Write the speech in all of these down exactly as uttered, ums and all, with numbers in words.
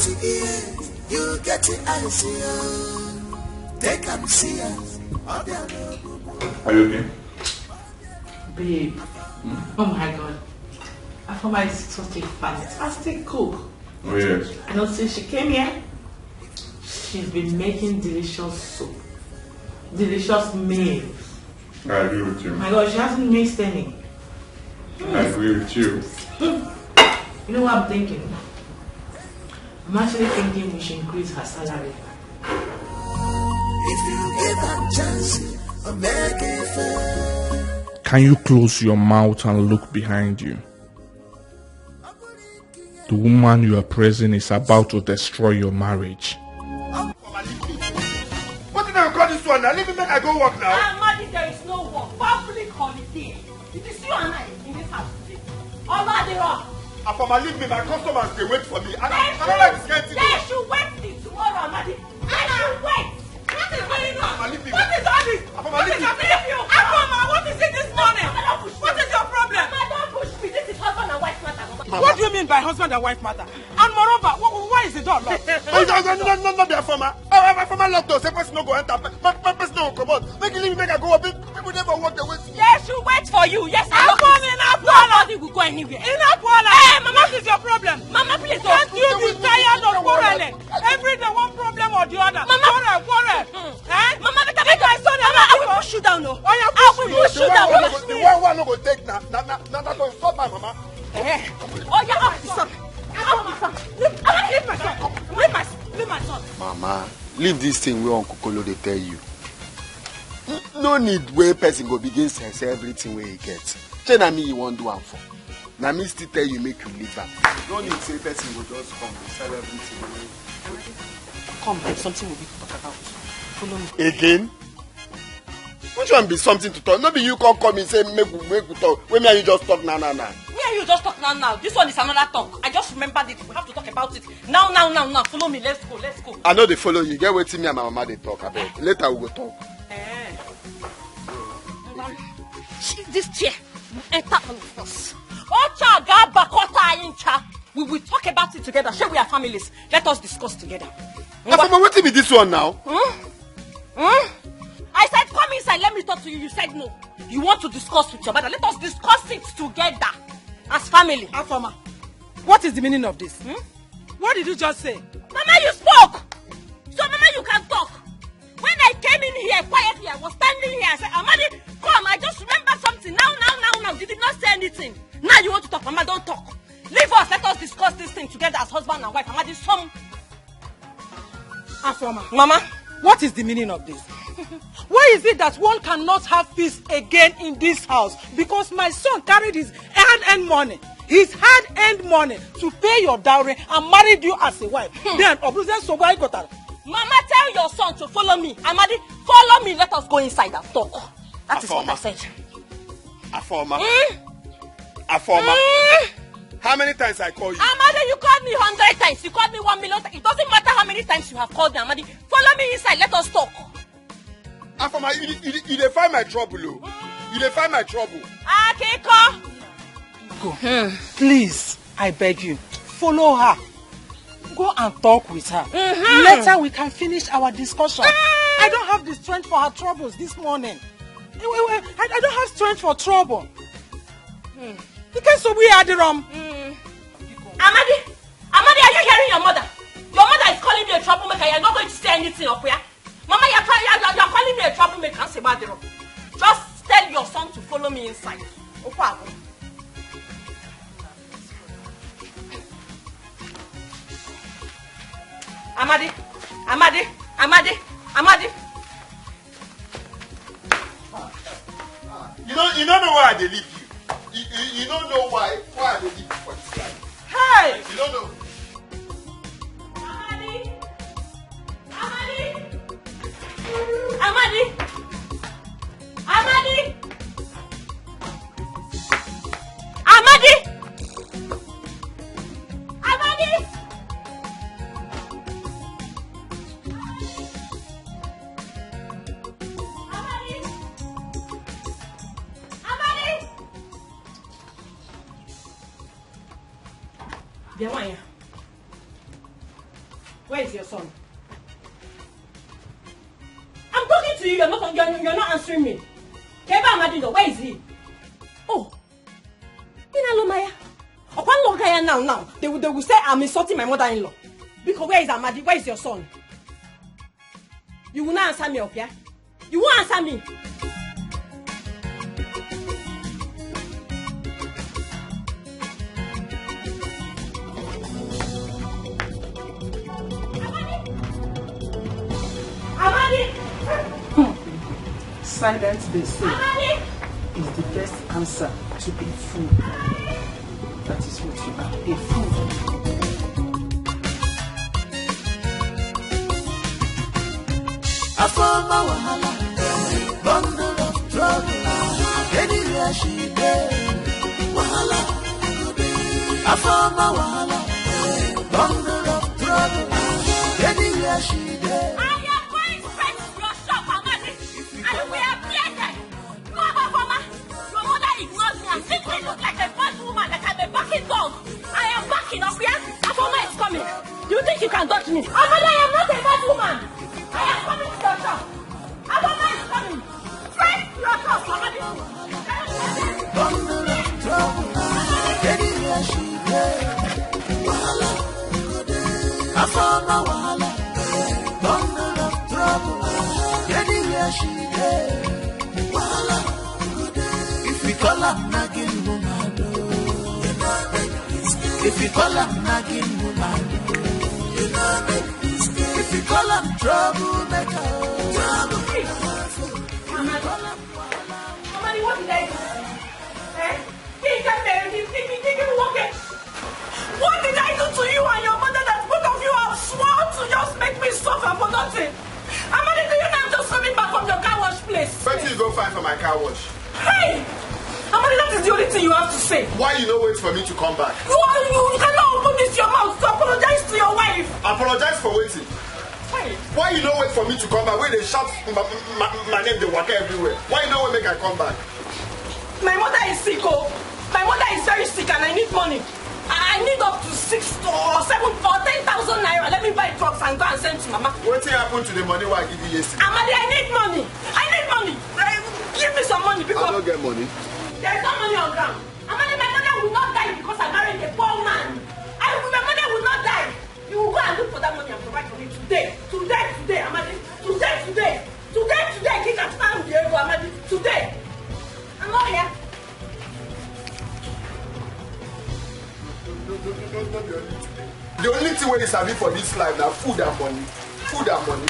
You get the answer. Take and see. Are you okay? Babe, oh my God. Afoma is such a fantastic cook. Oh, yes. You know, since she came here, she's been making delicious soup, delicious meals. I agree with you. My God, she hasn't missed any. I agree with you. You know what I'm thinking? I'm actually thinking we should increase her salary. If you give her chance, I'll make it fair. Can you close your mouth and look behind you? The woman you are praising is about to destroy your marriage. What did I call this one now? Leave me, make I go work now. Amadi, there is no work. Public holiday. It is you and I in this house today. Oladiro. Afoma, leave me. My customers, they wait for me. I, I don't like this kind of thing. They should wait till tomorrow, Amadi. They should wait. What is going on? Afoma, leave me. What is all this? Afoma, What leave is me. Happening to you? Afoma, what is it this morning? What is your problem? Mama, don't push me. This is husband and wife matter, Mama. What do you mean by husband and wife matter? And moreover, wh- wh- why is the door locked? No, no, no, no, no, no, be Afoma. Afoma locked door. Say person no go enter. Pe- pe- Person no go comot. Make you leave me, make I go work. People never work the way. Yes, you wait for you. Yes, I know. Afoma, Nobody will go anywhere. Enough, Paula. Hey, Mama. What is your problem? Mama, please don't. Can't you be tired of quarreling? Every day one problem or the other. Mama. Quarrel, quarrel. Eh? Mama, make I make my son. Mama, I will push you down. No. Oh, yeah, I push will me. push The you one down. wey no go, the one wey no go take na na na na that one stop my mama. Oh, yeah, up the son. Up the son. Leave, leave my son. Leave my, leave my son. Mama, leave this thing wey Uncle Kolo dey tell you. N- No need wey person go begin sell sell everything wey he get. Shey na me you wan do am for? Na me still tell you make you leave am. No need say person go just come dey sell everything wey. Come, there's something we need to talk about. Follow me. Again? Which one be something to talk? No be you come call me say make we make we talk. Wey me and you just talk now now now. Me and you just talk now now. This one is another talk. I just remembered it. We have to talk about it now, now, now, now. Follow me. Let's go. Let's go. I no dey follow you. Get wetin me and my mama dey talk, abeg. Later we go talk. Eh. She, this chair will enter all of us. Ocha gaba kota incha. We will talk about it together. Shey we are families. Let us discuss together. Afoma, wetin be this one now? Hmm? Hmm? I said, come inside, let me talk to you. You said no. You want to discuss with your mother. Let us discuss it together as family. Afoma, what is the meaning of this? What did you just say? Mama, you spoke. So, Mama, you can talk. When I came in here quietly, I was standing here. I said, Amadi, come. I just remember something. Now, now, now, now. You did not say anything. Now you want to talk. Mama, don't talk. Leave us. Let us discuss this thing together as husband and wife. Amadi, some. Afoma, Mama. What is the meaning of this? Why is it that one cannot have peace again in this house? Because my son carried his hard-earned money, his hard-earned money to pay your dowry and married you as a wife. Then, Obuze Sogwa Igotara. Mama, tell your son to follow me. Amadi, follow me. Let us go inside and talk. That is what I Afoma. said. Afoma. Mm? Afoma. Mm? How many times I call you? Amadi, you called me hundred times. You called me one million times. It doesn't matter how many times you have called me, Amadi. Follow me inside. Let us talk. Afoma, you, you, you dey find my trouble o. You dey find my trouble. Akiko. Please, I beg you, follow her. Go and talk with her. Later we can finish our discussion. I don't have the strength for her troubles this morning. I, I, I I don't have strength for trouble. You can't so we are the wrong. Amadi, Amadi, are you hearing your mother? Your mother is calling me a troublemaker. You're not going to say anything, Okuya. Mama, you're, try- you're, you're, you're calling me a troublemaker. Answer about the wrong. Just tell your son to follow me inside. Okwabu. Amadi, Amadi, Amadi, Amadi. You don't, you don't know why I dey leave you. You, you, you don't know why, why I dey leave you for this life. Hey! You don't know. Amadi! Amadi! Amadi! Amadi! Amadi! Amadi! Amadi! Bịa nwaanyị a. Where is your son? I'm talking to you, you're not, you're, you're not answering me. Keba Amadi, where is he? Oh, Ina Lomaya. Upon Logaya now, now, they will, they will say I'm insulting my mother-in-law. Because where is Amadi? Where is your son? You will not answer me, okay? You won't answer me. Amadi! Silence, they say, is the best answer to a fool. That is what you are, a fool. Afama wahala, bundle of trouble. Anywhere she dey, wahala. Afama wahala, bundle of trouble. Anywhere she dey. I am going straight to your shop, Amadi, and we are blended. No, Afama, your mother ignored me and simply looked like a bad woman, like I'm a barking dog. I am backing up, yeah? Afama is coming. You think you can dodge me? Amadi, I am not a bad woman. I am coming to your shop. Afama is coming. Straight to your shop, Amadi. Bundle of trouble. Anywhere she dey, wahala. Afama wahala. Bundle of trouble. Anywhere she dey, wahala. If we call am nagging woman, oh. If we call am nagging woman, oh. If we call am troublemaker, oh. If we call am Amadi, what did I do? Eh? He got married, he, he, he, he, what did I do to you and your mother that both of you have sworn to just make me suffer for nothing? Amadi, do you know I'm just coming back from your car wash place? Wetin you go find for my car wash? Hey! Amadi, that is the only thing you have to say. Why you no wait for me to come back? You, are, you cannot open this your mouth to apologize to your wife. Apologize for wetin? Hey! Why you no wait for me to come back? When they shout my, my, my name, they walk everywhere. Why you no wait make I come back? My mother is sick, oh. My mother is very sick and I need money. I I need up to six or seven or ten thousand naira. Let me buy drugs and go and send to mama. Wetin happen to the money wey I give you yesterday? Amadi, I need money. I need money. Eh, give me some money because I no get money. There is no money on ground. Amadi, my mother will not die because I married a poor man. I, my mother will not die. You will go and look for that money and provide for me today. Today, today, Amadi. Today, today. Today, today, Kika, stand there, Amadi. Today. I'm not here. The only thing wey you sabi for this life na food and money. Food and money.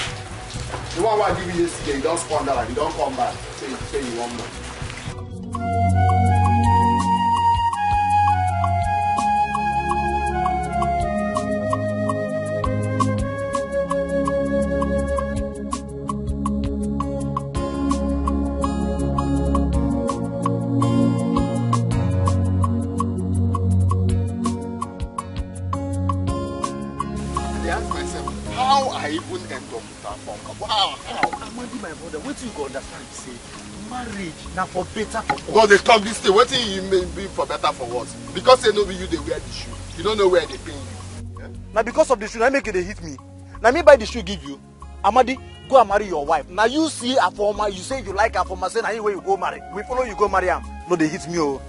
The one wey I give you yesterday, you don squander am, you don come back. Say, say you want money. I dey ask myself how I even end up with Afam. How? How? Amadi, my brother, wetin you go understand be say marriage na for better for worse. God dey talk this thing. Wetin you mean be for better for worse? Because say no be you dey wear the shoe, you no know where e dey pain you. Eh? Na because of the shoe na make you dey hit me. Na me buy the shoe give you. Amadi, go and marry your wife. Now you see Afoma, you say you like Afoma, say na him wey you go marry. We follow you go marry am. No dey hit me, oh.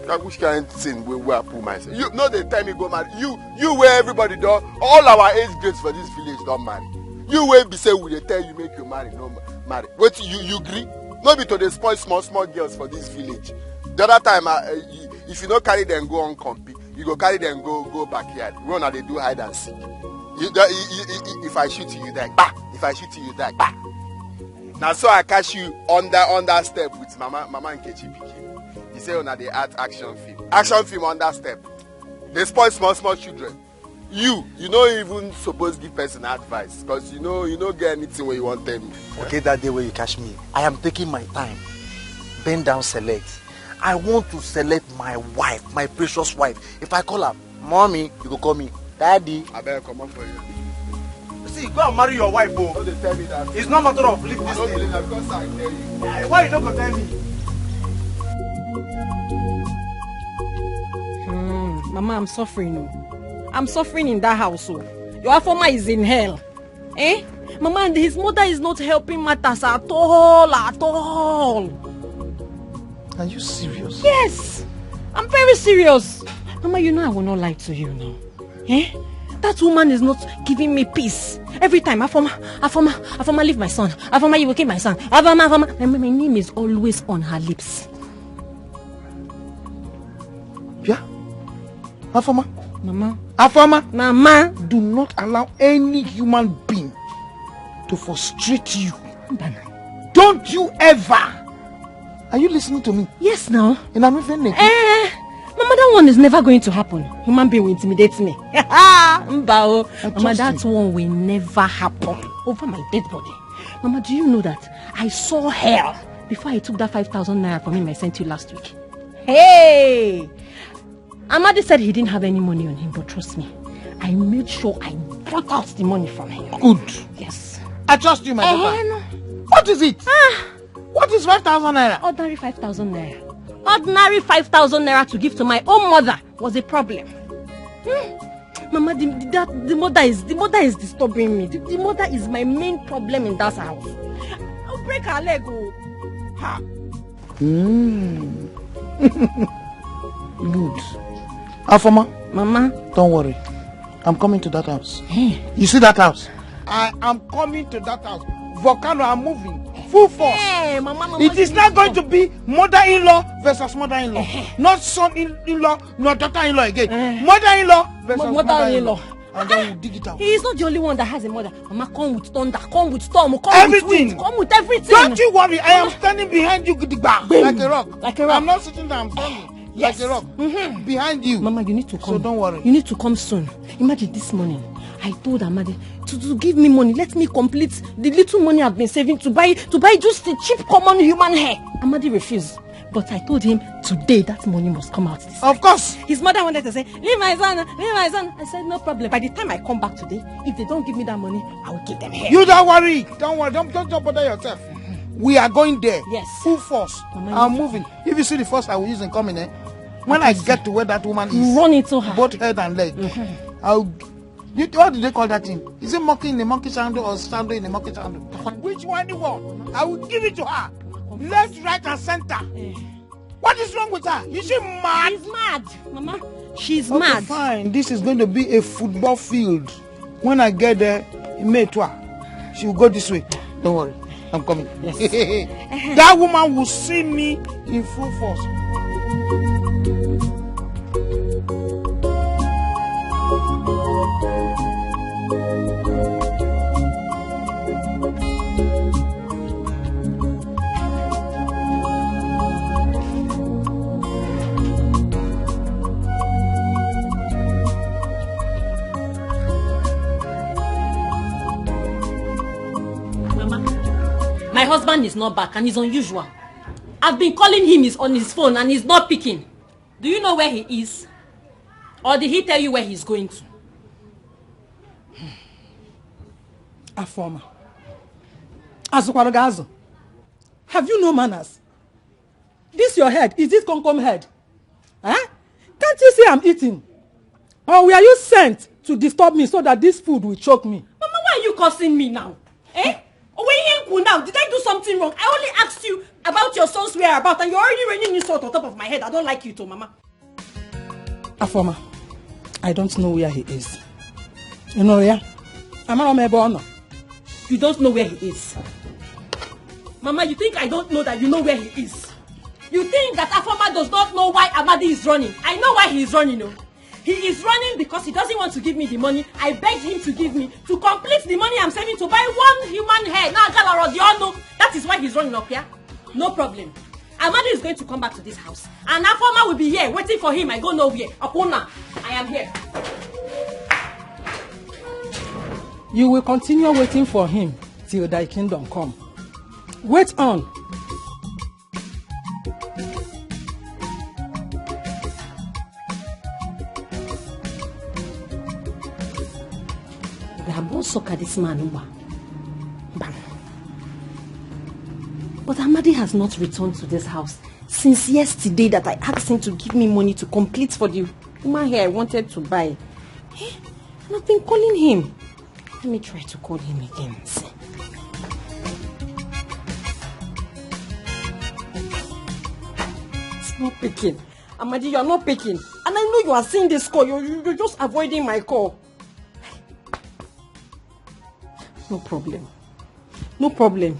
Na which kind thing wey wey I put myself? You no dey tell me go marry. You you wey everybody don, all our age grades for this village don marry. You wey be say we dey tell you make you marry, no ma- marry. Wetin you you gree? No be to dey spoil small small girls for this village. The other time, uh, uh, you, if you no carry them go on compete, you go carry them go go backyard. Wey una dey do hide and seek. You, don- you, you, you, you, if I shoot you, you die. Bah! If I shoot you, you die. Bah! Na so I catch you under under step with mama mama Nkechi pikin. He say una dey act action film. Action film under step. Dey spoil small small children. You, you no even suppose give person advice because you know you no get anything wey you wan tell me. Forget that day wey you catch me. I am taking my time. Bend down, select. I want to select my wife, my precious wife. If I call her, "Mommy," you go call me, "Daddy." Abeg, comot for here. See, go and marry your wife, oh. No dey tell me that. It's not matter of leave I this don't thing. Believe that because I tell you. Eh, why you no go tell me? Hmm, Mama, I'm suffering, oh. I'm suffering in that house, oh. Your Afoma is in hell. Eh? Mama, and his mother is not helping matters at all, at all. Are you serious? Yes, I'm very serious. Mama, you know I will not lie to you now. Eh? That woman is not giving me peace. Every time, Afoma, Afoma, Afoma, leave my son. Afoma, you will kill my son. Afoma, Afoma. My, my name is always on her lips. Yeah? Afoma? Mama. Afoma? Mama. Do not allow any human being to frustrate you. Don't you ever. Are you listening to me? Yes, now. And I'm even Eh, Mama, that one is never going to happen. Human being will intimidate me. Mba o. I Mama, trust that you. One will never happen. Over my dead body. Mama, do you know that I saw hell before I took that five thousand naira from him I sent you last week? Hey! Amadi said he didn't have any money on him, but trust me, I made sure I brought out the money from him. Good. Yes. I trust you, my Eh, daughter. No. What is it? What is five thousand naira? Ordinary five thousand naira. Ordinary five thousand naira to give to my own mother was a problem. Hmm. Mama, the, the, that, the mother is the mother is disturbing me. The, the mother is my main problem in that house. I'll break her leg. Oh. Ha. Mm. Good. Afoma, Mama. Don't worry. I'm coming to that house. You see that house? I am coming to that house. Volcano, I'm moving. Full force. Hey, Mama, Mama, It is not going to be mother-in-law versus mother-in-law. Not son-in-law, not daughter-in-law again. Mother-in-law versus Mo- mother-in-law. And then we'll dig it out. He is not the only one that has a mother. Mama, come with thunder, come with storm, come Everything. with wind, come with everything. Don't you worry. I am standing behind you, gidigba, like a rock. Like a rock. I'm not sitting there. I'm standing Yes. like a rock behind you. Mama, you need to come. So don't worry. You need to come soon. Imagine this morning. I told Amadi to, to give me money. Let me complete the little money I've been saving to buy to buy just the cheap common human hair. Amadi refused. But I told him today that money must come out this Of course. His mother wanted to say, "Leave my son, leave my son." I said, "No problem. By the time I come back today, if they don't give me that money, I will give them hair." You don't worry. Don't worry. Don't, don't, don't bother yourself. We are going there. Yes. Full force. Mama, I'm you- moving. If you see the force I will use in coming, eh? When I get to where that woman is, Run into her. Both head and leg. I'll. You, what do they call that thing? Is it monkey in a monkey sandal or sandal in a monkey sandal? Which one you want? I will give it to her. Left, right, and center. What is wrong with her? Is she mad? She's mad, Mama. She's Okay, mad. Fine. This is going to be a football field. When I get there, in May twa, she will go this way. Don't worry. I'm coming. That woman will see me in full force. Mama, my husband is not back and it's unusual. I've been calling him, he's on his phone and he's not picking. Do you know where he is? Or did he tell you where he's going to? Afoma. Azụkwara gị azụ. Have you no manners? This your head, is this Komkom head? Eh? Can't you see I'm eating? Or were you sent to disturb me so that this food will choke me? Mama, why are you cursing me now? Eh? Oh, when you now, did I do something wrong? I only asked you about your son's whereabouts and you're already raining insult on top of my head. I don't like you too, Mama. Afoma, I don't know where he is. You know, yeah? Amara m ebe ọ nọ. You don't know where he is. Mama, you think I don't know that you know where he is? You think that Afoma does not know why Amadi is running? I know why he is running, oh. He is running because he doesn't want to give me the money I begged him to give me to complete the money I'm saving to buy one human hair. Now, Galarodi, you all know that is why he's running up here. No problem. Amadi is going to come back to this house. And Afoma will be here waiting for him. I go nowhere. Okuna, I am here. You will continue waiting for him till thy kingdom come. Wait on. They have gone sucker this man. Mba. Mba. But Amadi has not returned to this house since yesterday that I asked him to give me money to complete for the woman hair I wanted to buy. Eh? And I've been calling him. Let me try to call him again. See. It's not picking. Amadi, you are not picking. And I know you are seeing this call. You, you, you're just avoiding my call. No problem. No problem.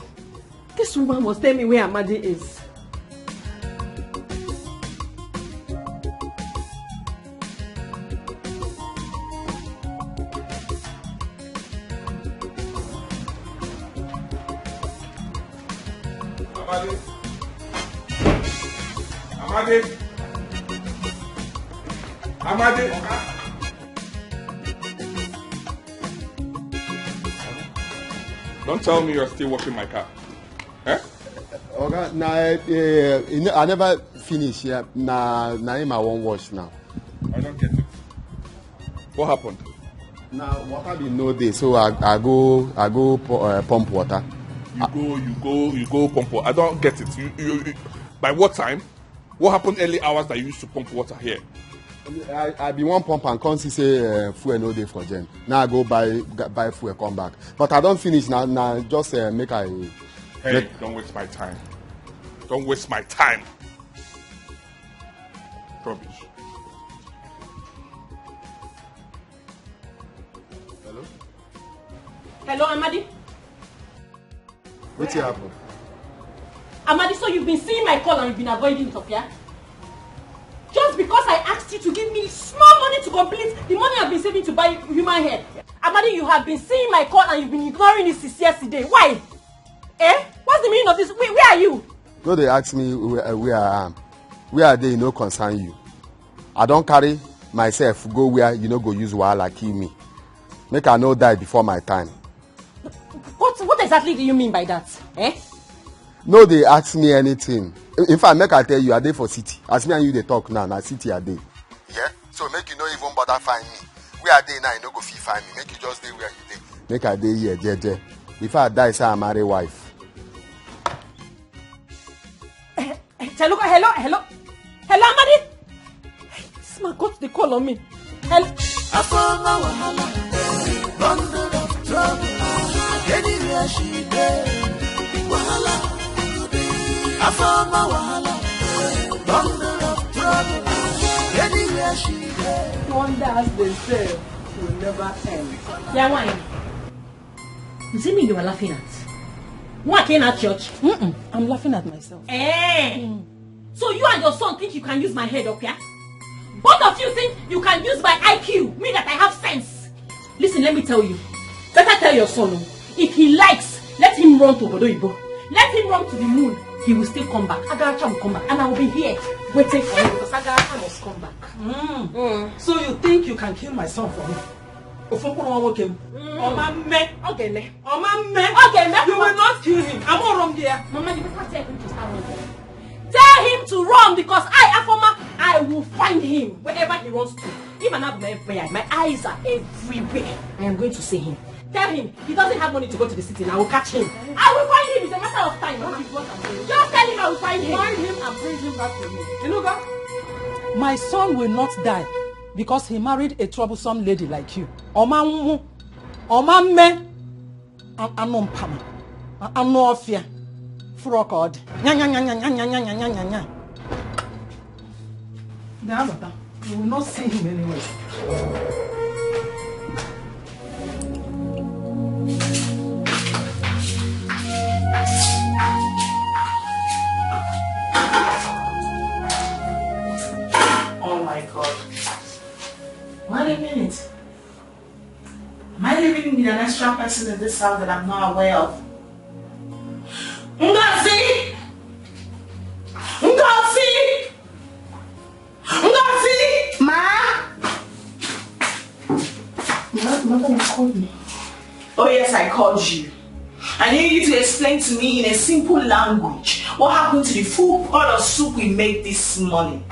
This woman must tell me where Amadi is. Amadi. Amadi. Amadi. Don't tell me you're still washing my car. Eh? Oga, na, eh, eh, I never finish. Yeah. Na, na him I wan wash now. I don't get it. What happened? Na water bin no dey, so I, I go, I go pu- uh, pump water. You go, you go, you go pump water. I don't get it. You, you, you, by what time? What happened early hours that you used to pump water here? I, I bin wan pump and come see say uh, fuel no dey for gen. Now I go buy, g- buy fuel, come back. But I don finish now. Now just uh, make I. Hey, don't waste my time. Don't waste my time. Rubbish. Hello? Hello, Amadi. Wetin happen? Amadi, so you've been seeing my call and you've been avoiding it, okay? Just because I asked you to give me small money to complete the money I've been saving to buy human hair. Amadi, you have been seeing my call and you've been ignoring it since yesterday. Why? Eh? What's the meaning of this? Where, where are you? No dey ask me where, where I am. Where I dey, e no concern you. I don carry myself go where you no go use wahala kill me. Make I no die before my time. What, what exactly do you mean by that? Eh? No dey ask me anything. In fact, make I tell you, I dey for city. As me and you dey talk now, na city I dey. Yeah? So make you no even bother find me. Where I dey now, you no go fit find me. Make you just dey where you dey. Make I dey here, jeje. Before I die, say I marry wife. Hello, hello, hello. Hello, Amadi. This man got the call on me. Hello. Afama wahala, bundle of trouble. Anywhere she dey, wahala. Afama wahala, bundle of trouble. Anywhere she dey. Wonders they say will never end. Yeah, why? You see me you are laughing at? Why can't at church? Mm-mm. I'm laughing at myself. Eh? So you and your son think you can use my head up here? Both of you think you can use my I Q, me that I have sense. Listen, let me tell you. Better tell your son, oh, if he likes, let him run to Obodo Igbo. Let him run to the moon. He will still come back. Agaracha will come back, and I will be here waiting for him because Agaracha must come back. Mm. So you think you can kill my son for me? Ofokuru nwoke m. Ọma mme. Ọ ga-eme. Ọma mme. Ọ ga-eme. You will not kill him. Amụrụ m gị ya. Mama, you better tell him to start running. Tell him to run because I, Afoma, I will find him wherever he wants to. Even now, my, my eyes are everywhere. I am going to see him. Tell him he doesn't have money to go to the city, and I will catch him. I will find him. It's a matter of time. That is what I'm saying. Just tell him I will find him. Find him and bring him back to me. You know, God? My son will not die because he married a troublesome lady like you. Ọma nwụ, ọma mme, a- anụ mpama, a- anụ ọfịa, fụrụ ka ọ dị. Nya, nya, nya, nya. They have a You will not see him anywhere. Oh my God. Wait a minute. Am I living with an extra person in this house that I'm not aware of? Ngozi! Ngozi! Ngozi! Ma! Mother, mother, you called me. Oh yes, I called you. I need you to explain to me in a simple language what happened to the full pot of soup we made this morning.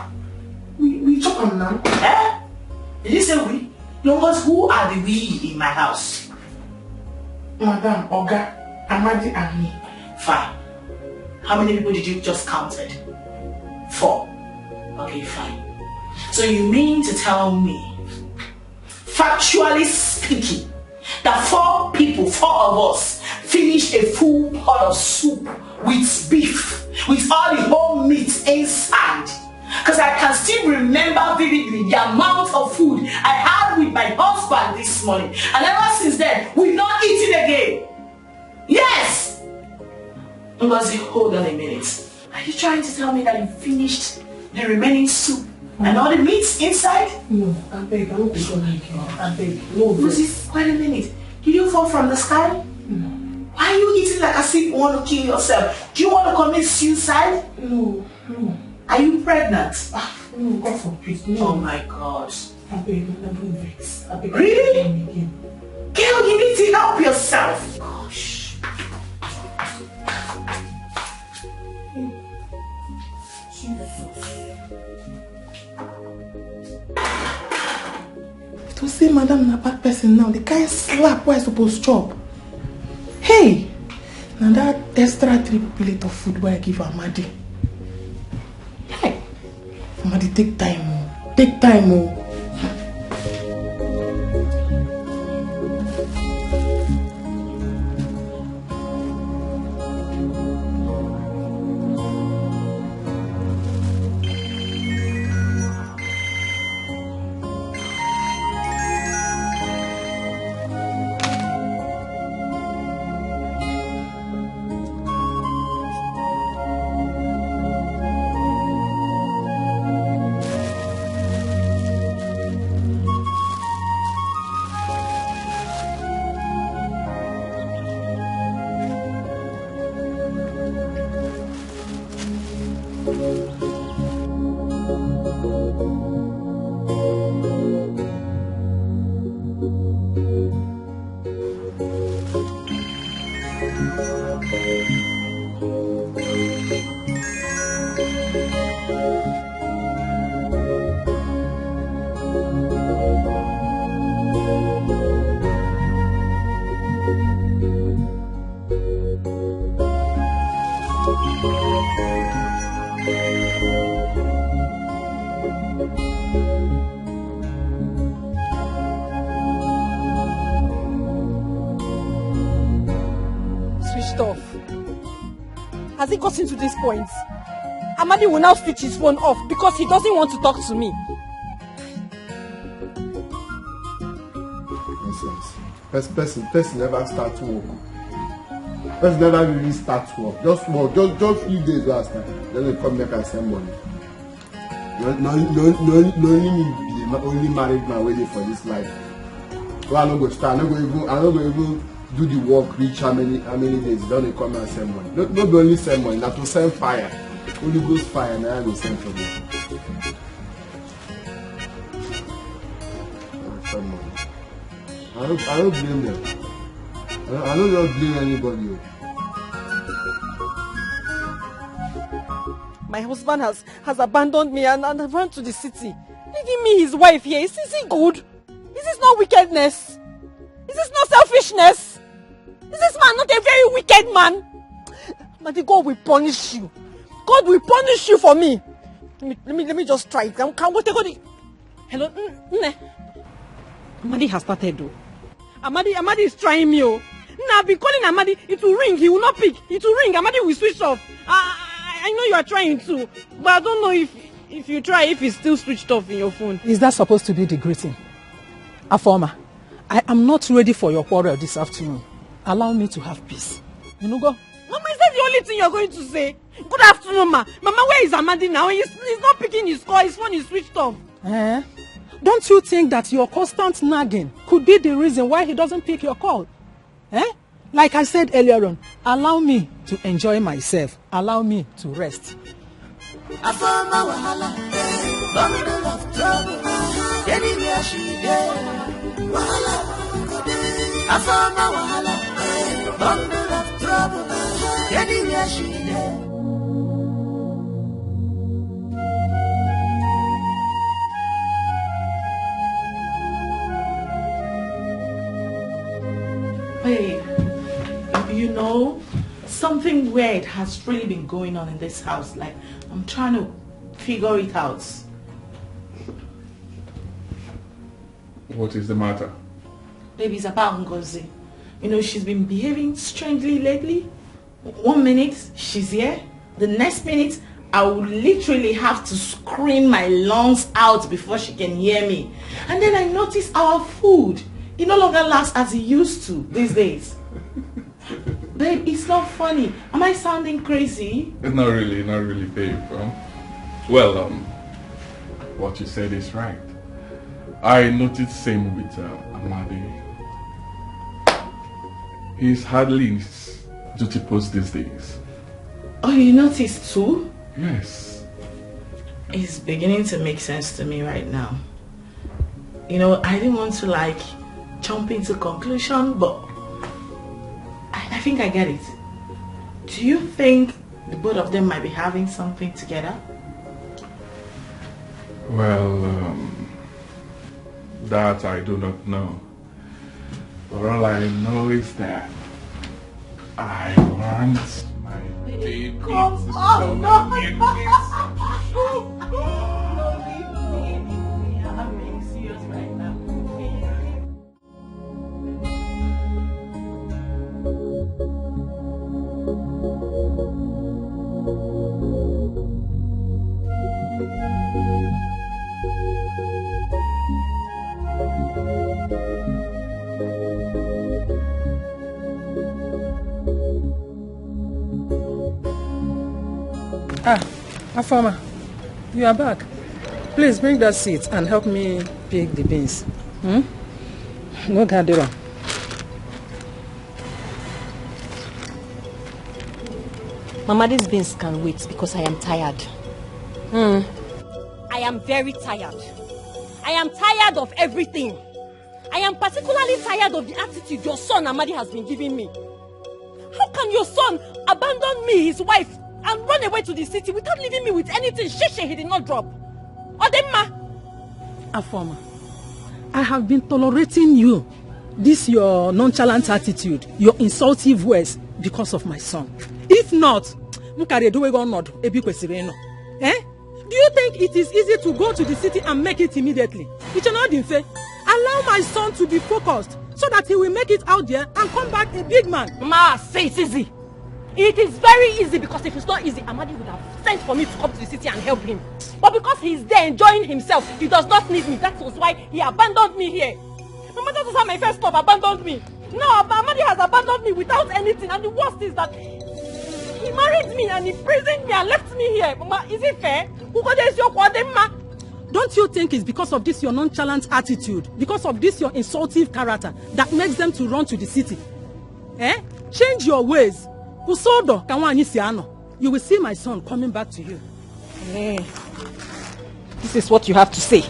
We, we chop am now. Eh? Did you say we? No, but who are the we in my house? Madam, Oga, Amadi, and me. Fine. How many people did you just counted? Four. Okay, fine. So you mean to tell me Factually speaking, the four people, four of us, finished a full pot of soup with beef, with all the whole meat inside. Because I can still remember vividly the amount of food I had with my husband this morning. And ever since then, we've not eaten again. Yes! Ngozi, hold on a minute. Are you trying to tell me that you finished the remaining soup and all the meats inside? No, I beg, I don't go like you. I beg, no, Ngozi, wait a minute. Did you fall from the sky? No. Why are you eating like as if you want to kill yourself? Do you want to commit suicide? No, no. Are you pregnant? Ah, no, God forbid, no. Oh my God. I beg, I don't vex. I beg, really? Again. Girl, you need to help yourself. Gosh. Jesus. If to say madam na bad person now, the kind slap wey I suppose chop. Hey! Na that extra three plate of food wey I give Amadi. Hey! Amadi, take time o. Take time o. Switched off. Has it gotten to this point? Amadi will now switch his phone off because he doesn't want to talk to me. Nonsense. Person, person, person never start work. Person never really start work. Just work, just just few days last time. Then they come make and send money. No, no, no, no, no, only me be the ma- only married man waiting for this life. So I no go start. I no go even. I no go even do the work. Reach how many how many days? Then they come and send money. No, no be only send money. Na to send fire. Holy Ghost fire. Now I go send for them. Send money. I don't, I don't blame them. I don't, I don't just blame anybody. Oh. My husband has, has abandoned me and, and run to the city, leaving me his wife here. Is, is he good? Is this not wickedness? Is this not selfishness? Is this man not a very wicked man? Madi, God will punish you. God will punish you for me. Let me, let me, let me just try it. Can, can we take all the... Hello, N- Nne. Amadi has started though. Amadi, Amadi is trying me. Oh, Nne, I've been calling Amadi. It will ring. He will not pick. It will ring. Amadi will switch off. I, I, I know you are trying to, but I don't know if if you try, if it's still switched off in your phone. Is that supposed to be the greeting? Afoma, I am not ready for your quarrel this afternoon. Allow me to have peace. You know, go. Mama, is that the only thing you're going to say? Good afternoon, ma. Mama, where is Amadi now? He's, he's not picking his call. His phone is switched off. Eh? Don't you think that your constant nagging could be the reason why he doesn't pick your call? Eh? Like I said earlier on, allow me to enjoy myself. Allow me to rest. Afama wahala, bundle of trouble. Anywhere she dey, wahala. Afama wahala, bundle of trouble. Anywhere she dey. Babe, you know, something weird has really been going on in this house. Like, I'm trying to figure it out. What is the matter? Baby, it's about Ngozi. You know, she's been behaving strangely lately. One minute, she's here. The next minute, I will literally have to scream my lungs out before she can hear me. And then I notice our food. It no longer lasts as it used to these days. Babe, it's not funny. Am I sounding crazy? Not really, not really, babe. Um, well, um, what you said is right. I noticed same with uh, Amadi. He's hardly in his duty post these days. Oh, you noticed too? Yes. It's beginning to make sense to me right now. You know, I didn't want to like jump into conclusion, but I, I think I get it. Do you think the both of them might be having something together? Well, um, that I do not know. But all I know is that I want my baby. Come on, no. No, leave me, leave me. I'm being serious right now. Ah, Afoma, you are back. Please bring that seat and help me pick the beans. Hmm? No gathering. Mama, these beans can wait because I am tired. Hmm. I am very tired. I am tired of everything. I am particularly tired of the attitude your son Amadi has been giving me. How can your son abandon me, his wife, and run away to the city without leaving me with anything? Shishi, he did not drop. Odemma! Afoma, I have been tolerating you. This your nonchalant attitude, your insultive words because of my son. If not, m kara edowe gị ọnọdụ ebe ị kwesịrị ịnọ. Eh? Do you think it is easy to go to the city and make it immediately? Iche na ọ dị mfe. Allow my son to be focused so that he will make it out there and come back a big man. Ma, say it's easy. It is very easy, because if it's not easy, Amadi would have sent for me to come to the city and help him. But because he's there enjoying himself, he does not need me. That was why he abandoned me here. Mama, that was how my first love abandoned me. Now Ab- Amadi has abandoned me without anything, and the worst is that he married me and imprisoned me and left me here. Mama, is it fair? Ugodeziokwu, Odemma. Don't you think it's because of this your nonchalant attitude, because of this your insultive character that makes them to run to the city? Eh? Change your ways. Kwụsị ọdọ ka nwaanyị si anọ. You will see my son coming back to you. Eh, this is what you have to say.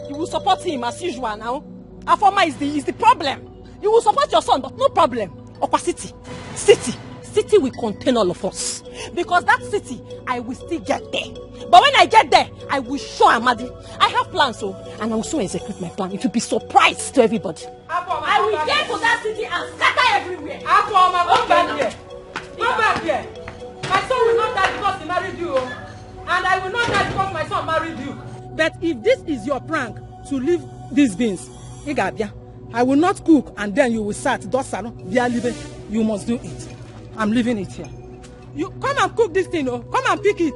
You will support him as usual now. Afoma is the, is the problem. You will support your son, but no problem. Okwa city. City. City will contain all of us. Because that city, I will still get there. But when I get there, I will show Amadi. I have plans, so, and I will soon execute my plan. If you be surprised to everybody. I will get to that city and scatter everywhere. Afoma, come back here. Come back here. My son will not die because he married you, oh. And I will not die because my son married you. But if this is your prank to leave these beans, ị ga-abịa. I will not cook and then you will start dosara bịa libe. You must do it. I'm leaving it here. You come and cook this thing, oh. Come and pick it.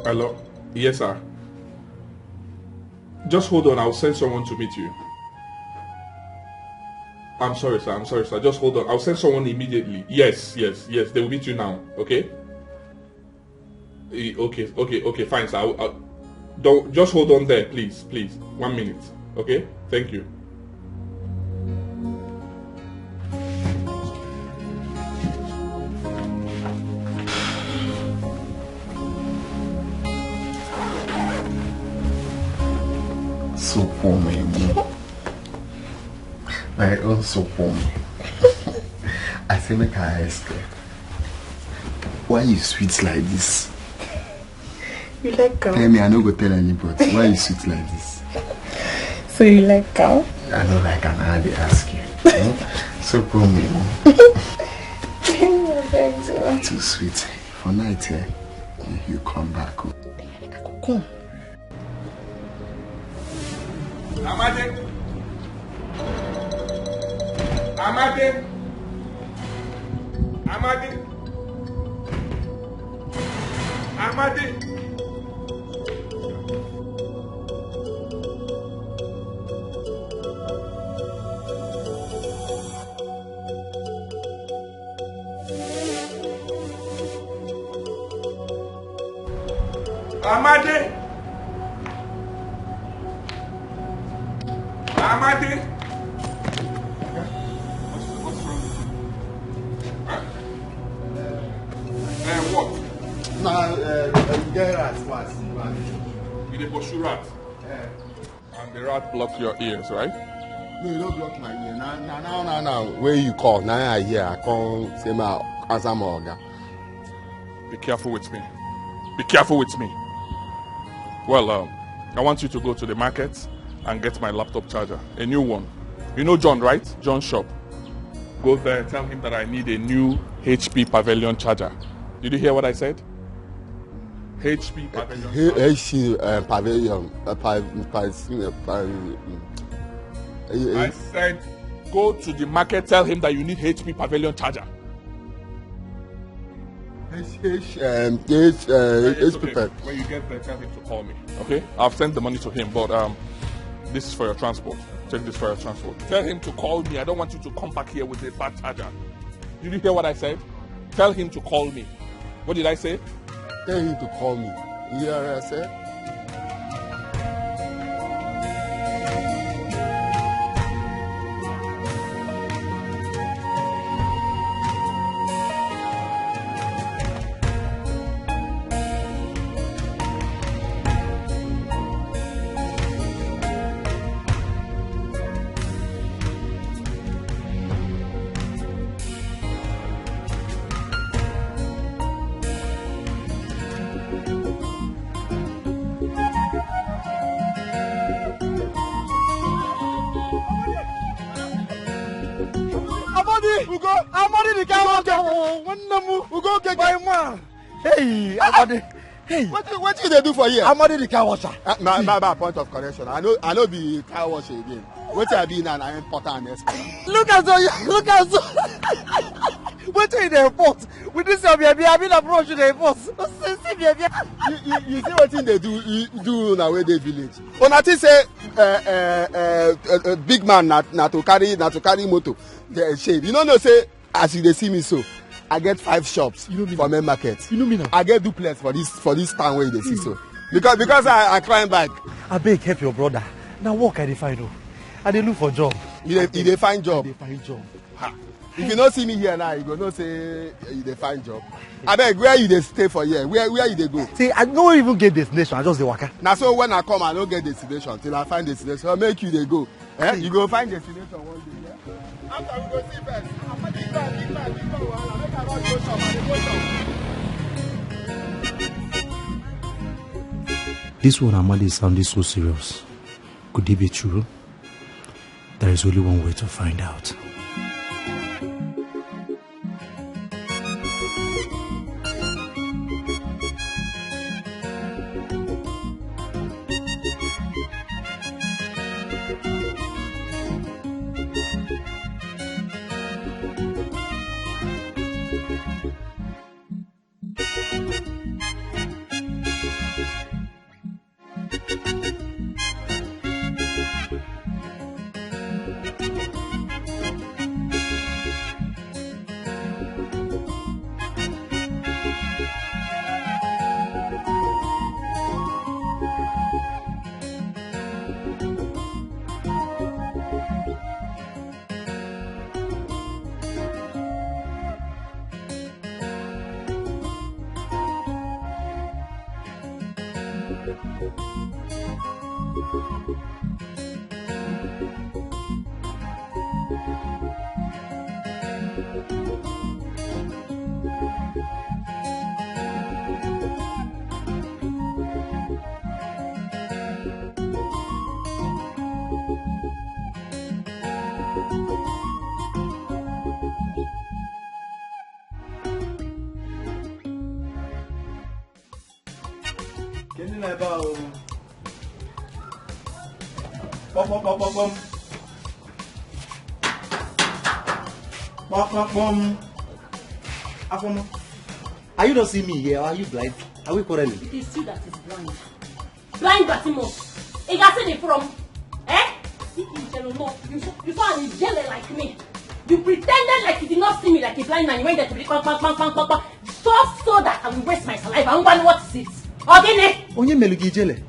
Hello? Yes, sir. Just hold on. I'll send someone to meet you. I'm sorry, sir. I'm sorry, sir. Just hold on. I'll send someone immediately. Yes, yes, yes. They will meet you now. Okay? Eh, okay, okay, okay. Fine, sir. I'll, I'll, don't, just hold on there, please, please. One minute. Okay? Thank you. Sopomi. My own Sopomi. I say make I ask you. Why you sweet like this? You like cow? Tell me, I no go tell anybody. Why you sweet like this? So you like cow? I don't like am, I dey ask you. Hmm? Sopomi. I beg you. Too sweet. For night, eh? You come back. Oh. Come. Amade. Amade. Amade. Amade. Amade. Amade. What's, what's wrong with you? Huh? Eh, what? Na, eh, eh, get rat pass. You dey pursue rat? Eh. And the rat block your ears, right? No, you don't block my ear. Now, now, now, now, now, where you call? Now I hear. I come say my answer my oga. Be careful with me. Be careful with me. Well, um, I want you to go to the market and get my laptop charger, a new one. You know John, right? John shop. Go there, tell him that I need a new H P Pavilion charger. Did you hear what I said? H P Pavilion charger. H P, uh, Pavilion, uh, pa-, pa-, uh, pa-, uh, I said, go to the market, tell him that you need H P Pavilion charger. H, H, um, H, uh, It's H P okay. Pep. When you get there, tell him to call me. Okay? I've sent the money to him, but, um, this is for your transport. Take this for your transport. Tell him to call me. I don't want you to come back here with a bad charger. Did you hear what I said? Tell him to call me. What did I say? Tell him to call me. You hear what I said? Amadi, Ugo, Amadi the guy. Ugo, okay. Nwanne m, Ugo, okay, my man. Hey, Amadi. Hey. What you, what you dey do for here? Amadi the car washer. Uh, my, my, my point of correction. I know, I know be car washer again. What I be now, I import and export. Look at you, look at you. What you dey import? With this, your baby, I mean, approach you dey import. See, see, baby. You, you, you see what thing they do, you do now where they village. Una think say, uh, uh, uh, uh, uh, big man na, na to carry, na to carry motor. They shame. You no know say as you dey see me so, I get five shops. You know me for now. Main market. You know me now. I get duplex for this, for this town where you dey see so. Because, because I, I climb bike. Abeg, help your brother. Na work I dey find o. I dey look for job. You dey, you dey find job? I dey find job. Ha. If you no see me here now, you go know say you dey find job. Abeg, where you dey stay for here? Where, where you dey go? See, I no even get destination. I just dey waka. Na so when I come, I no get destination till I find destination. So make you dey go. Eh? You go find destination one day. Yeah? After we go see first. Big man, big man, big man, wahala. Make I run go shop. I dey go shop. This one Amadi is sounding so serious. Could it be true? There is only one way to find out. Kedu na ebe ahụ? Pom, pom, pom, pom, pom. Pom, pom, pom. Afoma, are you not seeing me here? Are you blind? Are we quarreling? It is you that is blind. Blind Batimo. You got the from. Eh? You, you, you, you saw an angel like me. You pretended like you did not see me like a blind man. You went there to be bang, bang, bang, bang, bang, bang. Just so that I will waste my saliva. And what is it? Ogene? Onye Melugijele.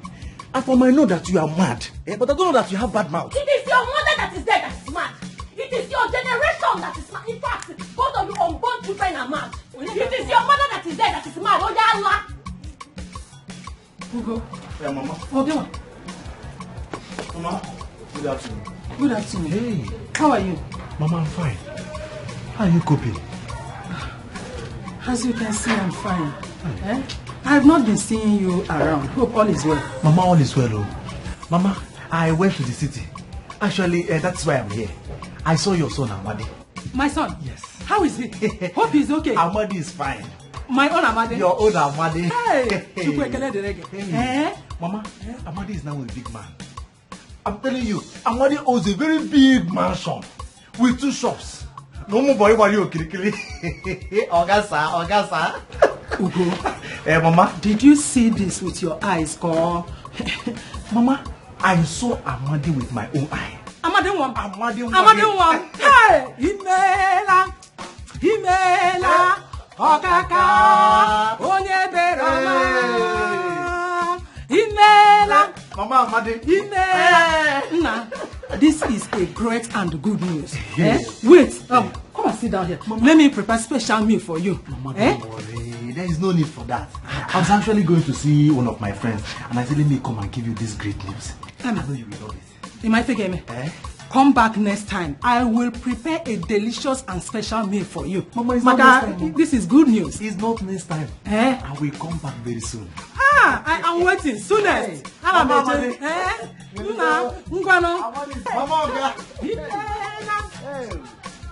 Afoma, I know that you are mad, eh? But I don't know that you have bad mouth. It is your mother that is there that is mad. It is your generation that is mad. In fact, both of you unborn children are mad. It is your mother that is there that is mad. Oh, yeah, Allah. Ugo. Yeah, Mama. Oh, there. Mama, good afternoon. Good afternoon. Hey. How are you? Mama, I'm fine. How are you coping? As you can see, I'm fine. Eh? I've not been seeing you around. Hope all is well. Mama, all is well, oh. Mama, I went to the city. Actually, uh, that's why I'm here. I saw your son, Amadi. My son? Yes. How is he? Hope he's okay. Amadi is fine. My own Amadi? Your own Amadi. Hey! Chukwu ekele dịrị gị. Hey. Eh? Mama, Amadi is now a big man. I'm telling you, Amadi owns a very big mansion with two shops. No more boy, boy, you, kili, kili. Ogasa, Ogasa. Ugo. Eh, Mama. Did you see this with your eyes, ko? Mama, I saw Amadi with my own eye. Amadi nwa m. Amadi nwa m. Amadi nwa m. Hey! Imela. Imela. Okaka. Onye bere ọma. Imela. Mama Amadi. Imela. Nna, this is a great and good news. Eh? Wait, um, come and sit down here. Let me prepare special meal for you. Mama, don't worry. There is no need for that. I was actually going to see one of my friends, and I said, let me come and give you this great news. I know you will love it. You might forget me. Eh? Come back next time. I will prepare a delicious and special meal for you. Mama, it's not next time, Mama. This is good news. It's not next time. Eh? I will come back very soon. Ah, I am waiting. Soonest. Hey, Mama Amadi. Eh? Nna, ngwanụ. Mama Oga. Imela. Hey.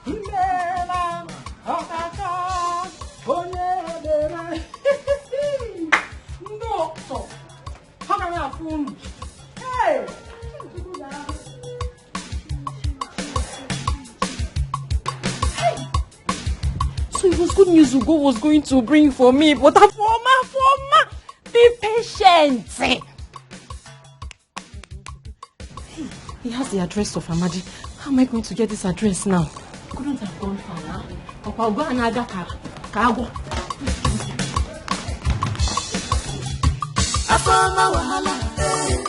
Imela. Okaka. Onye ebere. Ndị ụtọ. How can I fool? Hey! So it was good news Ugo was going to bring for me, but Afoma, Afoma, be patient. He has the address of Amadi. How am I going to get this address now? Couldn't have gone far now. Ọkwa Ugo a na-aga ka, ka agwọ. Afoma wahala,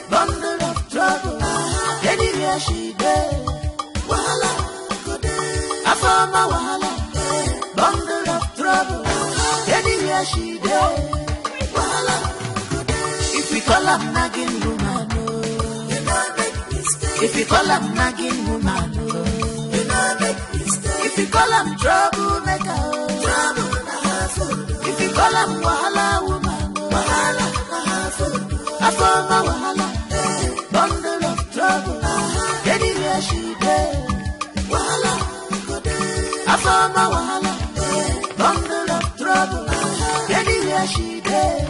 bundle of trouble. Anywhere she dey, wahala go dey. Afoma wahala, bundle of trouble. Anywhere she dey, wahala go dey. If we call am nagging woman, oh. If you call am nagging woman, oh. If you call am troublemaker, oh. If you call am wahala woman, oh. Afoma wahala, bundle of trouble. Anywhere she dey, wahala go dey. Afoma wahala, bundle of trouble. Anywhere she dey,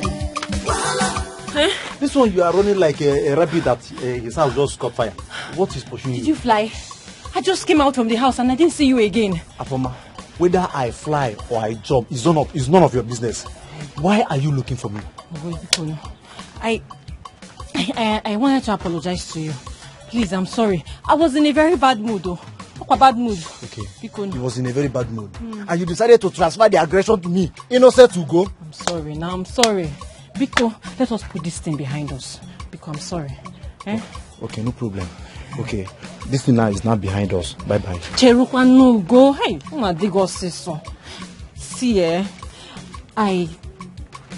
wahala. This one, you are running like a, a rabbit that, uh, his house just caught fire. What is pursuing you? Did you fly? I just came out from the house and I didn't see you again. Afoma, whether I fly or I jump is none of, is none of your business. Why are you looking for me? Ogo, biko, no. I, I, I, I wanted to apologize to you. Please, I'm sorry. I was in a very bad mood, though. What a bad mood. Okay. Biko, no. He was in a very bad mood. And you decided to transfer the aggression to me. Innocent Ugo. I'm sorry. Now I'm sorry. Biko, let us put this thing behind us. Biko, I'm sorry. Eh? Okay, no problem. Okay, this thing now is now behind us. Bye bye. Cherukwa no go. Hey, una dig us this one. See, eh? I,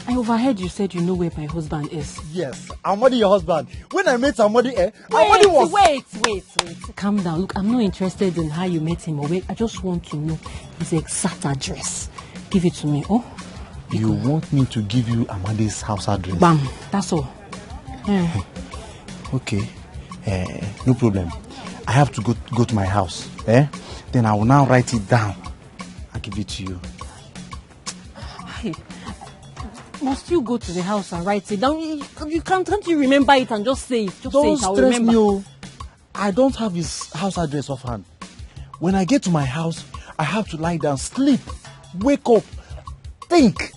I overheard you said you know where my husband is. Yes, Amadi, your husband. When I met Amadi, eh? Amadi was. Wait, wait, wait, wait. Calm down. Look, I'm not interested in how you met him or where. I just want to know his exact address. Give it to me, oh? You want me to give you Amadi's house address? Bam, that's all. Eh. Okay. Eh, no problem. I have to go, go to my house. Eh? Then I will now write it down. I'll give it to you. Hey, must you go to the house and write it down? You, you can't, can't you remember it and just say it? Just say it, I'll remember. Don't stress me, oh. I don't have his house address offhand. When I get to my house, I have to lie down, sleep, wake up, think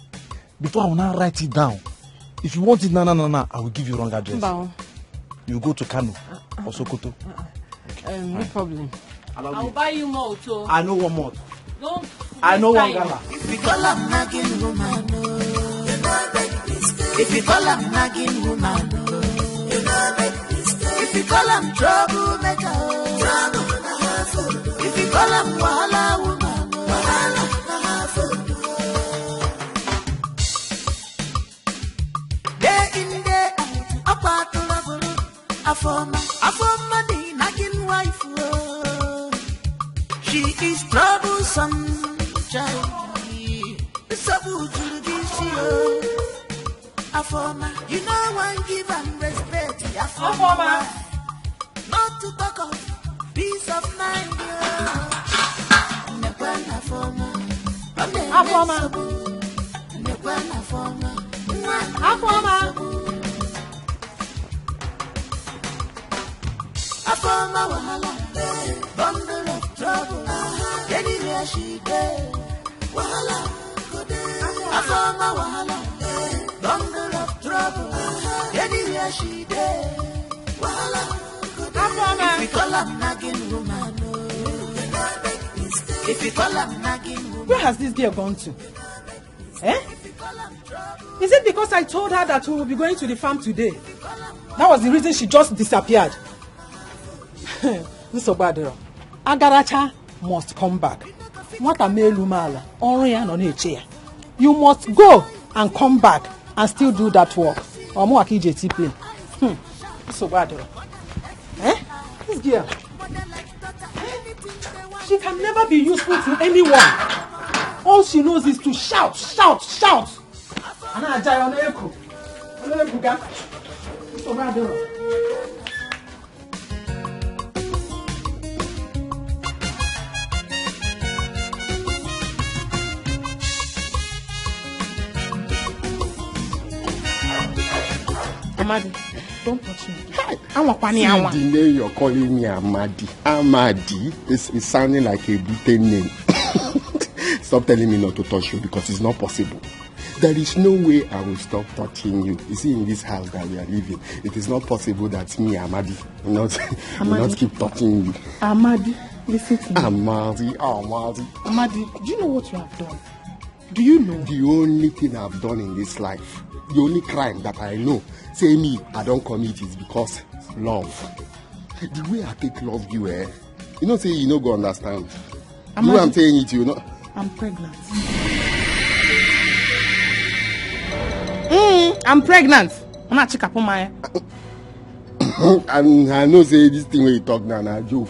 before I will now write it down. If you want it, na na na na, I will give you wrong address. Mba o. You go to Kano or Sokoto. Um, no problem. Allow I will me. Buy you more too. I know one more. Don't I know waste one time. Gala. If you call am nagging woman, oh, you no make mistake. If you call am nagging woman, oh, you no make mistake. If you call am troublemaker, oh, trouble na her fault. If you call am wahala woman, oh, wahala na her fault. Day in, day out, akwa trouble. Afoma, Afoma the nagging wife, oh. She is troublesome, child. Nsogbu juru gị isi, oh. Afoma, you no wan give am respect, Afoma. Afoma. Not to talk of peace of mind, oh. Nnekwa na Afoma. Ọ na-eme Afoma. Nsogbu. Nnekwa na Afoma. Nwa Afoma. Nsogbu. Afoma wahala, bundle of trouble. Anywhere she dey, wahala go dey. Afoma wahala, bundle of trouble. Anywhere she dey, wahala go dey. Afoma. If you call am nagging woman, oh. If you call am nagging woman. Where has this girl gone to? Eh? Is it because I told her that we will be going to the farm today? That was the reason she just disappeared. Nsogbu adịrọ. Agaracha must come back. Nwata mee elu m ala, ọrụ ya nọ na-eche ya. You must go and come back and still do that work. Ọ mụwa ka ije ti play. Hmm. Nsogbu adịrọ. Eh? This girl. She can never be useful to anyone. All she knows is to shout, shout, shout. A na-aja ya, ọ na-eku. Ọ na-ebuga. Nsogbu adịrọ. Amadi, don't touch me. Hi. Anwakwana ya anwa. See the name you're calling me, Amadi. Amadi is, is sounding like a British name. Stop telling me not to touch you because it's not possible. There is no way I will stop touching you. You see, in this house that we are living, it is not possible that me, Amadi, will not, will Amadi. Not keep touching you. Amadi, listen to me. Amadi, Amadi. Amadi, do you know what you have done? Do you know? The only thing I've done in this life, the only crime that I know, say me, I don't commit is because love. The way I take love you, eh? You know, say you no go understand. You know I'm saying it, you know. I'm pregnant. Mm, I'm pregnant. I'm not chick up on my. And I know say this thing wey you talk now na joke.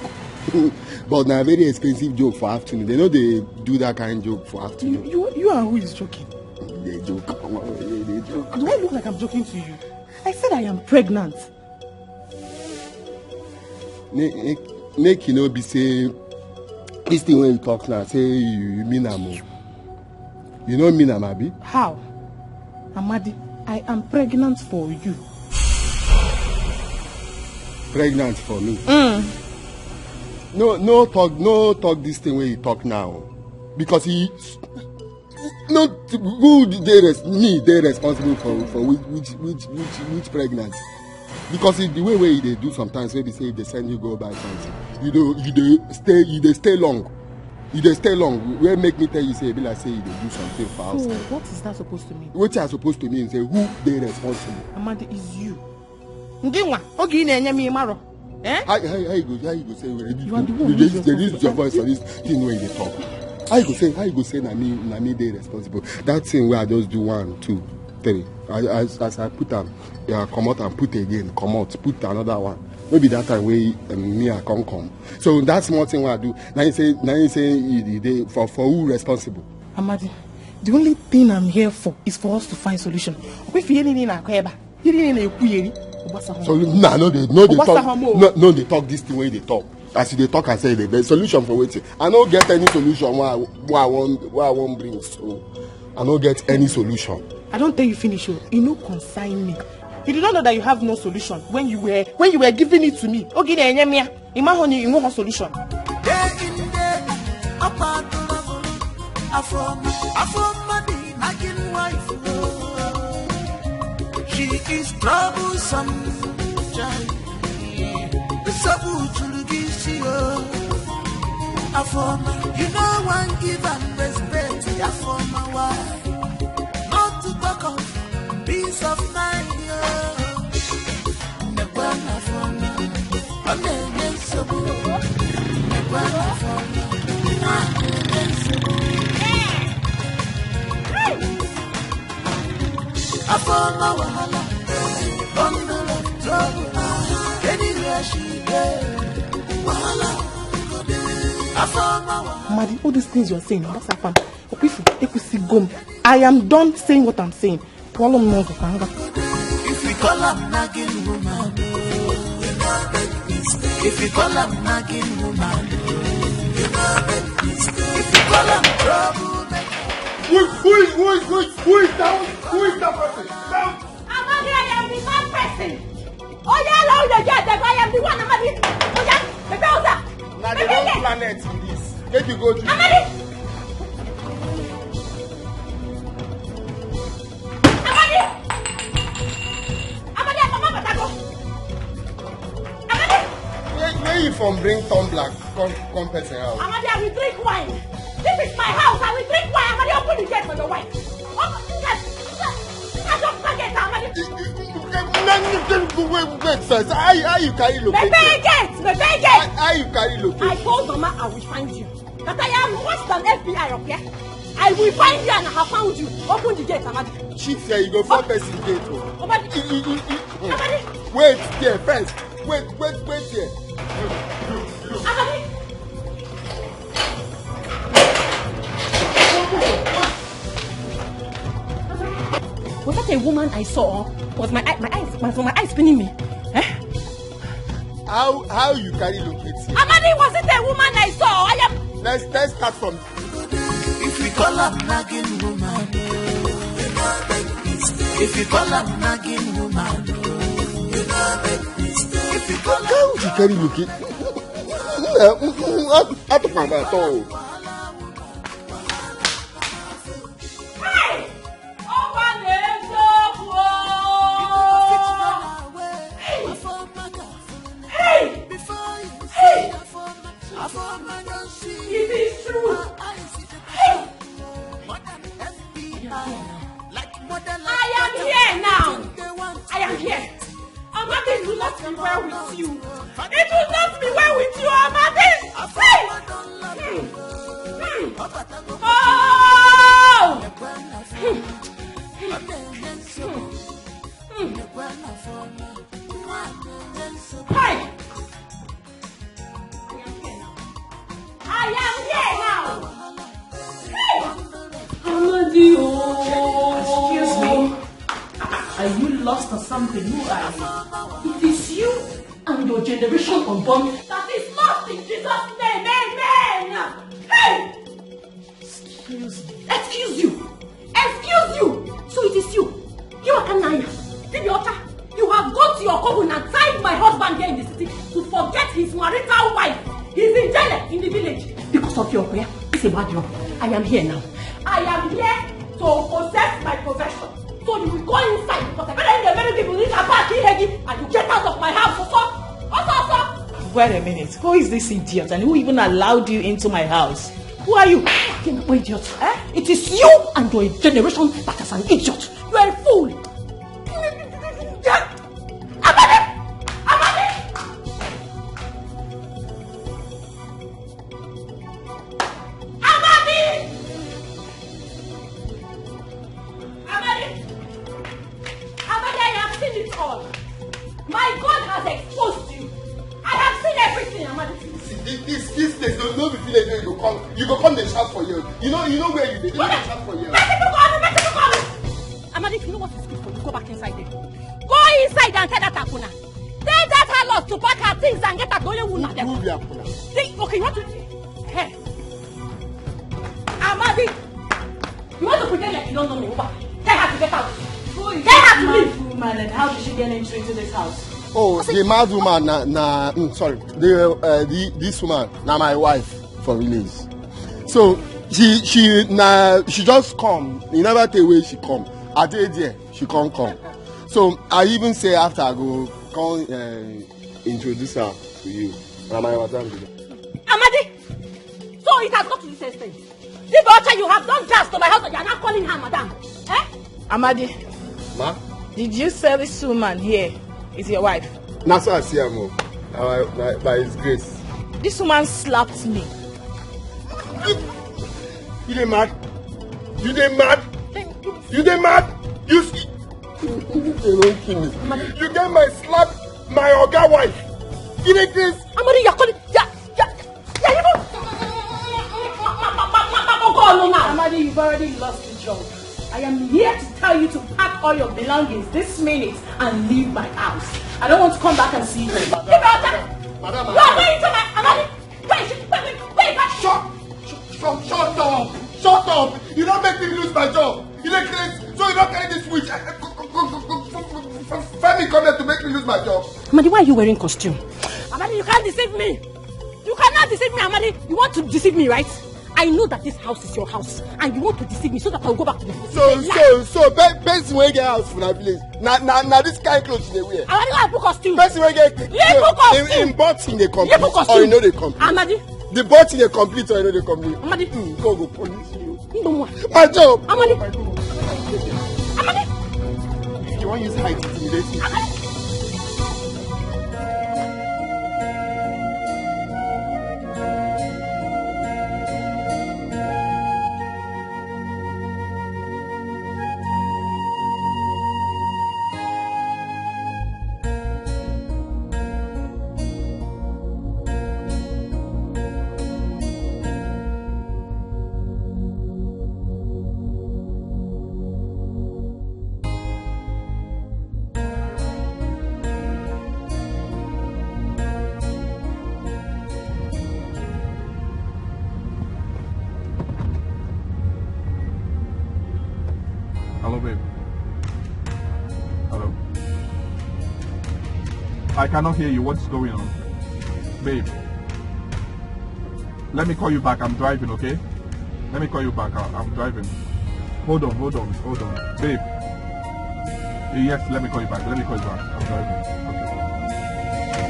But na very expensive joke for afternoon. They know they do that kind of joke for afternoon. You, you, you are who is joking? They joke. They joke. Do I look like I'm joking to you? I said I am pregnant. Make, make you no be say this thing wey you talk now, say you, you mean am o. You no mean am, abi? How? Amadi, I am pregnant for you. Pregnant for me? Mm. No, no talk, no talk this thing wey you talk now. Because he, no, who dey res-, me dey responsible for, for which, which, which, which, which pregnancy? Because if the way wey you dey do sometimes, wey be say if they send you go buy something, you dey, you dey stay, you dey stay long. You dey stay long. Wey make me tell you say e be like say you dey do something for outside. So what is that supposed to mean? Wetin I supposed to mean say who dey responsible? Amadi, is you. Ngị nwa, oge ị na-enye m ịmarọ. Eh? How, how, how you go, how you go say, well, you, you are the one who is responsible. They use your voice for this thing wey you dey talk. How you go say, how you go say na me, na me dey responsible? That thing wey I just do one, two, three. I, as, as I put am, yeah, comot and put again, comot, put another one. No be that time wey, um, me I come come. So that small thing wey I do, na you say, na you say you, you dey for, for who responsible? Amadi, the only thing I'm here for is for us to find solution. Okay, if you need na kweba. So, nah, no, they, no, they talk, no, no, they talk this thing wey they talk. As they talk, I say the best solution for wetin? I no get any solution wey I, wey I wan, wey I wan bring. So, I no get any solution. I don tell you finish o. E no concern me. You did not know that you have no solution when you were, when you were giving it to me. Oge na-enye m ya. Ima honey, you want solution. Day in, day out, up and trouble. Afoma, Afoma, the nagging wife. She is troublesome, child. The sabu to the G C O. Afoma, you know one give and respect. Afoma, why? Not to talk of peace of mind, yo. Nekwa Afoma, ọ na-enye nsogbu. Nekwa Afoma, ọ na-enye nsogbu. Afoma wahala, bundle of trouble. Anywhere she dey, wahala go dey. Afoma wahala. Madi, all these things you're saying, what's up, fam? Okwifu, ekwusigo m. I am done saying what I'm saying. Pụọlụ m n'ụzọ ka m gaa. If we call am nagging woman, oh, you know make mistake. If we call am nagging woman, oh, you know make mistake. If we call am trouble maker. Who, who is who is who is who is that? Who is that person? That Amadi, I am the bad person. Oh yeah, Lord, the judge, I am the one. Amadi, oh yeah, the browser. Now the wrong planet in this. Make you go to. Amadi. Amadi. Amadi, I come up, I go. Amadi. Where, where you from? Bring tumbler, come come person house. Amadi, I will drink wine. This is my house. I will drink wine. Amadi, open the gate for your wife. Open the gate. I just target Amadi. Wait, wait, wait, first. How, how you carry My locate? gate, my How, gate. how you carry I locate? told Mama I will find you. That I am worse than F B I up here. I will find you and I have found you. Open the gate, Amadi. Chief here, you go four person gate. Oh. Amadi. You, you, you, you. Amadi. Wait there first. Wait, wait, wait there. Amadi. Was that a woman I saw? Was my eye, my eyes, was my eyes spinning me? Eh? How how you carry locate here? Amadi, was it a woman I saw? I am. Let's let's start from. If we call am nagging woman, if we call am nagging woman, if we call am How you carry locate? How to find out? Oh. Hey! Ọkwa na-eziokwu o! Hey! Hey! Hey! It is true! Hey! I am here now! I am here! Amadi, it will not be well with you. It will not be well with you, Amadi. Hey! Hmm. Hmm. Oh! Hmm. Hmm. Hey! I am here now. Hey! Amadi, oh. Excuse me. Are you lost or something? Who are you? It is you and your generation unborn. That is lost in Jesus' name. Amen. Hey! Excuse me. Excuse you. Excuse you. So it is you. You are Kanaya. Dibiocha. You have gone to your couple and tied my husband here in the city to forget his marital wife. He's in jail in the village. Because of your prayer, it's a bad job. I am here now. I am here to possess my possession. So you will go inside because I better in the very people this attack Ihegi and you get out of my house. So, so, so, so. Wait a minute. Who is this idiot and who even allowed you into my house? Who are you? Fucking idiot. Eh? It is you and your generation that is an idiot. You are a fool. Amadi! Amadi! Amadi! Amadi! Amadi, I have seen it all. My God has exposed you. I have seen everything, Amadi. See, this this this place no no be village wey you go come you go come dey shout for here. You know you know where you dey. You no dey shout for here. Let people go, let people go. Amadi, if you know what is good for you, go back inside there. Go inside and tell that Akuna. Tell that harlot to pack her things and get her going. Who na them? Who be Akuna? They, okay, you want to? Hey. Amadi, you want to pretend like you don't know me? Over. Tell her to get out. Tell her to leave. Woman, and how did she get entry into this house? Oh, the mad woman na, na mm, sorry. The, uh, the this woman na my wife for village. So she she na she just come. You never tell where she come. I dey there, she come come. So I even say after I go come uh, introduce her to you. Na my madam be that. Amadi! So it has got to this extent. This daughter you have done gas to my husband, you are not calling her madam. Eh? Amadi, Ma? Did you say this woman here is your wife? Na so I see am o. Na by na by his grace. This woman slapped me. You dey mad? You dey mad? You dey mad? You see? You don kill me. You get my slap my oga wife. You dey craze? Amadi, you are calling. You are, you are, you are even. Amadi, you've already lost the job. I am here to tell you to pack all your belongings this minute and leave my house. I don't want to come back and see you. Madam, madam, madam. Where, where is my Amadi? Where is it? Where, where, where is that? Shut, shut, shut, shut up! Shut up! You don't make me lose my job. You dey craze, so you don't carry this switch. Femi come here to make me lose my job. Amadi, why are you wearing costume? Amadi, you can't deceive me. You cannot deceive me, Amadi. You want to deceive me, right? I know that this house is your house, and you want to deceive me so that I'll go back to the village. So, so, so, person wey get house for that village, na na na this kind clothes you dey wear. Amadi, why put costume? Person wey get Leave put costume. Im button dey complete or e no dey complete. Amadi. The button dey complete or e no dey complete. Amadi. Mm, God go punish you. Ndonwa. My job. Amadi. Amadi. You wan use height intimidate me? Amadi. Hello, babe. Hello. I cannot hear you. What's going on? Babe. Let me call you back. I'm driving, okay? Let me call you back. I- I'm driving. Hold on, hold on, hold on. Babe. Yes, let me call you back. Let me call you back. I'm driving. Okay.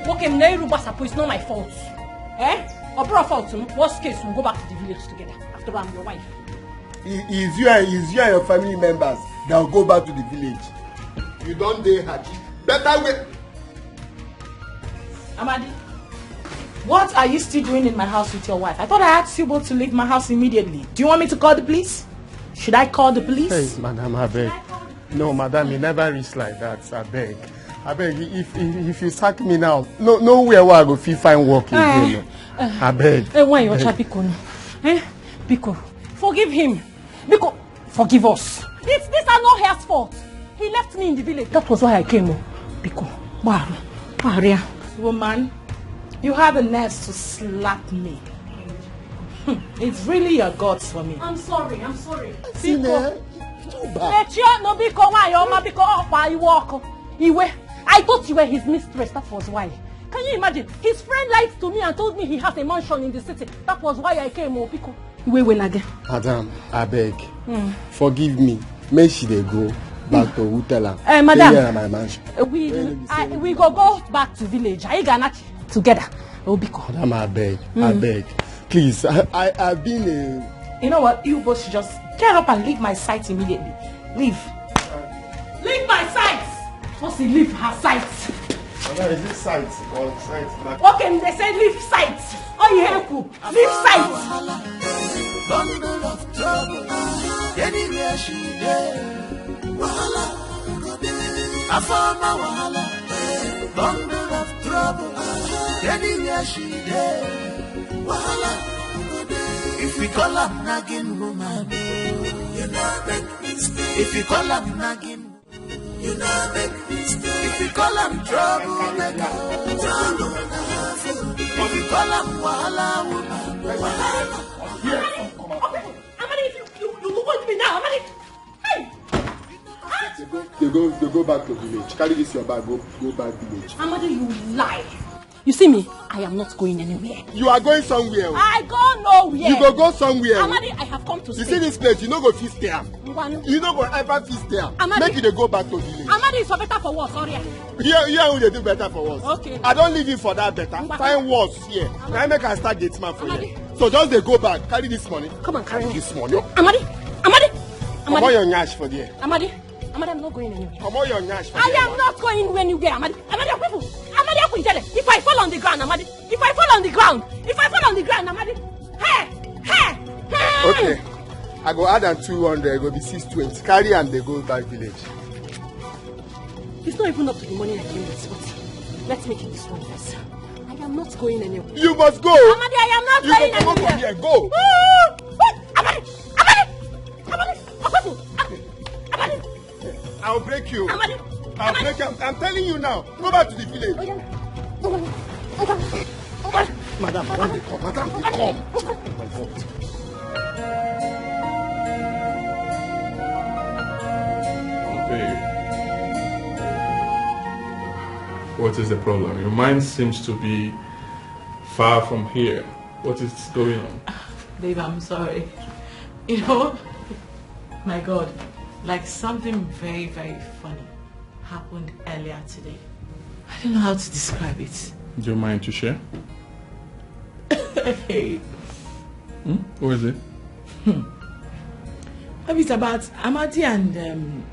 Okay, m na iru gbasapụ, it's not my fault. Eh? Ọ bụrụ fault m, worst case, we'll go back to the village together. After all, I'm your wife. Is you and is you and your family members that will go back to the village. You don dey happy. Better way. Amadi, what are you still doing in my house with your wife? I thought I asked you both to leave my house immediately. Do you want me to call the police? Should I call the police? Hey, madam, I beg. No, madam, e never reach like that. I beg. I beg. If if, if you sack me now, no nowhere where I go fit find work again. Eh, I beg. Eh, why you beg. Biko? Eh, Biko, forgive him. Biko, forgive us. It's this Anohia's fault. He left me in the village. That was why I came. Oh. Biko, Maria. Woman, you have the nerves to slap me. Hmm, it's really your gods for me. I'm sorry, I'm sorry. Biko. Mechie ọnụ biko, nwanyị ọma biko, ọkwa iwe ọkụ. Iwe. I thought you were his mistress, that was why. Can you imagine? His friend lied to me and told me he has a mansion in the city. That was why I came, oh, biko. Wait, wait again. Madam, abeg, forgive me. Make she dey go back to who tell am. Eh, madam. Say here na my mansion. Eh, we, Where you I, say we go go back to village. Are you gonna together? Obiko. Madam, abeg, abeg. Please, I, I, I've been a You know what? You both should just get up and leave my sight immediately. Leave. Leave my sight. Once you leave her sight. Madam, is it sight or sight? Okay, they say leave sight. Oh, you help you. Leave sight. Bundle of trouble. Anywhere she dey. Wahala. Afama wahala. Bundle of trouble. Anywhere she dey. Wahala. If we call am nagging woman. You know make mistake. If we call am nagging You know make mistake. If you call am trouble maker, trouble maker. If you call am wahala woman, wahala. Amadi, if you, you, you go with me now, Amadi. Hey! They go, they go, they go back to village. Carry this your bag, go, go back village. Amadi, you lie. You see me? I am not going anywhere. You are going somewhere. I go nowhere. You go go somewhere. Amadi, I have come to You see this place, you no go fit stay am. You no go ever fit stay am. Amadi. Make you dey go back to village. Amadi is for better for worse, sorry. Here, here we dey do better for worse. Okay. I don leave you for that better. Ngwa. Find worse here. Amadi. Na make I start gate man for Amadi. Here. So just dey go back, carry this money. Come and carry this money. Amadi, Amadi, Amadi. Comot your nyash for there. Amadi. Amadi, I'm not going anywhere. Comot your nyash. I am not going anywhere, Amadi. Amadi, people. Amadi, Akwinjele. If I fall on the ground, Amadi. If I fall on the ground. If I fall on the ground, Amadi. Hey, hey, hey. Okay. I go add am two hundred, go be six twenty. Carry am, dey go back village. It's not even up to the money I came with, but let's make it this one first. I am not going anywhere. You must go. Amadi, I am not you going anywhere. You go from here. Go. Amadi, Amadi, Amadi, Amadi. I'll break you. Amadi! I'll break you. I'm, I'm telling you now. Go back to the village. Oh, yeah. Oh, yeah. Oh, yeah. Oh, yeah. Madam, madam, they come. Madam, they come. Oh my God. Babe, what is the problem? Your mind seems to be far from here. What is going on? Babe, I'm sorry. You know, my God, like something very, very funny happened earlier today. I don't know how to describe it. Do you mind to share? Hey. Hmm? What is it? Hmm. It's about Amadi and um,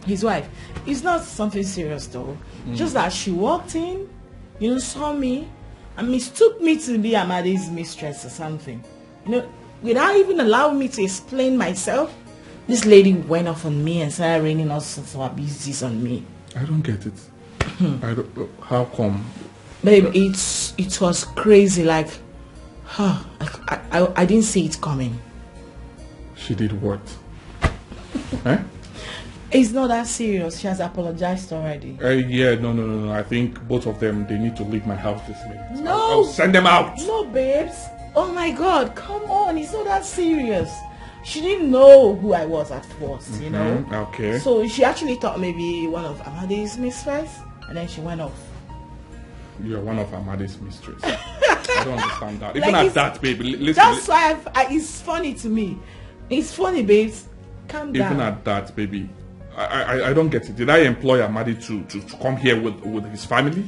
his wife. It's not something serious though. Mm. Just that she walked in, you know, saw me, and mistook me to be Amadi's mistress or something. You know, without even allowing me to explain myself, this lady went off on me and started raining all sorts of abuses on me. I don't get it. I don't, how come? Babe, it's it was crazy. Like, huh, I, I, I didn't see it coming. She did what? Eh? It's not that serious. She has apologized already. Uh, yeah, no, no, no, no. I think both of them, they need to leave my house this minute. No. I'll, I'll send them out. No, babes. Oh my God, come on. It's not that serious. She didn't know who I was at first, you know? Mm-hmm, okay. So she actually thought maybe one of Amadi's mistress, and then she went off. You're one of Amadi's mistress. I don't understand that. Even like at that, baby. Listen. That's why I've, I, it's funny to me. It's funny, babes. Calm down. Even at that, baby, I, I, I don't get it. Did I employ Amadi to, to, to come here with, with his family?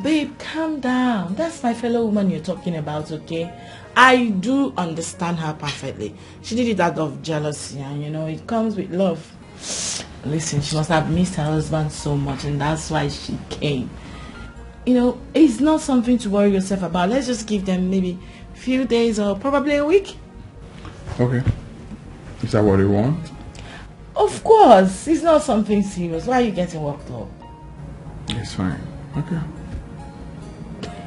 Babe, calm down. That's my fellow woman you're talking about, okay? I do understand her perfectly. She did it out of jealousy, and you know, it comes with love. Listen, she must have missed her husband so much, and that's why she came. You know, it's not something to worry yourself about. Let's just give them maybe few days or probably a week. Okay. Is that what you want? Of course. It's not something serious. Why are you getting worked up? It's fine. Okay.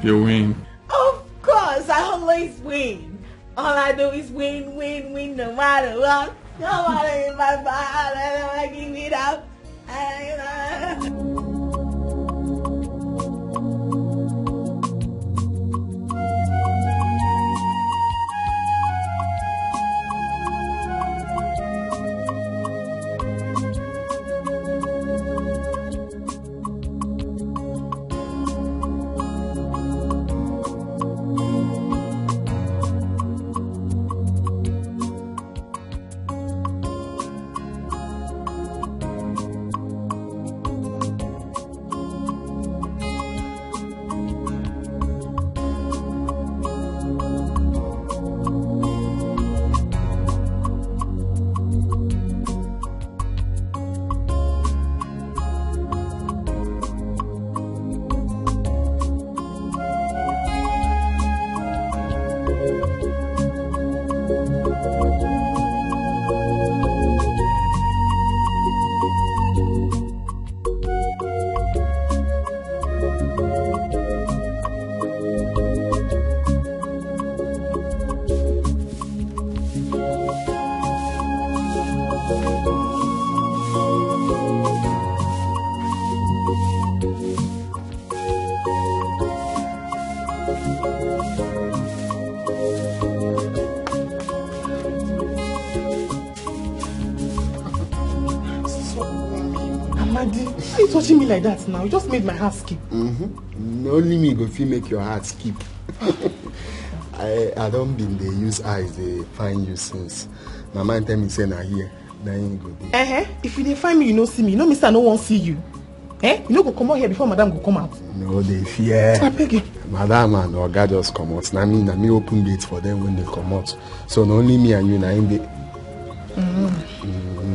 You win. Of course. I always win. All I do is win, win, win, no matter what. No matter if I fall, I never give it up. Why you touching me like that now? You just made my heart skip. Mm-hmm. Only me go fit make your heart skip. I I don been dey use eyes dey find you since. My mind tell me say na here na him go dey. Uh-huh. If you dey find me, you no see me. You know me say I no wan see you. Eh? You no go comot here before madam go come out. No dey fear. I beg you. Madam and oga just comot. Na me na me open gate for them when they comot. So na only me and you na him dey. Mm,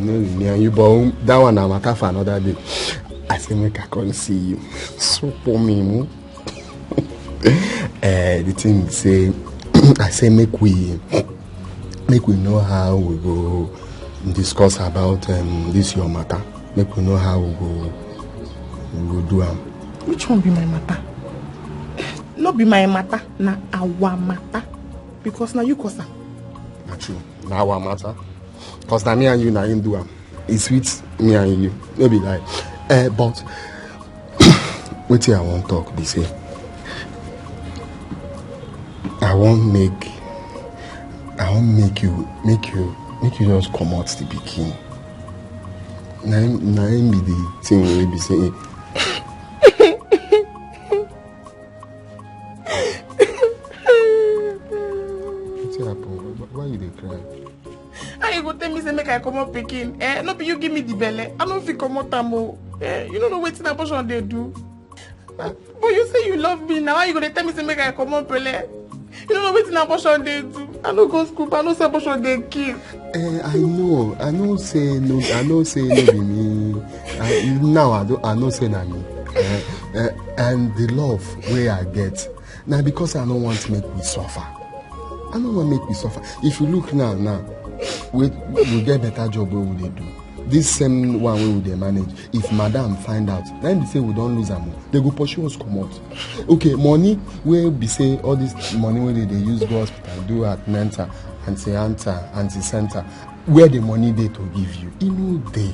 no be me and you, but um, that one na matter for another day. I say make I come see you. So for me, hmm? Eh, the thing be say, I say make we make we know how we go discuss about um, this your matter. Make we know how we go we go do am. Which one be my matter? No be my matter, na our matter. Because na you cause am. Na true. Na our matter. Cause na me and you na him do am. E sweet me and you. No be lie. Eh, but wetin I wan talk be say I wan make I wan make you make you make you just comot the pikin. Na him na him be the thing wey be say wetin happen? Why- Why you dey cry? How you go tell me say make I comot pikin? Eh, no be you give me the belle. I no fit comot am o. Eh, you no know wetin abortion dey do. But you say you love me now. How you go dey tell me say make I comot belle? You no know wetin abortion dey do. I no go school, but I know say abortion dey kill. Eh, I know. I know say no. I know say no be me. I, now I do. I know say na me. Eh, eh, and the love wey I get na because I no want make we suffer. I no want make we suffer. If you look now, now we we get better job wey we dey do. This same one wey we dey manage, if madam find out, na im be say we don lose am o. They go pursue us comot. Okay, money wey be say all this money wey they dey use go hospital do at mental, anti antal, anti center, where the money dey to give you? E no dey.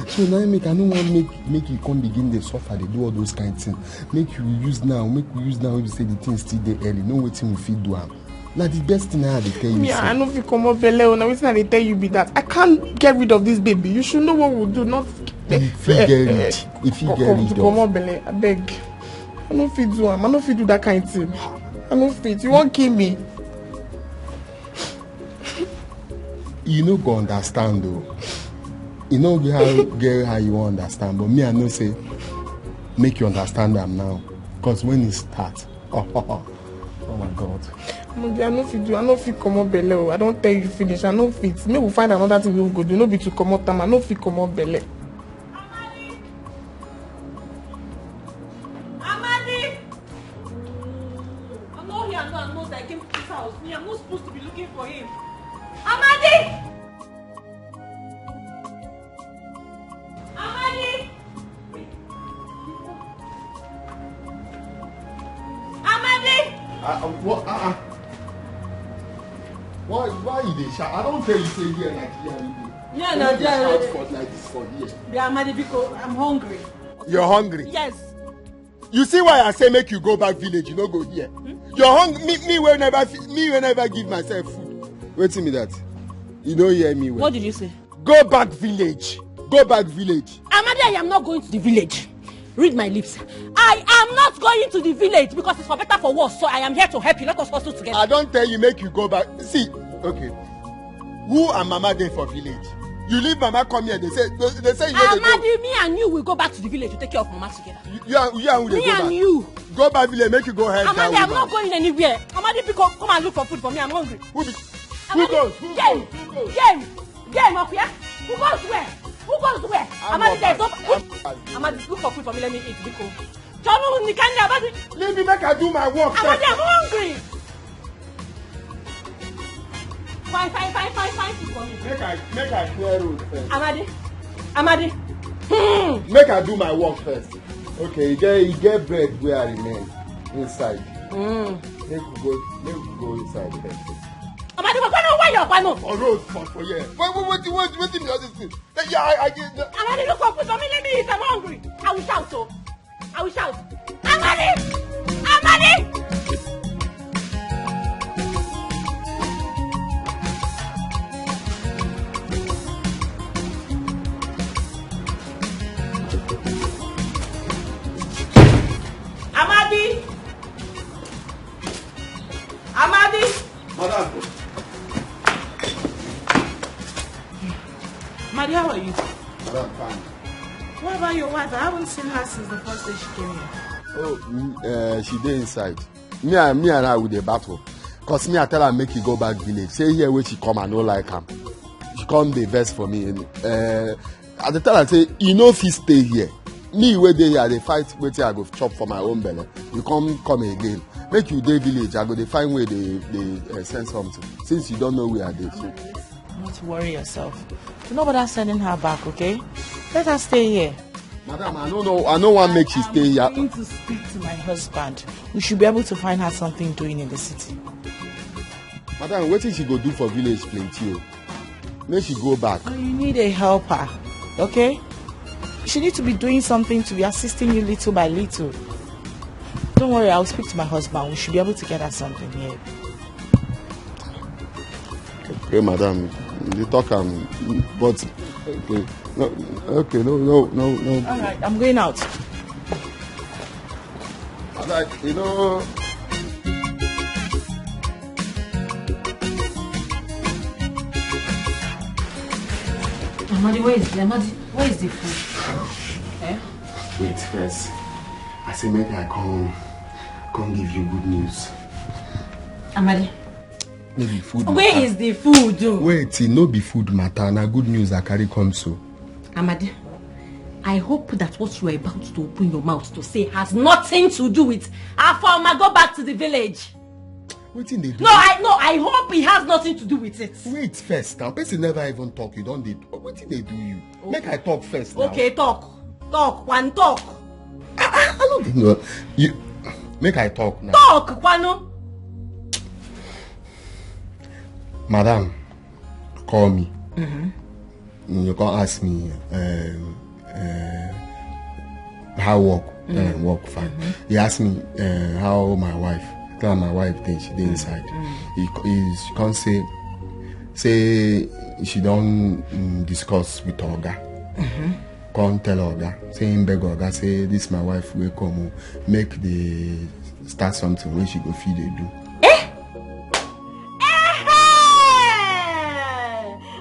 So na im make I no wan make make you come begin dey suffer dey do all those kind things. Make you use now, make we use now wey be say the thing still dey early, know wetin we fit do am. Na the best thing I dey tell you. Me, I no fit comot belle o. Na wetin I dey tell you be that. I can't get rid of this baby. You should know what we do. Not. You fit get rid. You fit get rid of. Comot belle. I beg. I no fit do am. I no fit do that kind thing. I no fit. You wan kill me? You no go understand o. You no get how get how you wan understand, but me I know say make you understand am now. Cause when e start, oh my God. Mundi, I no fit do, I no fit comot belle o. I don tell you finish, I no fit. Make we find another thing we go do. No be to comot am, I no fit comot belle. Amadi! I'm not here, I'm not, I'm not. I came to this house. Me, I'm not supposed to be looking for him. Amadi! Amadi! Amadi! Uh, uh, what? Uh, uh. Why, why you dey shout? I don't tell you say here like here you dey. Yeah, na there. Shout for like this for here. Yeah, Amadi, because I'm hungry. You're hungry? Yes. You see why I say make you go back village, you no go here. Hmm? You're hungry. Me, me will never, me will never give myself food. Wait till me that. You don't hear me well. What did you say? Go back village. Go back village. Amadi, I am not going to the village. Read my lips. I am not going to the village because it's for better for worse. So I am here to help you. Let us hustle together. I don't tell you, make you go back. See, okay. Who and mama dey for village? You leave mama come here. They say they, they say you no dey go. Amadi, me and you will go back to the village to take care of mama together. You, you and you and who dey go back? Me and you. Go back village, make you go help that woman. Amadi, I'm not going anywhere. Amadi, pick up, come and look for food for me. I'm hungry. Who be? Who goes? Who goes? Who goes? Game, Okia. Who goes where? Who goes where? Amadi, there's no. Amadi, look for food for me. Let me eat, biko. Jonu, Nikanya, Amadi. Leave me make I do my work first. Amadi, I'm hungry. Fine, fine, fine, fine, fine food for me. Make I make I clear road first. Amadi, Amadi. Hmm. Make I do my work first. Okay, you get you get bread where I remain inside. Mm. Make we go make we go inside first. Amadi, go no where your pano. For road for for here. Wait wait wait wait wait wait all this thing. Yeah, I, I, I, Amadi, look for food for me. Let me eat. I'm hungry. I will shout. Oh. I will shout. Amadi! Amadi! Amadi! Amadi! Madam, Amadi, how are you? madam, fine. What about your wife? I haven't seen her since the first day she came here. Oh, mm, uh, she dey inside. Me and me and her we dey battle. Cause me I tell her make e go back village. Say here wey she come I no like am. She come dey vex for me. Uh, I dey tell her say e no fit stay here. Me wey dey here I dey fight wetin I go chop for my own belle. You come come again. Make you dey village I go dey find way dey dey uh, send something. Since you don know where I dey. So. Not to worry yourself. Do not bother sending her back, okay? Let her stay here. Madam, I no know. I no wan make she stay here. I'm going to speak to my husband. We should be able to find her something doing in the city. Madam, wetin she go do for village plenty o. Make she go back. So you need a helper, okay? She needs to be doing something to be assisting you little by little. Don't worry, I'll speak to my husband. We should be able to get her something here. Okay, madam, you talk am, but okay, no, okay, no, no, no, no. All right, I'm going out. Madam, you know. Amadi, where is the Amadi? Where is the food? Eh? Wait first. I say make I come, come give you good news. Amadi, No be food where matter. Is the food? Oh? Wait, e no be food matter. Na good news I carry come so. Amadi, I hope that what you are about to open your mouth to say has nothing to do with Afoma. Go back to the village. Wetin dey do? No, I no, I hope it has nothing to do with it. Wait first now. Person never even talk. You don dey. Wetin dey do you? Make I talk first now. Okay, talk. Talk, one talk. I no dey know. You make I talk now. Talk, Kwano. Madam, call me. You come ask me um, uh, how work uh, work fine. He ask me uh, how my wife. Tell am my wife dey she dey inside. He, he she come say say she don mm, discuss with her oga. Come tell her oga say him beg her oga say this my wife wey come o make dey start something wey she go fit dey do.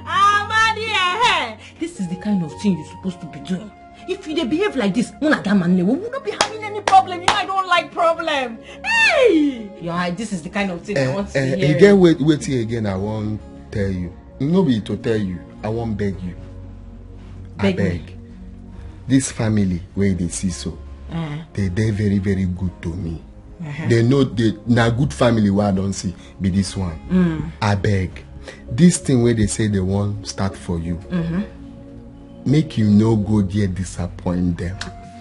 Amadi, eh, this is the kind of thing you're supposed to be doing. If you dey behave like this, una that man we will not be having any problem. You know, I don't like problem. Hey, yeah, this is the kind of thing I want to Eh, hear. e get wait wetin again I wan tell you. No be to tell you, I wan beg you. Beg me. Abeg, this family wey you dey see so, Eh. they dey very very good to me. They know they na good family wey I don see be this one. Abeg, this thing wey they say they wan start for you, make you no go there disappoint them.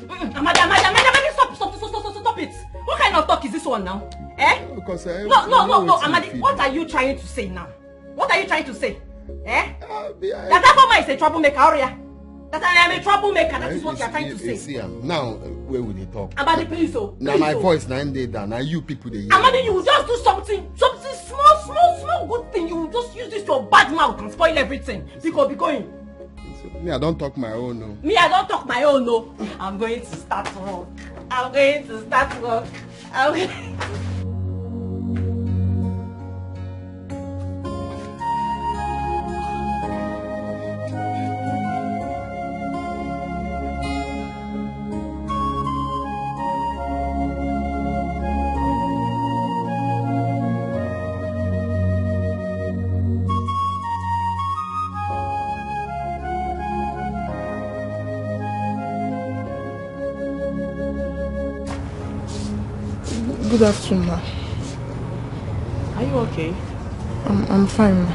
Mm, Amadi, Amadi, Amadi, Amadi, stop, stop, stop, stop, stop, stop it. What kind of talk is this one now? Eh? Because I No, no, no, no, wetin Amadi, fit what do. Are you trying to say now? What are you trying to say? Eh? Ah, be- I- That Afoma is a troublemaker, Oria. That I am a troublemaker, that is what you you are trying see- to you say. See am now uh, wey we dey talk. Amadi, please, oh. Na Please, my oh. Voice na im dey down. Na you people dey hear. Amadi, you will just do something, something small, small, small good thing. You will just use this your bad mouth and spoil everything. Because be going. Me, I don talk my own o. Me, I don't talk my own, no. I'm going to start work. I'm going to start work. I'm going... Good afternoon, ma. Are you okay? I'm, I'm fine, ma.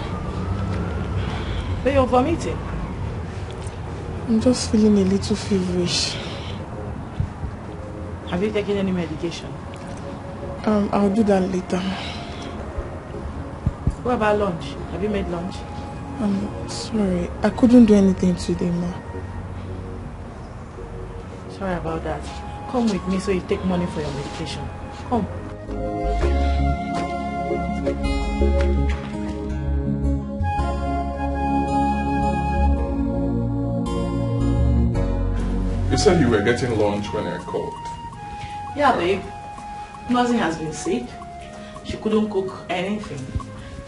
But you're vomiting. I'm just feeling a little feverish. Have you taken any medication? Um, I'll do that later, ma. What about lunch? Have you made lunch? I'm sorry. I couldn't do anything today, ma. Sorry about that. Come with me so you take money for your medication. Come. You said you were getting lunch when I called. Yeah, babe. Ngozi has been sick. She couldn't cook anything.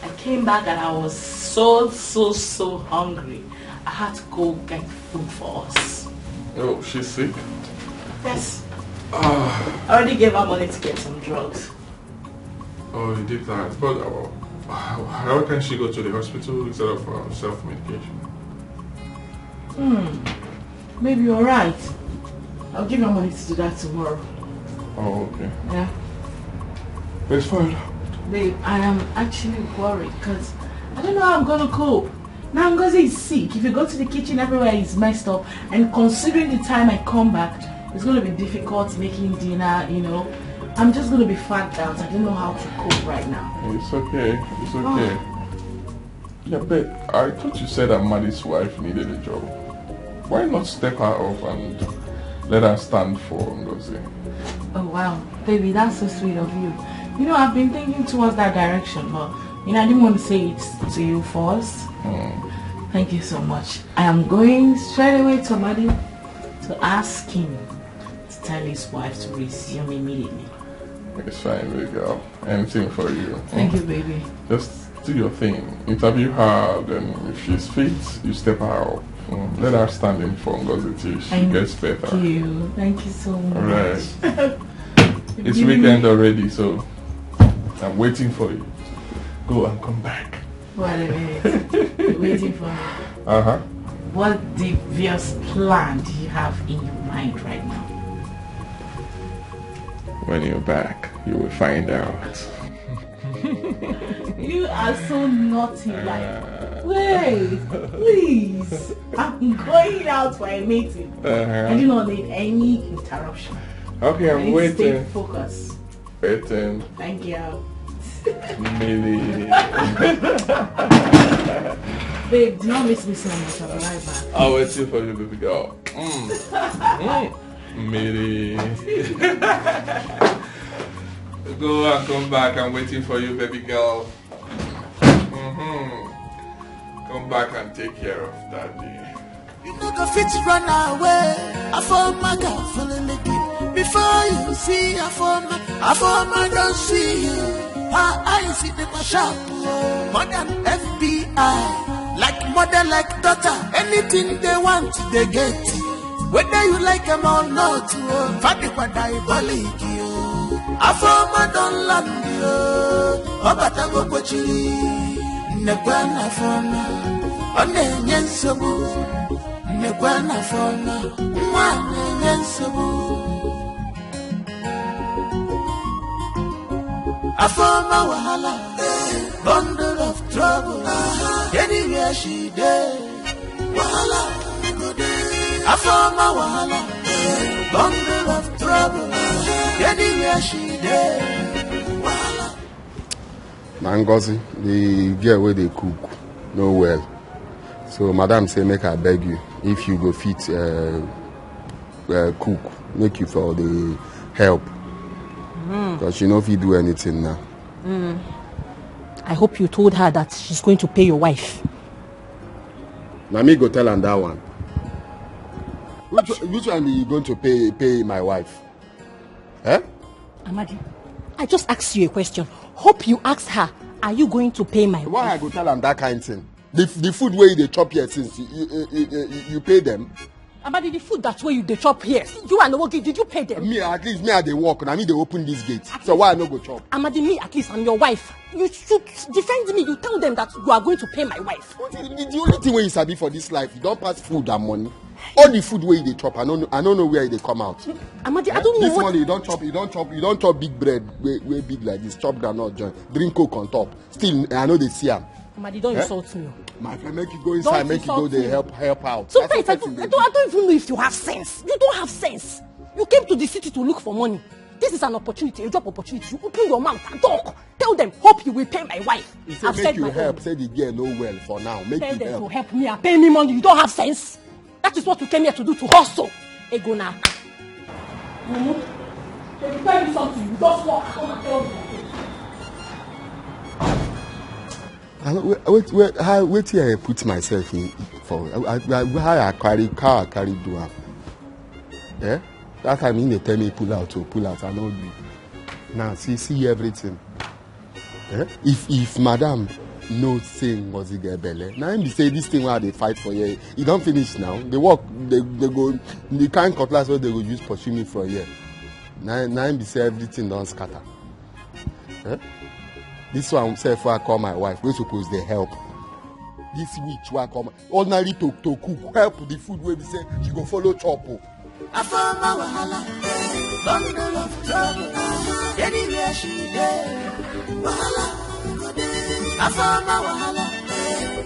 I came back and I was so, so, so hungry. I had to go get food for us. Oh, she's sick? Yes. I already gave her money to get some drugs. Oh, you did that. But uh, how, how can she go to the hospital instead of uh, self-medication? Hmm. Maybe you're right. I'll give her money to do that tomorrow. Oh, okay. Yeah. It's fine. Babe, I am actually worried because I don't know how I'm gonna cope. Now Ngozi is sick. If you go to the kitchen, everywhere is messed up. And considering the time I come back, it's gonna be difficult making dinner, you know. I'm just gonna be fagged out. I don't know how to cope right now. It's okay. It's okay. Yeah, but I thought you said Amadi's wife needed a job. Why not step her up and let her stand for Ngozi? Oh wow, baby, that's so sweet of you. You know, I've been thinking towards that direction, but you know, I didn't want to say it to you first. Thank you so much. I am going straight away to Amadi to ask him to tell his wife to resume immediately. It's fine, baby girl. Anything for you. Thank you, baby. Just do your thing. Interview her, then if she's fit, you step her up. Mm, let her stand in for Ngozi till she Thank gets better. you. Thank you so much. Alright. It's Giving me- weekend already, so I'm waiting for you. Go and come back. Wait a minute. Waiting for me. Uh huh. What devious plan do you have in your mind right now? When you're back, you will find out. You are so naughty. Like, wait, please. I'm going out for a meeting. I Uh-huh. do not need any interruption. Okay, I I'm need to stay waiting. Focused. Waiting. Thank you. Mini. Babe, do not miss me so much. I'll be right back. I'll wait you for you, baby girl. Mm. Mm. Mini. Go and come back. I'm waiting for you, baby girl. Mm-hmm. Come back and take care of daddy. You no go fit run away. Afoma go follow me keep. Before you see Afoma, Afoma don't see you. Her eyes in the sharp. Modern F B I, like mother, like daughter. Anything they want, they get. Whether you like them or not, Fadi kwa diabolic you. Afoma don't land you. Obata go kochiri. Nekwa na Afoma. Ọ na-enye nsogbu. Nekwa na Afoma. Nwa na-enye nsogbu. Afoma wahala, bundle of trouble. Anywhere she dey, wahala go dey. Afoma wahala, bundle of trouble. Anywhere she dey, wahala. Na Ngozi, the girl wey dey cook, no well. So madam say make I beg you, if you go fit uh, uh, cook, make you for the help. Because she no fit do anything now. I hope you told her that she's going to pay your wife. Na me go tell am that one. Which, which one be you going to pay pay my wife? Eh? Amadi, I just asked you a question. Hope you asked her, are you going to pay my Why I wife? Go tell am that kind thing? The, the food wey you dey chop here since, you, you, you, you, you pay them? Amadi, the food that way you dey chop here, you and Owogi, did you pay them? Me, at least me, I dey work. Na me dey open this gate. So why I no go chop? Amadi, me at least, I'm your wife. You should defend me. You tell them that you are going to pay my wife. The, the, the only thing wey you sabi for this life, you don pass food and money. All the food wey you dey chop, I no know, I no know where e dey come out. Amadi, I don't know This what. Morning you don chop, you don chop, you don chop big bread wey wey big like this, chop groundnut join, drink coke on top. Still, I no dey see am. Amadi, don't Eh? Insult me. My friend, make you go inside, Don't make you go insult dey me. help help out. Na so Sometimes I person don't, dey I do. don't, I don't even know if you have sense. You don't have sense. You came to the city to look for money. This is an opportunity, a job opportunity. You open your mouth and talk. Tell them, hope you will pay my wife. He say I've make said you my help. Own. Say the girl no well for now. Make Tell you them to help. Help me and pay me money. You don't have sense. That is what you came here to do, to hustle. Ego na. Mumu, they will tell you something. You just walk, come and tell me. I no- wait, wait, wait, how, wetin I put myself in for? I, I, I, how I carry, how I carry do am? Eh? That time he dey tell me pull out, oh, pull out. I no gree. Now, see, see everything. Eh? If, if madam know say Ngozi get belle, now him be say this thing wey I dey fight for here, e don finish now. The work, they, they go, the kind cutlass wey they go use pursue me from here. Now, now him be say everything don scatter. Eh? This one sef wey I call my wife, wey suppose dey help. This witch wey I call my, ordinary to, to cook, help the food wey be say she go follow chop o. Afama wahala, bundle of trouble. Anywhere she dey, wahala go dey. Afama wahala,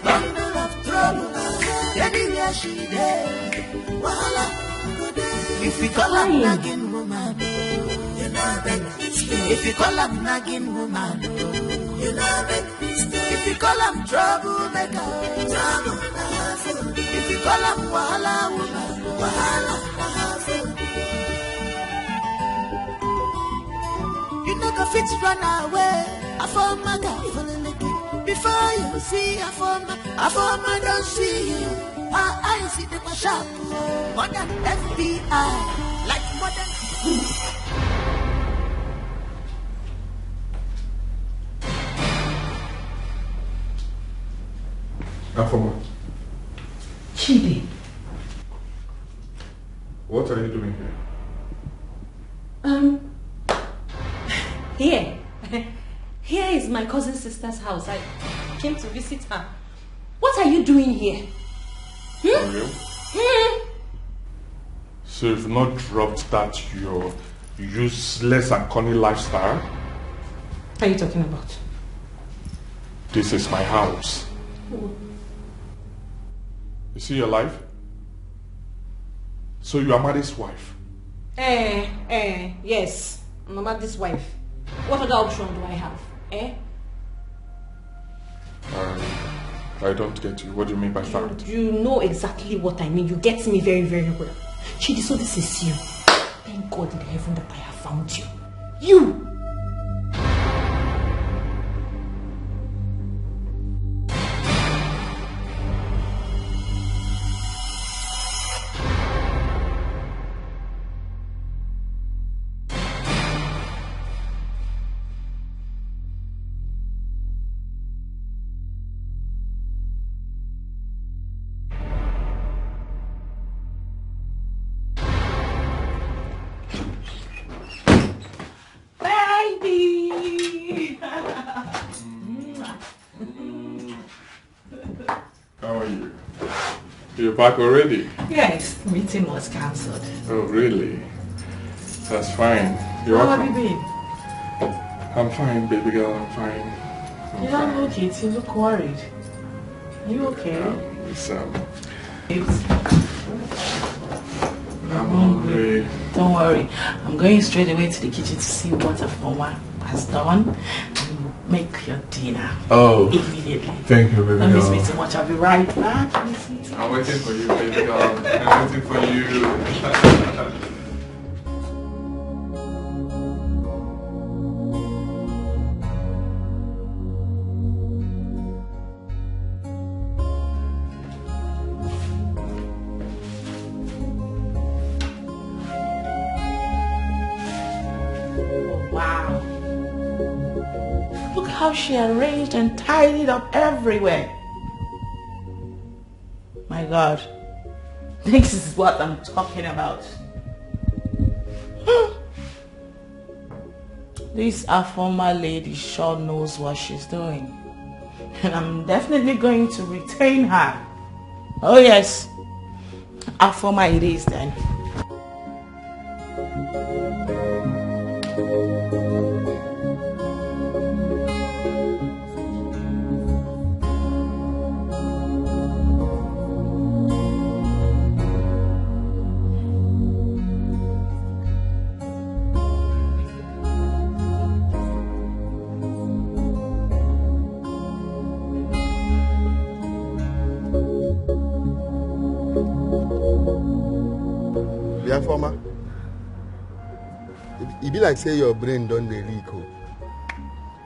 bundle of trouble. Anywhere she dey, wahala go dey. If you call am nagging woman, you know that. If you call am nagging woman, you know that. If you call am troublemaker, trouble na her fault. If you call am wahala woman, wahala na her fault. You no go fit run away. Afoma got for the licky. Before you see Afoma, Afoma don't see you. Her eyes see the sharp. Modern F B I, like modern. Afoma. Chidi. What are you doing here? Um, here. Here is my cousin sister's house. I came to visit her. What are you doing here? Hmm? Mario? Hmm? So you've not dropped that your useless and corny lifestyle? What are you talking about? This is my house. Oh. You see your life? So you are Amadi's wife? Eh, eh, yes. I'm Amadi's wife. What other option do I have? Eh? Um, I don't get you. What do you mean by that? You know exactly what I mean. You get me very, very well. Chidi, so this is you. Thank God in heaven that I have found you. You! Baby! How are you? You're back already? Yes, meeting was cancelled. Oh, really? That's fine. You're How have you welcome. Been? I'm fine, baby girl. I'm fine. I'm You don't fine. Look it. You look worried. Are you okay? Um, it's, um, Babes, I'm hungry. Don't worry. I'm going straight away to the kitchen to see what Afoma has done and make your dinner. Oh. Immediately. Thank you, baby girl. Don't miss me too much. I'll be right back. I'm waiting for you, baby girl. I'm waiting for you. Wow. Look how she arranged and tidied up everywhere. My God. This is what I'm talking about. Hmm. This Afoma lady sure knows what she's doing. And I'm definitely going to retain her. Oh, yes. Afoma it is then. Bia former. E be like say your brain don dey leak o.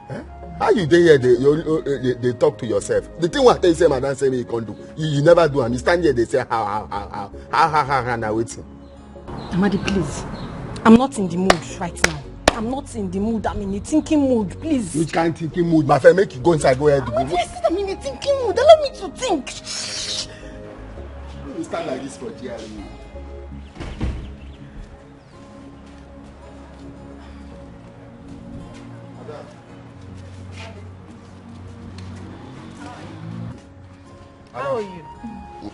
Eh? How you dey here dey you, you, you, dey talk to yourself? The thing wey I tell you say madam say make you come do, you, you never do am. You stand here dey say how how how how how how how how na wetin? Amadi, please. I'm not in the mood right now. I'm not in the mood. I'm in a thinking mood, please. Which kind thinking mood? My friend, make you go inside, go ahead. But I said I'm in a thinking mood. Allow me to think. You stand like this for G R E. How are you?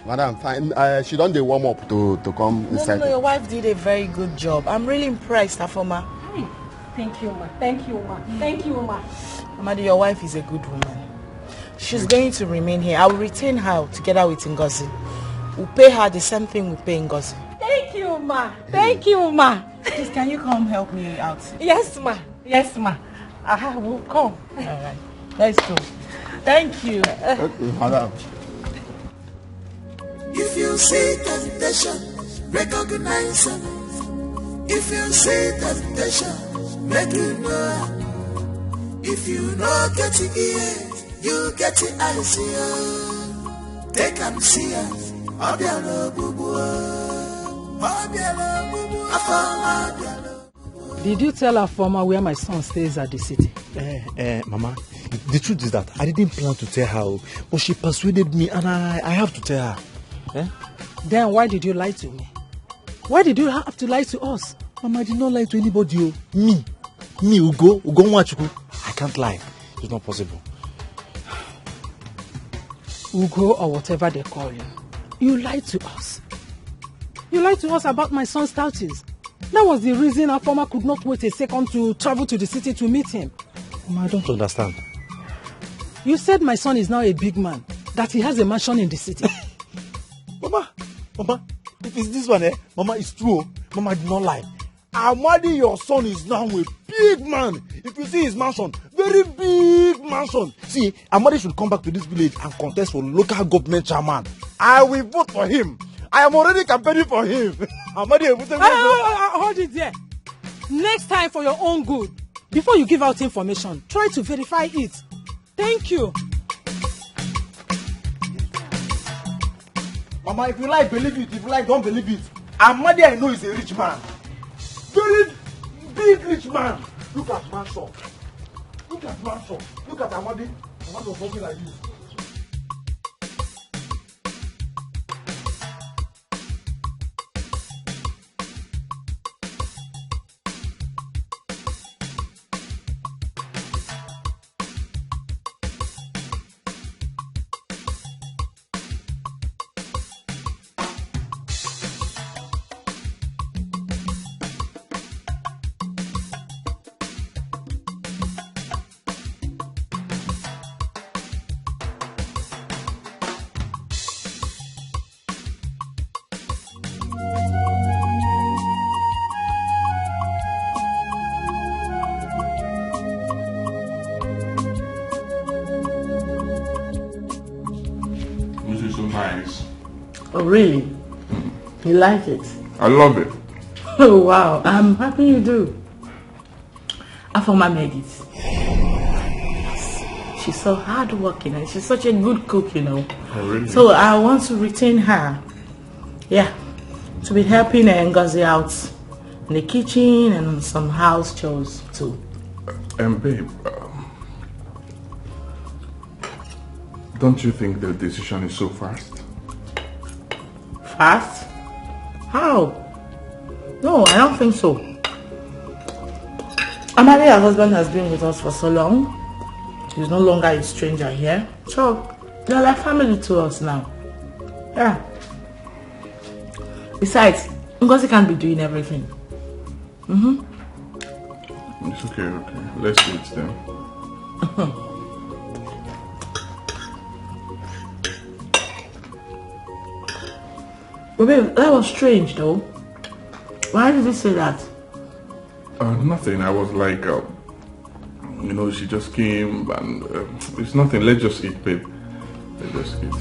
Madam, fine. Uh, she don dey warm up to, to come No, inside. no, no, your wife did a very good job. I'm really impressed, Afoma. Thank you, ma. Thank you, ma. Thank you, ma. Amadi, your wife is a good woman. She's going to remain here. I will retain her together with Ngozi. We'll pay her the same thing we pay Ngozi. Thank you, ma. Thank you, ma. Please, can you come help me out? Yes, ma. Yes, ma. I will come. All right. Let's go. Thank you. Okay, madam. If you see temptation, recognize it. If you see temptation, make you know. If you no get it ear, you get it eyes here. Take and see it. Obiara ogbugbu. Obiara ogbugbu. Afọma obiara. Did you tell Afoma where my son stays at the city? Eh, eh, Mama, the truth is that I didn't plan to tell her, oh, but she persuaded me and I, I have to tell her. Eh? Then why did you lie to me? Why did you have to lie to us? Mama, I did not lie to anybody. Oh. Me, me, Ugo, Ugo Nwachukwu. I can't lie. It's not possible. Ugo or whatever they call you. You lied to us. You lied to us about my son's status. That was the reason Afoma could not wait a second to travel to the city to meet him. Mama, I don't understand. You said my son is now a big man, that he has a mansion in the city. Mama, Mama, if it's this one, eh? Mama, it's true. Oh. Mama, I did not lie. Amadi, your son is now a big man. If you see his mansion, very big mansion. See, Amadi should come back to this village and contest for local government chairman. I will vote for him. I am already campaigning for him. Amadi, ah, ah, ah, hold it there. Next time, for your own good, before you give out information, try to verify it. Thank you. Mama, if you like, believe it. If you like, don't believe it. Amadi, I know, is a rich man. Very big rich man. Look at mansion. Look at mansion. Look at Amadi. Amadi was walking like this. This is so nice. Oh, really? You like it? I love it. Oh, wow. I'm happy you do. Afoma made it. She's so hardworking and she's such a good cook, you know. Oh, really? So I want to retain her. Yeah. To be helping Ngozi out in the kitchen and some house chores too. And babe, um, don't you think the decision is so fast? Fast? How? No, I don't think so. Amadi, her husband, has been with us for so long. He's no longer a stranger here. So, they're like family to us now. Yeah. Besides, Ngozi can't be doing everything. Mm-hmm. It's okay, okay. Let's eat then. But babe, that was strange though. Why did you say that? Uh, nothing. I was like, uh, you know, she just came and uh, it's nothing. Let's just eat, babe. Let's just eat.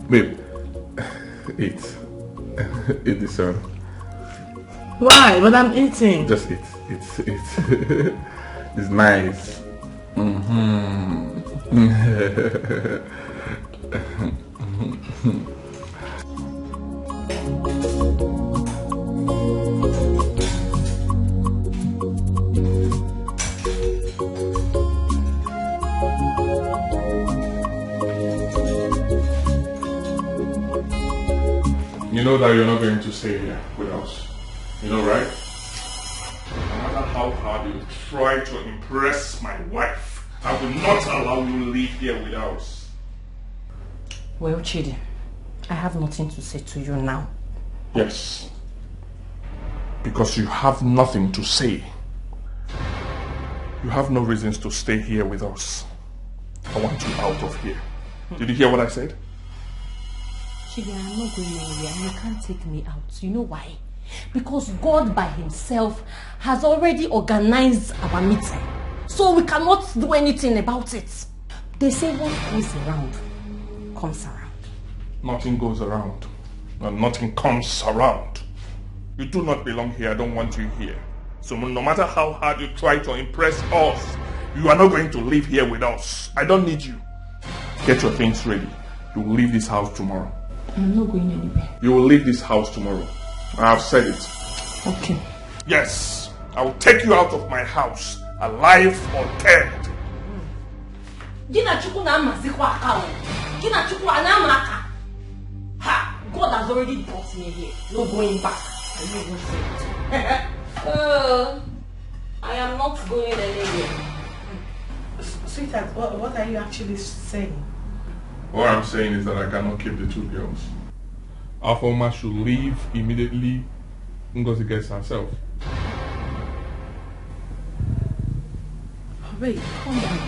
Babe, eat. Eat this one. Why? But I'm eating. Just eat. It's it's. It's nice. Mm-hmm. You know that you're not going to stay here with us. You know, right? No matter how hard you try to impress my wife, I will not allow you live here with us. Well, Chidi, I have nothing to say to you now. Yes. Because you have nothing to say, you have no reasons to stay here with us. I want you out of here. Did you hear what I said? Chidi, I'm not going anywhere. You can't take me out. You know why? Because God by himself has already organized our meeting. So we cannot do anything about it. They say what goes around comes around. Nothing goes around, and nothing comes around. You do not belong here. I don't want you here. So no matter how hard you try to impress us, you are not going to live here with us. I don't need you. Get your things ready. You will leave this house tomorrow. I'm not going anywhere. You will leave this house tomorrow. I have said it. Okay. Yes, I will take you out of my house, alive or dead. Gị na Chukwu na-amazikwa aka o. Gị na Chukwu a na-ama aka. Ha! God has already brought me here. No going back. I even said it. Uh, I am not going anywhere. S- Sweetheart, what, what are you actually saying? What I'm saying is that I cannot keep the two girls. Afoma should leave immediately Ngozi gets herself. Babe, calm down.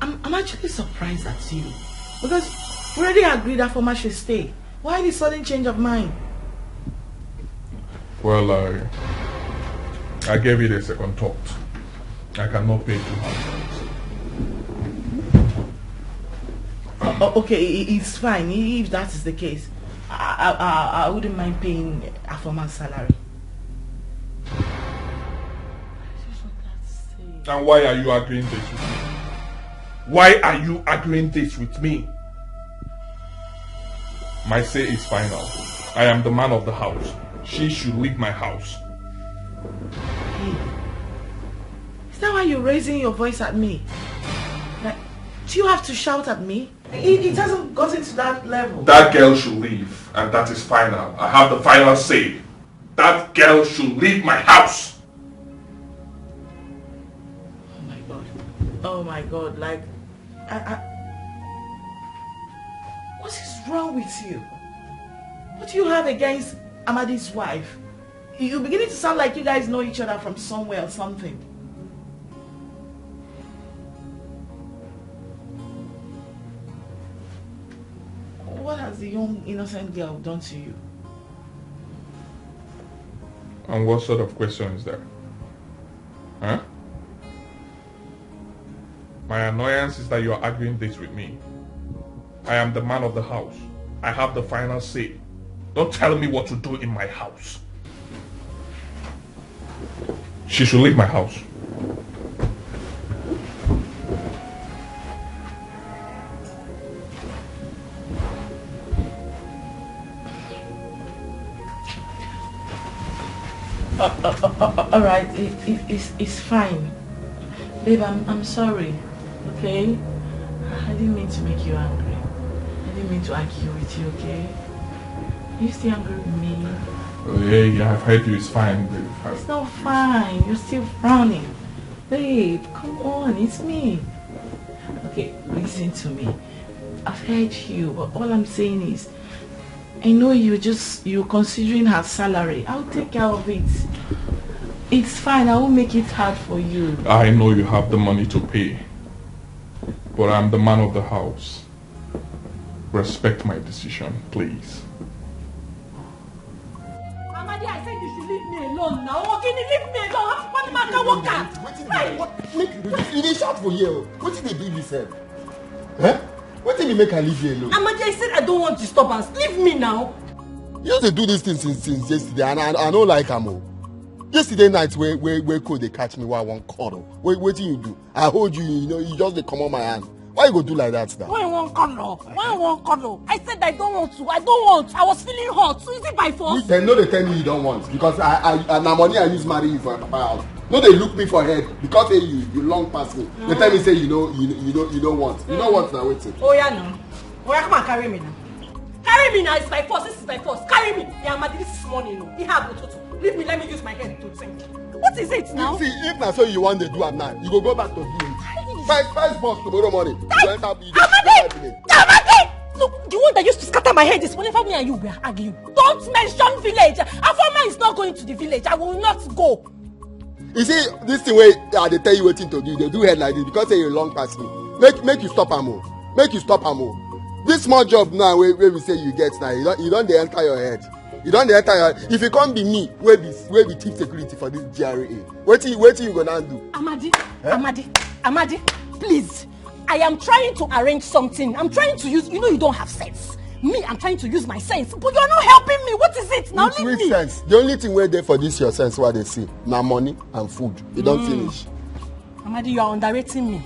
I'm, I'm actually surprised at you. Because we already agreed that Afoma should stay. Why the sudden change of mind? Well, I, I gave it a second thought. I cannot pay two hundred. Uh, uh, okay, i- i- it's fine i- if that is the case. I, I, I, I wouldn't mind paying Afoma's salary. And why are you arguing this with me? Why are you arguing this with me? My say is final. I am the man of the house. She should leave my house. Hey, is that why you're raising your voice at me? Like, do you have to shout at me? It, it hasn't gotten to that level. That girl should leave, and that is final. I have the final say. That girl should leave my house. Oh my God. Oh my God. Like, I, I, what is wrong with you? What do you have against Amadi's wife? You're beginning to sound like you guys know each other from somewhere or something. What has the young innocent girl done to you? And what sort of question is that? Huh? My annoyance is that you are arguing this with me. I am the man of the house. I have the final say. Don't tell me what to do in my house. She should leave my house. Uh, uh, uh, uh, all right, it, it, it's, it's fine. Babe, I'm, I'm sorry, okay? I didn't mean to make you angry. I didn't mean to argue with you, okay? Are you still angry with me? Oh, yeah, yeah, I've heard you. It's fine, babe. It's not fine. You're still frowning. Babe, come on, it's me. Okay, listen to me. I've heard you, but all I'm saying is, I know you just, you're considering her salary. I'll take care of it. It's fine. I won't make it hard for you. I know you have the money to pay, but I'm the man of the house. Respect my decision, please. Amadi, I said you should leave me alone now. Okini, leave me alone. I'm a worker. Wetin dey, what, make you, you dey shout for here o. Wetin dey do you sef? Eh? Wetin dey make I leave you alone? Amadi, I said I don't want disturbance. Leave me now. You just dey do this thing since, since yesterday, and I, I no like am o. Yesterday night, where where where cold they catch me, where I won't cuddle. Wait, wait till you do. I hold you, you know, you just they come on my hand. Why you go do like that now? Why you won't cuddle? Why you won't cuddle? I said I don't want to. I don't want. I was feeling hot. So is it by force? Then no, they tell me you don't want because I I and na money I use marry you for my papa house. No, they look me for head because say you you long pass me. They tell me say you know you you don't you don't want. You don't want now waiting. Oh yeah, no. Oh yeah, come and carry me now. Carry me now. It's by force. This is by force. Carry me. Yeah, Amadi, this is money. No, he have to. Leave me, let me use my head to think. What is it now? See, if na so you wan dey do am now, you go go back to village. First, first boss tomorrow morning. You go enter, you go enter village. Amadi! Look, the one that used to scatter my head is whenever me and you were arguing. Don't mention village. Afoma is not going to the village. I will not go. You see, this thing wey I dey tell you wetin to do, you dey do head like this because say you long pass me. Make make you stop am o. Make you stop am o. This small job now wey wey be say you get now, you don you don dey enter your head. You don dey enter your head. If you come be me wey be wey be chief security for this G R A, wetin wetin you go now do? Amadi, Amadi, Amadi, please. I am trying to arrange something. I'm trying to use, you know, you don't have sense. Me, I'm trying to use my sense, but you're not helping me. What is it now? Which Leave which me. Sense? The only thing wey dey for this your sense wey I dey see na money and food. E don finish. Amadi, you are underrating me.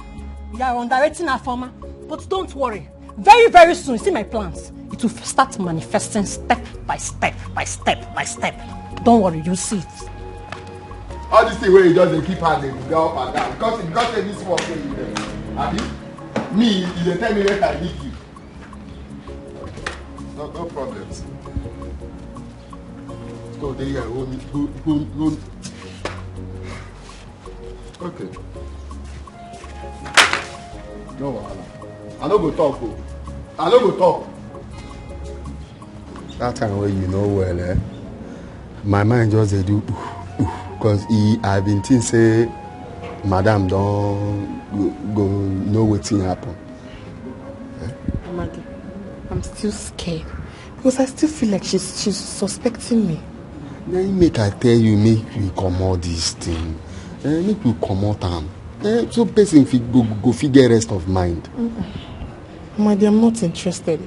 You are underrating Afoma. But don't worry. Very, very soon, see my plans. It will start manifesting step by step by step by step. Don't worry, you see it. All this thing wey you just dey keep hand dey go up and down because because say this work wey you dey abi me you dey tell me make I leave you. No no problems. Go dey here hold me hold hold hold. Okay. No wahala. I no go talk o. I no go talk. That time wey you know well, eh? My mind just dey do because he I been think say madam don go, go know wetin happen. Amadi, I'm still scared because I still feel like she's she's suspecting me. Na him make I tell you make we comot this thing. Eh, make we comot am. Eh, so person fit go go fit get rest of mind. Amadi, I'm not interested.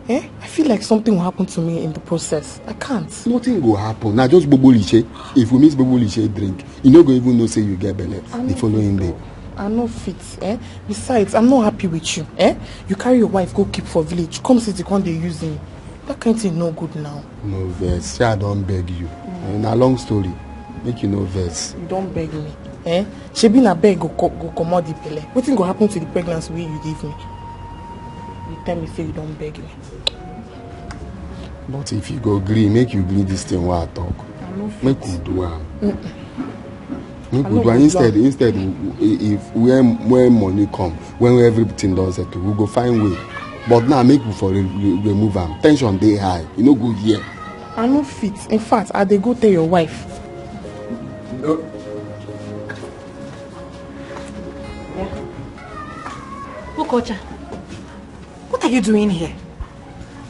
Eh? I feel like something will happen to me in the process. I can't. Nothing go happen. Now just bobo liche. If we miss bobo liche drink, you no go even know say you get belle the following day. I no fit. Eh? Besides, I'm not happy with you. Eh? You carry your wife go keep for village. Come city, come dey use me. That kind thing no good now. No vex. Say I don beg you. Mm. Na long story. Make you no vex. You don beg me. Eh? Shebi na beg go co- go comot the belle. Wetin go happen to the pregnancy wey you give me? You tell me say you don beg me. But if you go gree, make you gree this thing wey I talk. I no fit. Make we do am. Mm-mm. Make we do am instead instead if when when money come when everything don settle we go find way but now make we for re re remove am tension dey high e no good here. I no fit in fact I dey go tell your wife. No. Ukocha, what are you doing here?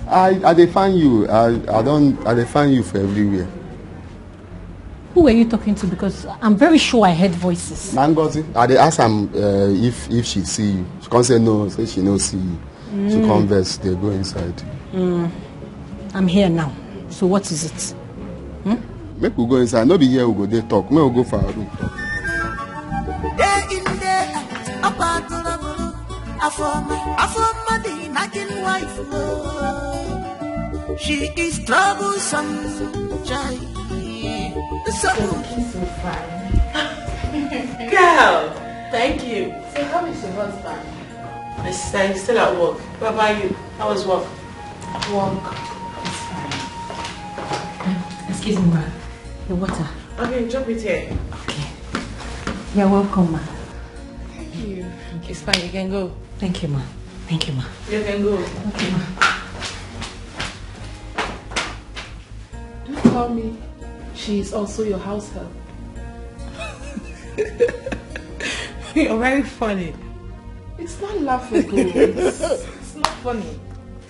I I dey find you I I don I dey find you for everywhere. Who were you talking to? Because I'm very sure I heard voices. Na Ngozi, I dey ask am uh, if if she see you. She come say no, say she no see you. Mm. She come vex, dey go inside. Mm. I'm here now. So what is it? Hmm? Make we go inside. No be here we go dey talk. Make we go for our room talk. Day in, day out, up and down, Afoma, Afoma, the nagging wife. Oh. She is troublesome, child. So Thank you so fine. Girl, thank you. So how is your husband? My sister, he's still at work. What about you? How was work? Work is fine. Excuse me, ma. The water. Okay, drop it here. Okay. You're welcome, ma. Thank you. It's fine, you can go. Thank you, ma. Thank you, ma. You can go. Okay, ma. Don't tell me she is also your house help. You're very funny. It's not laughable. It's, it's not funny.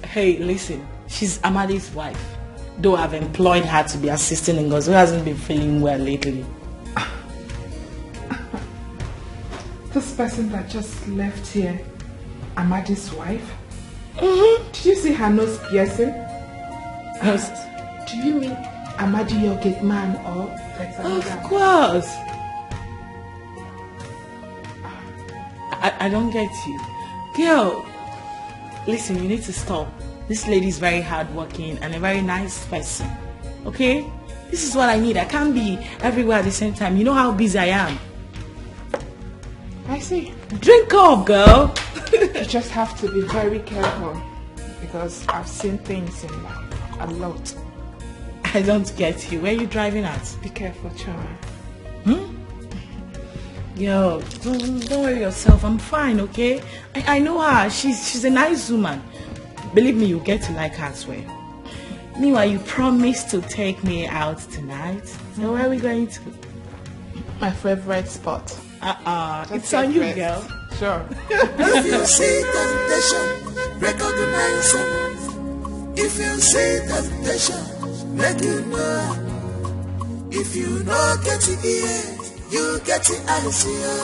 Hey, listen. She's Amadi's wife. Though I've employed her to be assisting Ngozi, who hasn't been feeling well lately. This person that just left here, Amadi's wife? Mm-hmm. Did you see her nose piercing? Nose. Do you mean Amadi, your gate man, or there's Of another? Course. I, I don't get you. Girl, listen, you need to stop. This lady is very hardworking and a very nice person. Okay? This is what I need. I can't be everywhere at the same time. You know how busy I am. I see. Drink up, girl. You just have to be very careful because I've seen things in life a lot. I don't get you. Where are you driving at? Be careful, Choma. Yo, don't, don't worry yourself. I'm fine, okay? I, I know her. She's she's a nice woman. Believe me, you get to like her as well. Meanwhile, you promised to take me out tonight. So where are we going to? My favorite spot. Uh-uh. It's Your on you, best. Girl. Sure. If you see temptation, recognize it. If you see temptation, make you know. If you know get it here, you get it eyes here.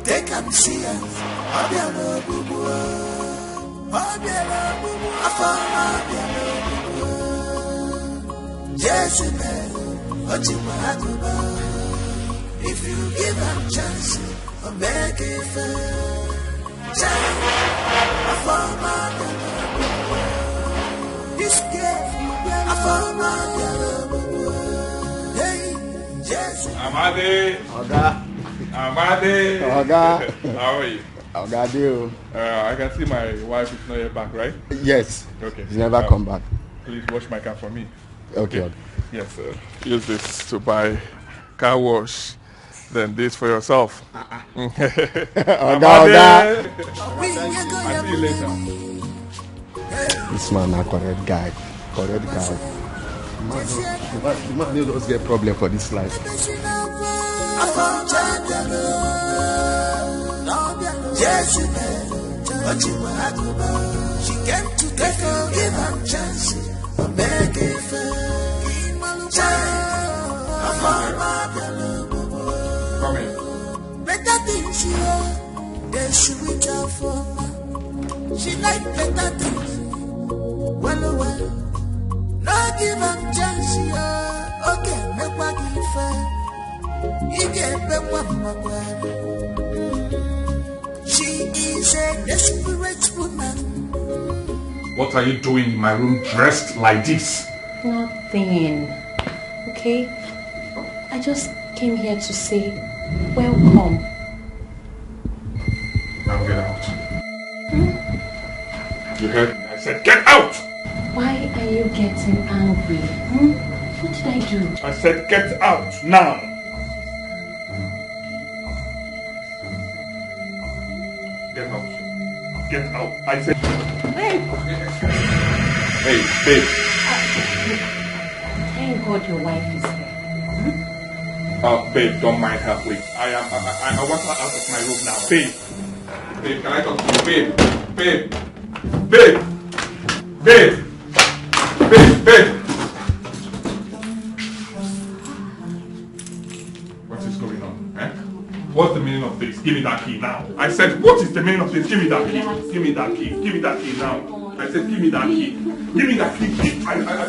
Take and see it. Obiara ogbugbu. Obiara ogbugbu. Afọ ọma obiara ogbugbu. Jesu mere, o jikwa agụba. If you give am chance, o mee gị ife. Chai, afọ ọma obiara ogbugbu. This girl, afọ ọma obiara ogbugbu. Hey, Jesu. Amade. Oga. Amade. Oga. How are you? Oga Deo. Uh, I can see my wife is not yet back, right? Yes. Okay. He's never Uh, come back. Please wash my car for me. Okay. Yes, sir. Use this to buy car wash. Then this for yourself. Oga, Oga. I'll see you later. This man na correct guy. Correct guy. Man, no, the man, the man no just get problem for this life. Jesu, o jikwa agụba. She came to take give am chance. O mee gị ife. Chai, afọ ọma obiara ogbugbu. Come in. Better things, yo. They sweet her for. She like better things. Well, well. No give am chance, yo. Okay, make what give her. He get back what my. She is a desperate woman. What are you doing in my room dressed like this? Nothing. Okay? I just came here to say welcome. Now get out. You heard me? I said get out! Why are you getting angry? Hmm? What did I do? I said get out now! Get out. Get out. I said. Babe, Hey, babe. Thank God your wife is here. Uh, babe, don't mind her, please. I am. I, I, I want her out of my room now. Babe. Babe, can I talk to you? Babe. Babe. Babe. Babe. Babe. Babe. What is going on? Eh? What's the meaning of this? Give me that key now. I said, what is the meaning of this? Give me that key. Give me that key. Give me that key now. I said, give me that key. Give me that key. Key. I, I, I,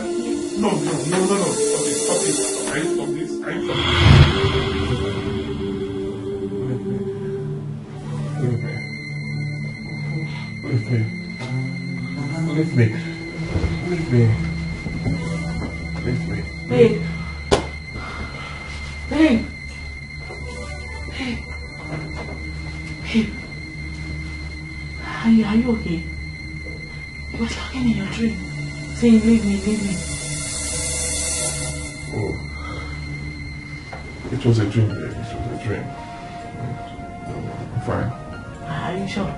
no, no, no, no, no. Stop it. Stop it. Can you stop this? Can you stop this? Leave me. Leave me. Leave me. Leave me. Leave me. Babe. Babe. Babe. Babe. Are you, are you okay? You were talking in your dream, saying, leave me, leave me. Oh. It was a dream, babe. It was a dream. I'm fine. Are you sure?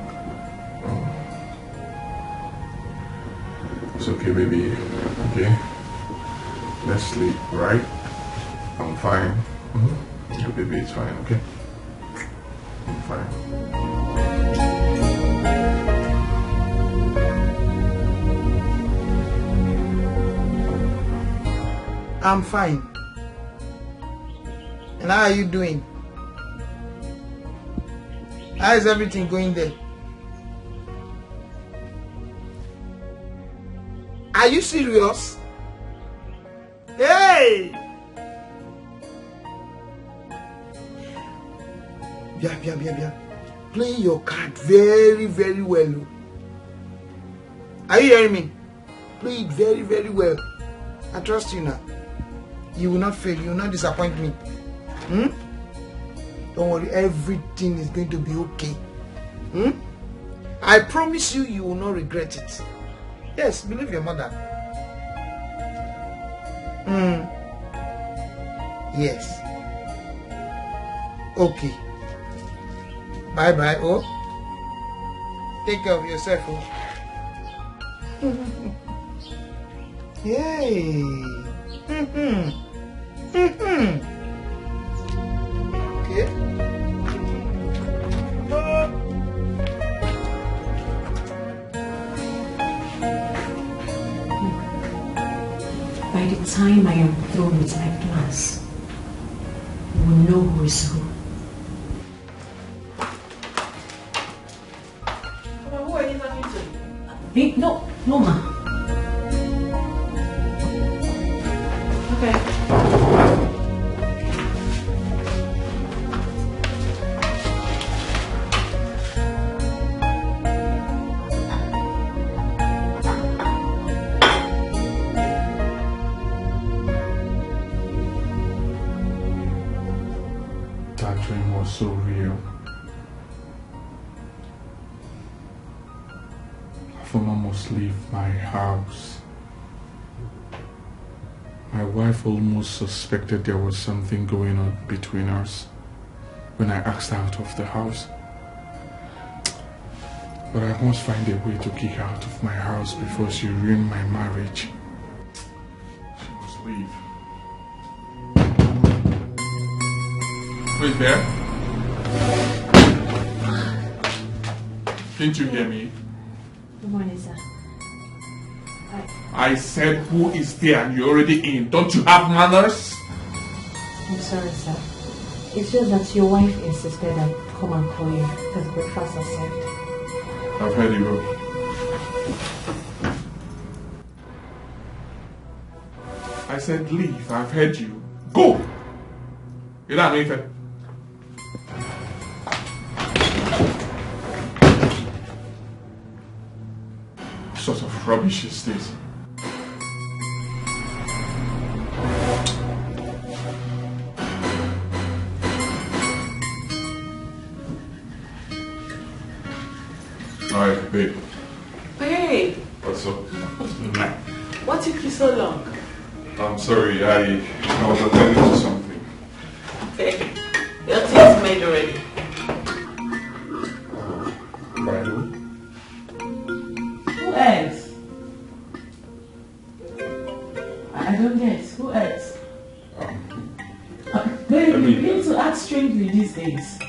It's okay, baby. Okay? Let's sleep, right? I'm fine. Mm-hmm. Yeah, baby, it's fine, okay? I'm fine. I'm fine. And how are you doing? How is everything going there? Are you serious? Hey! Bia, bia, bia, bia. Play your card very, very well. O. Are you hearing me? Play it very, very well. I trust you now. You will not fail. You will not disappoint me. Hmm? Don't worry. Everything is going to be okay. Hmm? I promise you, you will not regret it. Yes, believe your mother. Hmm. Yes. Okay. Bye bye, oh. Take care of yourself, oh. Yay. Mm-hmm. Mm-hmm. Okay. By the time I am through with my plans, you will know who is who. Who are you talking to? Eh, no, no, ma. Okay. That dream was so real. Afoma must leave my house. My wife almost suspected there was something going on between us when I asked her out of the house. But I must find a way to kick her out of my house before she ruined my marriage. She must leave. Who is there? Didn't you hear me? Good morning, sir. I said, who is there and you're already in? Don't you have manners? I'm sorry, sir. It's just that your wife insisted I come and call you because breakfast has served. I've heard you. I said, leave. I've heard you. Go! You don't have anything. What sort of rubbish is this? Alright, babe. Hey, What's up? What took you so long? I'm sorry, I, I was attending to something. Okay. Your tea is made already. By who? Who else? I I don't get. Who else? Uh, Babe, you begin to act strangely these days.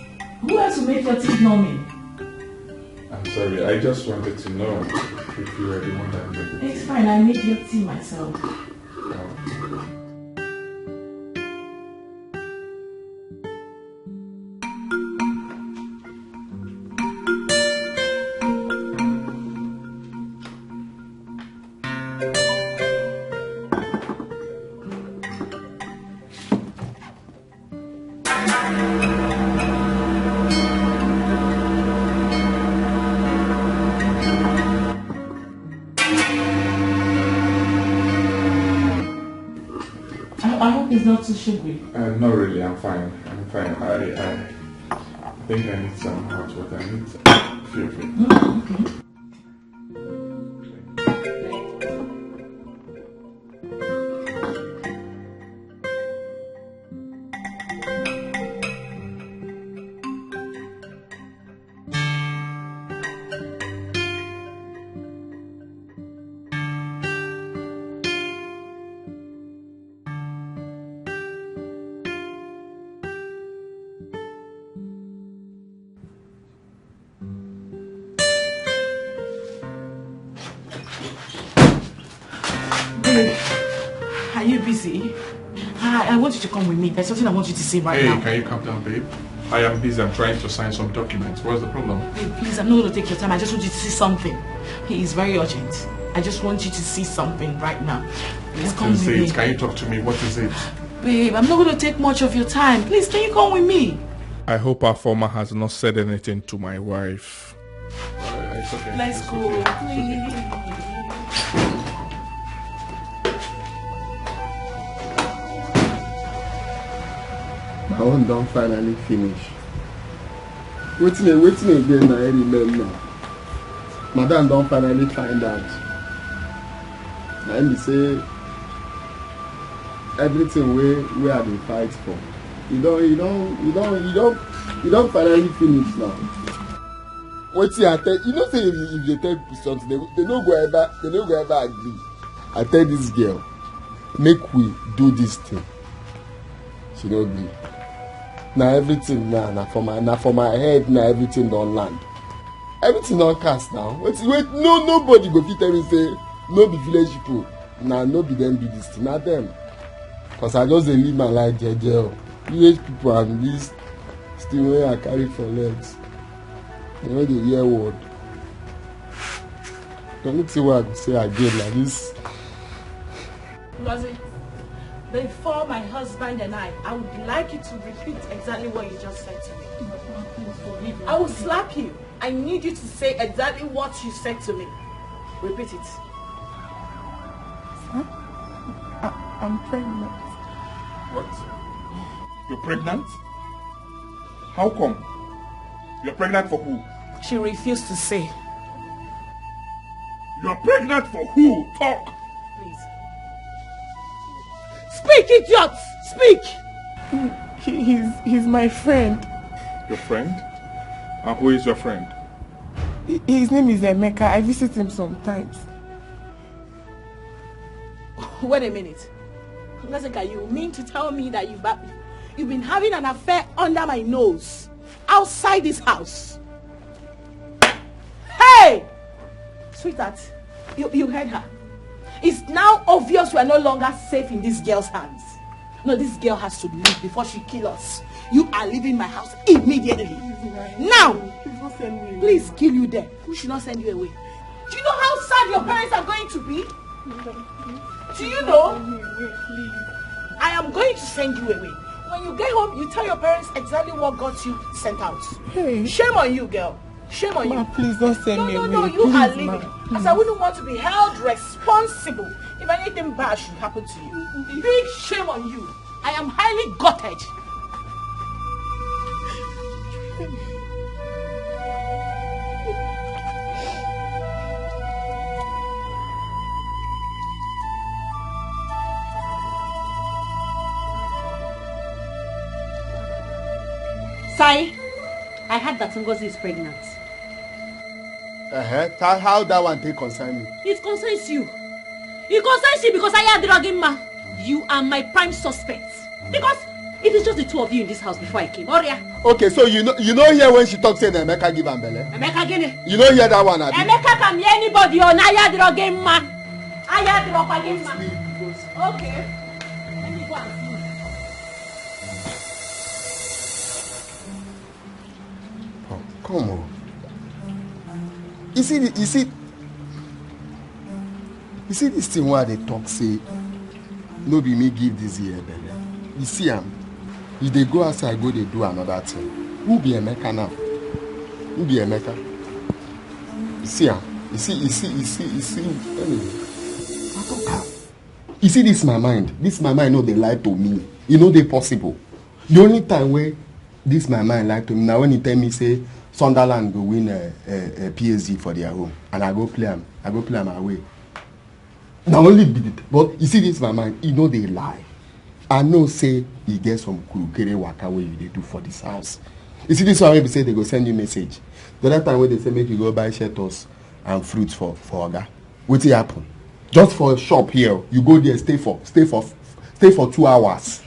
Who else will make your teeth numbing? I'm sorry, I just wanted to know if you were the one that made the It's fine, I made your tea myself. I, I hope it's not too sugary. Uh, not really, I'm fine. I'm fine. I, I think I need some hot water. I need some. Feel free. Mm, okay. Babe, are you busy? I, I want you to come with me. There's something I want you to see right Hey, now. Can you calm down, babe? I am busy. I'm trying to sign some documents. What's the problem? Babe, please, I'm not going to take your time. I just want you to see something. It is very urgent. I just want you to see something right now. Please come with me. Can you talk to me? What is it? Babe, I'm not going to take much of your time. Please, can you come with me? I hope Afoma has not said anything to my wife. Uh, it's okay. Let's go, please. My own don finally finish. Wetin wetin again na I remember? Madam don finally find out. Na im be say everything wey wey I dey fight for, e don e don e don e don e don finally finish now. Wetin I tell you know say if you if you dey tell people something, they, they no go ever they no go ever agree. I tell this girl, make we do this thing. She no gree. Na everything na na for my na for my head na everything don land. Everything don cast now. Wait wait no nobody go fit tell me say no be village people na no be them do this thing na them. Cause I just dey live my life jeje o. Village people and this thing wey I carry for legs. They no dey hear word. The only thing wey I go say again na this. Ngozi, before my husband and I, I would like you to repeat exactly what you just said to me. I will slap you. I need you to say exactly what you said to me. Repeat it. I, I'm pregnant. What? You're pregnant? How come? You're pregnant for who? She refused to say. You're pregnant for who? Talk! Please. Speak, idiot! Speak! He, he, he's, he's my friend. Your friend? And who is your friend? Hi- His name is Emeka. I visit him sometimes. Wait a minute. Jessica, you mean to tell me that you've, you've been having an affair under my nose, outside this house? Hey! Sweetheart, you, you heard her. It's now obvious we are no longer safe in this girl's hands. No, this girl has to leave before she kills us. You are leaving my house immediately. Now! Please kill you there. Who should not send you away? Do you know how sad your parents are going to be? Do you know? I am going to send you away. When you get home, you tell your parents exactly what got you sent out. Hey. Shame on you, girl. Shame on you. Ma, please don't send me away. No, no, no, you are leaving. As I wouldn't want to be held responsible if anything bad should happen to you. Big shame on you. I am highly gutted. Sai, I heard that Ngozi is pregnant. Uh-huh. How, how that one take concern me? It concerns you. It concerns you because I had drugging ma. You are my prime suspect. Because it is just the two of you in this house before I came. Oria. Okay, so you know you know here when she talks say na Emeka give am belle. Emeka gini? You know hear that one, abi? Emeka can be anybody on Aya Drogema. Aya Drogema. Okay. Let me go and see. Oh, come on. You see, the, you see, you see this thing where they talk say, no be me give this year belle. You see am, you dey go outside go dey do another thing. Who be Emeka now? Who be Emeka? You see am, you see, you see, you see, you see. Anyway, I talk am. You see this my mind, this my mind no dey lie to me. E no dey possible. The only time wey this my mind lie to me na when he tell me say Sunderland go win uh, uh, uh, P S G for their home and I go play am, I go play am away. Na only be the but you see this my mind, e no dey lie. I know say e get some kurukere waka wey you dey do for this house. You see this one wey be say they go send you message. The other time wey they say make you go buy shelters and fruits for for oga, wetin happen? Just for shop here, you go there, stay for stay for stay for two hours.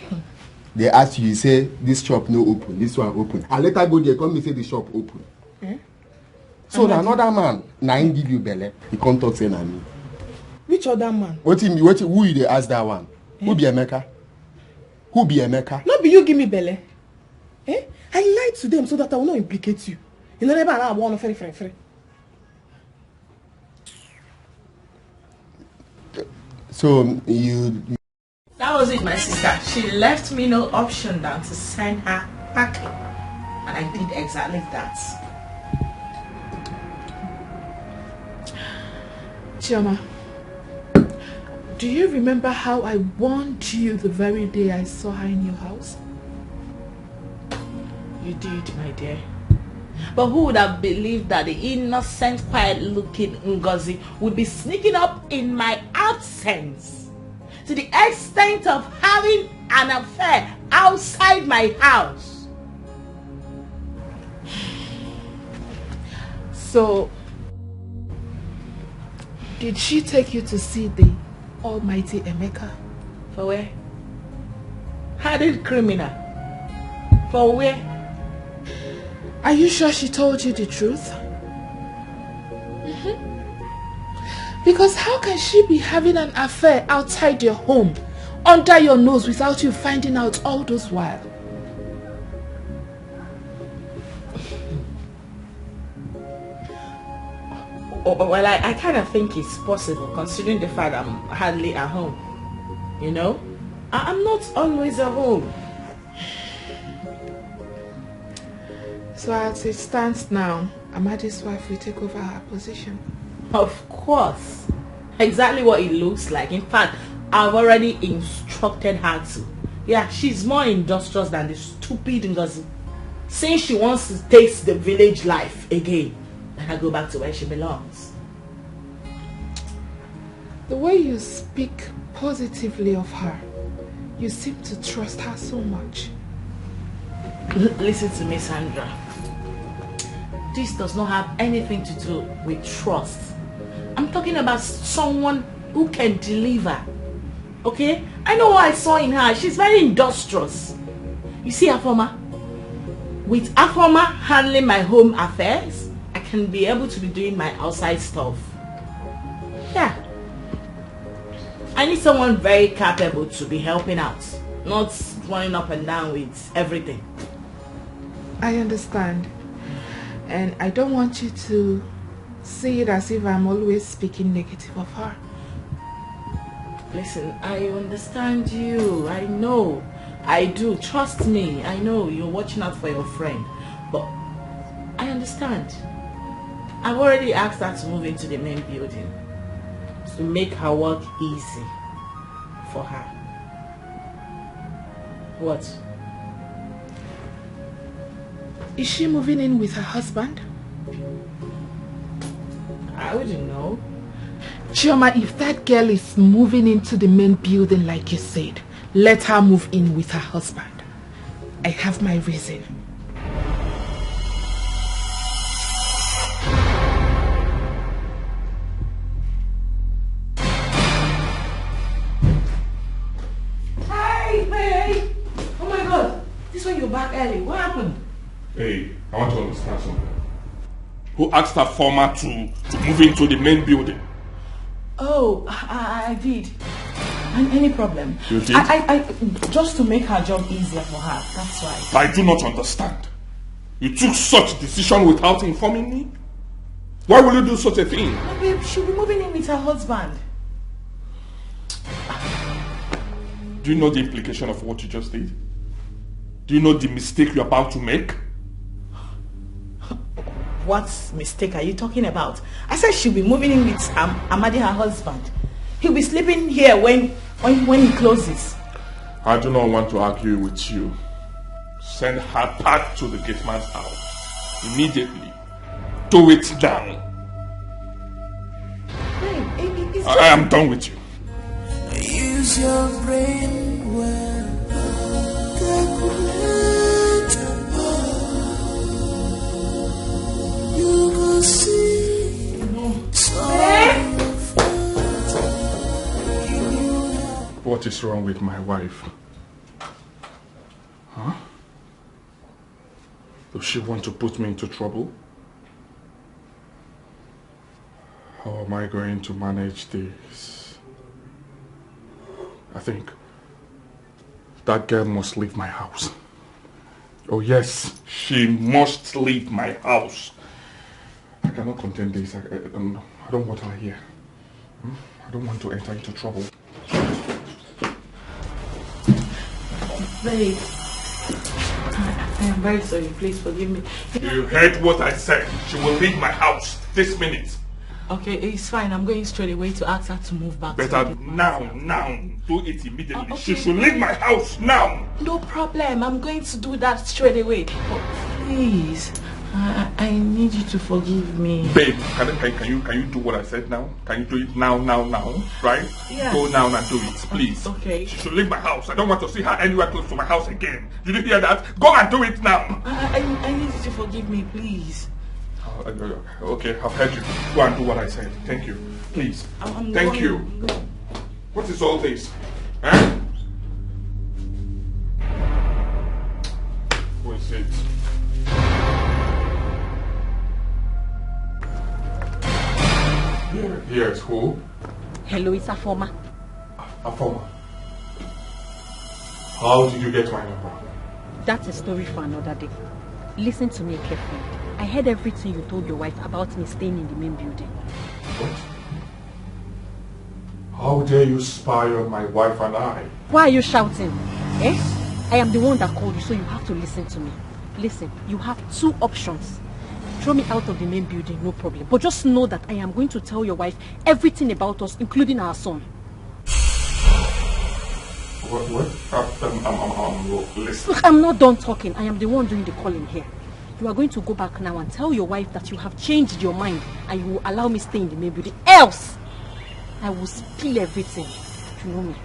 They ask you, you say this shop no open, this one open. I later go there, come me say the shop open. Eh? So na another man na him give you belle. He come talk say na me. Which other man? Wetin me? Wetin? Who you dey ask that one? Who be Emeka? Who be Emeka? No be you give me belle. Eh? I lied to them so that I will not implicate you. You know never allow one very friend friend. So you That was it, my sister. She left me no option than to send her packing. And I did exactly that. Chioma, do you remember how I warned you the very day I saw her in your house? You did, my dear. But who would have believed that the innocent, quiet looking Ngozi would be sneaking up in my absence to the extent of having an affair outside my house? So, did she take you to see the almighty Emeka? For where? Hardened criminal. For where? Are you sure she told you the truth? Because how can she be having an affair outside your home, under your nose, without you finding out all those while? Oh, well, I, I kind of think it's possible, considering the fact I'm hardly at home. You know, I, I'm not always at home. So as it stands now, Amadi's wife will take over her position. Of course. Exactly what it looks like. In fact, I've already instructed her to. Yeah, she's more industrious than the stupid Ngozi. Since she wants to taste the village life again, let her go back to where she belongs. The way you speak positively of her, you seem to trust her so much. L- listen to me, Sandra. This does not have anything to do with trust. I'm talking about someone who can deliver. Okay? I know what I saw in her. She's very industrious. You see, Afoma? With Afoma handling my home affairs, I can be able to be doing my outside stuff. Yeah. I need someone very capable to be helping out, not running up and down with everything. I understand. And I don't want you to see it as if I'm always speaking negative of her. Listen, I understand you. I know. I do. Trust me. I know you're watching out for your friend. But I understand. I've already asked her to move into the main building to make her work easy for her. What? Is she moving in with her husband? I wouldn't know. Chioma, if that girl is moving into the main building like you said, let her move in with her husband. I have my reason. Hey, hey, hey. Oh my God. This one you're back early. What happened? Hey, I want to understand something. Who asked her former to, to move into the main building? Oh, I, I did. And any problem? You did? I, I, I, just to make her job easier for her. That's why. I do not understand. You took such decision without informing me? Why will you do such a thing? No, babe, she'll be moving in with her husband. Do you know the implication of what you just did? Do you know the mistake you're about to make? What mistake are you talking about? I said she'll be moving in with um, Amadi, her husband. He'll be sleeping here when when when he closes. I do not want to argue with you. Send her back to the gate man's house immediately. Do it now. Babe, it, it, it's I, I am done with you. Use your brain well. Calculate. You go see. What is wrong with my wife? Huh? Does she want to put me into trouble? How am I going to manage this? I think that girl must leave my house. Oh yes, she must leave my house. I cannot contain this. I, I, um, I don't want her here. Hmm? I don't want to enter into trouble. Babe, I, I am very sorry. Please forgive me. You heard what I said. She will leave my house this minute. Okay, it's fine. I'm going straight away to ask her to move back. Better now, now. Do it immediately. Uh, okay. She should leave my house now. No problem. I'm going to do that straight away. But please, I, I need you to forgive me. Babe, can, can, can you can you do what I said now? Can you do it now, now, now? Right? Yeah. Go now and do it, please. Okay. She should leave my house. I don't want to see her anywhere close to my house again. Did you hear that? Go and do it now. I, I, I need you to forgive me, please. Oh, okay, I've heard you. Go and do what I said. Thank you. Please. I'm, I'm Thank going. You. What is all this? Huh? Who is it? Here, here's who? Hello, it's Afoma. Afoma. How did you get my number? That's a story for another day. Listen to me carefully. I heard everything you told your wife about me staying in the main building. What? How dare you spy on my wife and I? Why are you shouting? Eh? I am the one that called you, so you have to listen to me. Listen, you have two options. Throw me out of the main building, no problem. But just know that I am going to tell your wife everything about us, including our son. What? What? Uh, I'm, I'm, I'm, I'm, listen. Look, I'm not done talking. I am the one doing the calling here. You are going to go back now and tell your wife that you have changed your mind and you will allow me stay in the main building. Else, I will spill everything. You know me.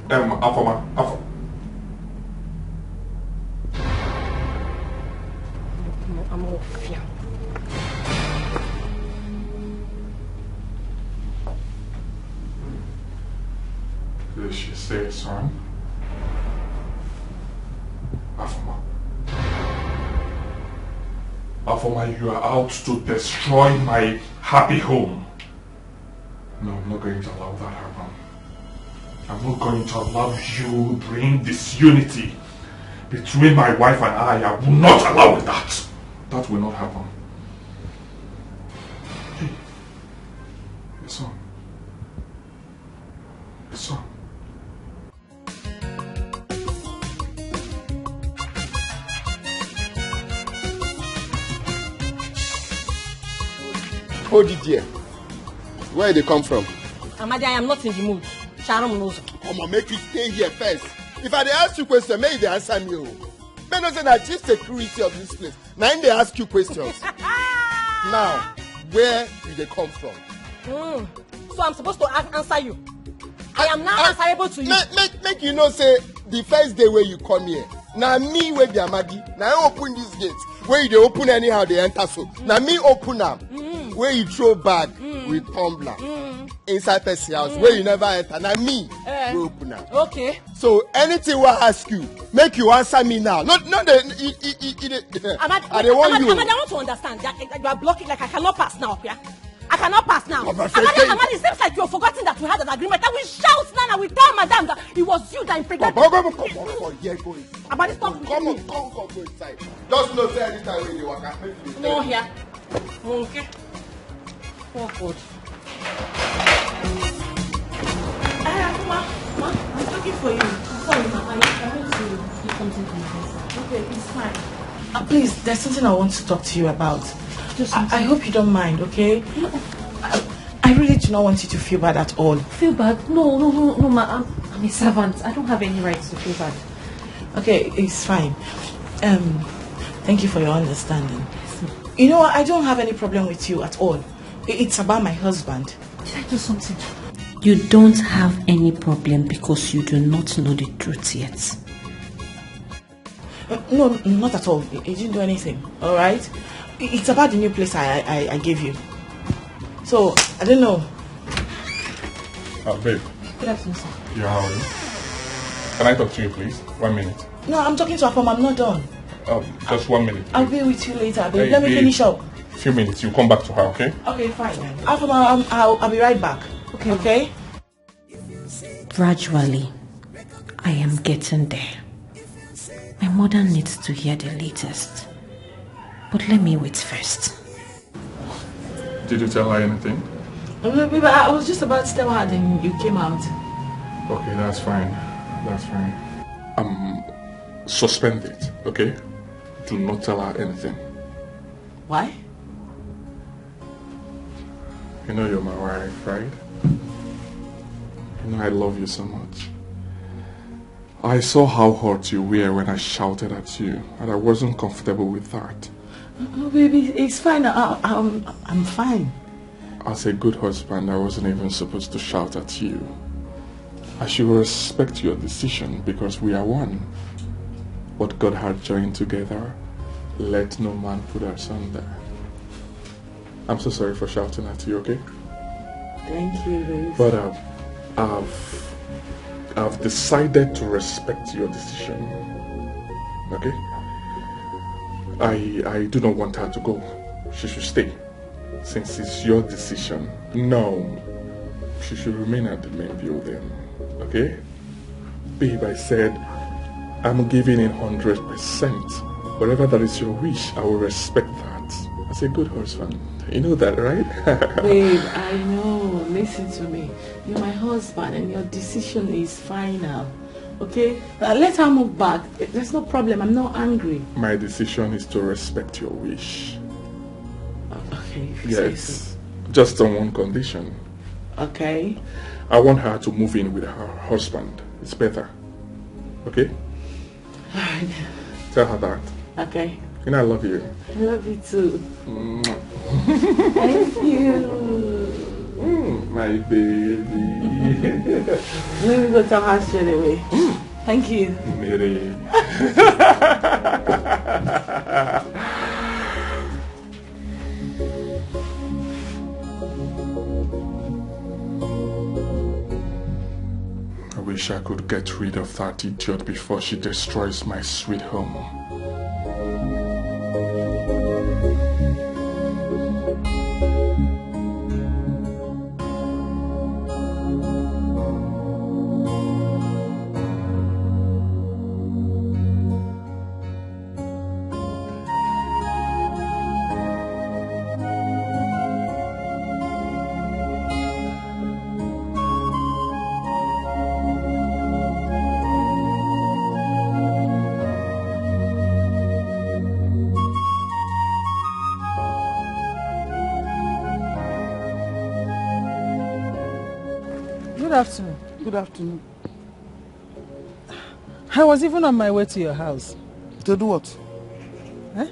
Um, Afoma, Afoma. I'm off here. Did she say, son? Afoma. Afoma, you are out to destroy my happy home. No, I'm not going to allow that happen. I'm not going to allow you bring disunity between my wife and I. I will not allow that. That will not happen. Hey, your son. Your son. Hold it there. Where they come from? Amadi, I am not in the mood. Sharon knows. Come on, make you stay here first. If I dey ask you question, make you dey answer me o. Make you know say na chief security of this place. Na him dey ask you questions. Now, where you dey come from? Mm. So I'm supposed to a- answer you. I am now answerable to you. Make, make, make you know say the first day wey you come here, na me wey be Amadi, na I open this gate. Wey you dey open anyhow dey enter so. Na me open am. Wey you throw bag with tumbler inside person house wey you never enter, na me wey open am. Okay. So anything wey I ask you, make you answer me now. No, no, dey, e, e, e, e dey. Amadi, I dey warn you. Amadi, I want to understand. You are blocking, like, I cannot pass now, yeah? I cannot pass now. Amadi, Amadi, it seems like you have forgotten that we had an agreement. That we shout now and we tell madam that it was you that impregnated. Come on, come on, come on, come on, yeah, go in. Amadi, stop. Come on, come on, come on, go inside. Just know say anytime wey you dey waka, make you dey. No, here. Okay. Oh God. Ah, ma, ma, I'm looking for you. I'm sorry, ma. I, I want to do something for my husband. Okay, it's fine. Uh, please, there's something I want to talk to you about. Just I, I hope you don't mind, okay? No. I, I really do not want you to feel bad at all. Feel bad? No, no, no, no, ma. I'm, I'm a servant. I don't have any right to feel bad. Okay, it's fine. Um, thank you for your understanding. You know, I don't have any problem with you at all. It's about my husband. Did I do something? You don't have any problem because you do not know the truth yet. No, not at all. He didn't do anything, all right? It's about the new place I, I, I gave you. So, I don't know. Uh, babe. Good afternoon, sir. Yeah, how are you? Can I talk to you, please? One minute. No, I'm talking to Afoma. I'm not done. Um, just one minute. Please. I'll be with you later, babe. Hey, let me babe. Finish up. Few minutes. You come back to her, okay? Okay, fine. Afoma, um, I'll, I'll be right back. Okay. Okay? Gradually, I am getting there. My mother needs to hear the latest. But let me wait first. Did you tell her anything? No, babe, I was just about to tell her, then you came out. Okay, that's fine. That's fine. Um, suspend it, okay? Do not tell her anything. Why? You know you're my wife, right? You know I love you so much. I saw how hurt you were when I shouted at you, and I wasn't comfortable with that. Oh, baby, it's fine. I, I'm, I'm fine. As a good husband, I wasn't even supposed to shout at you. I should respect your decision because we are one. What God had joined together, let no man put asunder. I'm so sorry for shouting at you, okay? Thank you, babe. But uh, I've I've decided to respect your decision. Okay? I I do not want her to go. She should stay. Since it's your decision. No. She should remain at the main building. Okay? Babe, I said I'm giving in hundred percent. Whatever that is your wish, I will respect that. As a good husband. You know that, right? Babe, I know. Listen to me. You're my husband and your decision is final. Okay? Uh, let her move back. There's no problem. I'm not angry. My decision is to respect your wish. Okay, if you say so. Yes. Just on one condition. Okay. I want her to move in with her husband. It's better. Okay? All right. Tell her that. Okay. And I love you. I love you too. Mwah. Thank you. Mm, my baby. Let me go tell her straight away. Thank you. Mary. I wish I could get rid of that idiot before she destroys my sweet home. Good afternoon. Good afternoon. I was even on my way to your house. To do what? Eh?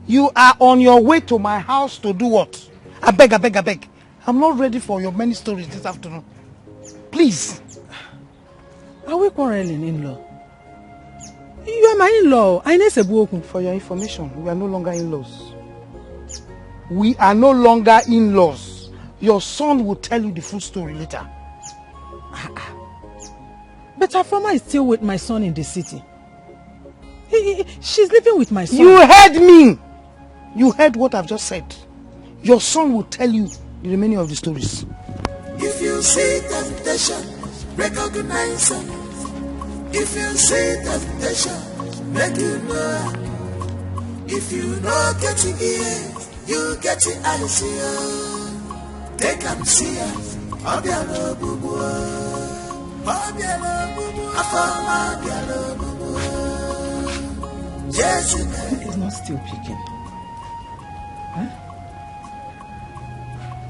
You are on your way to my house to do what? I beg, I beg, I beg. I'm not ready for your many stories this afternoon. Please. Are we quarreling, in-law? You are my in-law. I know Sebuoku. For your information, we are no longer in-laws. We are no longer in-laws. Your son will tell you the full story later. But Afoma is still with my son in the city. He, he, she's living with my son. You heard me. You heard what I've just said. Your son will tell you the remaining of the stories. If you see temptation, recognize it. If you see temptation, make you know. If you know get it, you get it, I see you. Take and see it. Obiara ogbugbu. Obiara ogbugbu. Afoma obiara ogbugbu. Yes, it's not still picking. Huh?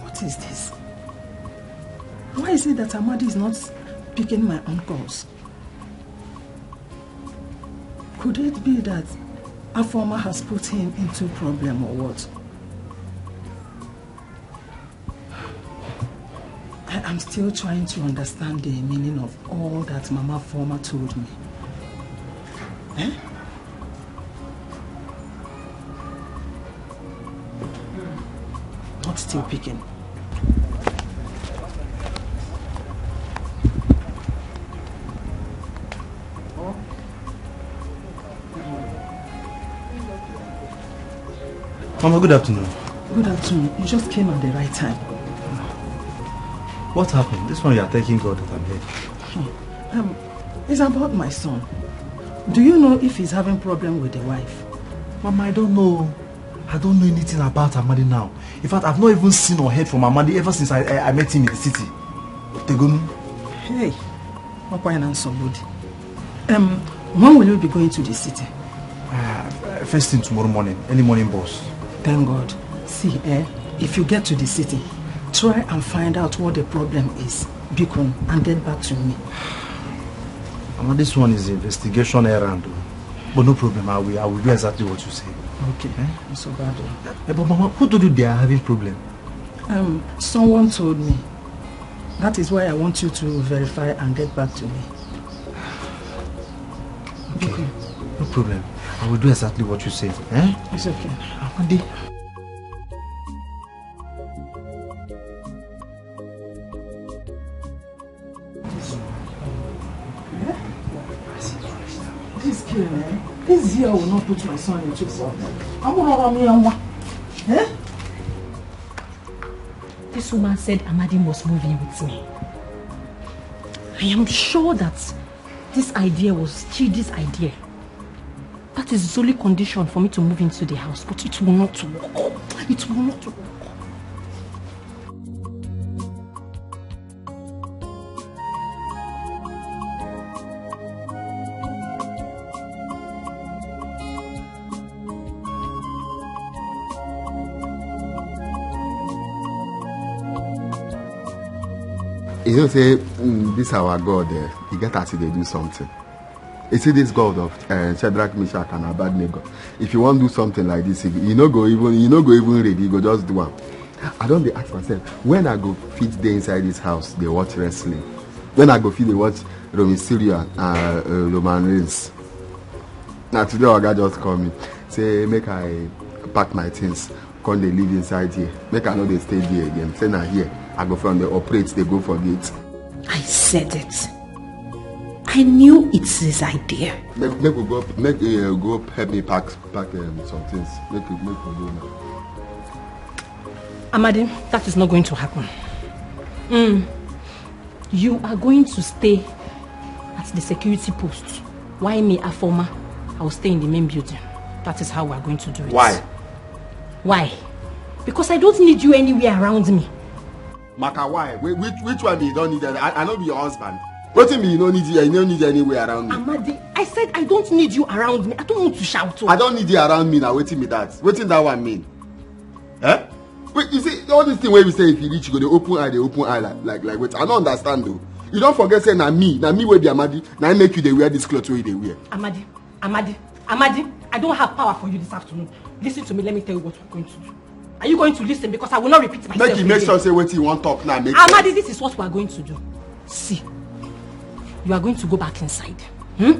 What is this? Why is it that Amadi is not picking my own calls? Could it be that Afoma has put him into problem or what? I am still trying to understand the meaning of all that Mama Afoma told me. Eh? Not still picking. Mama, good afternoon. Good afternoon. You just came at the right time. What happened? This one you are thanking God that I'm here. Hmm. Um, it's about my son. Do you know if he's having problem with the wife? Mama, I don't know. I don't know anything about Amadi now. In fact, I've not even seen or heard from Amadi ever since I, I, I met him in the city. Tegonu. Hey, Makwai na somebody. Um, when will you be going to the city? Uh, first thing tomorrow morning, early morning bus. Thank God. See, eh, if you get to the city, try and find out what the problem is, Bikon, and get back to me. Mama, this one is investigation errand, o. But no problem, I will, I will do exactly what you say. Okay, eh? Not so bad, o. Eh, but Mama, who told you they are having problem? Um, someone told me. That is why I want you to verify and get back to me. Okay, no problem. I will do exactly what you say. Eh? It's okay. Amadi. This girl, eh? This girl will not put my son into problem. I won't run me and one. Eh? This woman said Amadi must move in with me. I am sure that this idea was Chidi's idea. That is the only condition for me to move into the house, but it will not work. It will not work. You know say, mm, this our God, eh, he get as he dey do something. You see this God of, eh, Shadrach, Meshach, and Abednego. If you wan do something like this, you no go even, you no go even ready, you go just do am. I don dey ask myself, when I go fit dey inside this house dey watch wrestling? When I go fit dey watch Rey Mysterio and, uh, uh, Roman Reigns? Na today oga just call me say make I pack my things, come dey live inside here. Make I no dey stay there again. Say na here I go from dey operate, dey go for gate. I said it. I knew it's his idea. Make, make we go, make, uh, go help me pack, pack, um, some things. Make we, make we go now. Amadi, that is not going to happen. Mm. You are going to stay at the security post. Why me, Afoma? I will stay in the main building. That is how we are going to do it. Why? Why? Because I don't need you anywhere around me. Maka, why? Whi-, which, which one be you don't need? I, I no be your husband. Wetin be you no need, you no need anywhere around me? Amadi, I said I don't need you around me. I don't want to shout. I don't need you around me now. Wetin be that? Wetin that one mean? Eh? Wait, you see, all this thing wey we say, if you reach, you go dey open eye, dey open eye like, like, like, wait, I don't understand though. You don't forget say na me, na me wey be Amadi, na I make you dey wear this cloth wey you dey wear. Amadi, Amadi, Amadi, I don't have power for you this afternoon. Listen to me, let me tell you what we're going to do. Are you going to listen? Because I will not repeat myself. Make you make again. Sure say wetin you wan talk now make Amadi, sense. This is what we are going to do. See, you are going to go back inside. Hmm?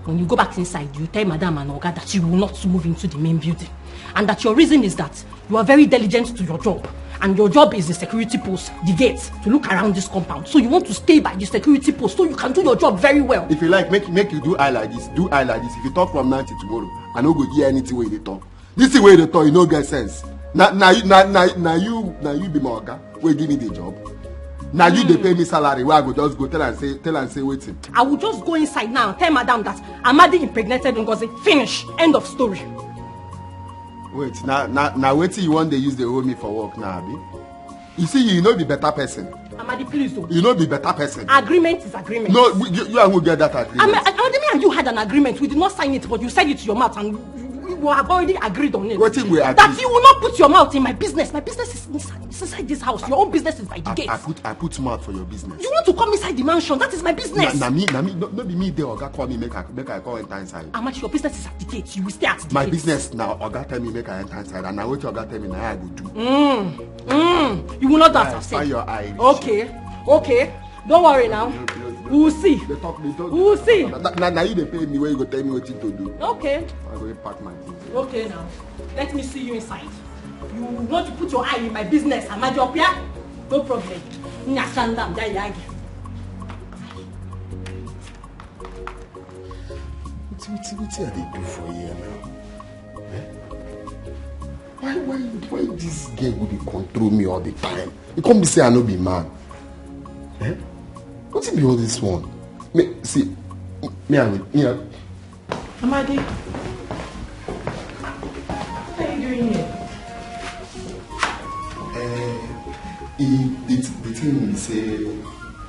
When you go back inside, you tell Madam and Oga that you will not move into the main building, and that your reason is that you are very diligent to your job, and your job is the security post, the gate, to look around this compound. So you want to stay by the security post so you can do your job very well. If you like, make, make you do eye like this, do eye like this. If you talk from now till tomorrow, I no go hear anything wey you dey talk. This thing wey you dey talk, e no get sense. Na, na you, na, na, na you, na you be my oga wey give me the job. Na you dey pay me salary wey I go just go tell am say, tell am say wetin. I will just go inside now, tell Madam that Amadi impregnated Ngozi. Finish. End of story. Wait, na, na, na wetin you wan dey use dey hold me for work now, abi? You see, you no be better person. Amadi, please don't. You no be better person. Agreement is agreement. No, we, you, you and who get that agreement? Amadi, me and you had an agreement. We did not sign it, but you said it to your mouth, and we, we have already agreed on it. Wetin we agree? That you will not put your mouth in my business. My business is inside, is inside this house. Your own business is by the I, gate. I put, I put mouth for your business. You want to come inside the mansion? That is my business. Na, na me, na me, no, no be me dey oga call me make I, make I come enter inside. Amadi, your business is at the gate. You will stay at the My gate. Business na oga tell me make I enter inside, and na wetin oga tell me na I go do. Mm, you will not do as I've said. Find your eye. Okay, okay. Don't worry now. We will see. They talk, they talk. We will see. Na, na, na you dey pay me when you go tell me wetin to do. Okay. I go pack my things. Okay now. Let me see you inside. You want to put your eye in my business, Amadi Opia? No problem. Nyashandam, Jayagi. Wetin, wetin, wetin I dey do for here now? Eh? Why, why, why this girl go dey control me all the time? E come be say I no be man. Eh? Wetin be all this one? Me, see, me, I, me, I, Amadi, what are you doing here? Eh, e, the, the thing be say,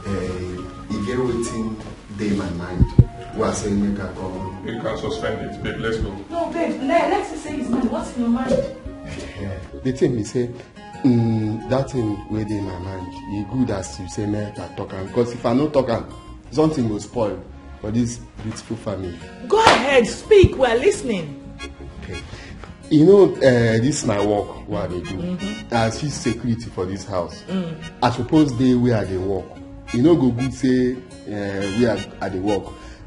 eh, e get wetin dey my mind. Who are saying make I come? You can suspend it, babe. Let's go. No, babe, let, let's say his mind. What's in your mind? The thing be say, mm, that thing wey dey my mind, e good as you say make I talk am, because if I no talk am, something go spoil for this beautiful family. Go ahead, speak. We're listening. Okay. You know, uh, this is my work, what I dey do. As chief security for this house, I suppose dey where I dey work. E no go good say uh, where I, I dey work,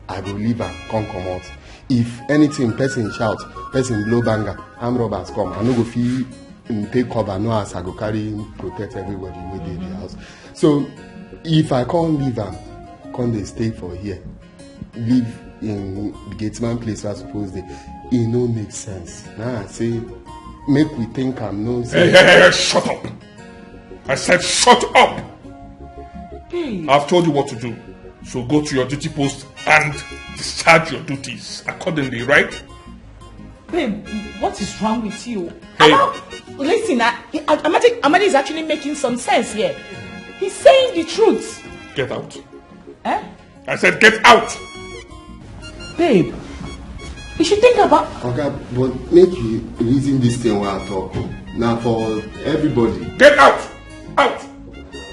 I go leave am, come comot. If anything, person shout, person blow banger, armed robbers come, I no go fit mm, take cover, no as I go carry protect everybody wey dey the house. So if I come leave am, come dey stay for here, leave in the gate man place wey I suppose dey, e no make sense. Na I say make we think am, no Hey, say hey, hey, hey, shut up! I said shut up! I've told you what to do. So go to your duty post and discharge your duties accordingly, right? Babe, what is wrong with you? Hey. How about, listen, I, I, Amadi, Amadi is actually making some sense here. He's saying the truth. Get out. Eh? I said get out! Babe, you should think about. Oga, but make you reason this thing wey I talk o. Na for everybody. Get out! Out!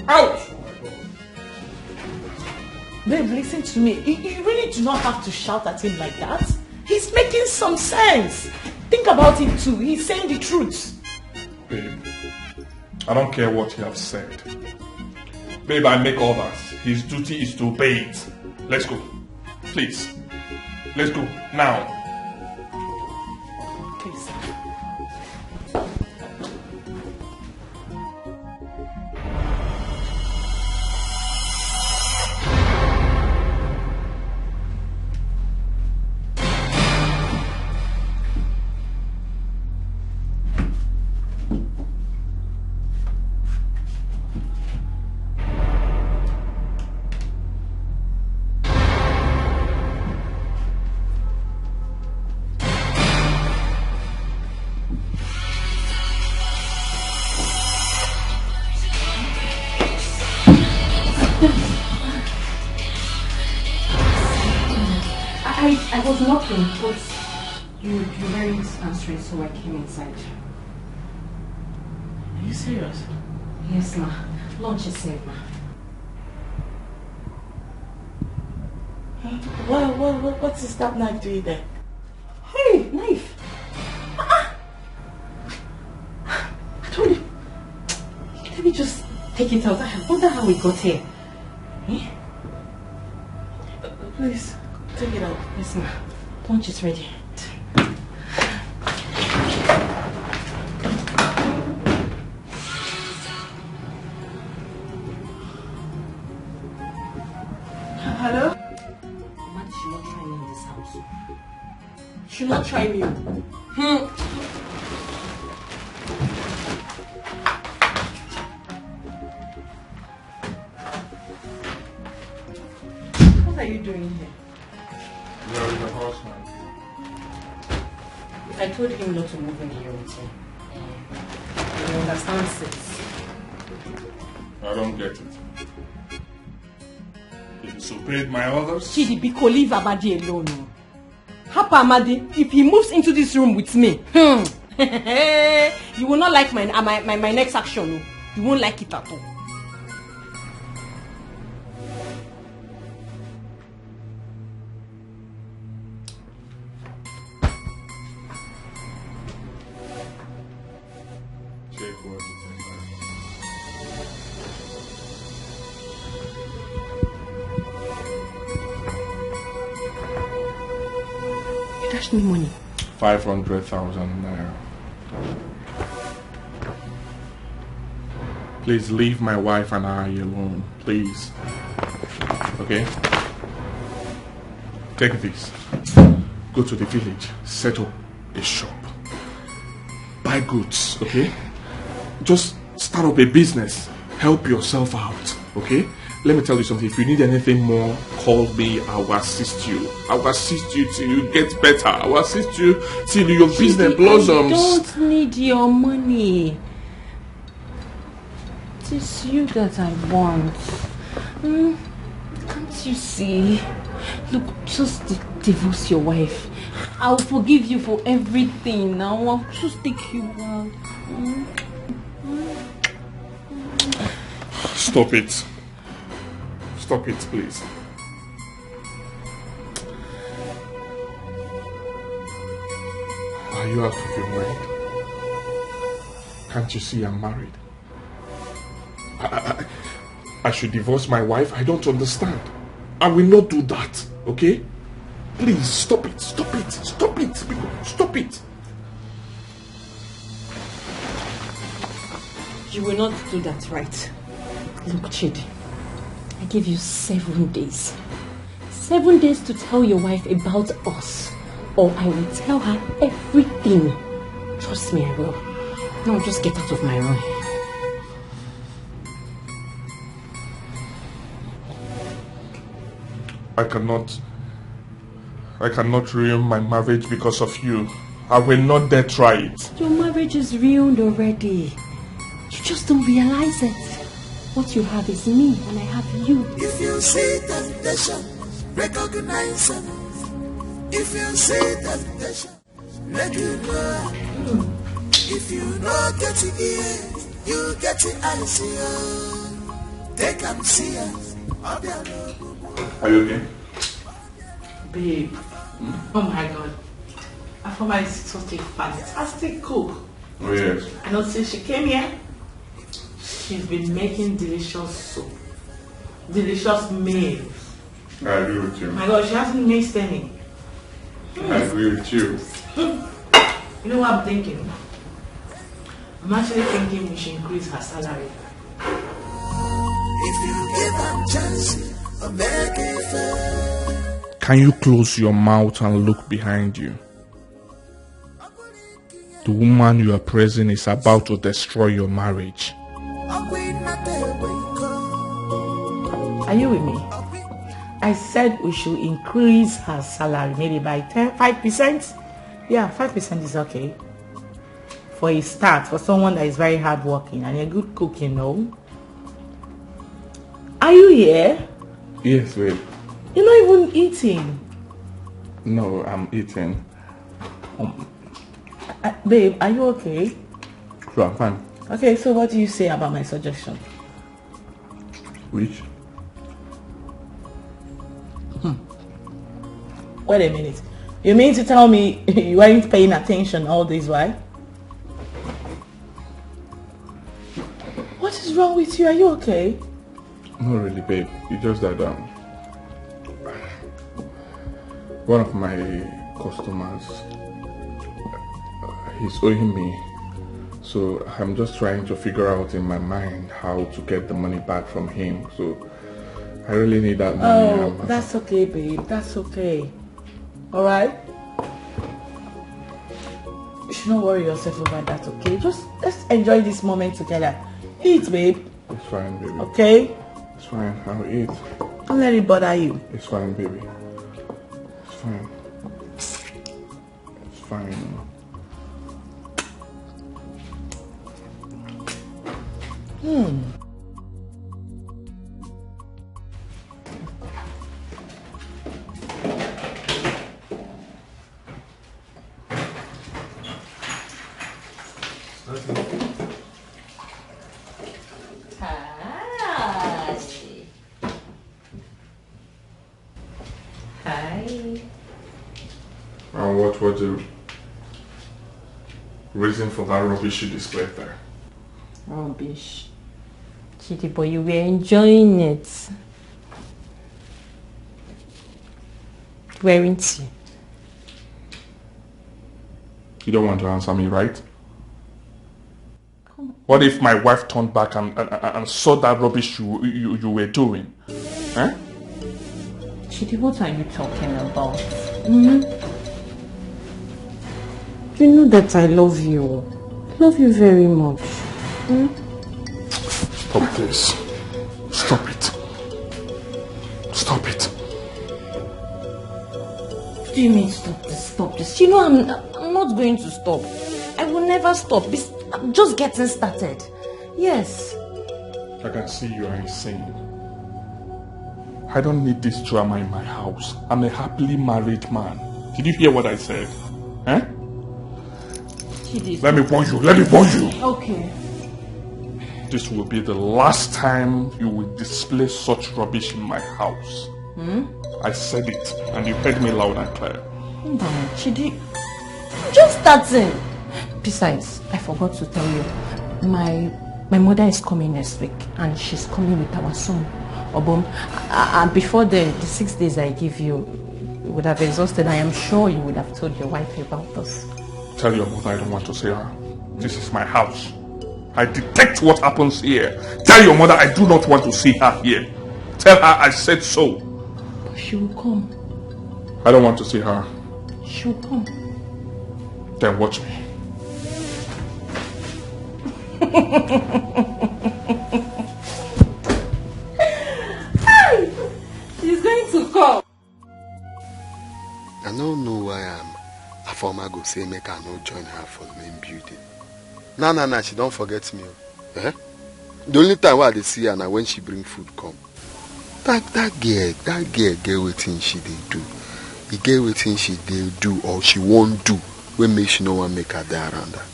Out! Babe, listen to me. You, you really do not have to shout at him like that. He's making some sense. Think about it too. He's saying the truth. Babe, I don't care what you have said. Babe, I make orders. His duty is to obey it. Let's go. Please. Let's go. Now. Please. I, I was knocking, but you, you weren't answering, so I came inside. Are you serious? Yes, ma. Lunch is served, ma. What, what, what, what is that knife doing there? Hey, knife! Ah, ah. I told you. Let me just take it out. I wonder how we got here. Eh? Please, take it out. Yes, ma. Lunch is ready. Hello? Mama, she not try me in this house. She not try me. Hmm. What are you doing here? You're the husband. I told him not to move in here with you. You understand, sis? I don't get it. You disobeyed my orders? Chidi, biko, leave Amadi alone. Oh. Hapa Amadi, if he moves into this room with me, hmm, you will not like my, uh, my, my, my next action. Oh. You won't like it at all. Check what is in there. You dash me money. Five hundred thousand naira. Please leave my wife and I alone, please. Okay? Take this. Go to the village, set up a shop. Buy goods, okay? Just start up a business. Help yourself out, okay? Let me tell you something. If you need anything more, call me. I will assist you. I will assist you till you get better. I will assist you till your business blossoms. I don't need your money. It is you that I want. Hmm? Can't you see? Look, just di- divorce your wife. I'll forgive you for everything now. I'll just take you out. Mm. Stop it. Stop it, please. Are you out of your mind? Can't you see I'm married? I, I, I I should divorce my wife? I don't understand. I will not do that, okay? Please, stop it, stop it, stop it, people, stop it. You will not do that, right? Look, Chidi, I give you seven days. Seven days to tell your wife about us, or I will tell her everything. Trust me, I will. Now just get out of my room. I cannot. I cannot ruin my marriage because of you. I will not dare try it. Your marriage is ruined already. You just don't realize it. What you have is me, and I have you. If you see temptation, recognize it. If you see temptation, make you know. If you no get it here, you get it I see. Take am serious. Obiano. Are you okay? Babe, oh my God. Afoma is such a fantastic cook. Oh, yes. I know since she came here, she's been making delicious soup, delicious meals. I agree with you. My God, she hasn't missed any. I agree with you. You know what I'm thinking? I'm actually thinking we should increase her salary. If you give am chance, or make it fair. Can you close your mouth and look behind you? The woman you are praising is about to destroy your marriage. Are you with me? I said we should increase her salary maybe by ten, five percent. Yeah, five percent is okay. For a start, for someone that is very hardworking and a good cook, you know. Are you here? Yes, babe. You're not even eating. No, I'm eating. Um, uh, babe, are you okay? So I'm fine. Okay, so what do you say about my suggestion? Which? Wait a minute. You mean to tell me you weren't paying attention all this while? What is wrong with you? Are you okay? Not really, babe. It's just that um, one of my customers, he's owing me. So I'm just trying to figure out in my mind how to get the money back from him. So I really need that money. Oh, um, that's okay, babe. That's okay. All right? You should not worry yourself over that, okay? Just let's enjoy this moment together. Eat, babe. It's fine, baby. Okay? It's fine. I'll eat. Don't let it bother you. It's fine, baby. It's fine. It's fine. Hmm. Hi. Hi. And what was the reason for that rubbish you displayed there? Rubbish. Chidi, but you were enjoying it. Weren't you? You don't want to answer me, right? What if my wife turned back and, and, and saw that rubbish you, you, you were doing? Huh? Chidi, what are you talking about? Hmm? You know that I love you. I love you very much. Hmm? Stop this. Stop it. Stop it. What do you mean stop this? Stop this. You know I'm, I'm not going to stop. I will never stop. This, I'm just getting started. Yes. I can see you are insane. I don't need this drama in my house. I'm a happily married man. Did you hear what I said? Eh? Chidi. Let me warn you. Let me warn you. Okay. This will be the last time you will display such rubbish in my house. I said it, and you heard me loud and clear. Chidi, I'm just starting. Besides, I forgot to tell you, my my mother is coming next week, and she's coming with our son, Obom. A- And before the, the six days I give you would have exhausted, I am sure you would have told your wife about this. Tell your mother I don't want to see her. This is my house. I detect what happens here. Tell your mother I do not want to see her here. Tell her I said so. But she will come. I don't want to see her. She will come. Then watch me. She's going to come. I no know why am Afoma go say make I no join her for the main building. Na na na, she don forget me o. Eh? The only time wey I dey see her na when she bring food come. That that girl, that girl get wetin she dey do. E get wetin she dey do or she wan do wey make she no wan make I dey around her.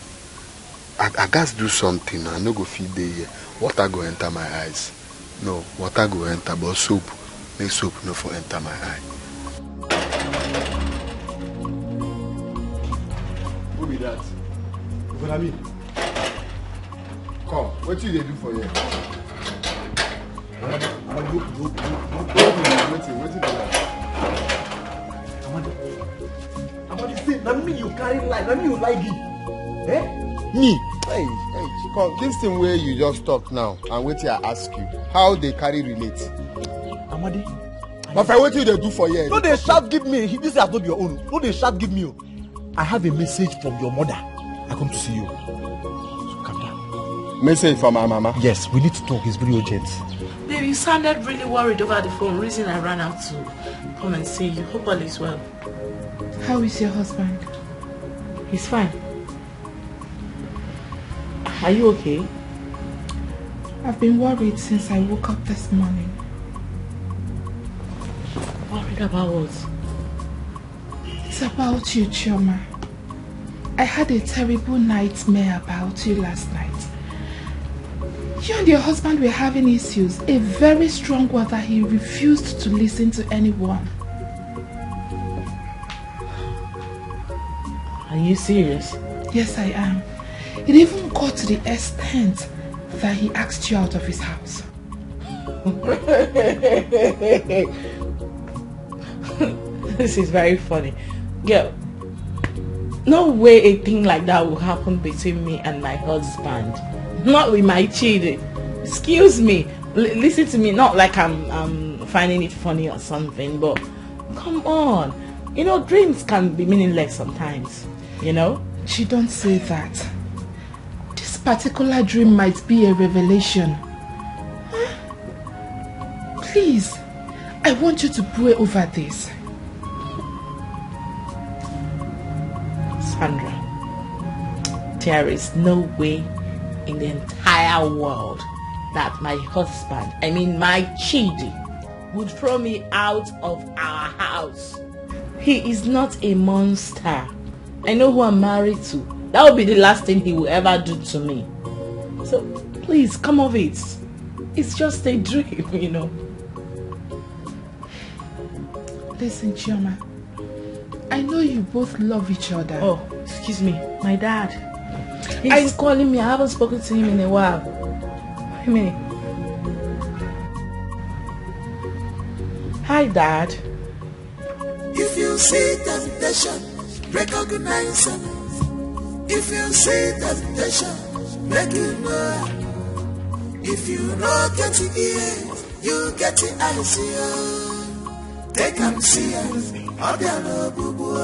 I, I gats do something. I no go fit dey here. Water go enter my eyes. No, water go enter, but soap, make soap no for enter my eye. Who be that? Brother me. Come, wetin you dey do for here? Amadi, Amadi, look, look, look, look, wetin, wetin be that? Amadi, Amadi, see, na me you carry like, na me you like give. Eh? Me? Hey, hey, come, this thing wey you just talk now and wetin I ask you, how dey carry relate? Amadi, but for wetin you dey do for here? No dey shout give me. This house no be your own. No dey shout give me o. I have a message from your mother. I come to see you. So calm down. Message from my mama. Yes, we need to talk. It's very urgent. Babe, you sounded really worried over the phone. Reason I ran out to come and see you. Hope all is well. How is your husband? He's fine. Are you okay? I've been worried since I woke up this morning. Worried about what? It's about you, Chioma. I had a terrible nightmare about you last night. You and your husband were having issues, a very strong one that he refused to listen to anyone. Are you serious? Yes, I am. It even got to the extent that he asked you out of his house. This is very funny. Girl, no way a thing like that will happen between me and my husband. Not with my children. Excuse me. L- listen to me. Not like I'm, I'm finding it funny or something, but come on. You know, dreams can be meaningless sometimes, you know? She don't say that. This particular dream might be a revelation. Huh? Please, I want you to pray over this. Sandra, there is no way in the entire world that my husband, I mean my Chidi, would throw me out of our house. He is not a monster. I know who I'm married to. That would be the last thing he will ever do to me. So please, come off it. It's just a dream, you know. Listen, Chioma. I know you both love each other. Oh, excuse me, my dad. He's calling me. I haven't spoken to him in a while. Wait a minute. Hi, Dad. If you see temptation, recognize it. If you see temptation, make you know. If you no get ear, you get eyes. Take am serious. Obiano bubu.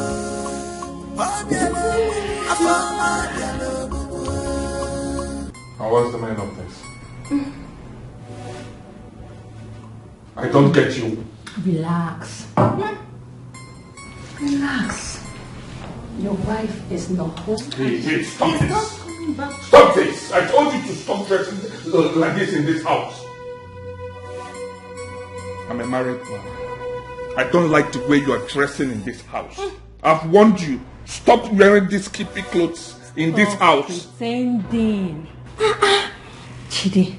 Obiano bubu. Afọ Obiano bubu. And what's the meaning of this? I don't get you. Relax. Relax. Your wife is not home. Hey, hey, stop She's this. Not coming back. Stop this! I told you to stop dressing uh, like this in this house. I'm a married man. I don't like the way you are dressing in this house. I've warned you, stop wearing these skimpy clothes in this house. Pretending. Chidi,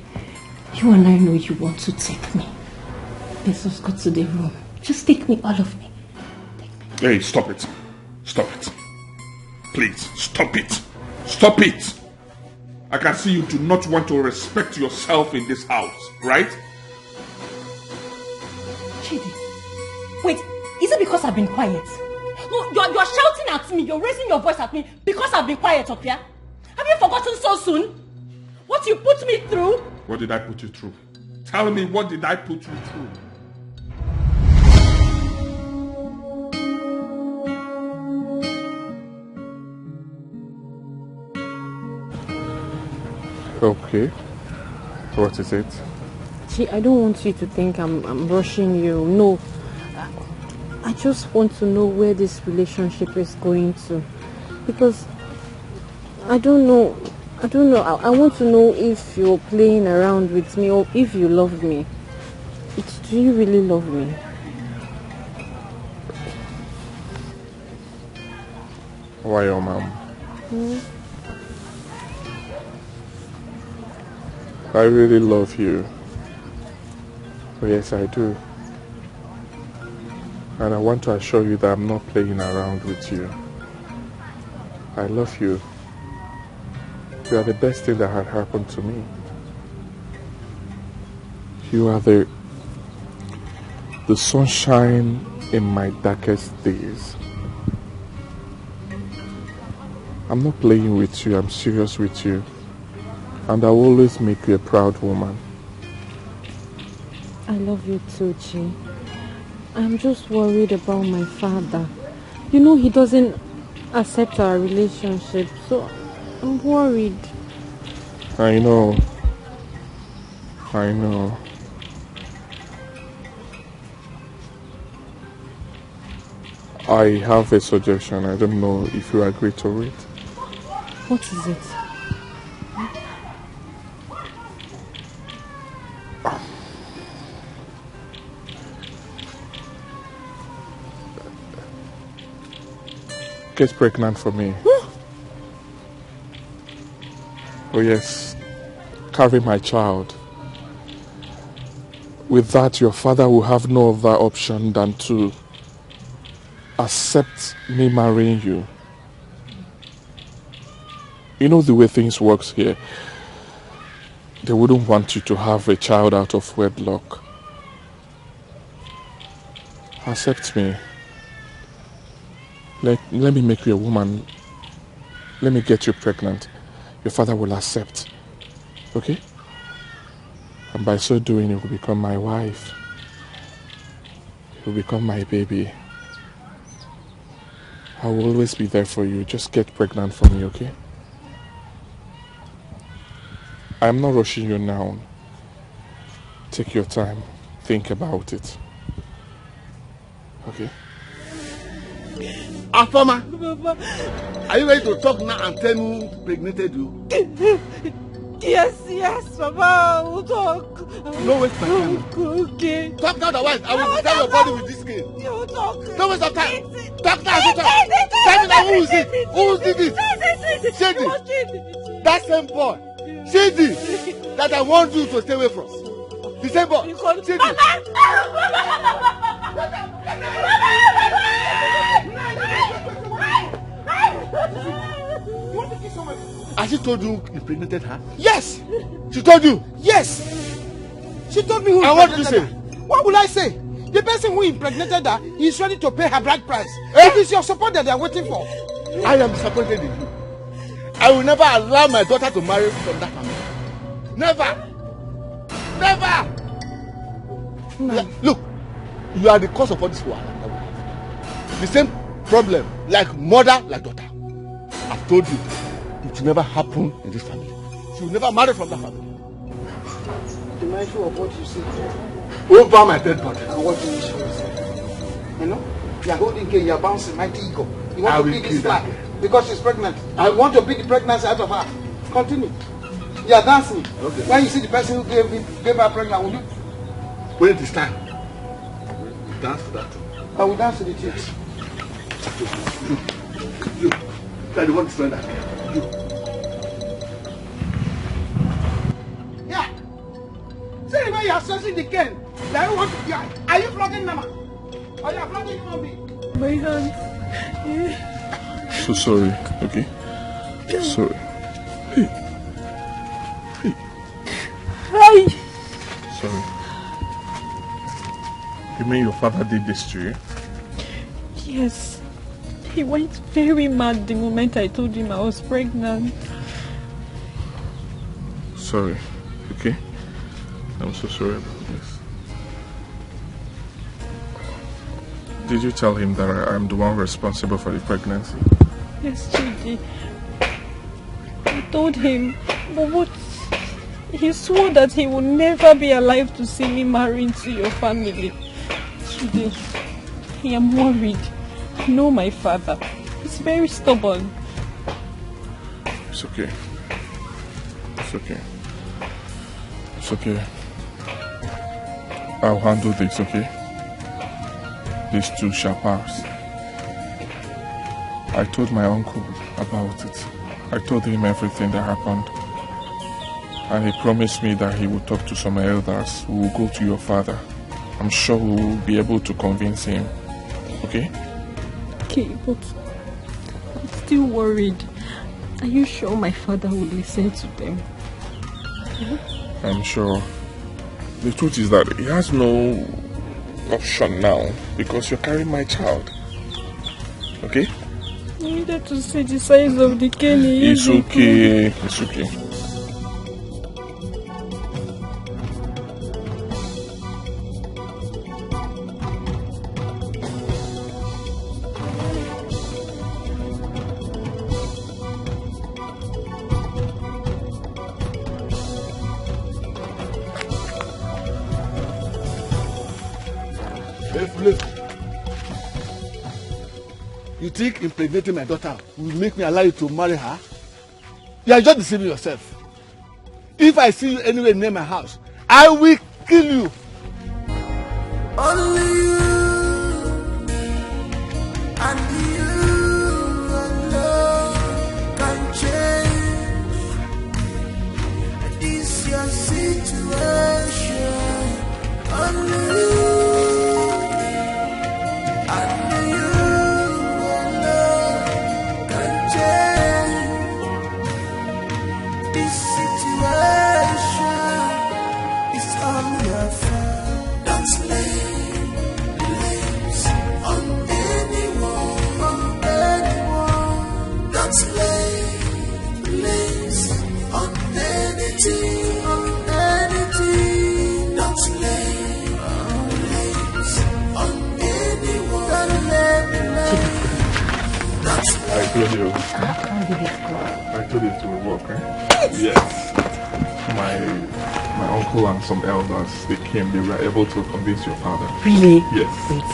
you and I know you want to take me. Let's just go to the room. Just take me, all of me. Hey, stop it. Stop it. Please, stop it. Stop it. I can see you do not want to respect yourself in this house, right? Chidi, wait, is it because I've been quiet? No, you're, you're shouting at me, you're raising your voice at me because I've been quiet up here. Have you forgotten so soon? What you put me through? What did I put you through? Tell me, what did I put you through? Okay. What is it? See, I don't want you to think I'm, I'm rushing you. No. I, I just want to know where this relationship is going to. Because I don't know. I don't know. I, I want to know if you're playing around with me or if you love me. It's, do you really love me? Why, your mom? I really love you. Oh, yes, I do. And I want to assure you that I'm not playing around with you. I love you. You are the best thing that had happened to me. You are the the sunshine in my darkest days. I'm not playing with you, I'm serious with you. And I will always make you a proud woman. I love you too, Chi. I'm just worried about my father. You know he doesn't accept our relationship, so I'm worried. I know. I know. I have a suggestion. I don't know if you agree to it. What is it? Get pregnant for me. Oh yes, carry my child. With that, your father will have no other option than to accept me marrying you. You know the way things works here. They wouldn't want you to have a child out of wedlock. Accept me. Let, let me make you a woman. Let me get you pregnant. Your father will accept. Okay? And by so doing, you will become my wife. You will become my baby. I will always be there for you. Just get pregnant for me, okay? I'm not rushing you now. Take your time. Think about it. Okay? Afoma, are you ready to talk now and tell me who impregnated you? Yes, yes, Papa, we'll talk. No waste my time. Okay. Talk now, otherwise I will tear your body with this cane. You talk. No waste of time. Talk now, I say talk. Tell me now, who is it? Who did it? Shady. That same boy. Shady. That I want you to stay away from. The same boy. Shady. Has she told you you impregnated her? Yes! She told you? Yes! She told me who. And what did you say? What will I say? The person who impregnated her is ready to pay her bride price. Eh? It is your support that they are waiting for. I am disappointed in you. I will never allow my daughter to marry from that family. Never! Never! No. Look, you are the cause of all this wahala. The same problem, like mother, like daughter. I've told you, it will never happen in this family. She will never marry from that family. Be mindful of what you say. Over my dead body. And what you say. You know, you are holding cane, you are bouncing, mighty ego. You want I to be this man because she's pregnant. I want to be the pregnancy out of her. Continue. You are dancing. Okay. When you see the person who gave, me, gave her pregnant, will you? When it is time, Dance to that thing. I will dance to the thing. You, you, you are the one destroying that. You. Yeah. See the way you are stretching the cane. Like you want to die. Are you flogging Nama? Are you flogging human being? My hand. So sorry, okay? Sorry. Hey. Hey. Hi. Sorry. You mean your father did this to you? Yes. He went very mad the moment I told him I was pregnant. Sorry, okay? I'm so sorry about this. Did you tell him that I am the one responsible for the pregnancy? Yes, Chidi. I told him, but what? He swore that he will never be alive to see me marry into your family. Chidi, I am worried. I know my father. He's very stubborn. It's okay. It's okay. It's okay. I'll handle this, okay? This too shall pass. I told my uncle about it. I told him everything that happened. And he promised me that he would talk to some elders. We will go to your father. I'm sure we will be able to convince him. Okay? Okay, but I'm still worried. Are you sure my father will listen to them? I'm sure. The truth is that he has no option now because you're carrying my child. Okay? You needed to see the size of the cane. It's okay. It's okay. You think impregnating my daughter will make me allow you to marry her? You are just deceiving yourself. If I see you anywhere near my house, I will kill you. Only you and you alone can change this your situation. Only you and you alone can change this situation. It's all your fault. Don't lay blames on anyone, on anyone. Don't lay blames on anything, on anything. Don't lay blames on anyone. Don't lay blames. Don't lay blames. I told you. How did it go? I told you it will work, eh? Yes. My my uncle and some elders, they came. They were able to convince your father. Really? Yes. Wait.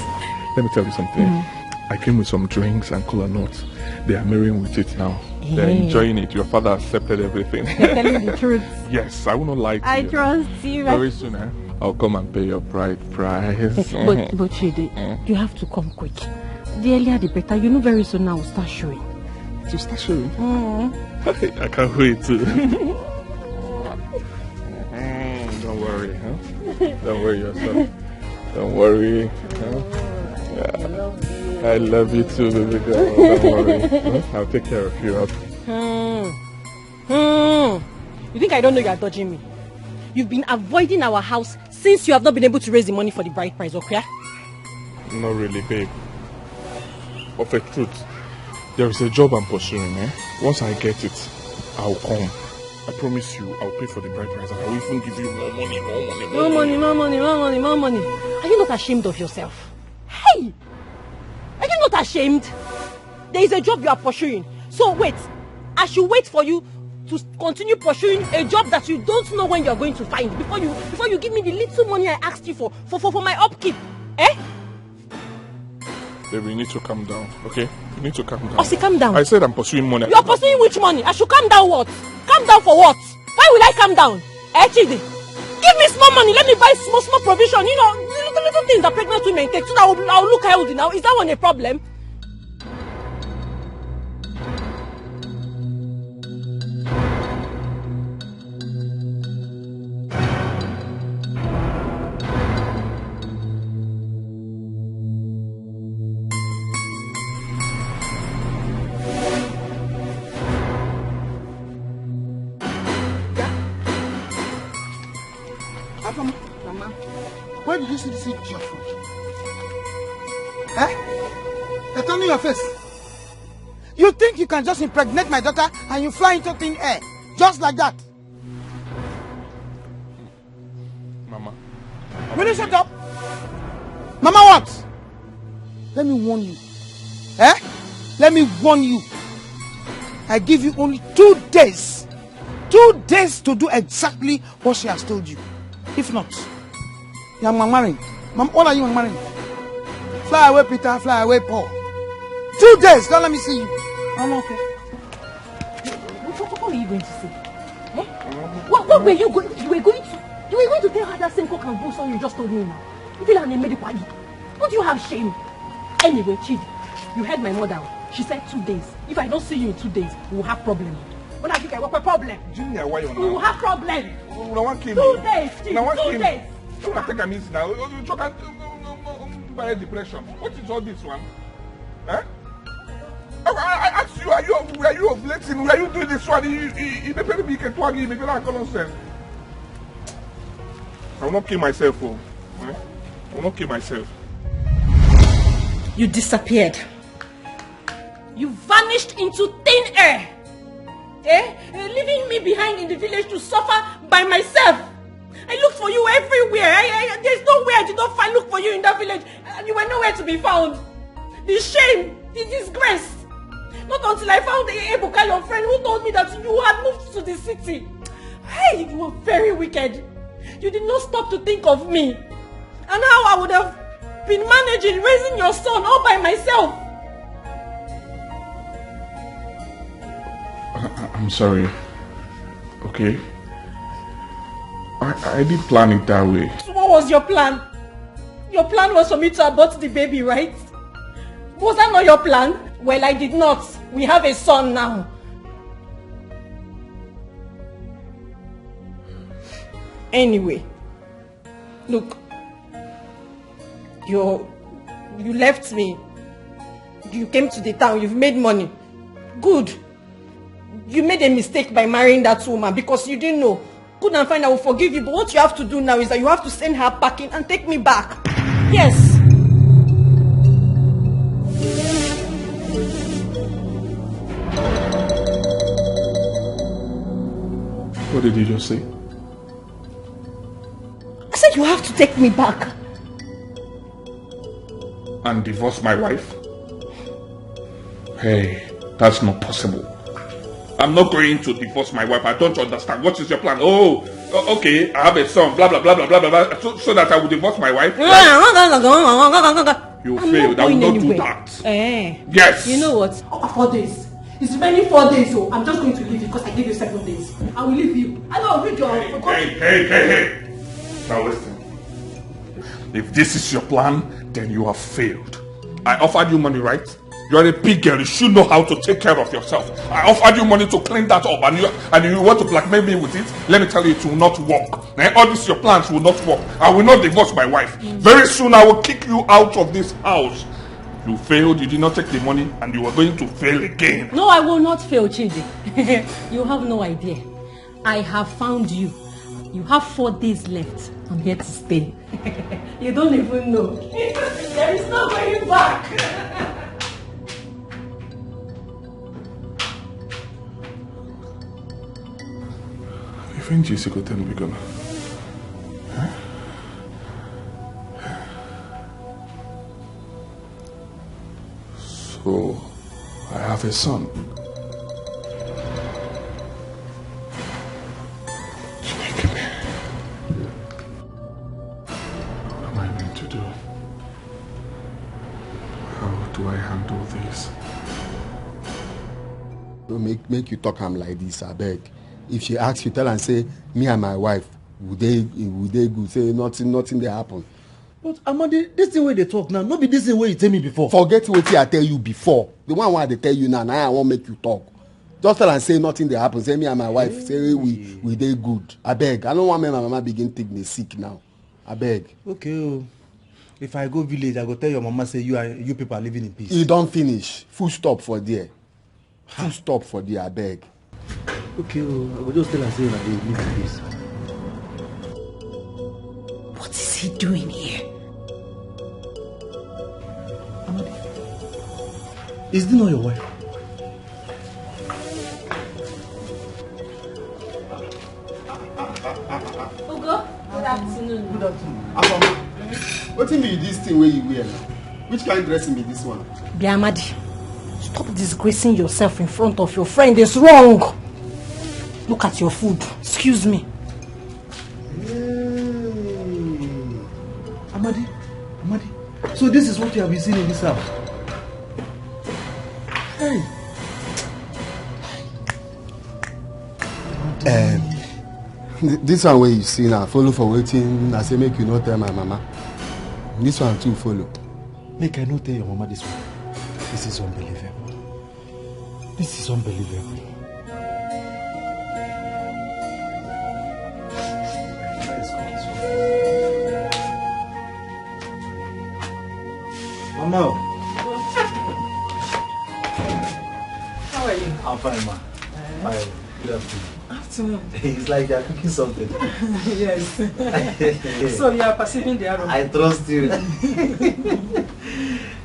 Let me tell you something. I came with some drinks and cola nuts. They are marrying with it now. They're enjoying it. Your father accepted everything. You're telling the truth. Yes, I will not lie to I you. Trust you. Very soon, eh? I'll come and pay your bride price. But, but Chidi, you have to come quick. The earlier the better. You know very soon now we'll start showing. You start showing? I can't wait to. Don't worry, huh? Don't worry yourself. Don't worry. Huh? Yeah. I love you too, baby girl. Don't worry. Huh? I'll take care of you. Hmm. Hmm. You think I don't know you are dodging me? You've been avoiding our house since you have not been able to raise the money for the bride price, okay? Not really, babe. Of a truth, there is a job I'm pursuing, eh? Once I get it, I'll come. I promise you, I'll pay for the bride price and I'll even give you more money, more money, more money, more money, more money, more money. Are you not ashamed of yourself? Hey! Are you not ashamed? There is a job you are pursuing. So wait, I should wait for you to continue pursuing a job that you don't know when you are going to find before you before you give me the little money I asked you for for for, for my upkeep. Eh? Baby, you need to calm down, okay? You need to calm down. Osi, calm down. I said I'm pursuing money. You are pursuing which money? I should calm down what? Calm down for what? Why will I calm down? Eh, Chidi? Give me small money. Let me buy small, small provision. You know, little, Two things that pregnant women take, so that I'll, I'll look healthy now. Is that one a problem? Afam, Mama, where did you see this idiot from? Eh? They're turning your face. You think you can just impregnate my daughter and you fly into thin air just like that? Mama. Will you shut up? Mama, what? Let me warn you. Eh? Let me warn you. I give you only two days. Two days to do exactly what she has told you. If not, you are marrying. Mom, what are you marrying? Fly away, Peter. Fly away, Paul. Two days. Don't let me see you. I'm okay. What, what, what are you going to say? Eh? What, what were you going? You were going to, you were going to tell her that same cock and bull song you just told me now. You feel like a made party. Don't you have shame? Anyway, Chidi, you heard my mother. She said two days. If I don't see you in two days, we will have problem. When I think I work a problem. Junior, why you We will now? Have problem. Una wan kill Two me. days, Chidi. Una wan Two kill me. Days. Una take am easy now. You you talk am buy depression. What is all this one? Eh? I, I, I ask you, are you were you ovulating? Were you doing this one? You you you dey pay me can twag you, maybe like nonsense. I will not kill myself, oh. Eh? I will not kill myself. You disappeared. You vanished into thin air. Eh? Eh, leaving me behind in the village to suffer by myself. I looked for you everywhere. I, I, there's no way I did not find look for you in that village. And you were nowhere to be found. The shame, the disgrace. Not until I found Ebuka, your friend, who told me that you had moved to the city. Hey, you were very wicked. You did not stop to think of me and how I would have been managing raising your son all by myself. I, I- I'm sorry. Okay. I, I did plan it that way. So what was your plan? Your plan was for me to abort the baby, right? Was that not your plan? Well, I did not. We have a son now. Anyway, look, you you left me. You came to the town. You've made money. Good. You made a mistake by marrying that woman because you didn't know. Good and fine, I will forgive you. But what you have to do now is that you have to send her packing and take me back. Yes. What did you just say? I said you have to take me back. And divorce my wife? Hey, that's not possible. I'm not going to divorce my wife. I don't understand. What is your plan? Oh, o- okay. I have a son. Blah blah blah blah blah blah. So, so that I will divorce my wife. Right? You I'm failed. Not I will going not do anywhere. That. Eh. Yes. You know what? Oh, four days. It's remaining four days, so I'm just going to leave you because I gave you seven days. I will leave you. I don't read your. Hey, hey, hey, hey, hey. Now listen. If this is your plan, then you have failed. I offered you money, right? You are a big girl. You should know how to take care of yourself. I offered you money to clean that up, and you and you want to blackmail me with it. Let me tell you, it will not work. Eh, all these your plans will not work. I will not divorce my wife. Very soon, I will kick you out of this house. You failed. You did not take the money, and you are going to fail again. No, I will not fail, Chidi. You have no idea. I have found you. You have four days left. I'm here to stay. You don't even know. There is no going back. Even Jesse go tell me gonna. So, I have a son. What am I going to do? How do I handle this? No make make you talk am like this, abeg. If she ask you, tell am say me and my wife, we dey we dey good, say nothing nothing dey happen. But Amadi, this thing wey dey talk now, no be this thing wey you tell me before. Forget wetin I tell you before. The one wey I dey tell you now, na I wan make you talk. Just tell am say nothing dey happen. Say me and my wife, say we we dey good. Abeg, I no wan make my mama begin take me sick now. Abeg. Okay o. If I go village, I go tell your mama say you are you people are living in peace. E don finish. Full stop for there. Full stop for there, abeg. Okay o, I go just tell am say una dey live in peace. What is he doing here? Amadi, is this not your wife? Ugo, good afternoon. Good afternoon. Afoma, wetin be this thing wey you wear now? Which kind dressing be this one? Biamadi, stop disgracing yourself in front of your friend. It's wrong. Look at your food. Excuse me. Hey. Amadi, Amadi. So this is what you have been seeing in this house? Hey. Um, th- this one wey you see now, follow for wetin I say make you no tell my mama. This one too follow. Make I no tell your mama this one. This is unbelievable. This is unbelievable. Mama. How are you? I'm fine, ma. Fine. Good afternoon. Afternoon. It's like you're cooking something. Yes. So you are perceiving the aroma. I trust you.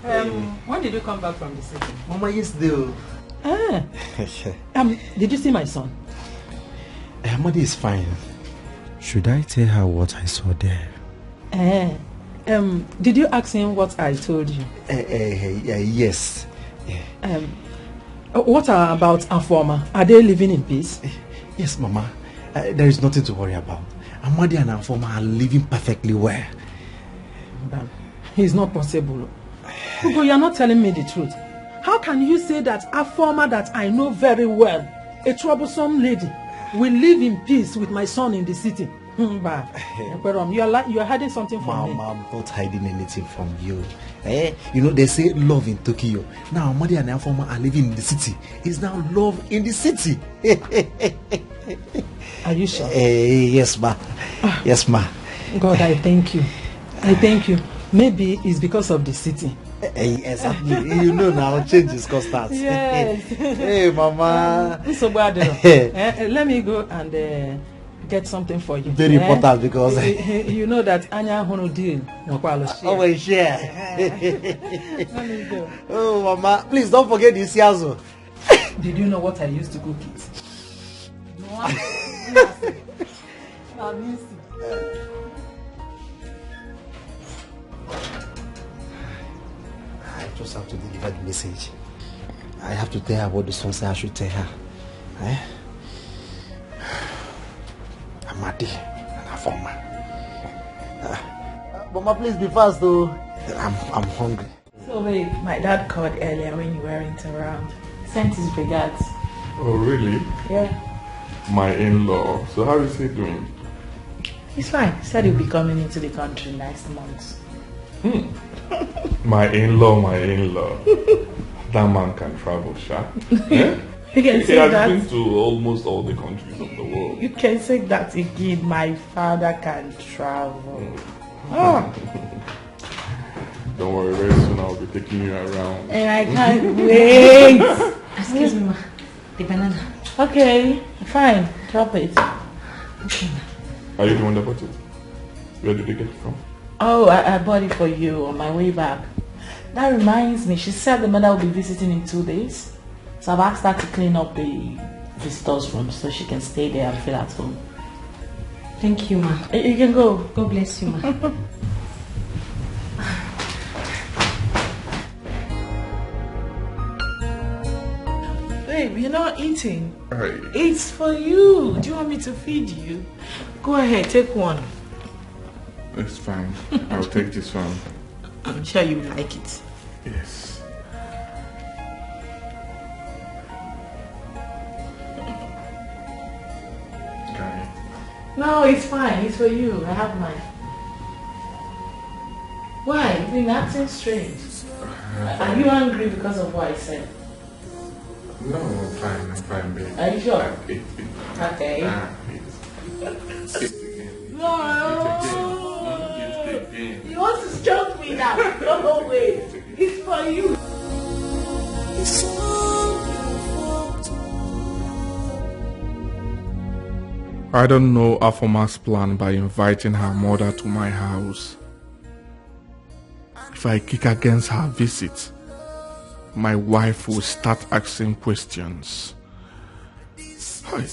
Um, when did you come back from the city? Mama, yesterday. Oh. Ah. Um, did you see my son? Amadi is fine. Should I tell her what I saw there? Eh, um, did you ask him what I told you? Eh, eh, eh, eh, yes. Eh. Um, uh, what about Afoma? Are they living in peace? Eh, yes, Mama. Uh, there is nothing to worry about. Amadi and Afoma are living perfectly well. Madam, it's not possible. Ugo, you're not telling me the truth. How can you say that Afoma that I know very well, a troublesome lady, will live in peace with my son in the city? Mba, Ekwerom, you are li- you are hiding something from me. Mama, I'm not hiding anything from you. Eh? You know, they say love in Tokyo. Now, Amadi and Afoma are living in the city. It's now love in the city. Are you sure? Eh, yes, ma. Yes, ma. God, I thank you. I thank you. Maybe it's because of the city. Eh, exactly. You know now, change is constant. Yes. Hey, Mama. Nsogbu adịrọ. Eh, eh, let me go and uh, get something for you. Very important because you know that anya hụrụ deal nwekwalụ share. Always share. Let me go. Oh, Mama, please don't forget the isi azụ. Did you know what I used to cook it? No. I just have to deliver the message. I have to tell her what the son said I should tell her. Eh? Amadi and Afoma. Ah. Mama, please be fast, though. I'm, I'm hungry. So, babe, my dad called earlier when you weren't around. Sent his regards. Oh, really? Yeah. My in-law. So how is he doing? He's fine. He said he'll be coming into the country next month. Hmm. My in-law, my in-law. That man can travel, sha. Eh? You can He say has that. Been to almost all the countries of the world. You can say that again. My father can travel. Hmm. Ah. Don't worry, very soon I'll be taking you around. And I can't wait. Excuse me, ma. The banana. Okay, fine. Drop it. Okay, ma. Are you the one that bought it? Where did you get it from? Oh, I, I bought it for you on my way back. That reminds me, she said the mother will be visiting in two days. So I've asked her to clean up the visitor's room so she can stay there and feel at home. Thank you, ma. You can go. God bless you, ma. Babe, you're not eating. Hey. It's for you. Do you want me to feed you? Go ahead, take one. It's fine. I'll take this one. I'm sure you like it. Yes. Guy. No, it's fine. It's for you. I have mine. Why? You've been acting strange. Are you angry because of what I said? No, I'm fine, I'm fine, babe. Are you sure? Ah, it, it, Okay. ah, it's, it's again. No. It's again. You want to choke me now? No, no way. It's for you. I don't know Afoma's plan by inviting her mother to my house. If I kick against her visit, my wife will start asking questions. Hi.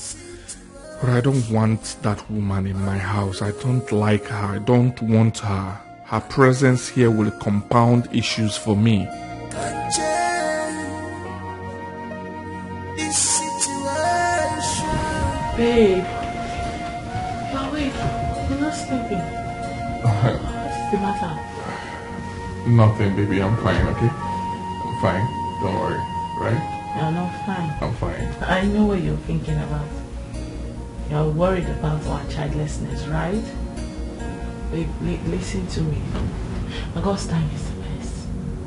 But I don't want that woman in my house. I don't like her. I don't want her. Her presence here will compound issues for me. Babe, you're awake. You're not sleeping. What's the matter? Nothing, baby. I'm fine, okay? I'm fine. Don't worry, right? You're not fine. I'm fine. I know what you're thinking about. You're worried about our childlessness, right? Babe, li- listen to me. God's time is the best.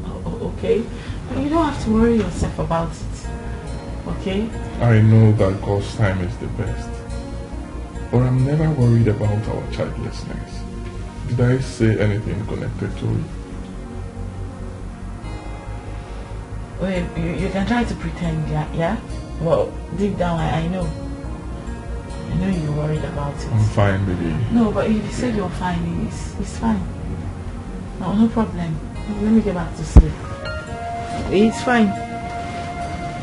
O- o- okay? You don't have to worry yourself about it. Okay? I know that God's time is the best. But I'm never worried about our childlessness. Did I say anything connected to it? Wait, you, you can try to pretend, yeah? Yeah? Well, deep down, I, I know. I know you're worried about it. I'm fine, baby. No, but if you say you're fine, it's, it's fine. No, no problem. Let me get back to sleep. It's fine.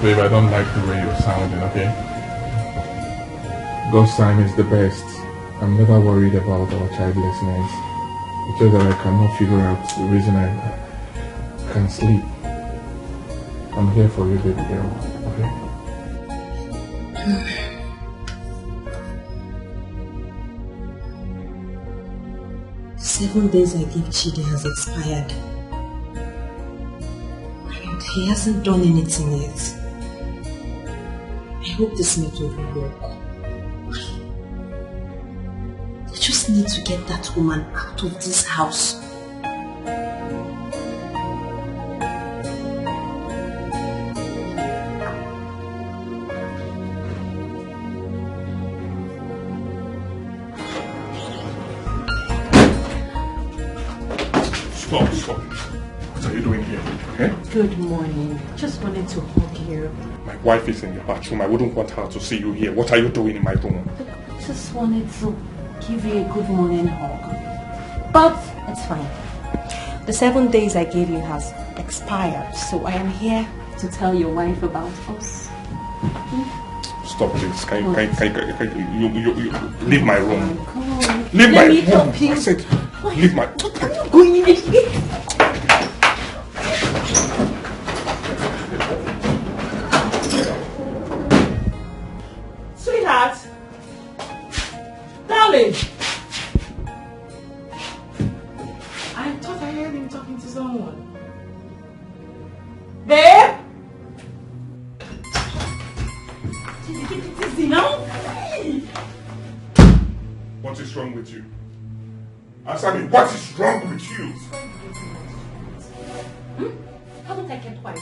Babe, I don't like the way you're sounding, okay? God's time is the best. I'm never worried about our childlessness. It's just that I cannot figure out the reason I can sleep. I'm here for you, baby girl, okay? Seven days I gave Chidi has expired. And he hasn't done anything yet. I hope this method will work. I just need to get that woman out of this house. Stop, stop. What are you doing here? Eh? Good morning. Just wanted to hug you. My wife is in the bathroom. I wouldn't want her to see you here. What are you doing in my room? Just wanted to give you a good morning hug. But it's fine. The seven days I gave you has expired, so I am here to tell your wife about us. Stop this. Can you, can, can, can, can you, you, you, you leave my room? Come on. Leave Let my me room. help you. I said, leave my. Going in here. Sweetheart, darling, I thought I heard him talking to someone. Babe? Easy now. What is wrong with you? Answer me, what is wrong with you? Hmm? Haven't I kept quiet?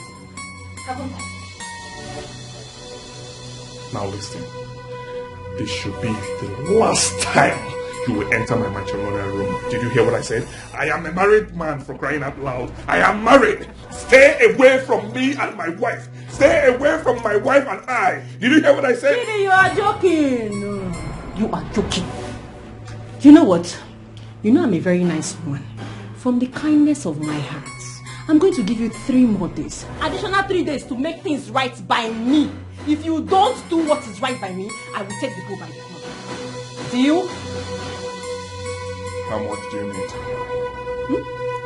Haven't I? Now listen. This should be the last time you will enter my matrimonial room. Did you hear what I said? I am a married man, for crying out loud. I am married. Stay away from me and my wife. Stay away from my wife and I. Did you hear what I said? Chidi, you are joking. You are joking. You know what? You know I'm a very nice woman. From the kindness of my heart, I'm going to give you three more days. Additional three days to make things right by me. If you don't do what is right by me, I will take the go by the horn. Deal? How much do you need?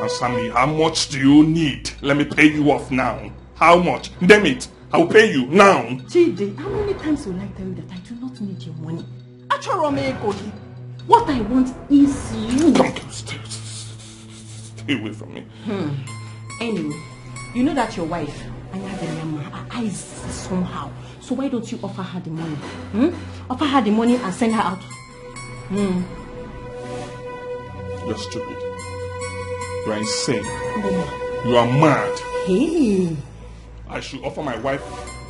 Answer me, how much do you need? Let me pay you off now. How much? Name it. I'll pay you now. Chidi, how many times will I tell you that I do not need your money? Achọrọ m ego gị. What I want is you. Come, come, stay, stay away from me. Anyway, you know that your wife, Anyadema, her eyes is somehow. So why don't you offer her the money? Hmm? Offer her the money and send her out. Hmm. You're stupid. You are insane. You are mad. Hey. I should offer my wife.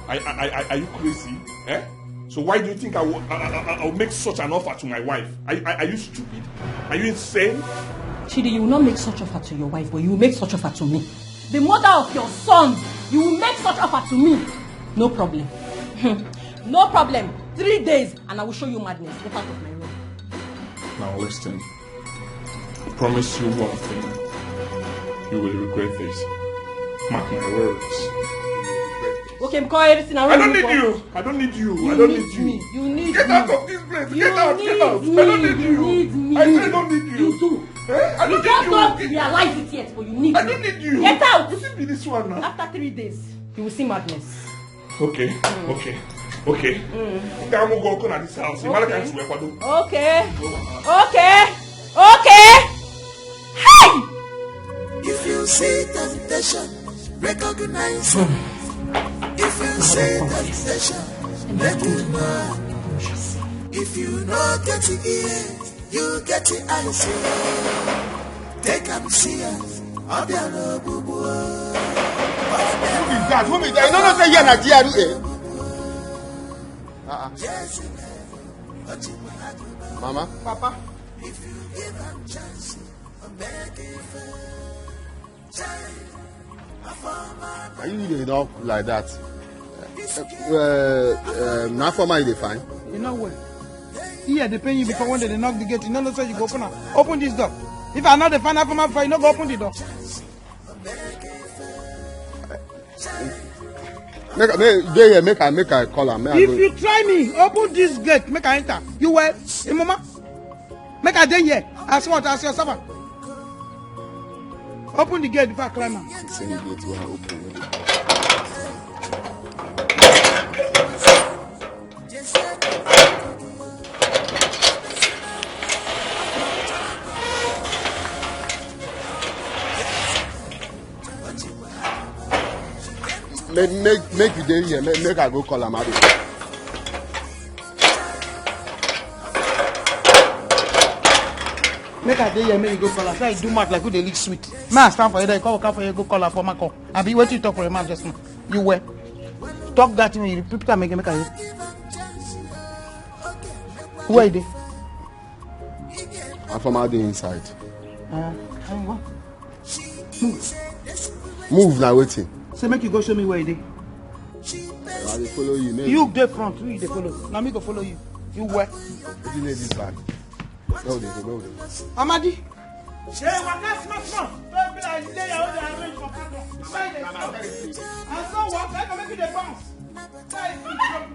I, I, I, are you crazy? Eh? So why do you think I will, I, I, I, I will make such an offer to my wife? Are, are, are you stupid? Are you insane? Chidi, you will not make such offer to your wife, but you will make such offer to me. The mother of your son, you will make such offer to me. No problem. Hmm. No problem. Three days, and I will show you madness. Get out of my room. Now listen. I promise you one thing. You will regret this. Mark my words. Okay, I'm calling everything. I don't need you. I don't need you. I don't need you. You need me. You need me. Get out of this place. Get out. Get out. I don't need you. You need me. I, I don't need you. You too. Eh? I don't need you. You just don't realize it yet, but you need me. I don't need you. Get out. You see me this one now. After three days, you will see madness. Okay, okay, okay. Nke a mụ gị ọkụ na this house. Ị mara ka m si wee kwado. Okay, okay, okay. Hey! If you see temptation, recognize it. If you see temptation, let it know. If you no get it, you get it, I see. Take am serious. Obiara ogbugbu. Who be that? Who be that? You no know say here na G R A. Uh-uh. Mama. Papa. Are you dey knock like that? Uh, uh, na former you dey find? You know what? Here dey pain you before when they dey knock the gate. You no know say you go open am. Open this door. If I no dey find am for my, you no go open the door. Make, make, dey here, make I, make I call am. Make I go. If you try me, open this gate, make I enter. You well? Eh, mama? Make I dey here. As what? As your servant. Open the gate before I climb am. Same gate wey I open. Make, make, make you dey here. Make, make I go call am. Abi. Make I dey here, make you go call am. Say I do mouth like who dey lick sweet. Make I stand for here, then you come waka for here, go call am for my call. Abi wetin you talk for your mouth just now? You were. Talk that thing, you repeat am again, make I hear. Where you dey? Afoma dey inside. Uh, move. Move na wetin? Say make you go show me where you dey. I dey follow you. You dey front, who you dey follow? Na me go follow you. You where? Wetin dey this bag? No, dey go, no, dey. Amadi. Hey, waka small, small. Don't be like you dey your own, dey arrange for corner. Why you dey stop? I saw what, I go make you dey bounce. Why you dey drop?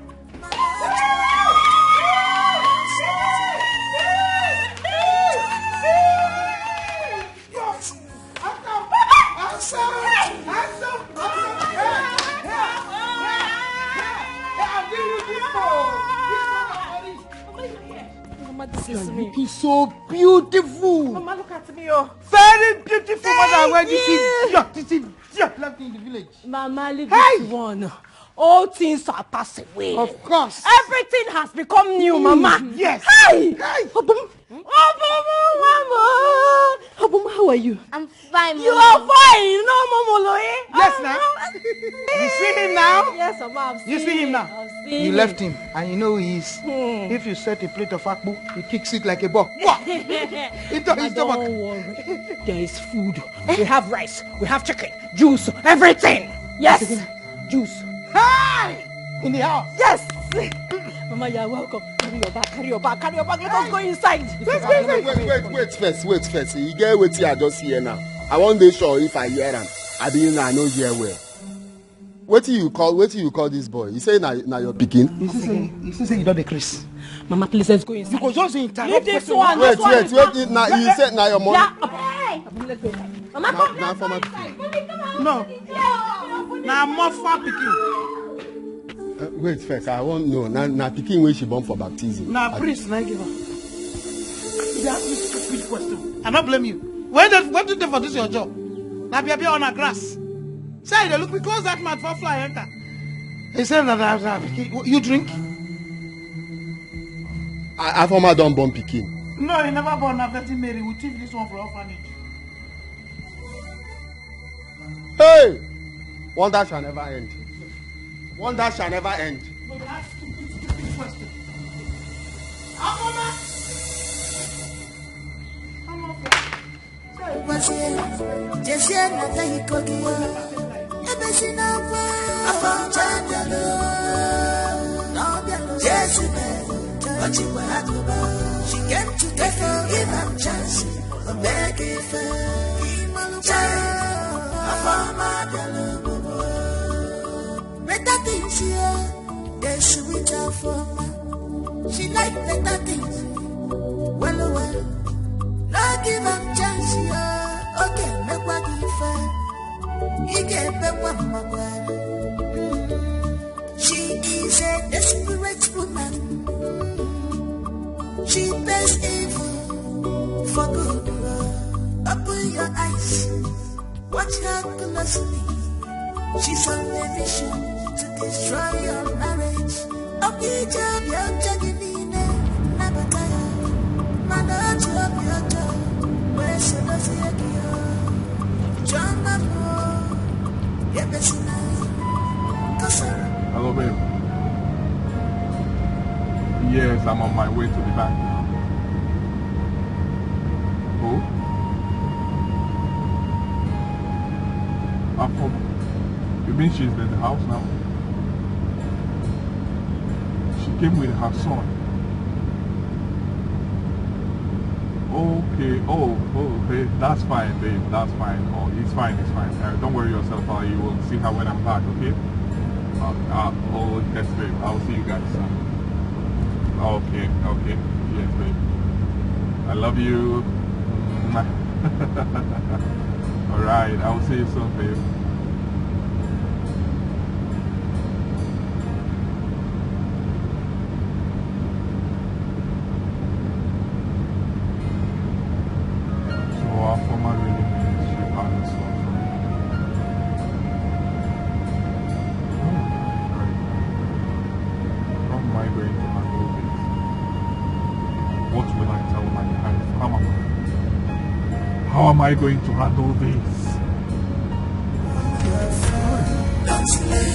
Mama, this is me. Looking so beautiful. Mama, look at me, oh. Very beautiful mother. Where this is, yeah, this is, yeah, left in the village. Mama, leave this one. All things are passed away. Of course. Everything has become new, Mama. Yes. Hey! Hey! Obum. Obum, Mama. Obum, how are you? I'm fine, Mama. You are fine. No, Mama, lo, eh? Yes, now. You see him now? Yes, Mama, I've seen him. You see him now? I've seen him. You left him, and you know who he is. Hmm. If you set a plate of akpu, he kicks it like a ball. Into his stomach. Don't worry. There is food. We have rice. We have chicken. Juice, everything. Yes. Juice. Hey! In the house. Yes. Mama, you are welcome. Carry your bag, carry your bag, carry your bag. Let us go inside. Wait, wait, wait, wait, wait first, wait first. You get wetin I just hear now. I wan dey sure if I hear am. Abi na I no hear well. Wetin you call, wetin you call this boy? You say na, na your pikin? You see say, you see say you don dey craze. Mama, please, let's go inside. You go just dey interrupt person. Leave this one. Wait, wait, wait. Na, you say na your money? Yeah. Hey! Mama, come down. Na former pikin. No. Na Mofa pikin. Uh, wait first, I wan know. Na, na pikin wey she born for baptism. Na priest na give am. You dey ask me stupid question. I no blame you. Wetin dey, wetin dey for this your job? Na bia bia on a grass. Say you dey look me, close that mouth before fly enter. He say na, na, na pikin. You drink? I, Afoma don born pikin. No, he never born. Na Virgin Mary. We thief this one for orphanage. Hey! Wonder shall never end. Wonder shall never end. But that stupid, stupid question. How come I? How come I? Jesie na ta iko gị ya. Ebe si n'akwa afọ ncha abịala. Na ọ bịala. Jesu mere, ọ chịkwa agụba. She came to take you, give am chance. O mee gị ife. Chai, afọ ọma abịala obodo. Better things here, they sweet her for. She like better things. Well, well, no give am chance, yeah. Okay, make what give her. He can make what my. She is a desperate woman. She pays evil for good. Open your eyes. Watch her closely. She's on a mission to destroy your marriage. Ọ bụ ije obi ọjọọ gị niile, nabata ya. Mana otu obi ọjọọ wee solozie gị ya. Chioma m o, ebesina. Kasa. Hello, babe. Yes, I'm on my way to the bank now. Oh? Afoma. You mean she's in the house now? She came with her son. Okay. Oh, oh, okay. That's fine, babe. That's fine. Oh, it's fine. It's fine. Uh, don't worry yourself. Uh, you will see her when I'm back. Okay. Uh, uh, oh, yes, babe. I'll see you guys soon. Okay. Okay. Yes, babe. I love you. Mwah. All right. I'll see you soon, babe. So our former reading ministry palace was. How am I going to handle this? What will I tell my wife? How am I? How am I going to handle this? Don't lay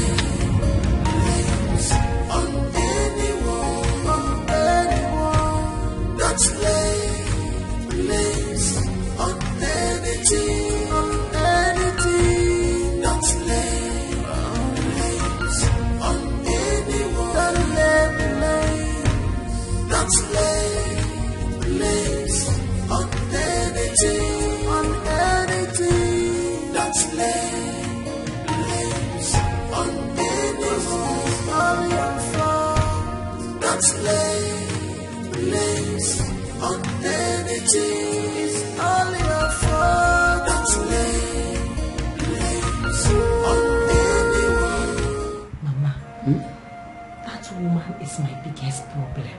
hands on anyone, on anyone. Don't lay hands on anything, on anything. Don't lay hands on anyone. Don't lay hands. Don't lay hands on anything, on anything. Don't lay hands on anyone. Don't lay hands on anything. It's all your fault. Don't lay hands on anyone. Mama, that woman is my biggest problem.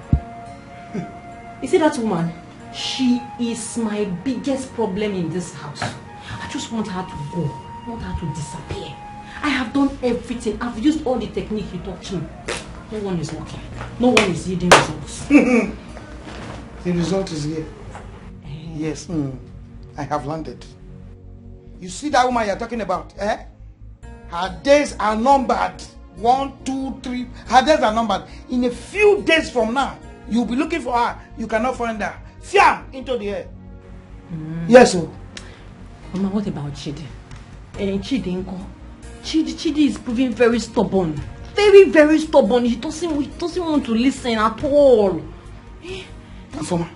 You see that woman? She is my biggest problem in this house. I just want her to go. I want her to disappear. I have done everything. I've used all the technique you taught me. No one is working. No one is yielding results. The result is here. Yes, mm, I have landed. You see that woman you're talking about, eh? Her days are numbered. One, two, three. Her days are numbered. In a few days from now, you'll be looking for her. You cannot find her. Fiam into the air. Yes, oh. Mama, what about Chidi? Eh, Chidi nko? Chidi, Chidi is proving very stubborn. Very, very stubborn. He doesn't, he doesn't want to listen at all. Afoma,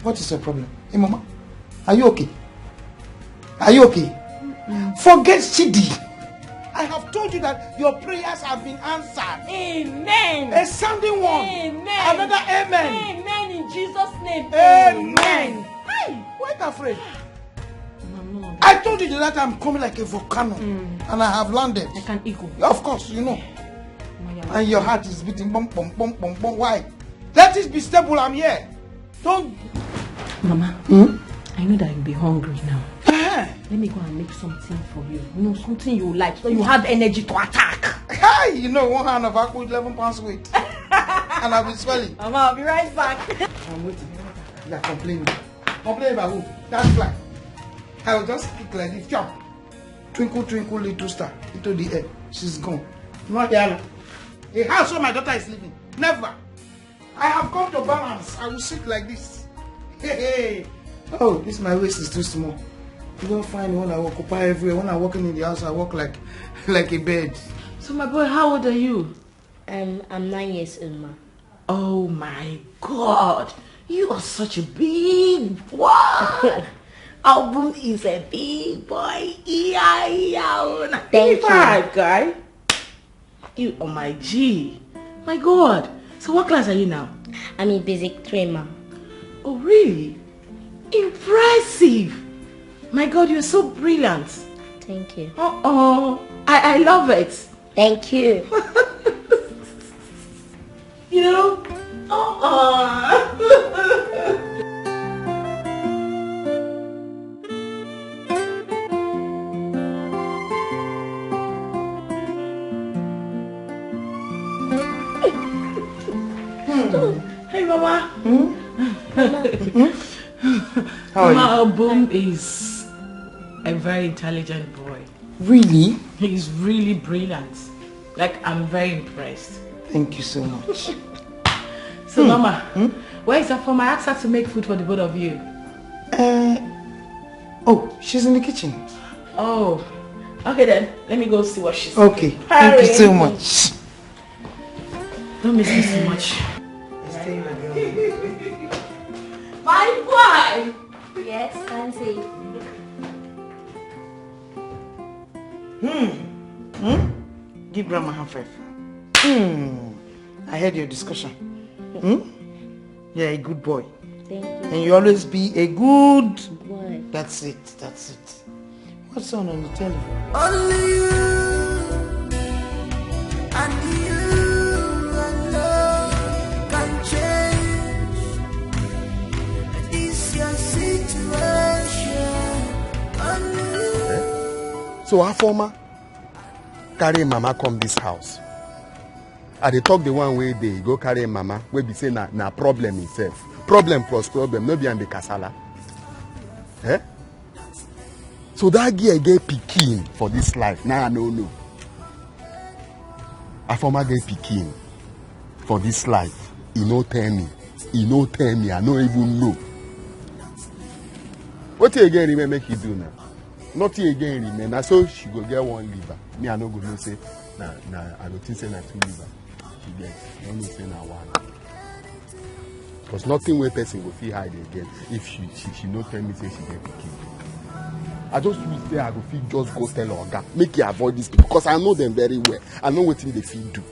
what is your problem? Hey, Mama, are you okay? Are you okay? Forget Chidi. I have told you that your prayers have been answered. Amen. A sounding one. Amen. Another amen. Amen in Jesus' name. Amen. Amen. Hey, why you afraid? Mama, no. I told you that I'm coming like a volcano, and I have landed. Like an eagle. Of course, you know. Mama, you're And your heart is beating bum, bum, bum, bum, bum. Why? Let it be stable. I'm here. Don't. Mama, I know that you'll be hungry now. Eh. Let me go and make something for you. You know, something you like, so you have energy to attack. Hey, you know, one hand of apple, eleven pounds weight. And I'll be swelling. Mama, I'll be right back. I'm waiting. You're complaining. Complaining about who? That fly. I will just kick like this. Jump. Twinkle, twinkle, little star, into the air. She's gone. No, Diana. A house where my daughter is living. Never. I have come to balance. I will sit like this. Hey, hey. Oh, this my waist is too small. You don't find when I occupy everywhere. When I walk in the house, I walk like, like a bird. So, my boy, how old are you? Um, I'm nine years old, ma. Oh my God, you are such a big boy. Album is a big boy. Yeah, yeah. Thank you. Five, guy. You are my G. My God. So what class are you now? I'm in basic three, ma. Oh, really? Impressive. My God, you're so brilliant. Thank you. Uh-oh. I, I love it. Thank you. You know? Uh-uh. Hey, Mama. Hmm? How are you? Mama Obum is a very intelligent boy. Really? He's really brilliant. Like, I'm very impressed. Thank you so much. So, Mama, where is Afoma? I asked her to make food for the both of you. Uh, oh, she's in the kitchen. Oh, okay then. Let me go see what she's cooking. Okay, thank you so much. Don't miss me so much. My boy! Yes, Auntie. Hmm. Hmm? Give grandma hand five. Hmm. I heard your discussion. Hmm? You're a good boy. Thank you. And you always be a good boy. That's it. That's it. What's on on the television? Only you and you alone can change this your situation. Only you. So Afoma carry mama come this house. I dey talk the one wey dey go carry mama wey be say na na problem himself. Problem plus problem, no be am be kasala. Eh? So that girl get pikin for this life. Now I no know. Afoma get pikin for this life. He no tell me. He no tell me. I no even know. Wetin again remain make you do now? Nothing again remain. Na so she go get one liver. Me, I no go know say na na I go think say na two liver she get. I no know say na one. Because nothing wey person go fit hide again if she she she no tell me say she get pikin. I just wish say I go fit just go tell oga make he avoid this people because I know them very well. I know wetin they fit do.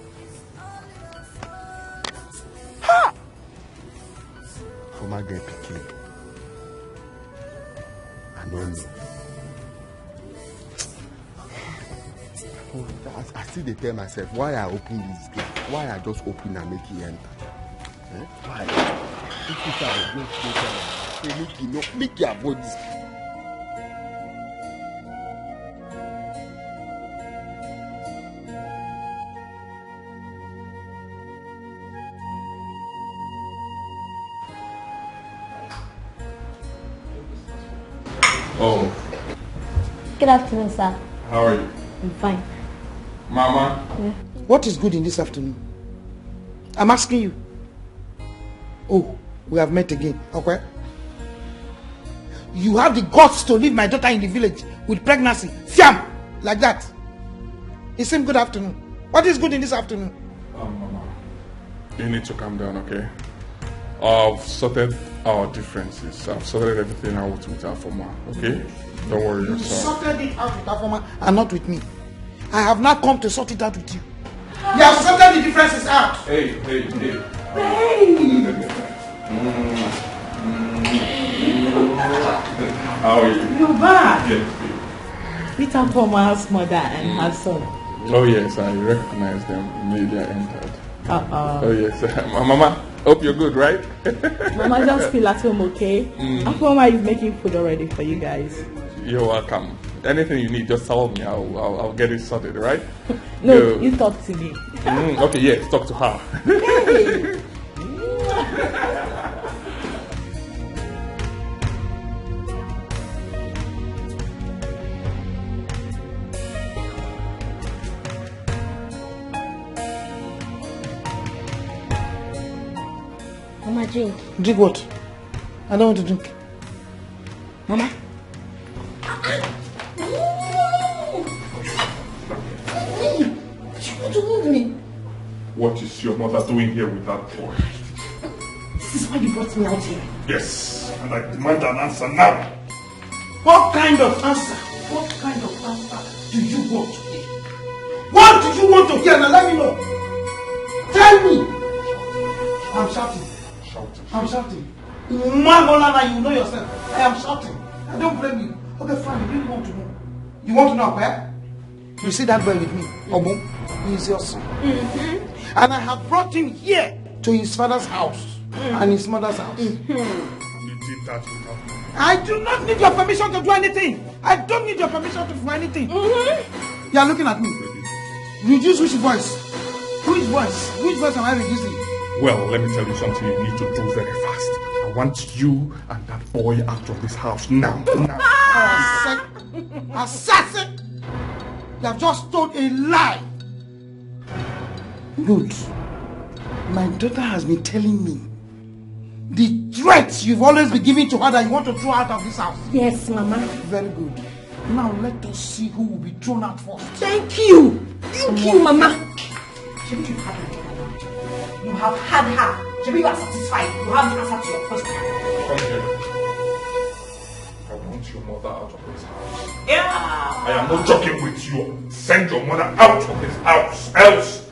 Ha! Afoma get pikin. I no know. I, I still dey tell myself why I open this gate, why I just open and make e enter. Eh? Why? If you say I go go tell am, say make e no, make e avoid this gate. Oh. Good afternoon, sir. How are you? I'm fine. Mama. Yeah. What is good in this afternoon? I'm asking you. Oh, we have met again. Okay. You have the guts to leave my daughter in the village with pregnancy. Fiam! Like that. It seems good afternoon. What is good in this afternoon? Um, Mama, you need to calm down, okay? I've sorted our differences. I've sorted everything out with Afoma, okay? Don't worry yourself. You sorted it out with Afoma and not with me. I have not come to sort it out with you. You have sorted the differences out. Hey, hey, hey. Hey! Mm, mm. How are you? You're back. Yes, babe. Meet Afoma's mother and her son. Oh yes, I recognize them immediately I entered. Uh-uh. Oh yes, Mama. Hope you're good, right? Mama, just feel at home, okay? Mm. Afoma is making food already for you guys. You're welcome. Anything you need, just tell me. I'll, I'll, I'll get it sorted, right? No, you talk to me. Mm, okay, yes, talk to her. Hey. Drink. Drink what? I don't want to drink. Mama. What is your mother doing here with that boy? This is why you brought me out here. Yes, and I demand an answer now. What kind of answer? What kind of answer do you want to hear? What do you want to hear? Now let me know. Tell me. I'm shouting. Shouting. I'm shouting. Magola, you know yourself. I am shouting. I don't blame you. Okay, fine. You really want to know. You want to know where? You see that boy with me, Obum? He is your son. Mm-hmm. And I have brought him here to his father's house and his mother's house. Mm-hmm. You did that without me. I do not need your permission to do anything. I don't need your permission to do anything. Mm-hmm. You are looking at me. Reduce which voice? Which voice? Which voice am I reducing? Well, let me tell you something you need to do very fast. I want you and that boy out of this house now. Now. Assassin! Assassin! You have just told a lie. Good. My daughter has been telling me the threats you've always been giving to her that you want to throw out of this house. Yes, Mama. Very good. Now let us see who will be thrown out first. Thank you. Thank you, Mama. Shebi you had her. You have had her. Shebi you are satisfied. You have the answer to your question. Come here. I want your mother out of this house. Yeah. I am not joking with you. Send your mother out of this house. Else,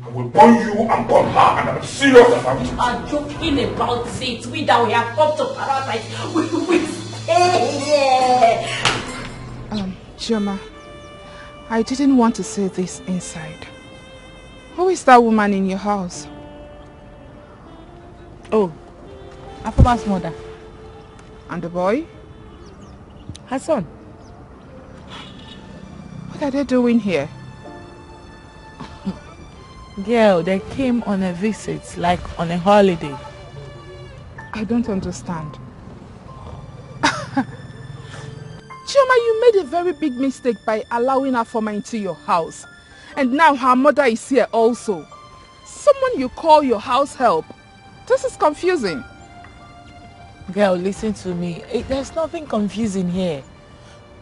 I will burn you and burn her. And I'm serious about it. You are joking about it. We that we have come to paradise. We will stay here. Um, Chioma, I didn't want to say this inside. Who is that woman in your house? Oh, Afoma's mother. And the boy? Her son. What are they doing here? Girl, they came on a visit, like on a holiday. I don't understand. Chioma, you made a very big mistake by allowing Afoma into your house. And now her mother is here also. Someone you call your house help. This is confusing. Girl, listen to me. It, there's nothing confusing here.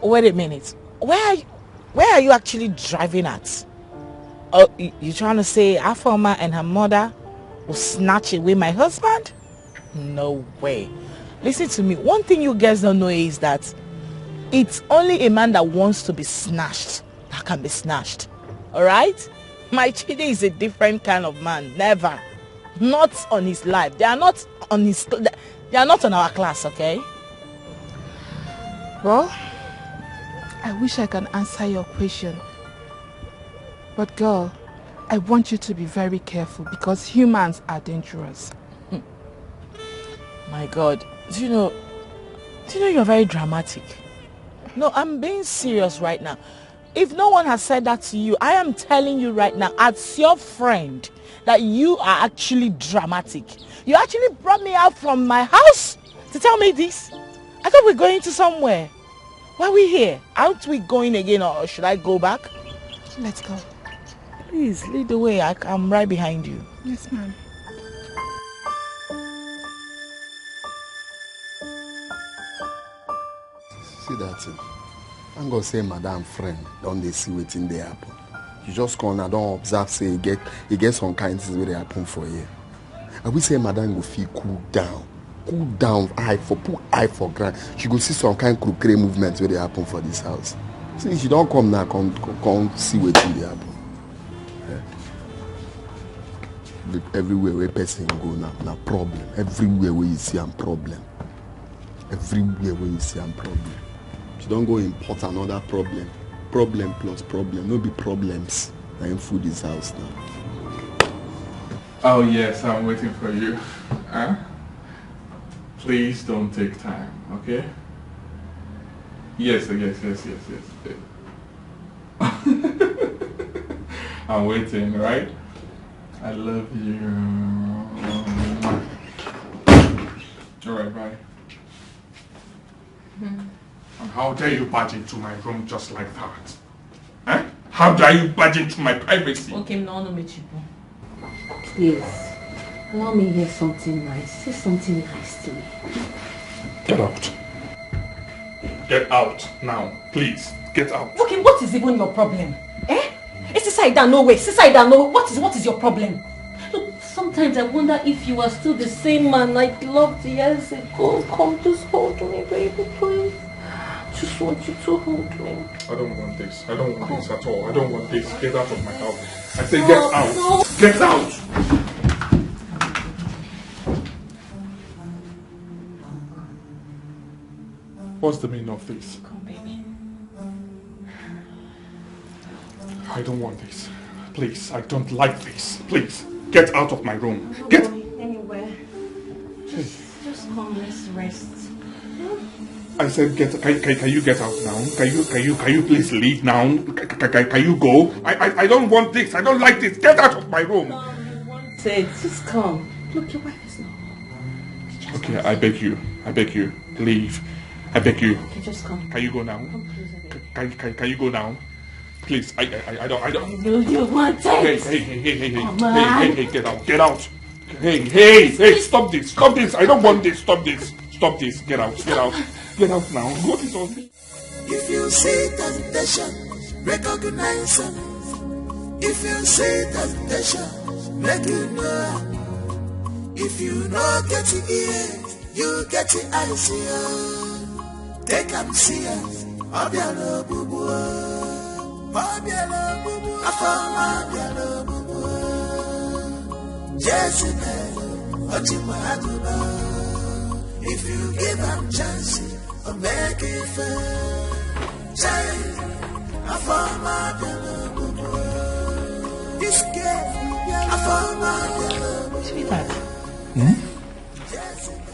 Wait a minute. Where are you, where are you actually driving at? Oh, you, you trying to say Afoma and her mother will snatch away my husband? No way. Listen to me. One thing you girls don't know is that it's only a man that wants to be snatched that can be snatched. All right? My Chidi is a different kind of man. Never. Not on his life. They are not on his. They are not on our class, okay? Well, I wish I can answer your question. But girl, I want you to be very careful because humans are dangerous. My God, do you know, do you know you're very dramatic? No, I'm being serious right now. If no one has said that to you, I am telling you right now, as your friend, that you are actually dramatic. You actually brought me out from my house to tell me this. I thought we're going to somewhere. Why are we here? Aren't we going again, or should I go back? Let's go. Please, lead the way. I, I'm right behind you. Yes, ma'am. See that thing? Thank God say madam friend don dey see wetin dey happen. You just come and don observe say e get e get some kind things wey dey happen for here. I wish say madam go fit cool down, cool down, eye for put eye for ground. She go see some kind crocodile movement wey dey happen for this house. See, she don come now, come come, come see wetin dey happen. Eh. Everywhere where person go now, na problem. Everywhere where you see am problem. Everywhere where you see am problem. She don go import another problem. Problem plus problem, no be problems. Na im full this house now. Oh yes, I'm waiting for you. Huh? Please don't take time, okay? Yes, yes, yes, yes, yes. I'm waiting, right? I love you. All right, bye. And how dare you barge into my room just like that? Eh? How dare you barge into my privacy? Okay, no, no, me cheapo. Please. Allow me hear something nice. Say something nice to me. Get out. Get out now, please. Get out. Okay, what is even your problem? Eh? It's inside that no way. It's inside that no. What is what is your problem? Look, sometimes I wonder if you are still the same man I loved years ago. Come, just hold me, baby, please. Just want you to hold me. I don't want this. I don't want this at all. I don't want this. Get out of my house. I say get out. Get out. What's the meaning of this? Come, baby. I don't want this. Please, I don't like this. Please, get out of my room. Get anywhere. Just, just come, let's rest. I said, get. Can, can, can you get out now? Can you, can you, can you please leave now? Can, can, can, can you go? I, I, I don't want this. I don't like this. Get out of my room. Say, just come. Look, your wife is not home. Just Okay, come. I beg you. I beg you. Leave. I beg you. Okay, just come. Can you go now? Come closer, baby. Can, can, can you go now? Please, I, I, I don't, I don't. I know you want Hey, it. Hey, hey, hey, hey, hey, Come hey, on. Hey, hey, get out, get out. Hey, hey, hey, stop this, stop this. I don't want this. Stop this, stop this. Get out, get out, get out now. What is all this? If you see temptation, recognize am. If you see temptation, make you know am. If you no get ear, you get eyes, yeah. Take am serious. Obiara ogbugbu. Obiara ogbugbu. Afọma obiara ogbugbu. Jezebel, Ochimwa Aduba. If you give am chance, o make it fair. Child, Afọma obiara ogbugbu. This girl, Afọma obiara ogbugbu. Sweetheart,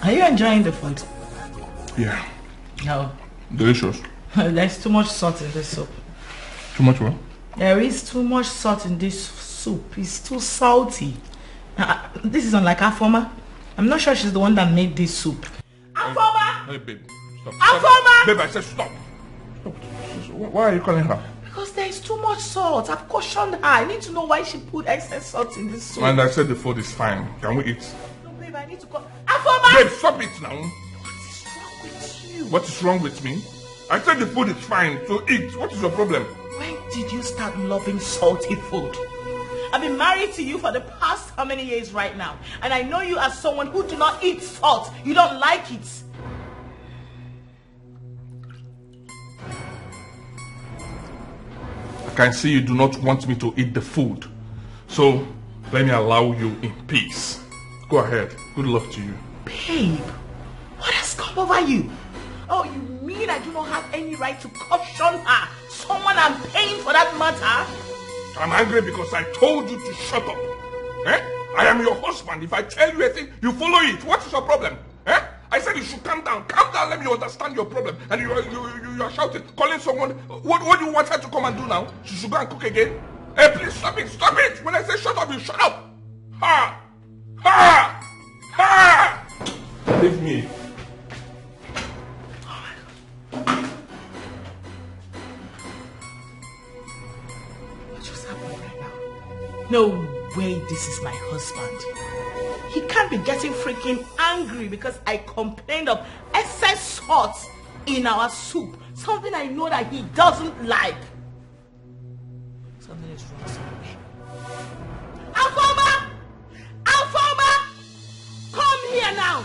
are you enjoying the food? Yeah, No. Delicious. There's too much salt in this soup. Too much what? There is too much salt in this soup. It's too salty. Uh, this is unlike Afoma. I'm not sure she's the one that made this soup. Afoma! Hey, babe. Stop. Afoma! Babe, I said stop. Stop. Why are you calling her? Because there is too much salt. I've cautioned her. I need to know why she put excess salt in this soup. And I said the food is fine. Can we eat? No, babe, I need to call. Afoma! Babe, stop it now. What is wrong with you? What is wrong with me? I said the food is fine, so eat. What is your problem? When did you start loving salty food? I've been married to you for the past how many years right now? And I know you as someone who do not eat salt. You don't like it. I can see you do not want me to eat the food. So, let me allow you in peace. Go ahead. Good luck to you. Babe, what has come over you? Oh, you mean I do not have any right to caution her? Someone I'm paying for that matter? I'm angry because I told you to shut up. Eh? I am your husband. If I tell you a thing, you follow it. What is your problem? Eh? I said you should calm down. Calm down. Let me understand your problem. And you are, you, you, you are shouting, calling someone. What, what do you want her to come and do now? She should go and cook again? Hey, please stop it. Stop it. When I say shut up, you shut up. Ha! Ha! Ha! Leave me. What just happened right now? No way this is my husband. He can't be getting freaking angry because I complained of excess salt in our soup. Something I know that he doesn't like. Something is wrong somewhere. Afoma! Afoma! Come here now!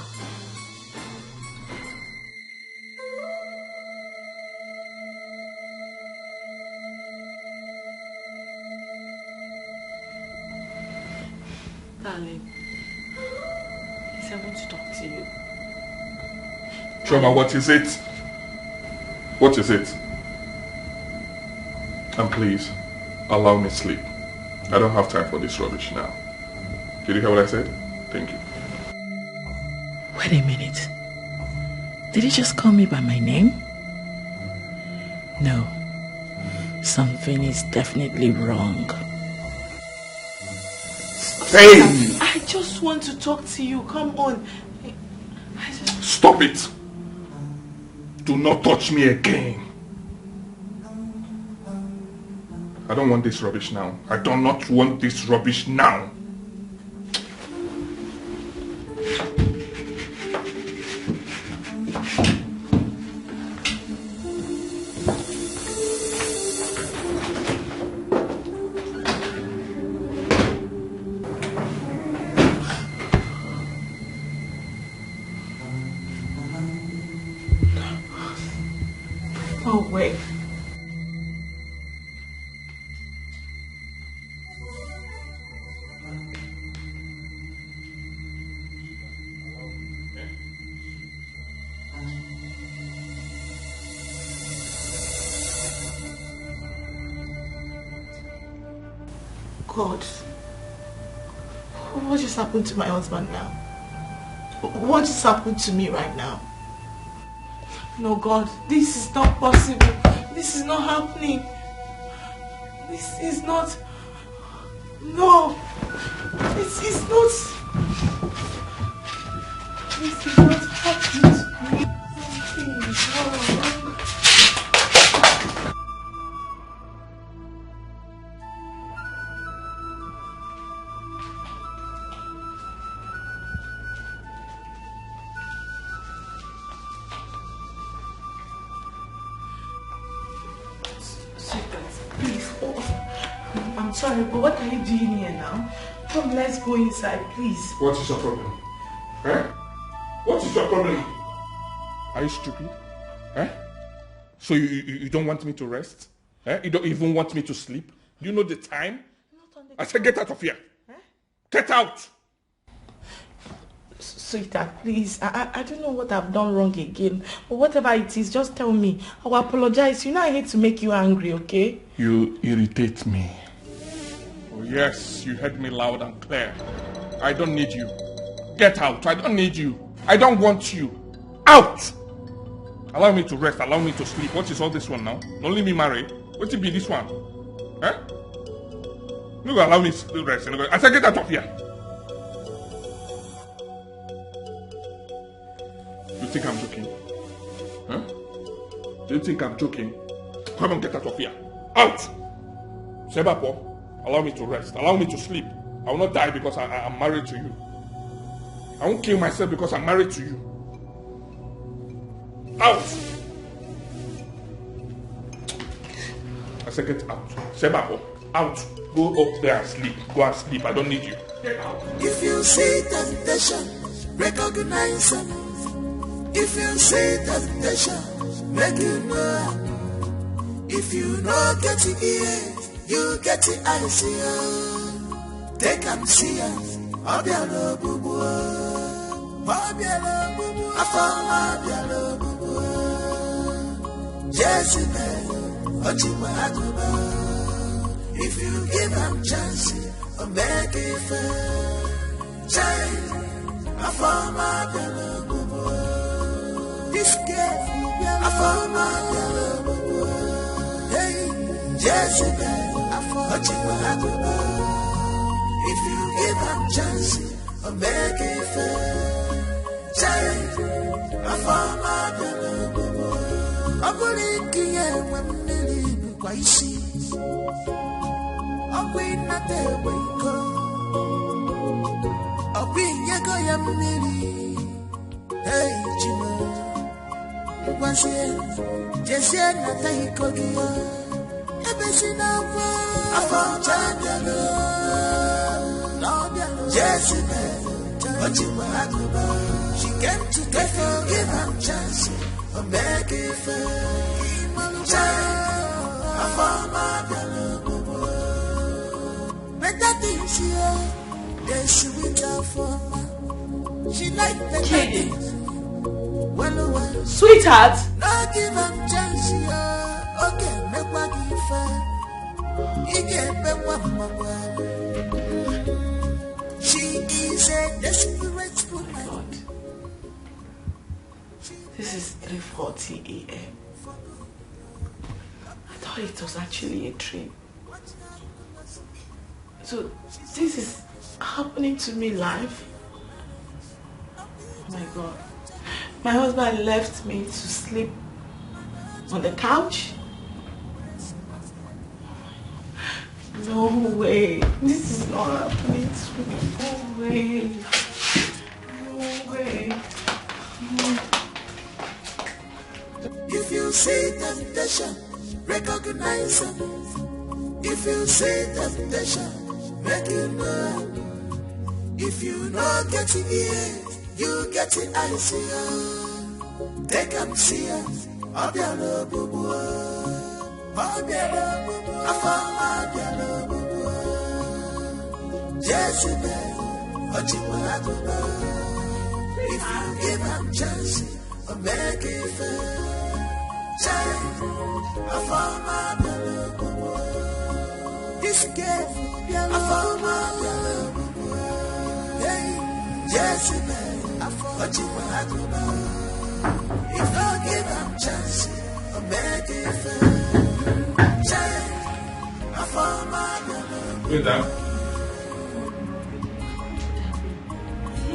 Darling, please, I want to talk to you. Chioma, what is it? What is it? And please, allow me sleep. I don't have time for this rubbish now. Did you hear what I said? Thank you. Wait a minute. Did he just call me by my name? No. Something is definitely wrong. Hey! I just want to talk to you. Come on. I just... Stop it! Do not touch me again. I don't want this rubbish now. I do not want this rubbish now. No way. God, what just happened to my husband now? What just happened to me right now? No, God, this is not possible. This is not happening. This is not. No, this is not. This is not happening to me. Something is wrong. Sweetheart, please. Oh, I'm sorry, but what are you doing here now? Come, let's go inside, please. What is your problem? Eh? What is your problem? Are you stupid? Eh? So you, you, you don't want me to rest? Eh? You don't even want me to sleep? Do you know the time? Not on the I said, "Get out of here." Eh? Get out! Sweetheart, please. I, I, I don't know what I've done wrong again. But whatever it is, just tell me. I will apologize. You know I hate to make you angry, okay? You irritate me. Oh, yes, you heard me loud and clear. I don't need you. Get out. I don't need you. I don't want you. Out! Allow me to rest. Allow me to sleep. What is all this one now? Only me marry. What it be this one? Eh? No go allow me to rest. No go, I said, "Get out of here." You think I'm joking? Huh? Do you think I'm joking? Come on, get out of here. Out! Sebapo, allow me to rest. Allow me to sleep. I will not die because I, I am married to you. I won't kill myself because I'm married to you. Out! I said, "Get out." Sebapo, out. Go up there and sleep. Go and sleep. I don't need you. Get out. If you see temptation, recognize am. If you see temptation, make you know am. If you no get ear, you get the eyes, yeah. Take am serious. Obiara ogbugbu. Obiara ogbugbu. Afọma obiara ogbugbu. Jezebel, Ochiba Aguba. If you give am chance, o make it fair. Child, Afọma obiara ogbugbu. This girl, Afọma obiara ogbugbu. Hey, Jezebel, Ochiba Aguba. If you give am chance, o make it fair. Child, Afọma obiara ogbugbu. Ọ bụrụ ike ya enwe mmiri bụkwa isi. Ọ bụ ịnata egbe iko. Ọ bụ inyego ya mmiri. Hey, Chimo. Ngwazie, jezie nata iko gị. Ebezina akwa. Afọma obiara. Jezebel, Ochiba Aguba. She came to take you, give am chance. O make it fair. Child, Afọma obiara ogbugbu. Better things here, they sweet Afọma. She like better things. Well, well. Sweetheart. No give am chance here. Okay, make what give her. He can make what mama. She is a desperate woman. God. This is three forty a m. I thought it was actually a dream. So this is happening to me live. Oh my God. My husband left me to sleep on the couch. No way. This is not happening to me. No way. No way. If you see temptation, recognize am. If you see temptation, make you know am. If you no get ear, you get the eyes, yeah. Take am serious. Ọ bịara ogbugbu, ọ bịara ogbugbu, afọ ọma bịara ogbugbu. Jezebel, ọ chịkwara agụba. If you give am chance, ọ mee gị ife. Chai, afọ ọma bịara ogbugbu. This girl, afọ ọma bịara ogbugbu. Hey, Jezebel, ọ chịkwara agụba. If you give am chance, ọ mee gị ife. Chai, afọ ọma bịara ogbugbu. Wait, that.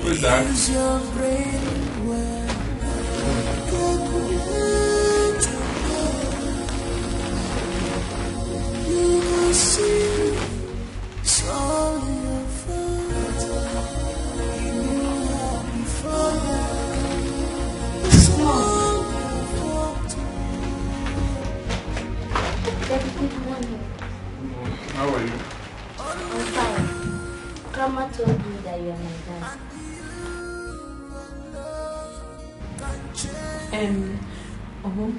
Wait, that. Use your brain well. Calculate well. You will see it's all your fault. You have before now. It's all your fault. Daddy, good morning. How are you? I'm fine. Grandma told me that you are my dad. Um, oh,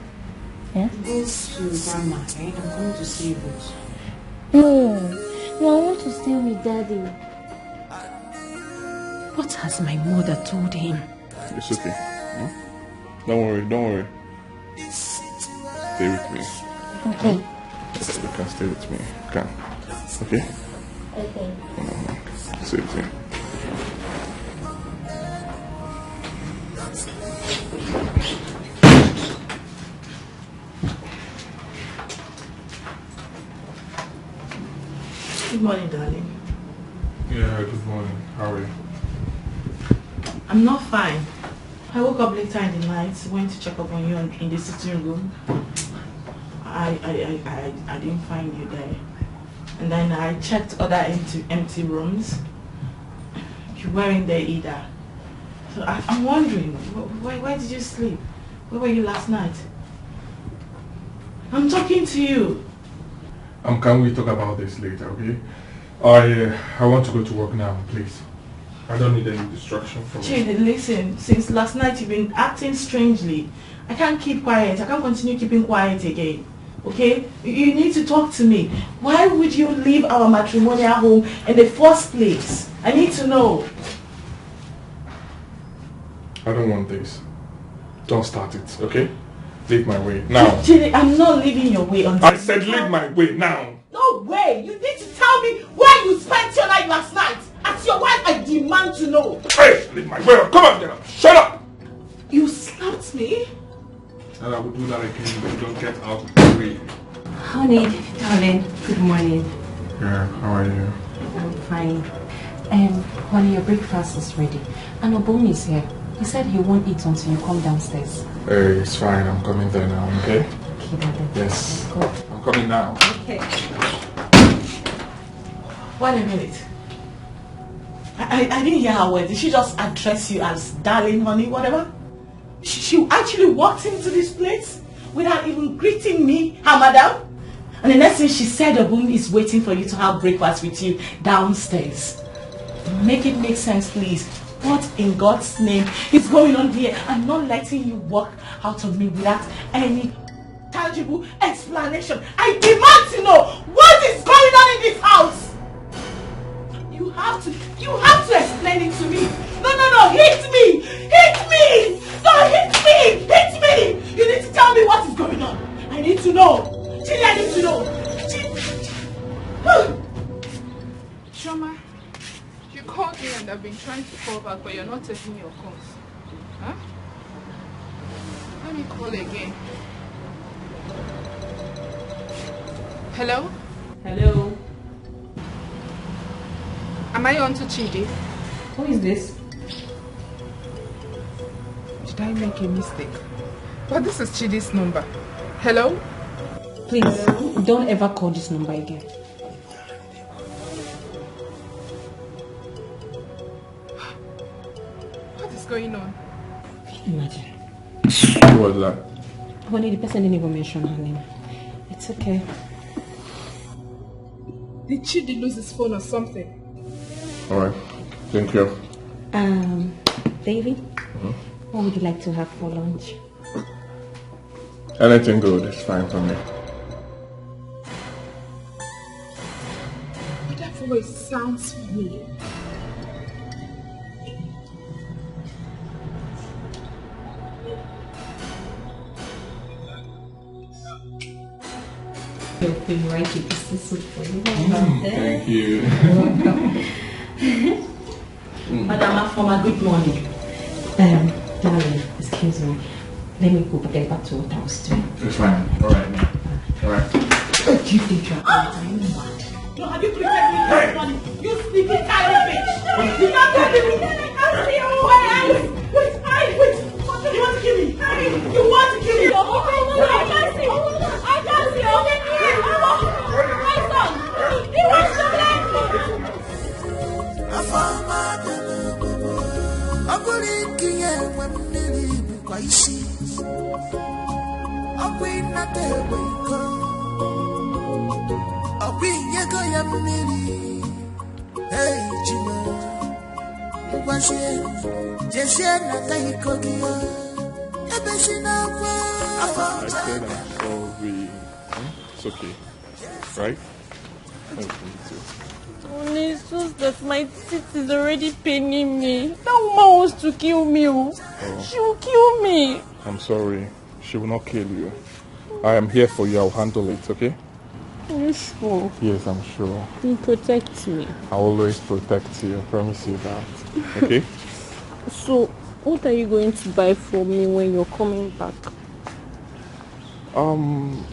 yeah? Go to grandma, eh? I'm going to see you. No, no, I want to stay with Daddy. What has my mother told him? It's okay. Hmm? Don't worry, don't worry. Stay with me. Okay. You can stay with me. You can. Okay? Okay. Mm-hmm. Stay with me. Good morning, darling. Yeah, good morning. How are you? I'm not fine. I woke up later in the night, went to check up on you on, in the sitting room. I, I, I, I, I didn't find you there. And then I checked other empty, empty rooms. You weren't there either. So I, I'm wondering, wh- where, where did you sleep? Where were you last night? I'm talking to you. Um, can we talk about this later, okay? I, uh, I want to go to work now, please. I don't need any distraction from you. Chidi, listen. Since last night, you've been acting strangely. I can't keep quiet. I can't continue keeping quiet again. Okay? You, you need to talk to me. Why would you leave our matrimonial home in the first place? I need to know. I don't want this. Don't start it, okay? Leave my way now. Chidi, I'm not leaving your way until I said leave my way now. No way! You need to tell me where you spent your night last night. As your wife, I demand to know. Hey, leave my way. Come on, get up. Shut up. You slapped me? And I will do that again if you don't get out of the way. Honey, darling, good morning. Yeah, how are you? I'm fine. Um, honey, your breakfast is ready. And Obum is here. He said he won't eat until you come downstairs. Hey, it's fine. I'm coming there now, okay? Okay, darling. Yes. Let's go. I'm coming now. Okay. Wait a minute. I, I, I didn't hear her word. Did she just address you as darling, honey, whatever? She, she actually walked into this place without even greeting me, her madam. And the next thing she said, Obum is waiting for you to have breakfast with you downstairs. Make it make sense, please. What in God's name is going on here? I'm not letting you walk out of me without any tangible explanation. I demand to know what is going on in this house. You have to, you have to explain it to me. No, no, no, hit me, hit me, no, hit me, hit me. You need to tell me what is going on. I need to know. Chidi, I need to know. Chidi. Chioma, you called me and I've been trying to call back, but you're not taking your calls. Huh? Let me call again. Hello? Hello? Am I on to Chidi? Who is this? Did I make a mistake? But this is Chidi's number. Hello? Please, don't ever call this number again. What is going on? Imagine. Who was that? Honey, the person didn't even mention her name. It's okay. Did Chidi lose his phone or something? All right. Thank you. Um, baby, what would you like to have for lunch? Anything good is fine for me. That voice sounds familiar. You've been right with the sister for you. Mm, thank you. Madam Afoma, good morning. Um, darling, excuse me. Let me go get back to what I was doing. It's fine. All right, man. All right. What do you think you're doing? Are you mad? No, have you treated me this morning? You sneaky tiny bitch! You not tell me. I can't see you. Wait, I, wait, I, wait. What do you want to kill me? You want to kill me? I can't see. I can't see. Open your eyes. My son. He wants to bless me. Afama bịara obodo. Ọ bụrụ nke ya enwe mmiri bụkwa isi. Ọ bụ ịnata egbe iko. Ọ bụ inyego ya mmiri. Hey, Chimo. Ngwazie, jezie nata iko gị o. Ebezina akwa. Afọ I said I'm sorry. Hmm? It's okay. Right? Thank you, too. Honey, it's just that my teeth is already paining me. That woman wants to kill me. Oh. Oh. She will kill me. I'm sorry. She will not kill you. I am here for you. I'll handle it, okay? Are you sure? Yes, I'm sure. You protect me. I always protect you. I promise you that. Okay? So, what are you going to buy for me when you're coming back? Um,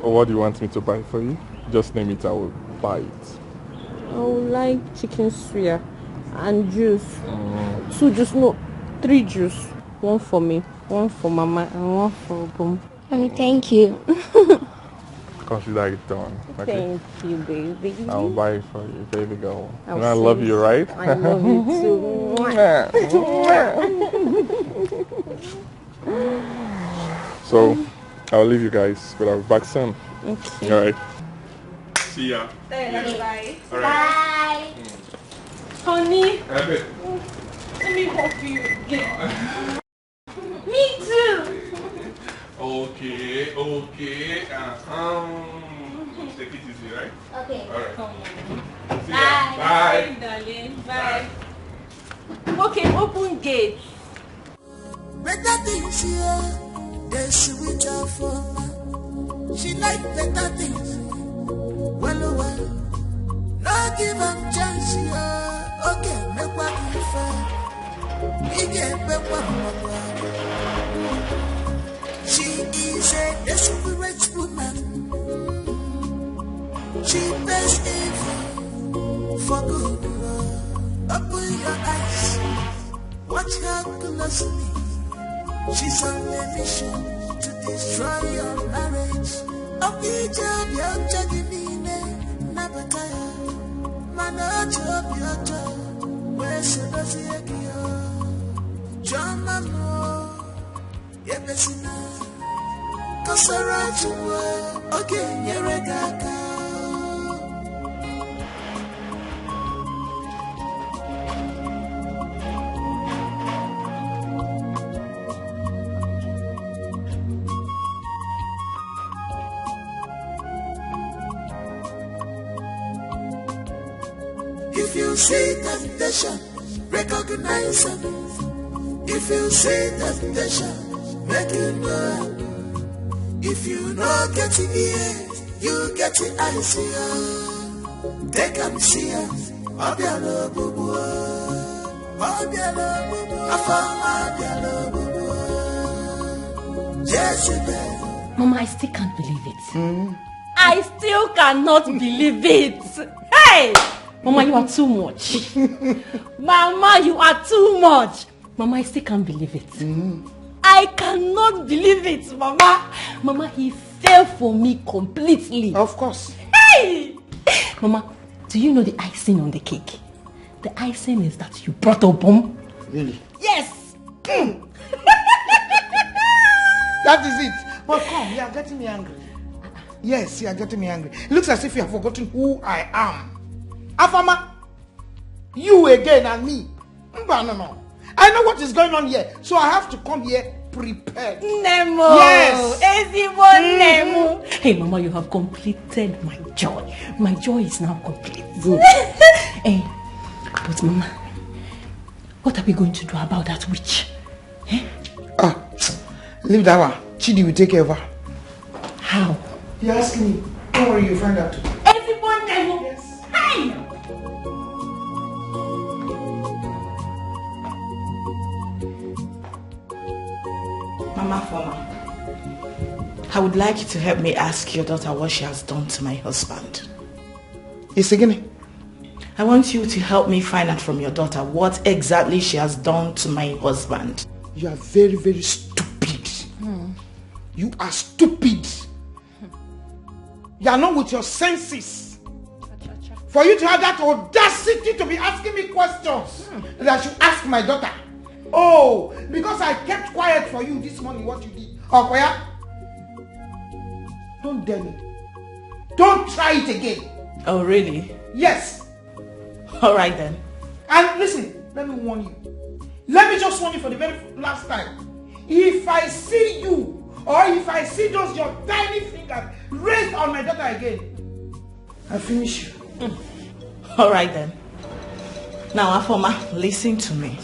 what do you want me to buy for you? Just name it, I will buy it. I would like chicken suya and juice. Mm. Two juice, no, three juice. One for me, one for Mama, and one for Obum. And thank you. Consider it done. Okay? Thank you, baby. I'll buy it for you, baby girl. You know I love you, right? I love you too. So, I'll leave you guys, but I'll be back soon. Okay. All right. See ya. Bye. All right. Bye. Honey, let me hug you again. Me too. Okay, okay. Uh-huh. Take it easy, right? Okay. All right. See ya. Bye. Bye. Bye, darling. Bye. Okay, open gate. Better things here, they sweet her for. She like better things. Well, oh, well. No give am chance, yeah. Okay, make what you find. He get back what you want. She is a desperate woman. She pays evil for good. Open your eyes. Watch her closely. She's on a mission to destroy your marriage. Ọkwa ije obi ọjọọ gị niile nabata ya. Mana otu obi ọjọọ wee sodozie gị o. Chioma m o, ebezina. Kọsara Chukwu, ọ ga-enyere gị aka. If you see temptation, recognize am. If you see temptation, make you know am. If you no get ear, you get eyes, yeah. Take am see am. Ọ bịara ogbugbu o. Ọ bịara ogbugbu o. Afọ ọma bịara ogbugbu o. Jezebel. Mama, I still can't believe it. I still cannot believe it. Hey! Mama, you are too much. Mama, you are too much. Mama, I still can't believe it. I cannot believe it, Mama. Mama, he fell for me completely. Of course. Hey! Mama, do you know the icing on the cake? The icing is that you brought Obum. Really? Yes. That is it. But come, you are getting me angry. Yes, you are getting me angry. It looks as if you have forgotten who I am. Afama, you again and me. Mba, no, no. I know what is going on here, so I have to come here prepared. Nemo. Yes. Ezigbo Nemo. Hey, Mama, you have completed my joy. My joy is now complete. Good. Hey, but Mama, what are we going to do about that witch? Eh? Ah, leave that one. Chidi will take care of her. How? You ask me. Don't worry, you find out. Ezigbo Nemo. Yes. Hey! Mama Foma, I would like you to help me ask your daughter what she has done to my husband. It's again. I want you to help me find out from your daughter what exactly she has done to my husband. You are very, very stupid. You are stupid. You are not with your senses. For you to have that audacity to be asking me questions that you ask my daughter. Oh, because I kept quiet for you this morning, what you did. Okoya, don't dare me. Don't try it again. Oh, really? Yes. All right then. And listen, let me warn you. Let me just warn you for the very last time. If I see you, or if I see those your tiny fingers raised on my daughter again, I finish you. All right then. Now, Afoma, listen to me.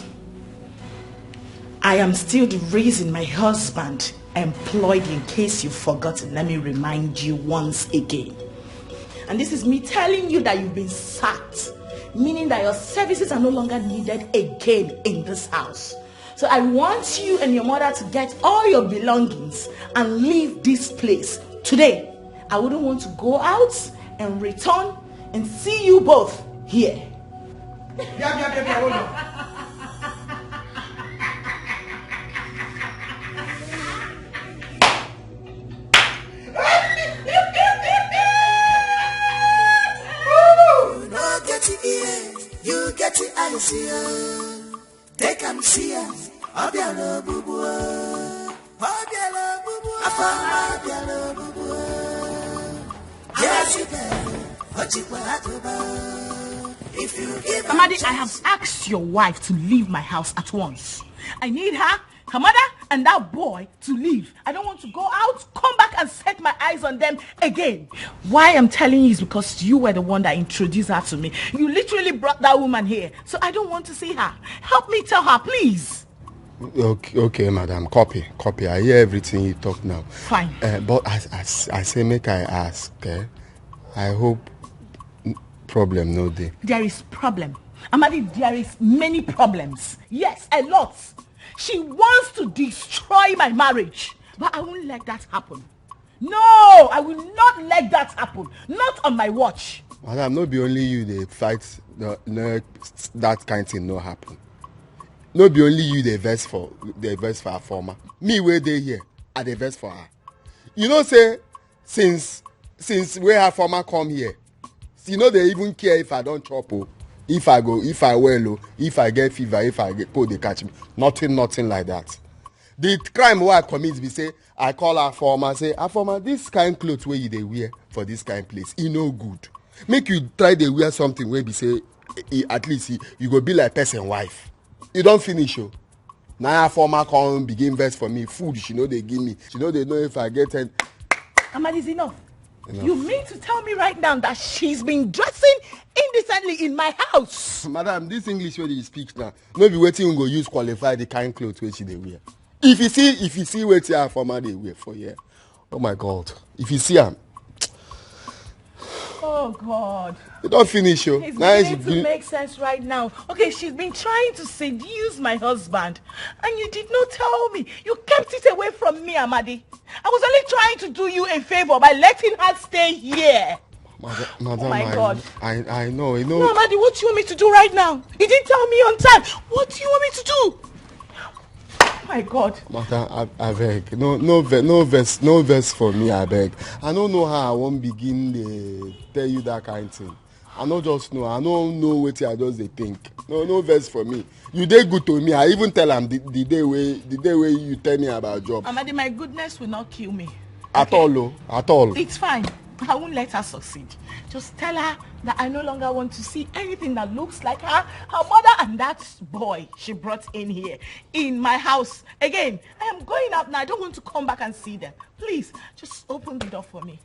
I am still the reason my husband employed you, in case you've forgotten. Let me remind you once again. And this is me telling you that you've been sacked, meaning that your services are no longer needed again in this house. So I want you and your mother to get all your belongings and leave this place today. I wouldn't want to go out and return and see you both here. Bia, bia, bia, bia, hold on. You no get it here, you get it eyes here. Take am see am, Obiara Obubu. Obiara Obubu. Afama Obiara Obubu. Yes, you can. Ochikwa Atuba. If you give Amadi, I have asked your wife to leave my house at once. I need her, her mother, and that boy to leave. I don't want to go out, come back and set my eyes on them again. Why I'm telling you is because you were the one that introduced her to me. You literally brought that woman here. So I don't want to see her. Help me tell her, please. Okay, okay, madam, copy, copy. I hear everything you talk now. Fine. Uh, but I, I, I say make I ask, eh? I hope n- problem no dey. There is problem. Amadi, there is many problems. Yes, a lot. She wants to destroy my marriage. But I won't let that happen. No, I will not let that happen. Not on my watch. Madam, no be only you dey fight the, the, that kind thing no happen. No be only you dey vex for dey vex for her former. Me wey dey here, I dey vex for her. You know say since since wey her former come here, she no dey even care if I don chop o, if I go, if I well o, if I get fever, if I get cold dey catch me. Nothing, nothing like that. The crime wey I commit be say I call her former say, "Her former, this kind cloth wey you dey wear for this kind place, e no good. Make you try dey wear something wey be say e, at least e, you go be like person wife." You don finish o. Na her former come begin vex for me. Food she no dey give me. She no dey know if I get ten. Amadi, is enough. You mean to tell me right now that she's been dressing indecently in my house? Madam, this English wey you speak now, no be wetin you go use qualify the kind cloth wey she dey wear. If you see, if you see wetin her former dey wear for here, oh my God, if you see am, Oh God. You don finish o. It's Na beginning to make sense right now. Okay, she's been trying to seduce my husband, and you did not tell me. You kept it away from me, Amadi. I was only trying to do you a favor by letting her stay here. Madam, madam, my I, God. I, I know, you No, know. Amadi, what do you want me to do right now? You didn't tell me on time. What do you want me to do? My God. Madam, I, I beg. No, no, ve- no vex, no vex for me, I beg. I don't know how I won't begin to tell you that kind thing. I no just know. I no know wetin I just dey think. No, no vex for me. You dey good to me. I even tell am the, the day wey the day wey you tell me about job. Amadi, my goodness will not kill me. At all, o, at all. It's fine. I won't let her succeed. Just tell her that I no longer want to see anything that looks like her, her mother, and that boy she brought in here in my house again. I am going out now. I don't want to come back and see them. Please, just open the door for me.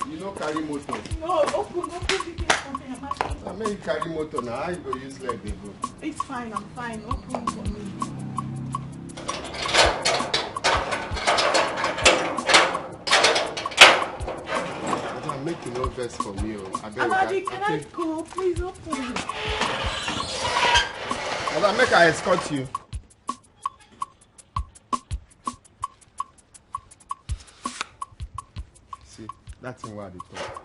You no carry motor. No, open, open the gate for me. I'm asking. I mean, you carry motor now. How you go use leg dey go? It's fine, I'm fine. Open for me. Madam, make you no vex for me o. Abeg, Amadi, I, can I, I think go? Please open. Madam, make I escort you. See, that thing wey I dey talk.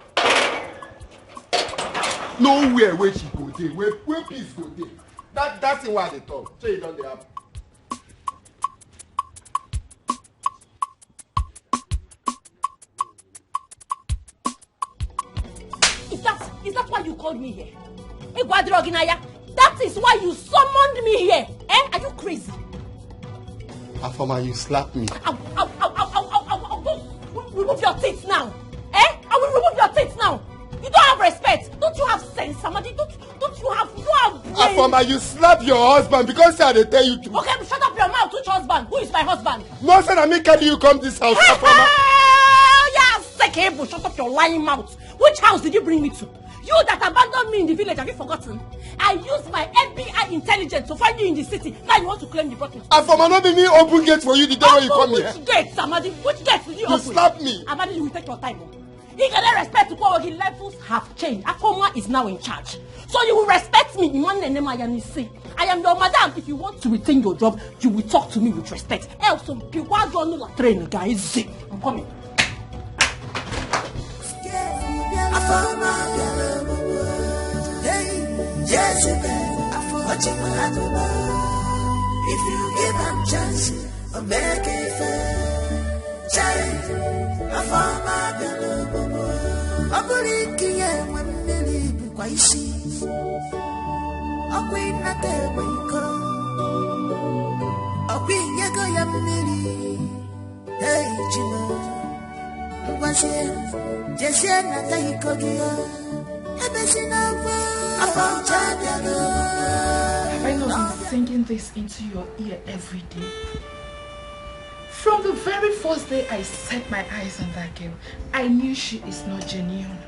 Nowhere wey she go dey, wey wey peace go dey. That that thing wey I dey talk, shey e don dey happen? Is that is that why you called me here? Igwadroginaya, that is why you summoned me here. Eh? Are you crazy? Afoma, you slap me. Ow, ow, ow, ow, ow, ow, ow, ow. Go, remove your teeth now. Eh? I will remove your teeth now. You don't have respect. Don't you have sense, Amadi? Don't don't you have you have brain? Afoma, you slap your husband because say I dey tell you to. Okay, shut up your mouth. Which husband? Who is my husband? No, say na me carry you come this house, Afoma. Oh, yeah, Sekebo, shut up your lying mouth. Which house did you bring me to? You that abandoned me in the village, have you forgotten? I used my F B I intelligence to find you in the city. Now you want to claim you brought me to. Afoma, no be me open gate for you the day wey you come here. Which gate, Amadi? Which gate did you open? You slap me. Amadi, you will take your time. Oh. He get respect to power. He levels have changed. Afoma is now in charge. So you will respect me. Iman Nenema Yanisi. I am your madam. If you want to retain your job, you will talk to me with respect. Else, some people are going to train guys. I'm coming. If you give am chance, o make e fair. Chai, Afoma bịara obodo. Ọ bụrụ ike ya enwe mmiri bụkwa isi. Ọkwa ịnata egbe iko. Ọkwa inyego ya mmiri. Hey, Chimo. Ngwazie, jezie nata iko gị ya. Ebe si n'akwa. Afọ ọcha bịara. Have I not been singing this into your ear every day? From the very first day I set my eyes on that girl, I knew she is not genuine.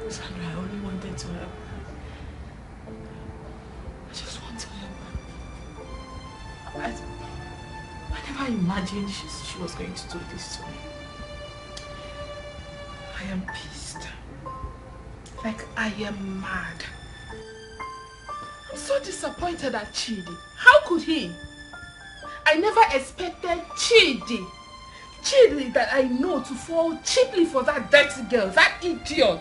Sandra, I only wanted to help her. I just want to help her. I, I never imagined she, she was going to do this to me. I am pissed. Like, I am mad. I'm so disappointed at Chidi. How could he? I never expected Chidi, Chidi that I know, to fall cheaply for that dirty girl, that idiot.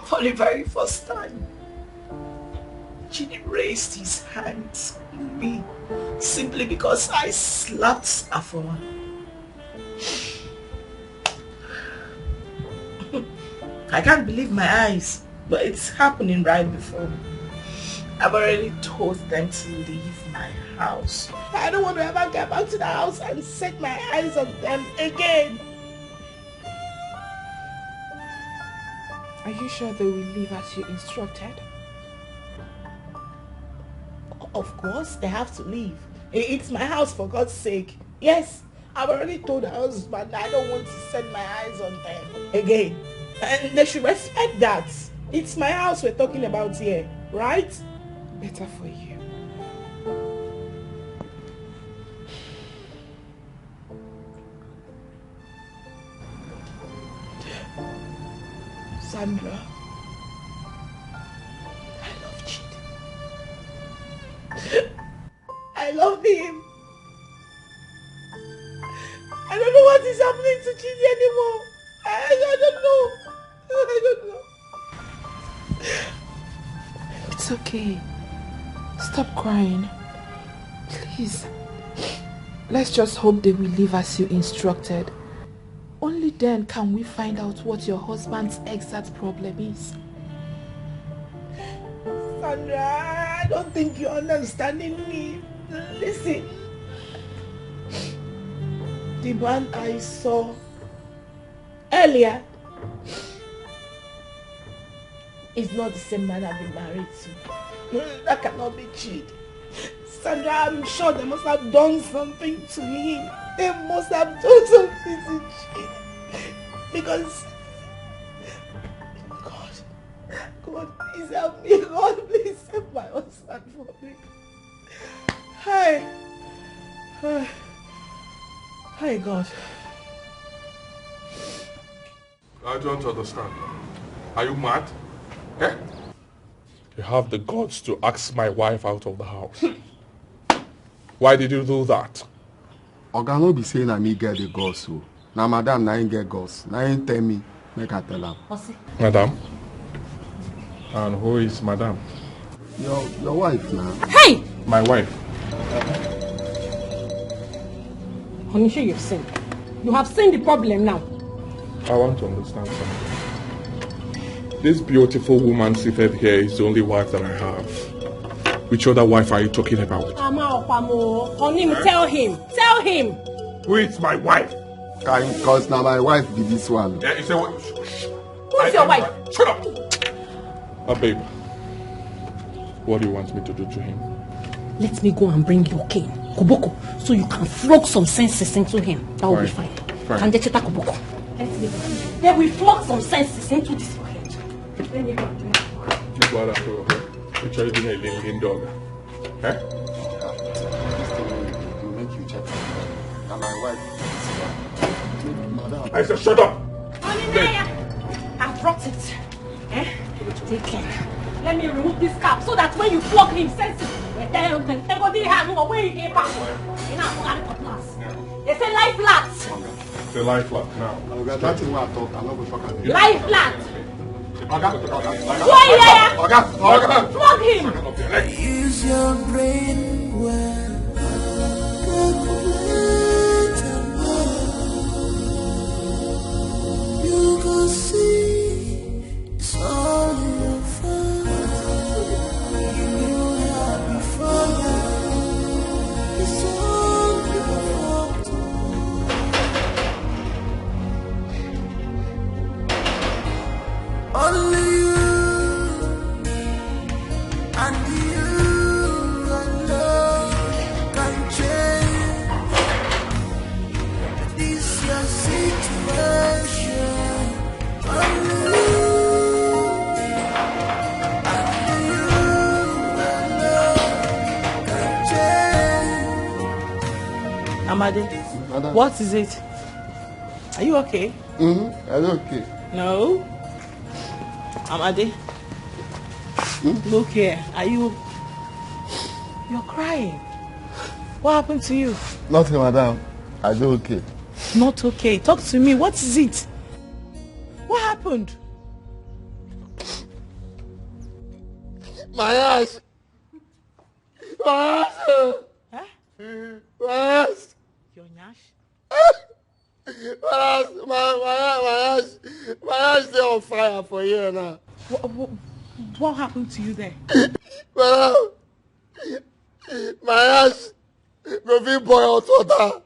For the very first time, Chidi raised his hands on me simply because I slapped Afoma. I can't believe my eyes, but it's happening right before me. I've already told them to leave my house. I don't want to ever get back to the house and set my eyes on them again. Are you sure they will leave as you instructed? Of course, they have to leave. I- It's my house, for God's sake. Yes, I've already told her husband that I don't want to set my eyes on them again. And they should respect that. It's my house we're talking about here, right? Better for you. Sandra, I love Chidi. I love him. I don't know what is happening to Chidi anymore. I, I don't know. I don't know. It's okay. Stop crying. Please. Let's just hope they will leave as you instructed. Only then can we find out what your husband's exact problem is. Sandra, I don't think you're understanding me. Listen, the man I saw earlier is not the same man I've been married to. That cannot be Chidi. Sandra, I'm sure they must have done something to him. They must have done something to Chidi. Because, God, God, please help me. God, please save my husband for me. Hi. Hi, God. I don't understand. Are you mad? Eh? You have the guts to ask my wife out of the house. Why did you do that? Oga, no be say na me get the guts o. Na madam na him get guts. Na him tell me make I tell am. Madam? And who is madam? Your your wife na. Hey! My wife. Honey, sure you've seen. You have seen the problem now. I want to understand something. This beautiful woman seated here is the only wife that I have. Which other wife are you talking about? Ama Okwamo, Honey, tell him. Tell him. Who is my wife? Because na my wife be this one. Yeah, you say what? Who's your wife? Shut up! Oh, babe. What do you want me to do to him? Let me go and bring your cane, Koboko, so you can flog some senses into him. That will be fine. Fine. Can they check Koboko? Let me go. They will flog some senses into this your head. Let me go and bring Koboko. You brought up a picture you doing a little dog. Eh? Make you check. Na my wife. Madam. I said shut up! Honey, Naya, I've brought it. Eh? Take care. Let me remove this cap so that when you flog him, sense it. They go the hand where he came back. You know, I'm going to class. They say life flat. Say life flat now. Oga, that thing wey I talk, I no go talk am. Life flat. Oga, Oga, Oga, Why you there? Oga, Oga. Flog him. Use your brain well. Calculate and work. You go see it's all your fault. You know how before now. It's all your fault. Only you and you alone can change this your situation. Only you and you alone can change. Amade, Madam. What is it? Are you okay? Mm-hmm. I'm okay. No. Amade, look here. Are you? You're crying. What happened to you? Nothing, madam. I do okay. Not okay. Talk to me. What is it? What happened? My eyes. My eyes. Huh? My eyes. Your nyash? My eyes. My, my, my eyes. My eyes dey on fire for here now. What, what, what happened to you there? Madam, my eyes go fit boil hot water.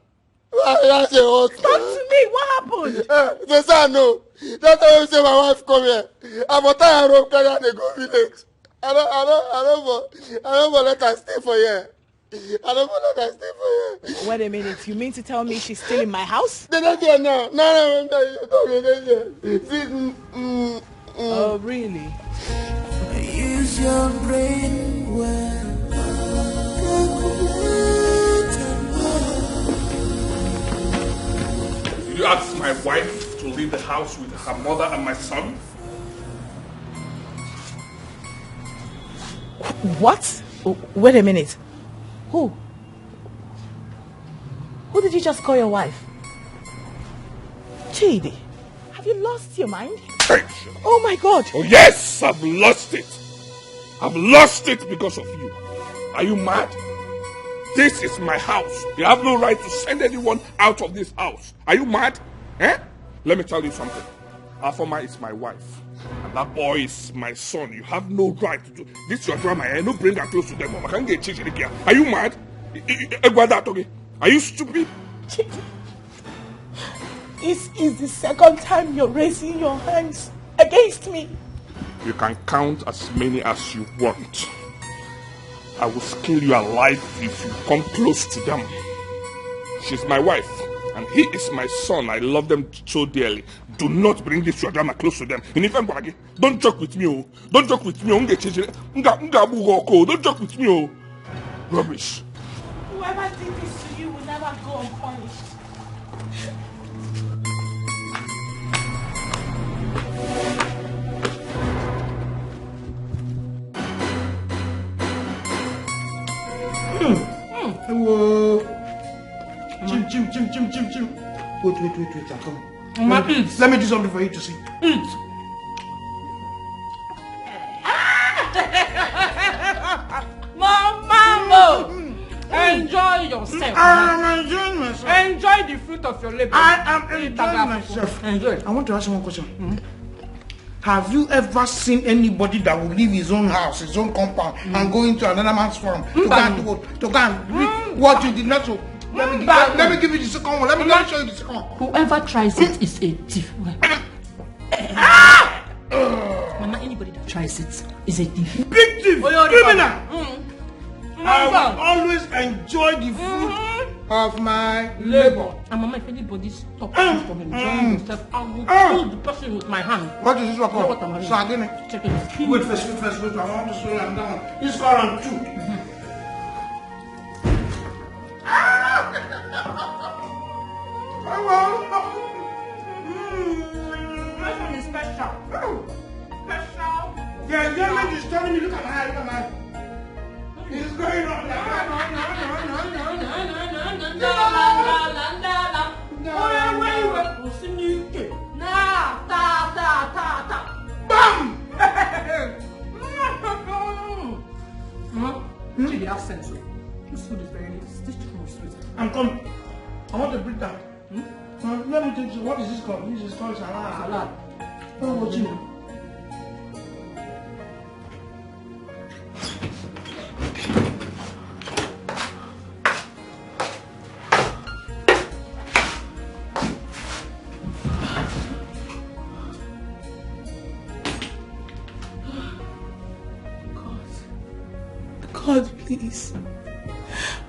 My eyes dey hot. Talk to me. What happened? Eh, the son no. That time you say my wife come here. I for tie her rope, carry her dey go village. I no, I no, I no for, I no for let her stay for here. I no for let her stay for here. Wait a minute. You mean to tell me she's still in my house? They don't there now. No, no, no, no, no, no, no. See, mm, mm, mm. Oh, really? Use your brain well. Calculate and work. Did you ask my wife to leave the house with her mother and my son? What? W- Wait a minute. Who? Who did you just call your wife? Chidi, have you lost your mind? Oh my God! Oh yes, I've lost it. I've lost it because of you. Are you mad? This is my house. You have no right to send anyone out of this house. Are you mad? Eh? Let me tell you something. Afoma is my wife. And That boy is my son. You have no right to do this. Your drama, eh? No bring her close to them. I can't get change again. Are you mad? Egwada talking. Are you stupid? This is the second time you're raising your hands against me. You can count as many as you want. I will kill you alive if you come close to them. She's my wife, and he is my son. I love them so dearly. Do not bring this your drama close to them. In fact, don't joke with me, oh. Don't joke with me, oh. Don't joke with me, oh. Rubbish. Whoever did this to you will never go unpunished. Hello. Chim, chim, chim, chim, chim, chim. Wait, wait, wait, wait. I'm coming. Mama, let me, eat. Let me do something for you to see. Eat. Mama, mm-hmm. Enjoy yourself. I'm enjoying myself. Enjoy the fruit of your labor. I am enjoying myself. Enjoy. I want to ask you one question. Mm-hmm. Have you ever seen anybody that will leave his own house, his own compound, mm, and go into another man's farm to go and do what? To go and reap what you did not sow? Let me, let me give you the second one. Let me, let me show you the second one. Whoever tries it is a thief. Mama, anybody that tries it is a thief. Big thief, criminal. I will always enjoy the fruit of my labor. And Mama, if anybody stops you from enjoying yourself, I will kill the person with my hand. What is this one called? Sardine. Check it. Wait first, wait first, wait. I want to slow down. This one and two. This one is special. Special. Yeah, yeah, man, just telling me, look at my eye, look at my eye. It's going on. Bam! Hmm? See the accent, so this food is very nice. This chicken is sweet. I'm coming. I want to break down. Hmm? Uh, let me take you. What is this called? This is called salad. Salad. Oh, watching. God, God, please.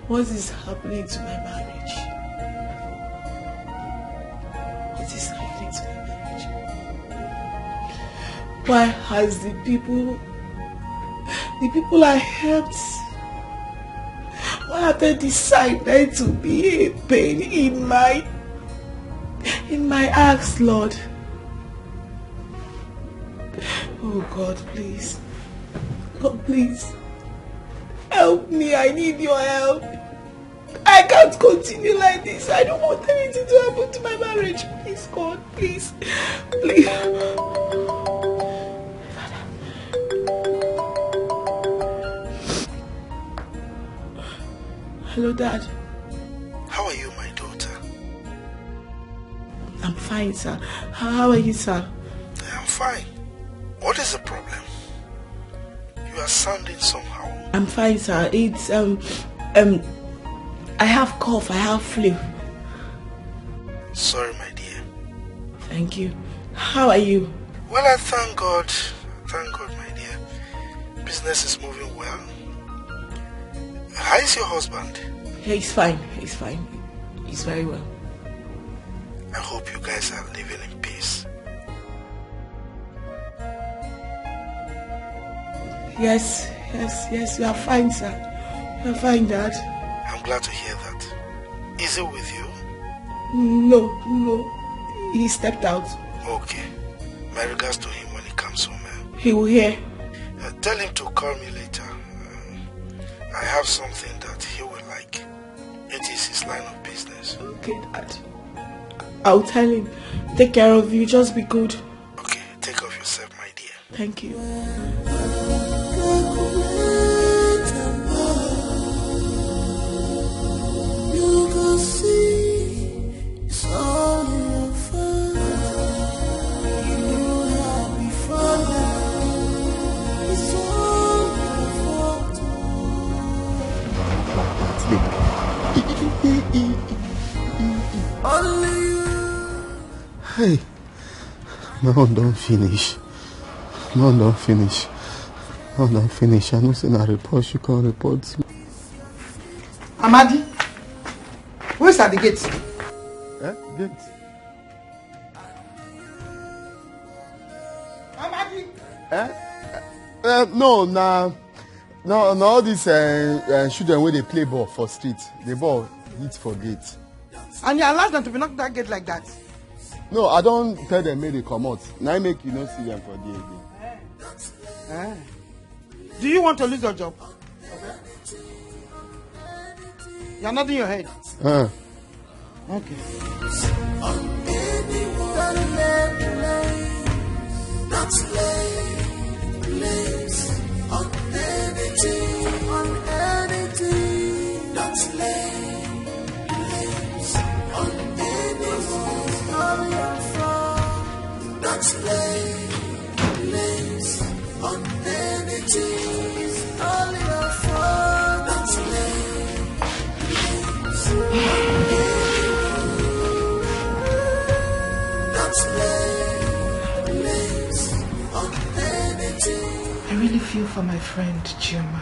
What is happening to my marriage? What is happening to my marriage? Why has the people, the people I helped, why have they decided to be a pain in my, in my acts, Lord? Oh God, please. God, please. Help me. I need your help. I can't continue like this. I don't want anything to happen to my marriage. Please, God, please. Please. Hello, Dad. How are you, my daughter? I'm fine, sir. How are you, sir? I'm fine. What is the problem? You are sounding somehow. I'm fine, sir. It's, um, um, I have cough, I have flu. Sorry, my dear. Thank you. How are you? Well, I thank God. Thank God, my dear. Business is moving well. How is your husband? He's fine. He's fine. He's very well. I hope you guys are living in peace. Yes, yes, yes, we are fine, sir. We are fine, Dad. I'm glad to hear that. Is he with you? No, no. He stepped out. Okay. My regards to him when he comes home. Eh? He will hear. Uh, tell him to call me later. Uh, I have something that he will like. It is his line of business. Okay, Dad. I'll tell him. Take care of you. Just be good. Okay, take care of yourself, my dear. Thank you. You can see it's all your fault. You have before Hey, my own don finish. My own don finish. My own don finish. I know say na report she come report. Amadi, who is at the gate? Eh? Gate? Amadi. Eh? Uh, no, na, no, na all these uh, uh, children wey dey play ball for street. The ball hit for gate. And you allow them to be knocked that gate like that? No, I don tell them make they comot. Na im make you no see them for there again. Eh. Do you want to lose your job? You're nodding your head. Uh. Okay. I really feel for my friend Chioma.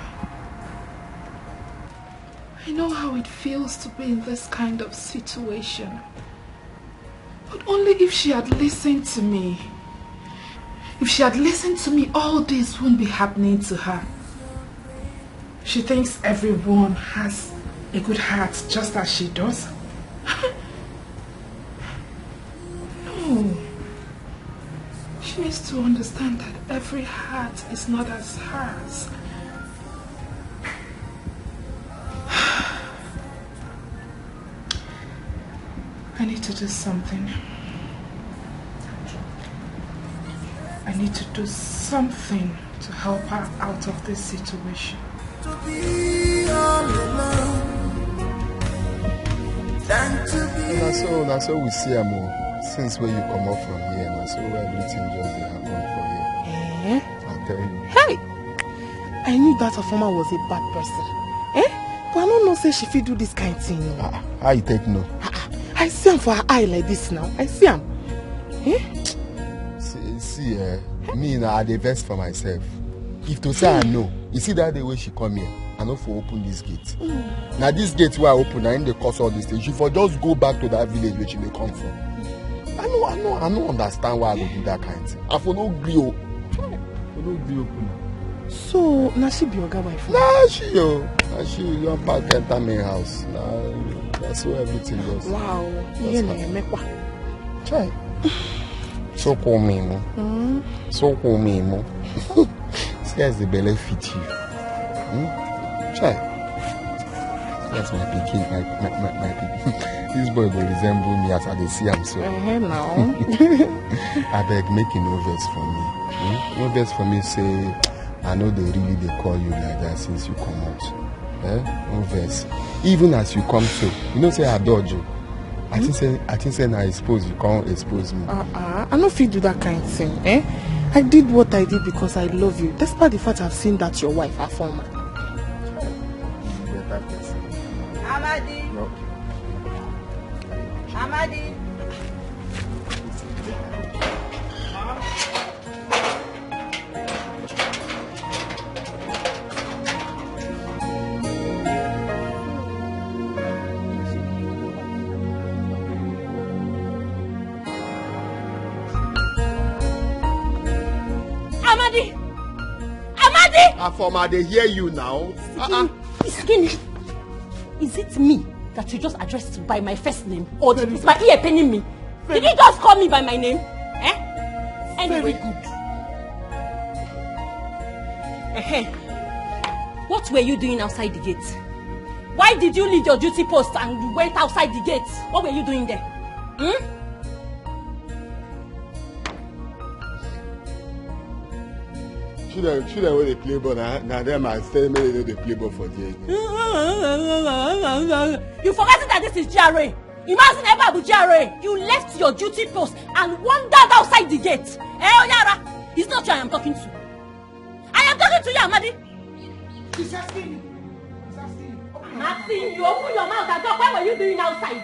I know how it feels to be in this kind of situation. But only if she had listened to me. If she had listened to me, all this wouldn't be happening to her. She thinks everyone has a good heart just as she does. No. She needs to understand that every heart is not as hers. I need to do something. I need to do something to help her out of this situation. To be all alone than to be. Na so, na so we see am o. Since wey you comot from here, na so everything just dey happen for you. Eh? I tell you. Hey! I knew that Afoma was a bad person. Eh? But I don't know say she fit do this kind thing. Ah, how you take know? Ah, ah. I see am for her eye like this now. I see am. Eh? See, see eh, me na I dey vex for myself. If to say I know, you see that day wey she come here, I no for open this gate. Mm. Na this gate wey I open, na im dey cause all these things. She for just go back to that village wey she dey come from. I no, I no, I no understand why I go do that kind thing. I for no gree o. I for no gree open am. So, na she be oga wife? Na she o. Na she don pack enter main house. Na, na so everything just. Wow. That's Ihe how. Na-emekwa. Chai. So cool me, mo. Mm. So cool me, mo. See as the belly fit you. Hmm? Chai. That's my pikin, my, my, my, my pikin. This boy go resemble me as I dey see am so. Uh-huh, now. Abeg, make you no vex for me. Hmm? No vex for me, say I know they really dey call you like that since you come out. Eh? No vex. Even as you come so, you know say I dodge you. I think say, I think say na expose you come expose me. Uh-uh. I no fit do that kind thing, eh? I did what I did because I love you, despite the fact I've seen that your wife, Afoma. Better person. Amadi. No. Amadi. Amadi! Amadi! Afoma, I dey hear you now. Uh-uh. Skin. Is it me that you just addressed by my first name? Or is my ear paining me? Did you just call me by my name? Eh? Anyway. Very good. Eh-heh. What were you doing outside the gate? Why did you leave your duty post and you went outside the gate? What were you doing there? Hmm? Children, children wey dey play ball, na, na dem I tell make dem no dey play ball for there again. You forget that this is G R A. Imagine ever be G R A. You left your duty post and wandered outside the gate. Eh, Oyara, it's not you I am talking to. I am talking to you, Amadi. She's asking you. She's asking you. Open your mouth. Asking you, open your mouth and talk. What were you doing outside?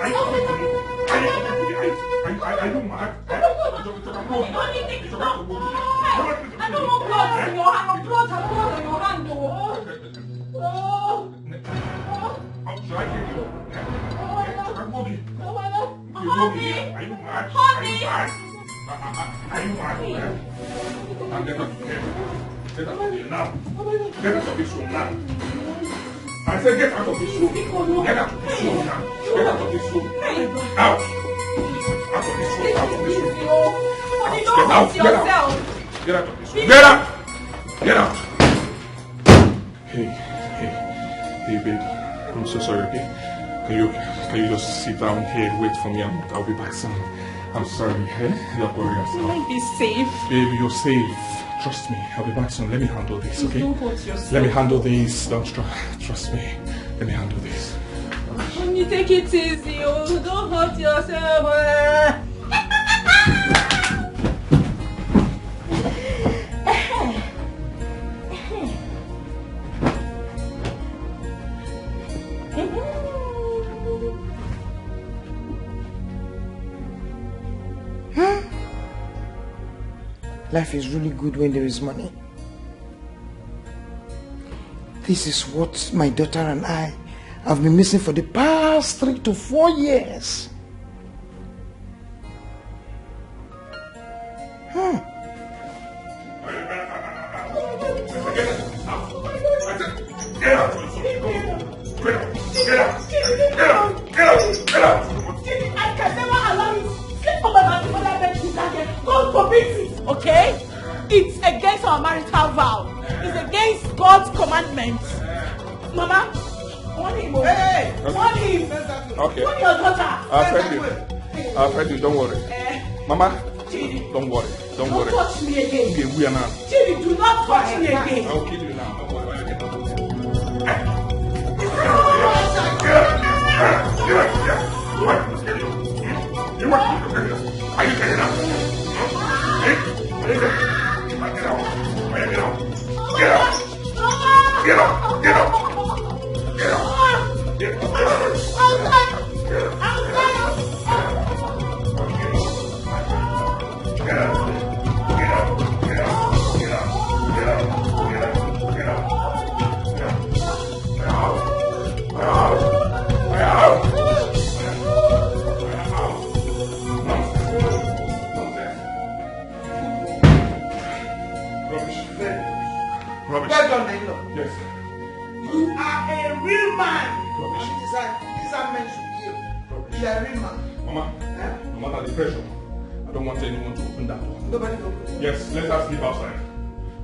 Are you, are you, are you, are you, are you, are you mad? Eh? Honey, take it back. I don't want blood in your hand. No blood, no blood on your hand, oh. Oh. Should I kill you? Eh? Eh? Take a movie. Honey! Are you mad? Are you mad? Are, are, are, are you mad? Eh? Now get out of here. Get out of here now. Get out of this room now. I said get out of this room. Get out of this room now. Get out of this room. Out. Out of this room. Out of this room. Get out. Get out. Get out of this room. Get out. Get out. Hey, hey, hey, babe. I'm so sorry, okay? Can you, can you just sit down here and wait for me? I'm, I'll be back soon. I'm sorry, eh? Don't worry yourself. Will I be safe? Babe, you're safe. Trust me. I'll be back soon. Let me handle this, okay? Don't hurt yourself. Let me handle this. Don't tr- trust me. Let me handle this. Honey, take it easy. Oh, don't hurt yourself. Eh. Life is really good when there is money. This is what my daughter and I have been missing for the past three to four years. Hmm. Get out! Get out! Get out! Get out! Get out! Get out! I can never allow you sleep on my body for that bed you can't get. God forbid it, okay? It's against our marital vow. It's against God's commandments. Mama, warn him, oh. Hey! Warn him. Okay. Warn your daughter. I'll tell you. I'll tell you. Don't worry. Eh. Mama, Chidi, don't worry. Don't worry. Don't touch me again. Okay, we are now. Chidi, do not touch me again. I'll kill you now. Don't worry. Get up. Get up. Get up. What? You want me to kill you? You want me to kill you? Are you getting up? Eh? Are you getting up? Are you getting up? Get up. Get up. Get up. Get up. Get up. Get up. Get up. Get up. Get up. Get up. Get up. Get up. Get up. Get up. Mama, eh? No matter the pressure, I don't want anyone to open that door. Nobody open. Yes, let us sleep outside.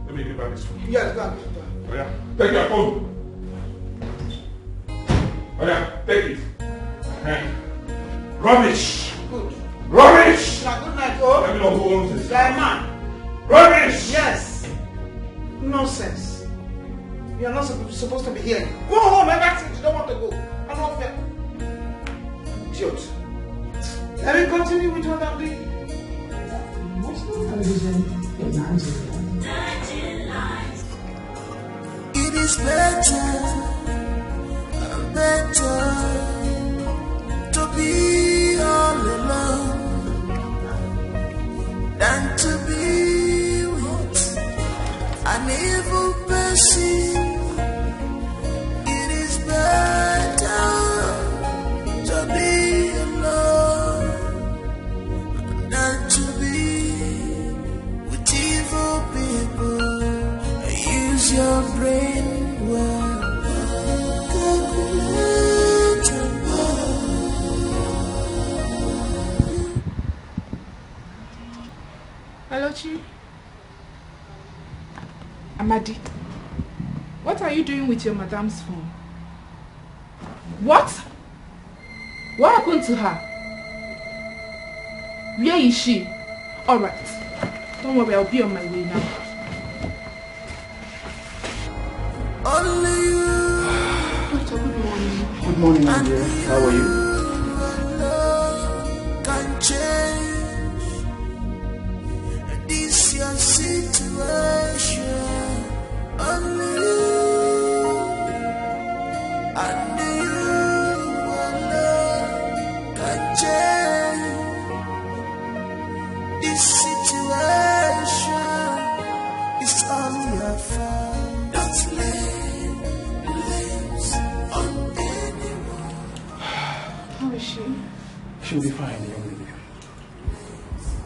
Let me give her this phone. Yes, go and get it. Oh, yeah. Take your phone. Oh, yeah. Take it. Eh. Rubbish. Good. Rubbish. Now, good night, oh. Let me know who owns this. You're a man. Rubbish. Yes. Nonsense. You're not supposed to be here. Go home. Ever since you don't want to go. I don't fear. Idiot. Let me continue with what I'm doing. National television in Nigeria. It is better, better to be all alone than to be with an evil person. It is better to be alone than to be with evil people. Use your brain well. Calculate and Alochi. Amadi, what are you doing with your madam's phone? What? What happened to her? Where is she? Alright. Don't worry, I'll be on my way now. Only you. Doctor, good morning. Good morning, my dear. How are you? Can change this your situation. Only you, only you alone can change this situation. It's all your fault. Don't lay blames on anyone. How is she? She'll be fine, young lady.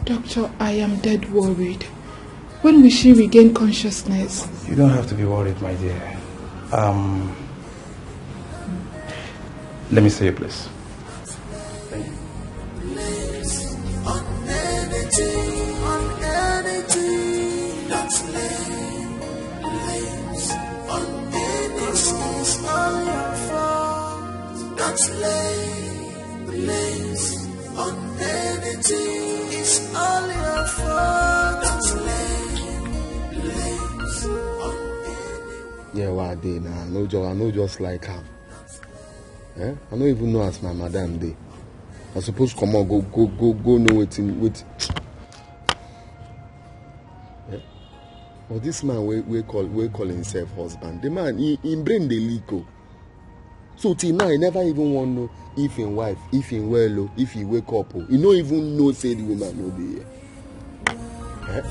Doctor, I am dead worried. When will she regain consciousness? You don't have to be worried, my dear. Um, let me see you, please. Thank you. Don't lay blames on anything. It's all your fault. Don't lay blames on anyone. Yeah, what I dey now? No job. I no just like am. Eh? I no even know as my madam dey. I suppose comot go go go go know wetin wetin. Eh? But this man wey wey call wey call himself husband, the man he him brain dey leak o. So till now, he never even wan know if him wife, if him well o, if he wake up o. He no even know say the woman no dey here. Eh?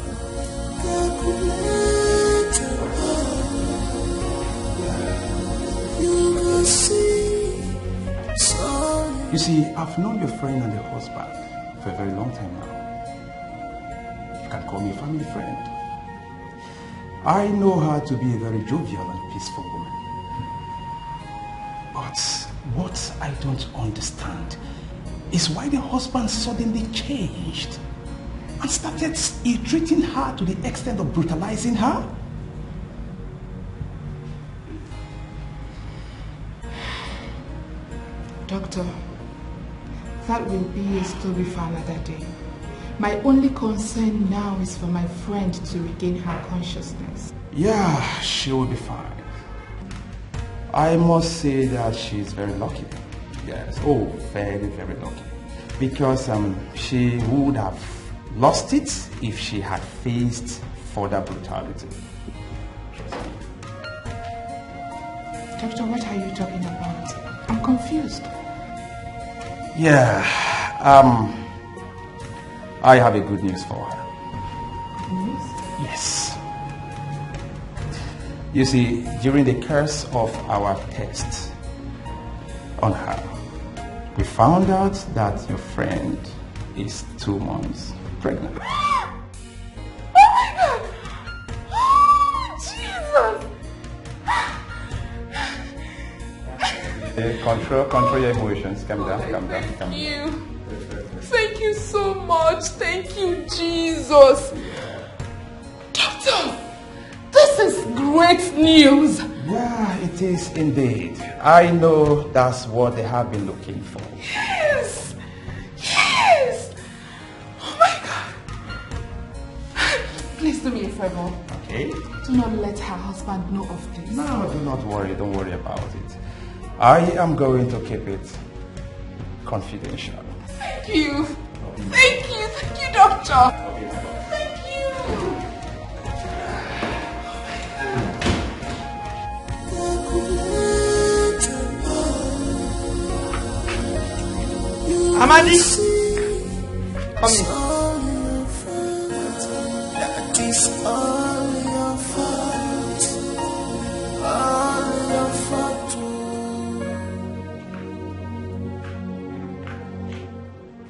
You see, I've known your friend and your husband for a very long time now. You can call me a family friend. I know her to be a very jovial and peaceful woman. But what I don't understand is why the husband suddenly changed and started ill-treating her to the extent of brutalizing her. Doctor, that will be a story for another day. My only concern now is for my friend to regain her consciousness. Yeah, she will be fine. I must say that she is very lucky. Yes, oh, very, very lucky. Because um, she would have lost it if she had faced further brutality. Doctor, what are you talking about? I'm confused. Yeah, um, I have a good news for her. Good news? Yes. You see, during the course of our test on her, we found out that your friend is two months pregnant. Oh my God! Oh, Jesus! Eh, control, control your emotions. Calm down, calm down, calm down. You. Thank you so much. Thank you, Jesus. Doctor, this is great news. Yeah, it is indeed. I know that's what they have been looking for. Yes. Yes. Oh my God. Please do me a favor. Okay? Do not let her husband know of this. No, do not worry. Don't worry about it. I am going to keep it confidential. Thank you. Thank you. Thank you, doctor. Thank you. Amadi, come in.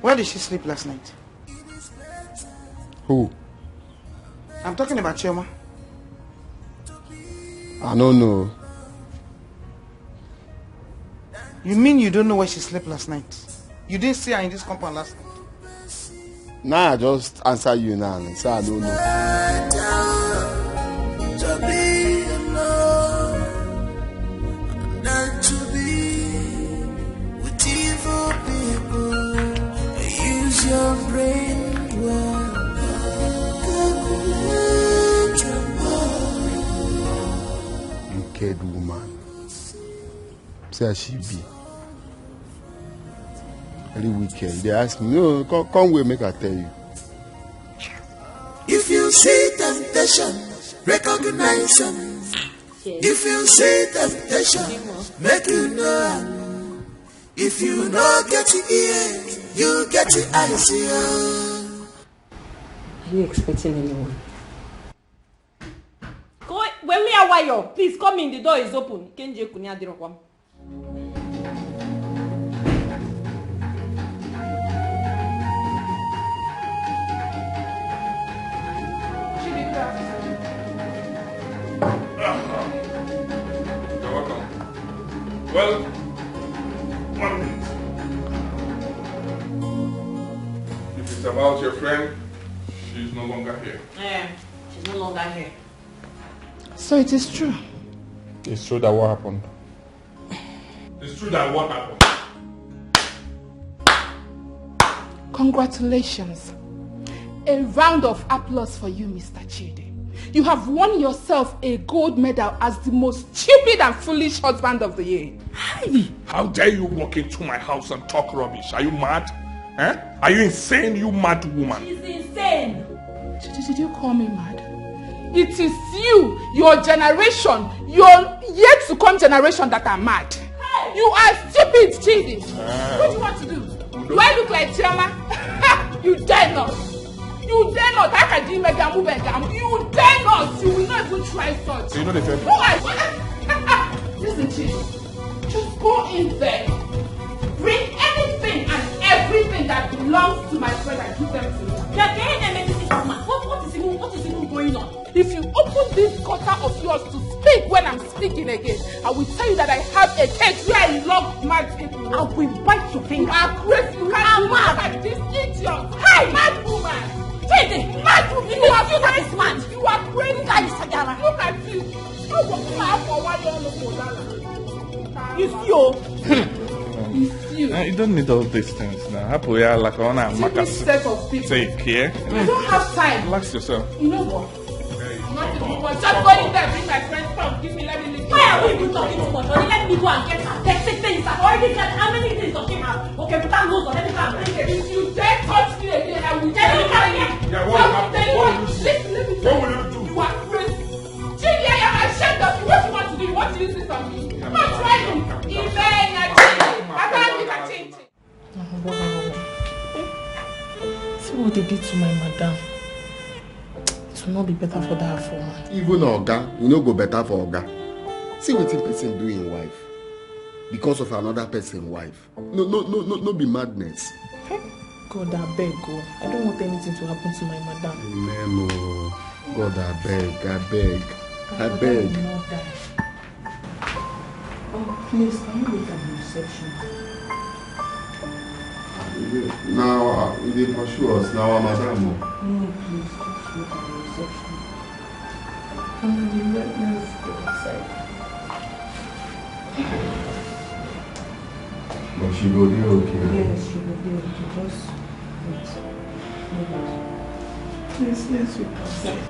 Where did she sleep last night? Who? I'm talking about Chioma. I don't know. You mean you don't know where she slept last night? You didn't see her in this compound last night? Nah, I just answer you now and say I don't know. To be alone, not to be with evil people. Use your brain well. Calculate your money. Wicked woman. See as she be. Very wicked. They ask me, no, come, come where make I tell you. If you see temptation, recognize them. If you see temptation, make you know am. If you no get ear, you get eyes. Yeah. Are you expecting anyone? Go, Wemi Awayo, please come in. The door is open. Kenje Kunya Dirokwa. You're welcome. Well, one minute. If it's about your friend, she's no longer here. Eh, she's no longer here. So it is true. It's true that what happened? It's true that what happened? Congratulations. A round of applause for you, Mister Chidi. You have won yourself a gold medal as the most stupid and foolish husband of the year. Hi! How dare you walk into my house and talk rubbish? Are you mad? Eh? Are you insane, you mad woman? She's insane. Did, did you call me mad? It is you, your generation, your yet to come generation that are mad. You are stupid, Chidi. What do you want to do? Do I look like Chioma? You dare not. You dare not. I can do mega move and down. You dare not. You will not even try such. You know the thing. Who are you? Listen, Chidi. Just go in there. Bring anything and everything that belongs to my friend and give them to me. You're getting anything this woman. What, what is even, what is even going on? If you open this gutter of yours to speak when I'm speaking again, I will tell you that I have a cage where I lock mad people. I will bite your finger. You are crazy. You can't do that. This idiot. Hey, mad woman. Chidi, mad woman. You are crazy. You are crazy. Look at you. Look at you. Look at you. It's you. It's you. Eh, you don't need all these things now. Happy we are like on a See this set of people. Take care. I don't have time. Relax yourself. You know what? Not even one. Just go in there, bring my friend, come, give me, let me leave. Why are we even talking too much? Honey, let me go and get her. Take, take things. I've already got how many things of him have. Okay, put that nose on, let me go and bring it. If you dare touch me again, I will Let me come here. Yeah, what will happen? What will you do? Listen, let me What will you do? You are crazy. Chidi, I am ashamed of you. What you want to do? You want to use this on me? Not trying. Ibenya, Chidi. I can't be a change. See what they did to my madam. It will not be better for that woman. Even Oga, you no go better for Oga. See wetin person do im wife because of another person wife. No, no, no, no, no be madness. God, I beg God. I don't want anything to happen to my madam. Amen. Oh, God, I beg, I beg, I My beg. madam will not die. Please, can you wait at the reception? Now, uh, they pursue us. Now, our madam. Oh. No, please, just wait at the reception. Come on, you let me go outside. But she go there, okay? Yes, she go there, okay. Just wait. Wait. Please, let's wait outside.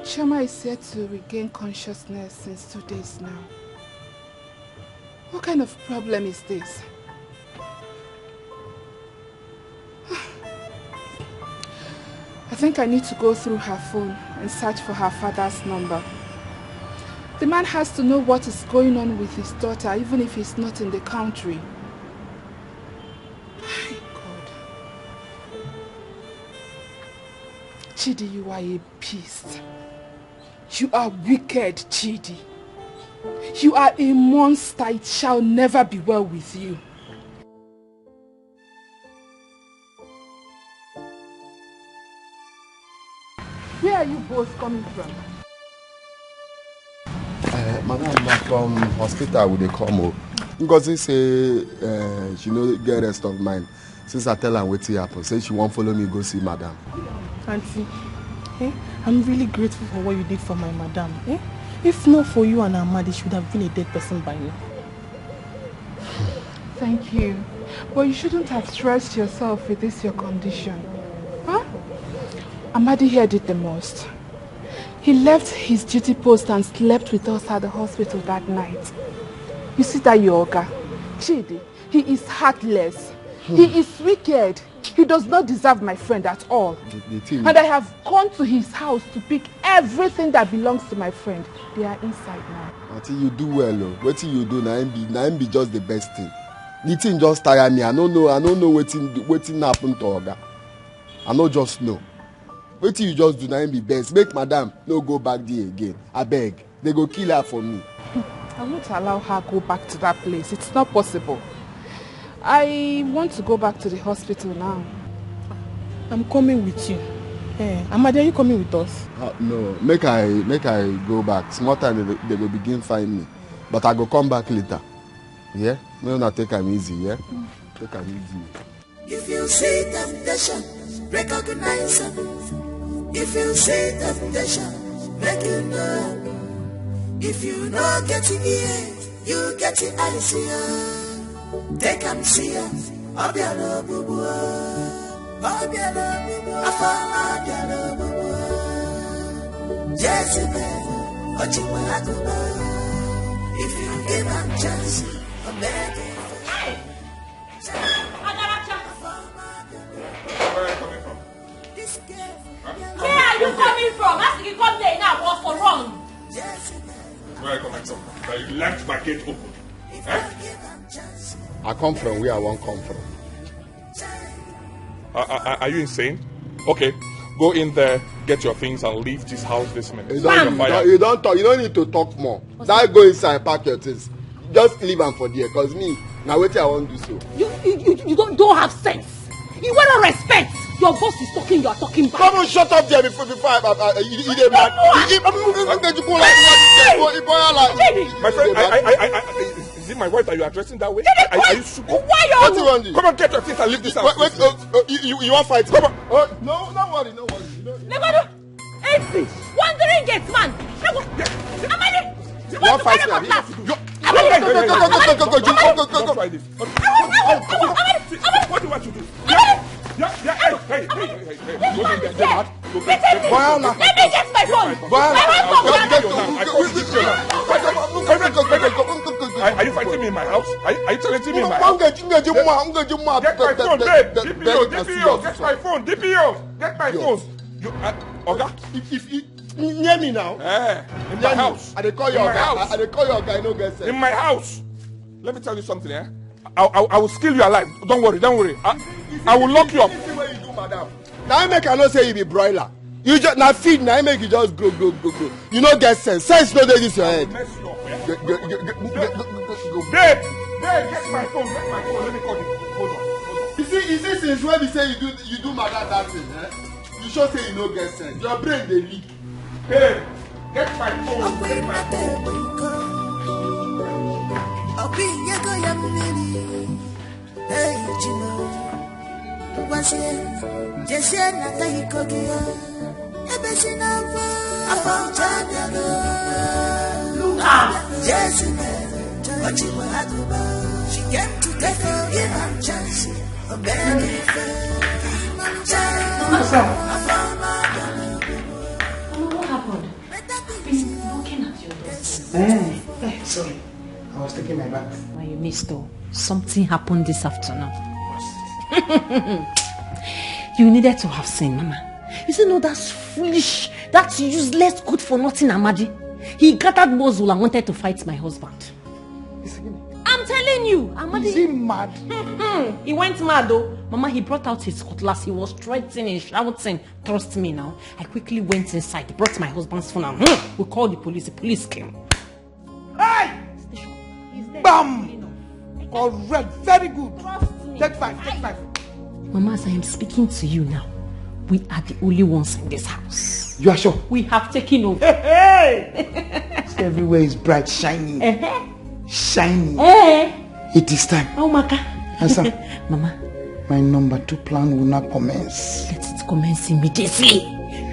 Chioma is said to regain consciousness since two days now. What kind of problem is this? I think I need to go through her phone and search for her father's number. The man has to know what is going on with his daughter, even if he's not in the country. God. Chidi, you are a beast. You are wicked, Chidi. You are a monster. It shall never be well with you. Where are you both coming from? Uh, madam, na from hospital we dey come o. Ngozi say uh, she no get rest of mind since I tell am wetin happen. Say she wan follow me go see madam. Auntie, eh, I'm really grateful for what you did for my madam. Eh? If not for you and Amadi, she would have been a dead person by now. Thank you. But you shouldn't have stressed yourself with this your condition. Huh? Amadi here did the most. He left his duty post and slept with us at the hospital that night. You see that your oga, Chidi, he is heartless. He is wicked. He does not deserve my friend at all. The, the thing And I have gone to his house to pick everything that belongs to my friend. They are inside now. Auntie, you do well o. Wetin you do na im be na im be just the best thing. The thing just tire me. I no know. I no know wetin wetin happen to oga. I no just know. Wetin you just do na im be best. Make madam no go back there again. Abeg, they go kill her for me. I won't allow her go back to that place. It's not possible. I want to go back to the hospital now. I'm coming with you. Eh, Amadi, are you coming with us? Uh, no, make I make I go back. Small time they, they go begin find me, but I go come back later. Yeah, make una take am easy. Yeah, take am easy. If you see temptation, recognize it. If you see temptation, make it known. If you no get it here, you get it eyes here. Take am see ya. Obiara ogbugbu. Obiara ogbugbu. Afọ ọma obiara ogbugbu. Jezebel, Ochikwe Agụba. If you give am chance, abeg. Where are you coming from? As you come there now, what's for wrong? Where are you coming from? That you left my gate open. Eh? I come from where I wan come from. Are, are, are you insane? Okay, go in there, get your things, and leave this house this minute. You don you don talk. You no need to talk more. That go inside, pack your things. Just leave am for there, cause me na wetin I wan do so. You you you, you don't don't have sense. You want respect. Your boss is talking, you are talking back. Come on, shut up there before before I, I, I, you, you dey mad. You- you- My friend, I, I, I, I, I, is it my wife that you are addressing that way? Are, are you stupid? Why you What do you want? Come on, get your things and leave this house. Wait, wait, oh, oh, you, you, you want fight? Come on. Oh, no, no worry, no worry. No, Legodo, empty, wandering gate man. Legodo, Amadi, you want fight me, abi? Amadi, Go, go, go, go, go, go, go, go, go, go, go, go. Don't try this. What do you want to do? Yeah, yeah, hey, hey, hey, hey, hey. Go in there, get mad. Go get, get mad. Let me get my phone. My phone. Are, are you fighting me in my house? Are, are you challenging me in my house? Get my phone, babe. D P O, D P O, get my phone. D P O, get my phone. You, uh, Oga, if, if, if, Near me now. Eh, in my house. I dey call your In my oga. house. I dey call your oga. You no get sense. In my house. Let me tell you something, eh? I, I, I will kill you alive. Don't worry, don't worry. I, I will lock you up. This thing wey you do, madam. Na im make I know say you be broiler. You just na feed na im make you just grow grow grow grow. You no get sense. Sense no dey this your head. Mess you up, eh? Go, go, go, go, go, go, go, go. Babe, babe, get my phone, get my phone. Let me call you. Hold on, hold on. You see, you see, since when you say you do, you do madam that thing, eh? You sure say you no get sense. Your brain dey leak. Hey, get my phone, get my phone. Hey, Chimo. Ngwazie, jezie na ka iko gị ya. Ebe si n'afọ, afọ ọcha abịago. Look out! Jesu mere, o ji wee agụba. She came to take you, give am chance. O mere gị ife. What's up? Afọ ọma abịago. Mama, what happened? I've been knocking at your door since. Eh, eh, sorry. I was taking my bath. When you missed, though, something happened this afternoon. You needed to have seen, Mama. You see, no, that foolish, that useless, good for nothing Amadi. He gathered muscle and wanted to fight my husband. Is he, I'm telling you, Amadi. Is he mad? He went mad, though. Mama, he brought out his cutlass. He was threatening, shouting. Trust me now. I quickly went inside, brought my husband's phone, and hmm, we called the police. The police came. Hey! Station. He's there. Bam! Clean up. Correct. Very good. Trust me. Take five. Take five. Mama, as I am speaking to you now, we are the only ones in this house. You are sure? We have taken over. Hey, hey! See, everywhere is bright, shiny. Uh-huh. Shiny. Eh? It is time. Oh, Maka. Answer. Mama, my number two plan will now commence. Let it commence immediately.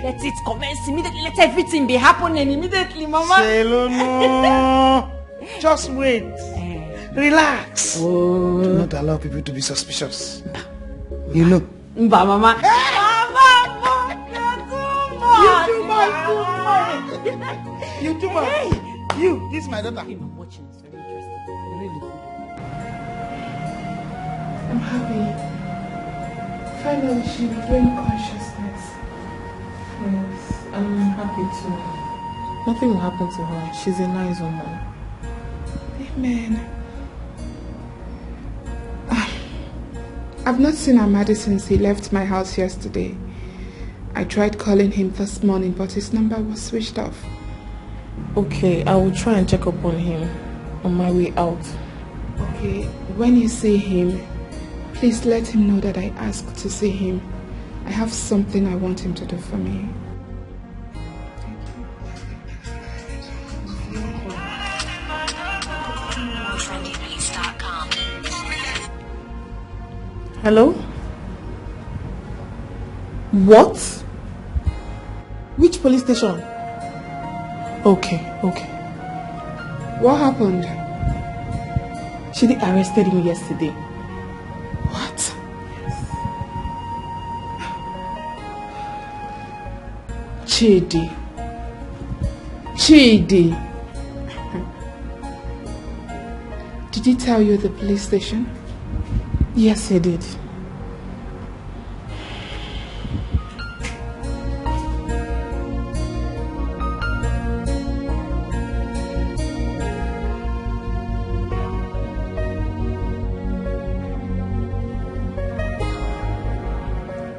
Let it commence immediately. Let everything be happening immediately, Mama. Say hello, no. Just wait. Eh. Relax. Oh. Do not allow people to be suspicious. You know. Mba, Mama. Hey! Mama, Mama, you're too much. You too much. You too much. Hey! You, this is my daughter. I'm watching. Really? I'm happy. Finally, she regained consciousness. Yes, I'm happy too. Nothing will happen to her. She's a nice woman. Amen. Ah, I've not seen Amadi since he left my house yesterday. I tried calling him this morning, but his number was switched off. Okay, I will try and check up on him on my way out. Okay, when you see him, please let him know that I asked to see him. I have something I want him to do for me. Hello? What? Which police station? Okay, okay. What happened? She did arrested me yesterday. What? Chidi. Chidi. Did he tell you the police station? Yes, he did.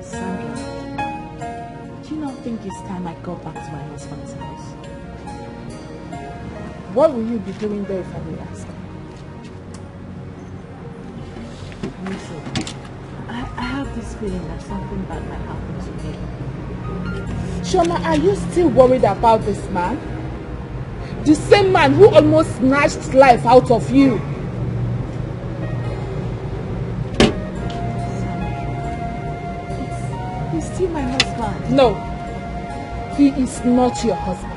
Sandra, do you not think it's time I go back to my husband's house? What will you be doing there, if I may ask? Listen, I, I have this feeling that something bad might happen to me. Shoma, are you still worried about this man? The same man who almost snatched life out of you. He's, he's still my husband. No, he is not your husband.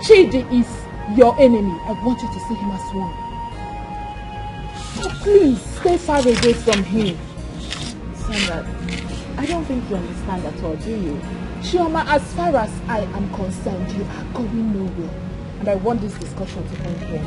Chidi is your enemy. I want you to see him as one. So please, stay far away from him. Sandra, I don't think you understand at all, do you? Chioma, as far as I am concerned, you are going nowhere. And I want this discussion to end here.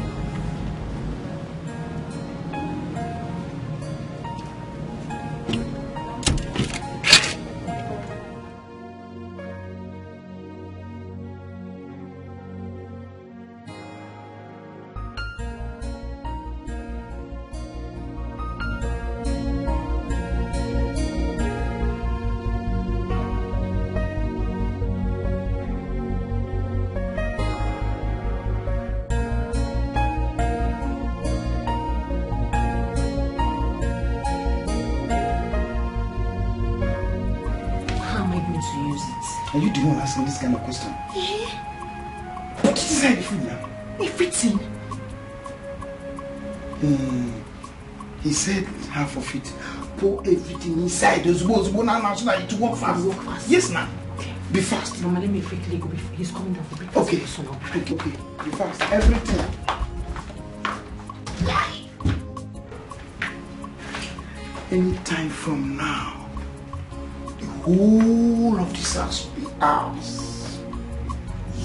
Are you the one asking this kind of question? Eh? Put it inside the food now. Everything. Hmm. He said half of it. Pour everything inside. Ozugbo, ozugbo now, now, so that it work fast. Work fast. Yes, now. Be fast. Mama, let me quickly go. He's coming down for breakfast. Okay. Okay, okay. Be fast. Everything. Anytime from now, the whole of this house will be ours.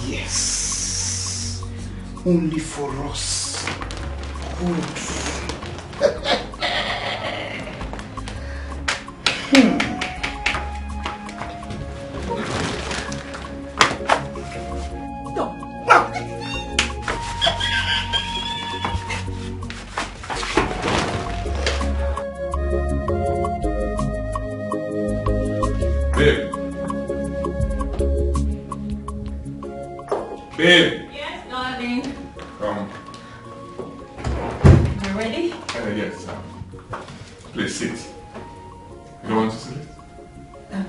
Yes. Only for us. Good. Hmm. Babe. Babe. Yes, darling. Um. You ready? Uh, yes. Um, please sit. You don't want to sit? Um,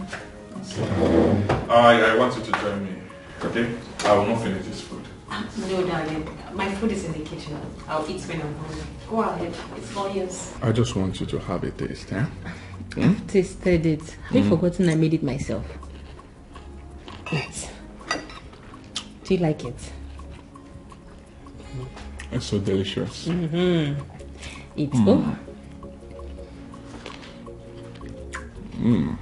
I, I want you to join me. Okay? I will not finish this food. No, darling. My food is in the kitchen. I'll eat when I'm hungry. Go ahead. It's all yours. I just want you to have a taste, eh? Hmm? Tasted it. Have you forgotten I made it myself? Yes. Do you like it? It's so delicious. Mm-hmm. It's mm. Mm.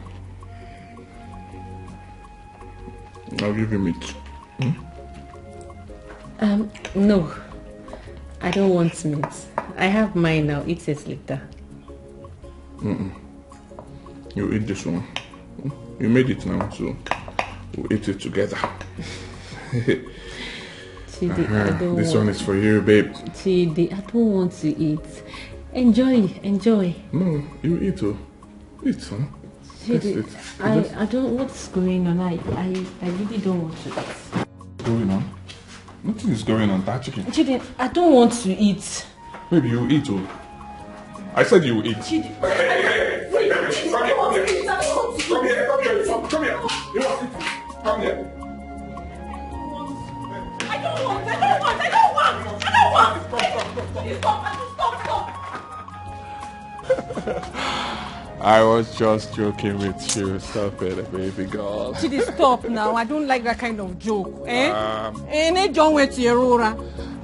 I'll give you meat. Hmm? Um, no. I don't want meat. I have mine now. Eat it later. Mm-mm. You eat this one. You made it now, so we'll eat it together. Chidi, uh-huh. I don't this want one is for you, babe. Chidi, I don't want to eat. Enjoy, enjoy. No, you eat, oh. Eat, huh? Chidi, I, I don't. What's going on? I, I, I really don't want to eat. Going on? Nothing is going on. That chicken. Chidi, I don't want to eat. Maybe you eat, oh. I said you eat. Chidi. Hey, hey, hey, hey, come here, come here, come here, come here, come here. You want it? Come here. I don't want, I don't want, I don't want, I don't want. Stop, stop, stop, stop. Please stop, stop, stop. I was just joking with you. Stop it, baby girl. Chidi, stop now. I don't like that kind of joke. Eh? Um, eh, ne John went to Aurora.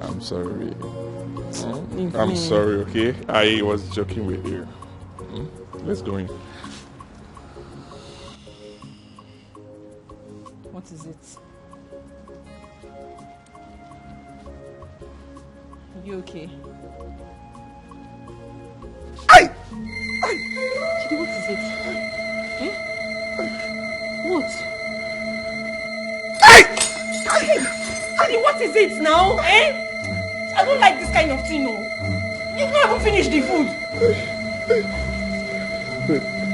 I'm sorry. I'm sorry, okay? I was joking with you. Hmm? Let's go in. What is it? You okay? Hey! Hey! Chidi, what is it? Eh? What? Hey! Hey! Chidi, what is it now? Eh? I don't like this kind of thing, no. You've not even finished the food.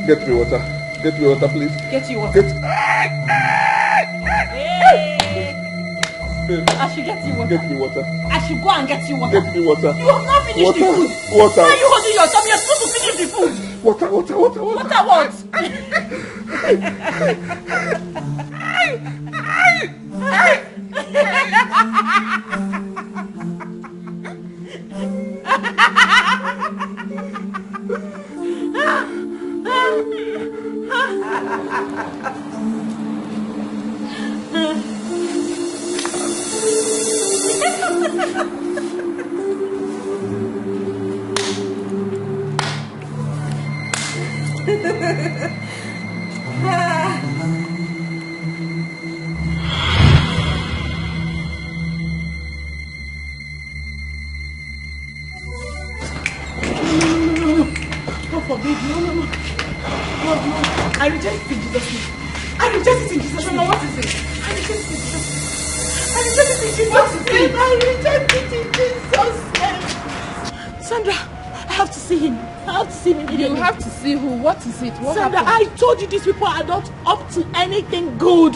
Get me water. Get me water, please. Get you water. Get... Hey! Babe. I should get you water. Get me water. I should go and get you water. Get me water. You have not finished water. The food. Water. Why are you holding your tummy? You're supposed to finish the food. Water, water, water, water. Water what? God forbid. No, no, no. God, no. I reject it in Jesus' name. I reject it in Jesus' name. What is it? I reject it in Jesus' name. I reject it in Jesus' name. I reject it in Jesus' name. Sandra, I have to see him. I have to see him immediately. You have to see who? What is it? What happened? Sandra, I told you these people are not up to anything good.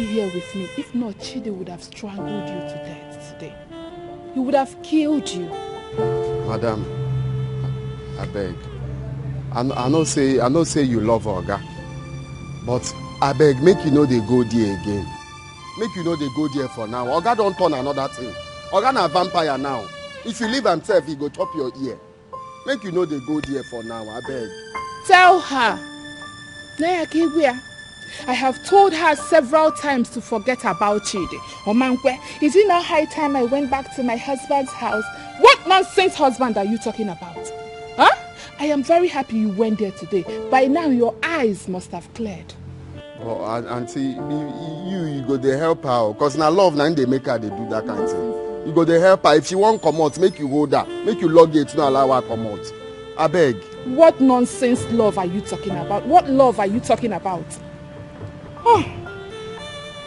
be here with me. If not, Chidi would have strangled you to death today. He would have killed you. Madam, I beg. I, I know say I know say you love Oga, but I beg, make you no dey go there again. Make you no dey go there for now. Oga don turn another thing. Oga na vampire now. If you leave himself, he go chop your ear. Make you no dey go there for now, I beg. Tell her. Naya Kiguya, I have told her several times to forget about Chidi. Omankwe, is it not high time I went back to my husband's house? What nonsense husband are you talking about? Huh? I am very happy you went there today. By now, your eyes must have cleared. Oh, auntie, you you go dey help her, cause na love na dey make her dey do that kind thing. You go dey help her. If she wan comot, make you hold her, make you lock gate, no allow her comot. Abeg. What nonsense love are you talking about? What love are you talking about? Oh.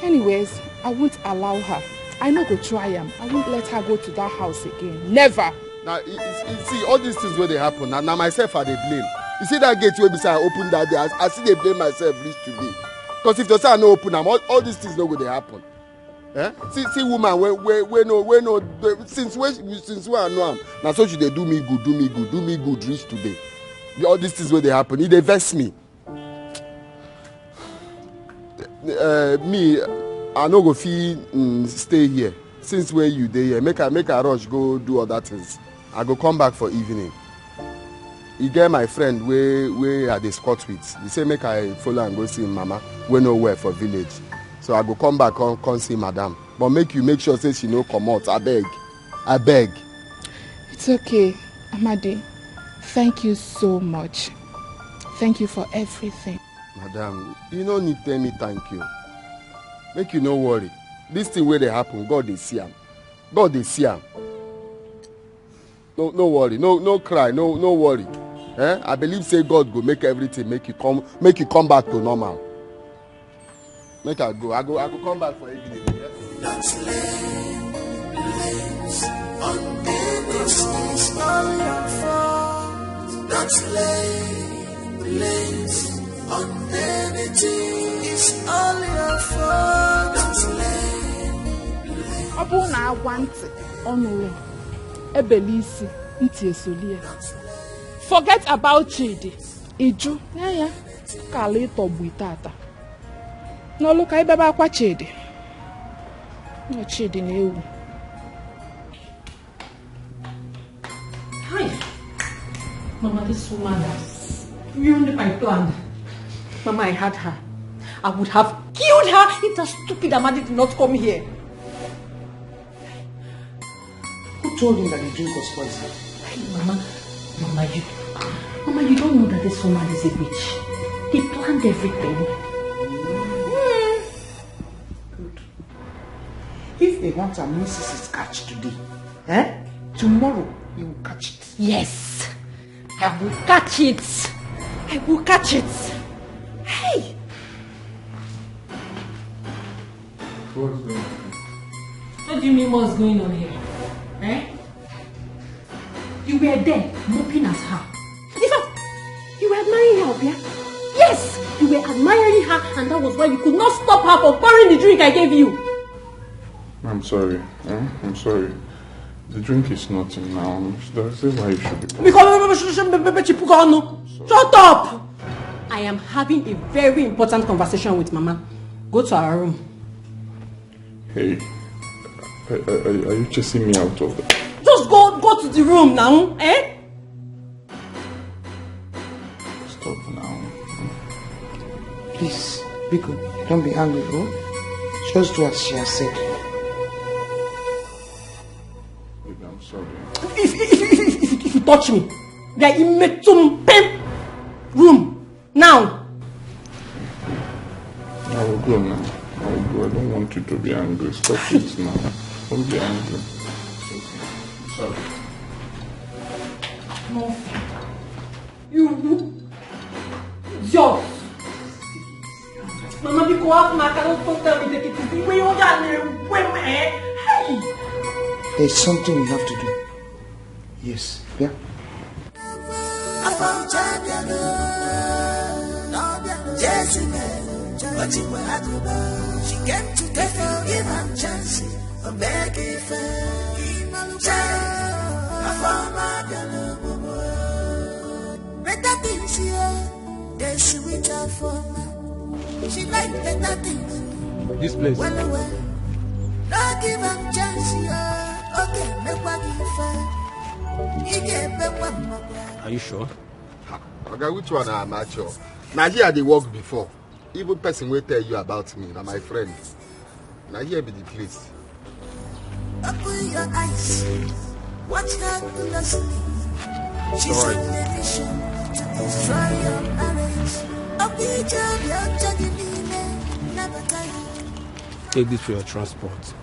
Anyways, I won't allow her. I no go try am. I won't let her go to that house again. Never. Na you see, all these things wey dey happen, na na myself I dey blame. You see that gate wey be say I open that day, I, I still dey blame myself reach today. Cause if to say I no open am, all, all these things no go dey happen. Eh? See see woman wey wey wey no wey no dey- since wey since wey I know am, na so she dey do me good, do me good, do me good reach today. The- All these things wey dey happen, e dey vex me. Uh, me, I no go fit mm, stay here since wey you dey here. Make I make I rush go do other things. I go come back for evening. E get my friend wey wey I dey squat with. He say make I follow am go see him mama wey no well for village. So I go come back come come see madam. But make you make sure say she no comot. Abeg, abeg. It's okay, Amadi. Thank you so much. Thank you for everything. Madam, you no need tell me thank you. Make you no worry. This thing wey dey happen, God dey see am. God dey see am. No no worry, no no cry, no no worry. Eh? I believe say God go make everything make you come make you come back to normal. Make I go, I go I go come back for evening. Yes? Don't lay blame on anything, it's all your fault. Don't lay blame on anything, it's all your fault. Don't lay blame. Ọ bụrụ na agwa ntị ọnụ ya ebele isi ntị esolie. Forget about Chidi. Iju ya ya ka ala ịtọgbu ite ata. N'ọlụ ka ibebe akwa Chidi. Nọ Chidi na-ewu. Hi. Mama, this woman has ruined my plan. Mama, I had her. I would have killed her if that stupid Amadi did not come here. Who told him that the drink was poison? Hey, Mama, Mama, you. Mama, you don't know that this woman is a witch. He planned everything. Good. If they want a missus Catch today, eh? Tomorrow, you will catch it. Yes, I will catch it. I will catch it. Hey! What's going on? What do you mean, what's going on here? Eh? You were there, moping as her. In fact, you were admiring her, Obia. Yes, you were admiring her, and that was why you could not stop her from pouring the drink I gave you. I'm sorry. Eh? I'm sorry. The drink is nothing now. That's why you should be. Because shut up. I am having a very important conversation with Mama. Go to our room. Hey, are, are, are you chasing me out of the? Just go, go to the room now, eh? Stop now. Please, Biko, don't be angry, oh? Just do as she has said. Baby, I'm sorry. If, if, if, if, if, if you touch me, then you make some pain room now. I will go now. I will go. I don't want you to be angry. Stop it now. Don't be angry. Sorry. No. You idiot. Mama, because what my cannot talk tell me take it easy. When you got me, when eh? Hey. There's something we have to do. Yes, yeah. She came to take her, give her chance, and beg if better things here, they sweet her for she like better things. This place. Well, well, no give her chance here. Okay, make what you find. You get back one more. Are you sure? Oga, which one am I sure? Na here I dey work before. Even person wey tell you about me na my friend. Na here be the place. Open your eyes. Watch her closely. She's on a mission to destroy your marriage. Open your judging. Never tell you. Take this for your transport.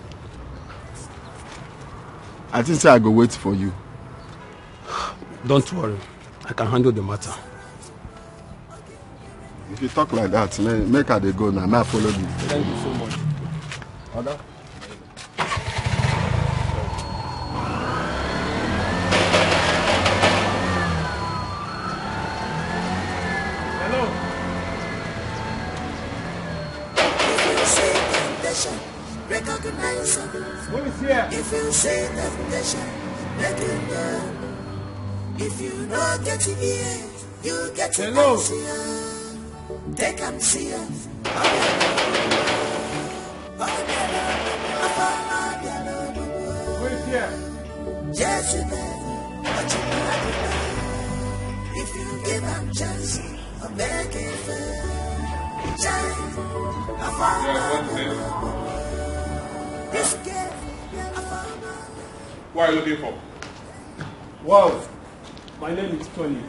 I think say I go wait for you. Don't worry. I can handle the matter. If you talk like that, make I dey go now. May I follow you? Thank you so much. Oga. Hello. If you see temptation, recognize it. Who is here? If you see temptation, let it go. If you no get it here, you get it Hello. Here. Take am serious. Who is here? Yes, you better. But you better. If you give am chance, I'm begging for. Child, I found Yeah, what is it? This girl, I found Who are you looking for? Wow. My name is Tony.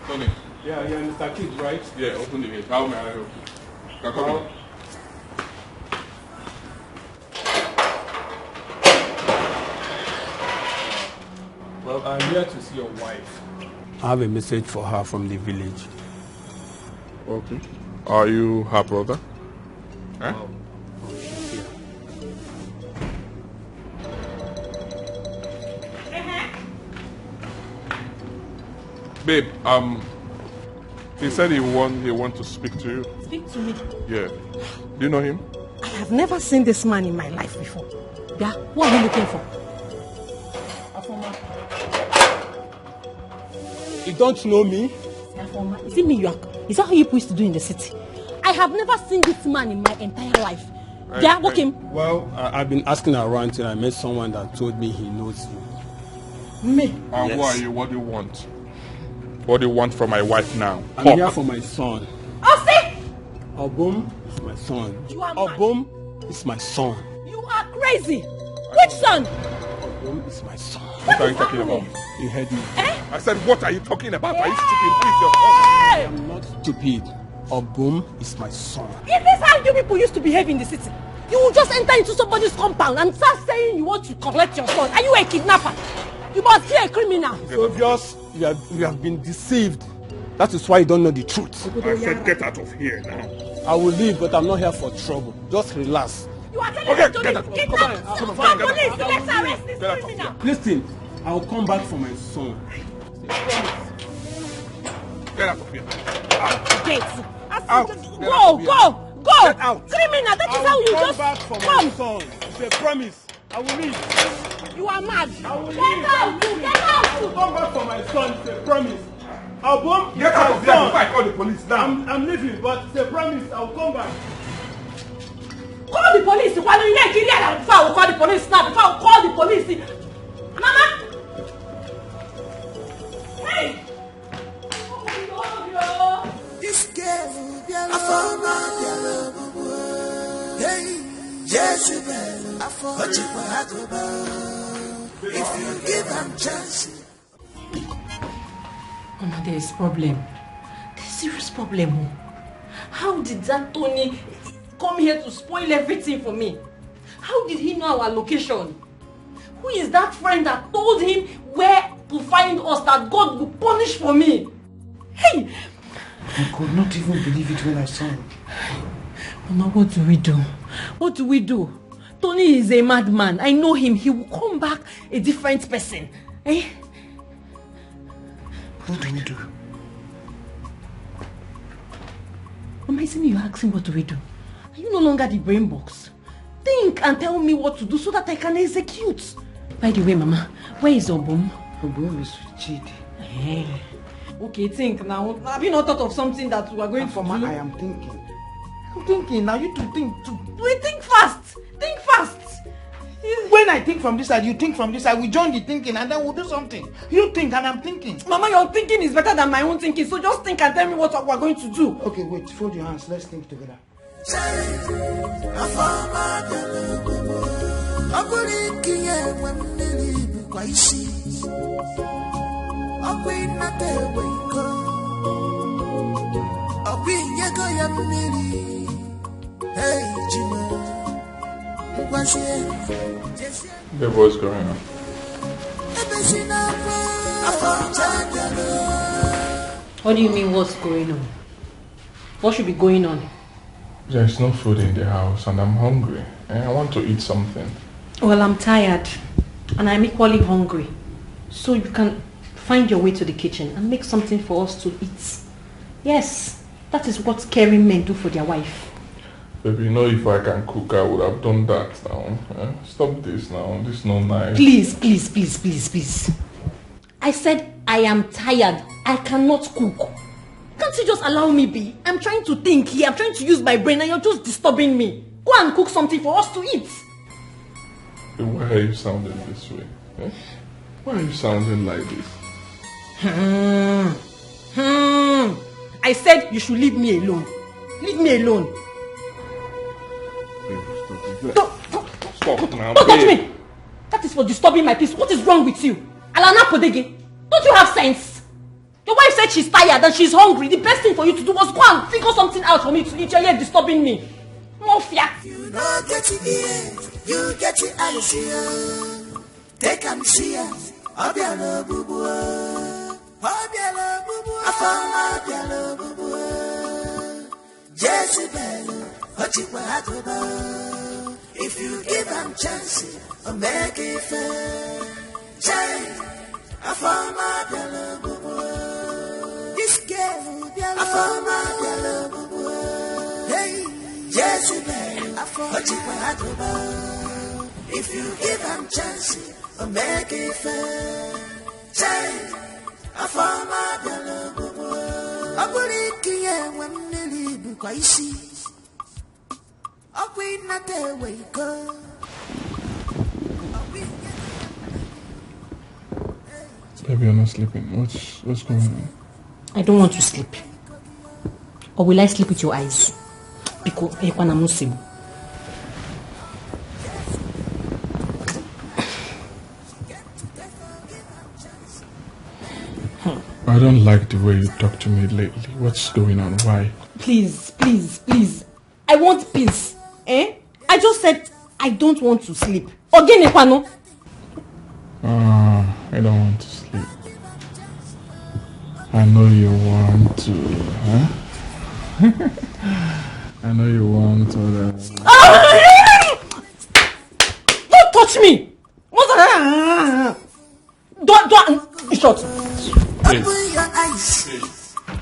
Tony. Yeah, you're Mister Kidd, right? Yeah, open the gate. How may I help you? You can come in. Well, I'm here to see your wife. I have a message for her from the village. Okay. Are you her brother? Huh? Oh, she's here. Babe, um, he said he want he want to speak to you. Speak to me. Yeah. Do you know him? I have never seen this man in my life before. Yeah, what are you looking for? You don't know me? Is it me you are? Is that how you used to do in the city? I have never seen this man in my entire life. Yeah, walk him. Well, I, I've been asking around till I met someone that told me he knows you. Me. And who are you? What do you want? What do you want from my wife now? I'm here for my son. Osi! Obum is my son. You are mad. Obum is my son. You are crazy. Which son? Obum is my son. What are you talking about? You heard me. I said, what are you talking about? Are you stupid? Who is your son? I'm not stupid. Obum is my son. Is this how you people used to behave in the city? You will just enter into somebody's compound and start saying you want to collect your son. Are you a kidnapper? You must be a criminal. It's obvious you have, you have been deceived. That is why you don't know the truth. I said, get out of here now. I will leave, but I'm not here for trouble. Just relax. You are telling Okay, me to get leave. out. Get Come out. on, come on, Call get out. Police. Let's arrest this Get out of criminal. Listen, I'll come back for my son. Get out of here. Get. Out. Go, go, go. Get out. Criminal. That is I'll how you come just back for my come. Son. It's a promise. I will leave. You are mad. I will Get leave. out. You get out. I'll come back for my son. It's a promise. Obum, Get out of my here son. Before I call the police now. I'm, I'm leaving, but it's a promise. I'll come back. Call the police. Why don't you like it? Before I will call the police now. Before I will call the police. Mama. Hey. This girl, Biala, Afama, Biala, Bubu. Hey, Jezebel, Afama, Ochipa, Agoba. If you give am chance, Mama, there is problem. There's serious problem. Oh. How did that Tony come here to spoil everything for me? How did he know our location? Who is that friend that told him where to find us that God will punish for me? Hey! I could not even believe it when I saw him. Mama, what do we do? What do we do? Tony is a madman. I know him. He will come back a different person. Eh? What do we do? Mama, isn't you're asking what do we do? Are you no longer the brain box? Think and tell me what to do so that I can execute. By the way, Mama, where is Obum? Obum is with Chidi. Eh. Okay, think now. Have you not thought of something that we are going Afama, to do? I am thinking. I'm thinking now. You to think too. We think fast. Think fast. When I think from this side, you think from this side. We join the thinking and then we'll do something. You think and I'm thinking. Mama, your thinking is better than my own thinking. So just think and tell me what we are going to do. Okay, wait. Fold your hands. Let's think together. Afama, Biala, Bubu. Ọ bụrụ ike ya enwe mmiri bụkwa isi. Ọkwa ịnata egbe iko. Ọkwa inyego ya mmiri. Hey, Jimo. Ngwazie. Jezie. Babe, what's going on? Ebezina akwa. Afama, Biala. What do you mean, what's going on? What should be going on? There's no food in the house and I'm hungry. And I want to eat something. Well, I'm tired, and I'm equally hungry. So you can find your way to the kitchen and make something for us to eat. Yes, that is what caring men do for their wife. Baby, you know if I can cook, I would have done that now. Eh? Stop this now. This is not nice. Please, please, please, please, please. I said I am tired. I cannot cook. Can't you just allow me be? I'm trying to think here. I'm trying to use my brain, and you're just disturbing me. Go and cook something for us to eat. Why are you sounding this way? Eh? Why are you sounding like this? Hmm. Hmm. I said you should leave me alone. Leave me alone. Babe, stop it. Don't, don't, Stop now, don't touch babe. Me. That is for disturbing my peace. What is wrong with you? Alana Podege, don't you have sense? Your wife said she's tired and she's hungry. The best thing for you to do was go and figure something out for me to eat. You're here disturbing me. Mafia. You no get it here, you get it eyes here. Take am see am, Obiala Bubu. Obiala Bubu. Afama Obiala Bubu. Jezebel, Ochipa Agoba. If you give am chance, o make it fair. Chai, Afama Obiala Bubu. This girl, Obiala. Afama Obiala Bubu. Hey, Jezebel, Afama Ochipa Agoba. If you give am chance, o make it fair. Chai, Afama Obiala Bubu. Ọ bụrụ ike ya enwe mmiri bụkwa isi. Ọkwa ịnata ewe iko. Baby, you're not sleeping. What's what's going on? I don't want to sleep. Or will I sleep with your eyes? Because Ekwana Muslim. I don't like the way you talk to me lately. What's going on? Why? Please, please, please. I want peace. Eh? I just said I don't want to sleep. Ogene kwanu. Uh, I don't want to sleep. I know you want to, huh? I know you want to. Uh... Don't touch me! Don't, don't, in short. Open your eyes.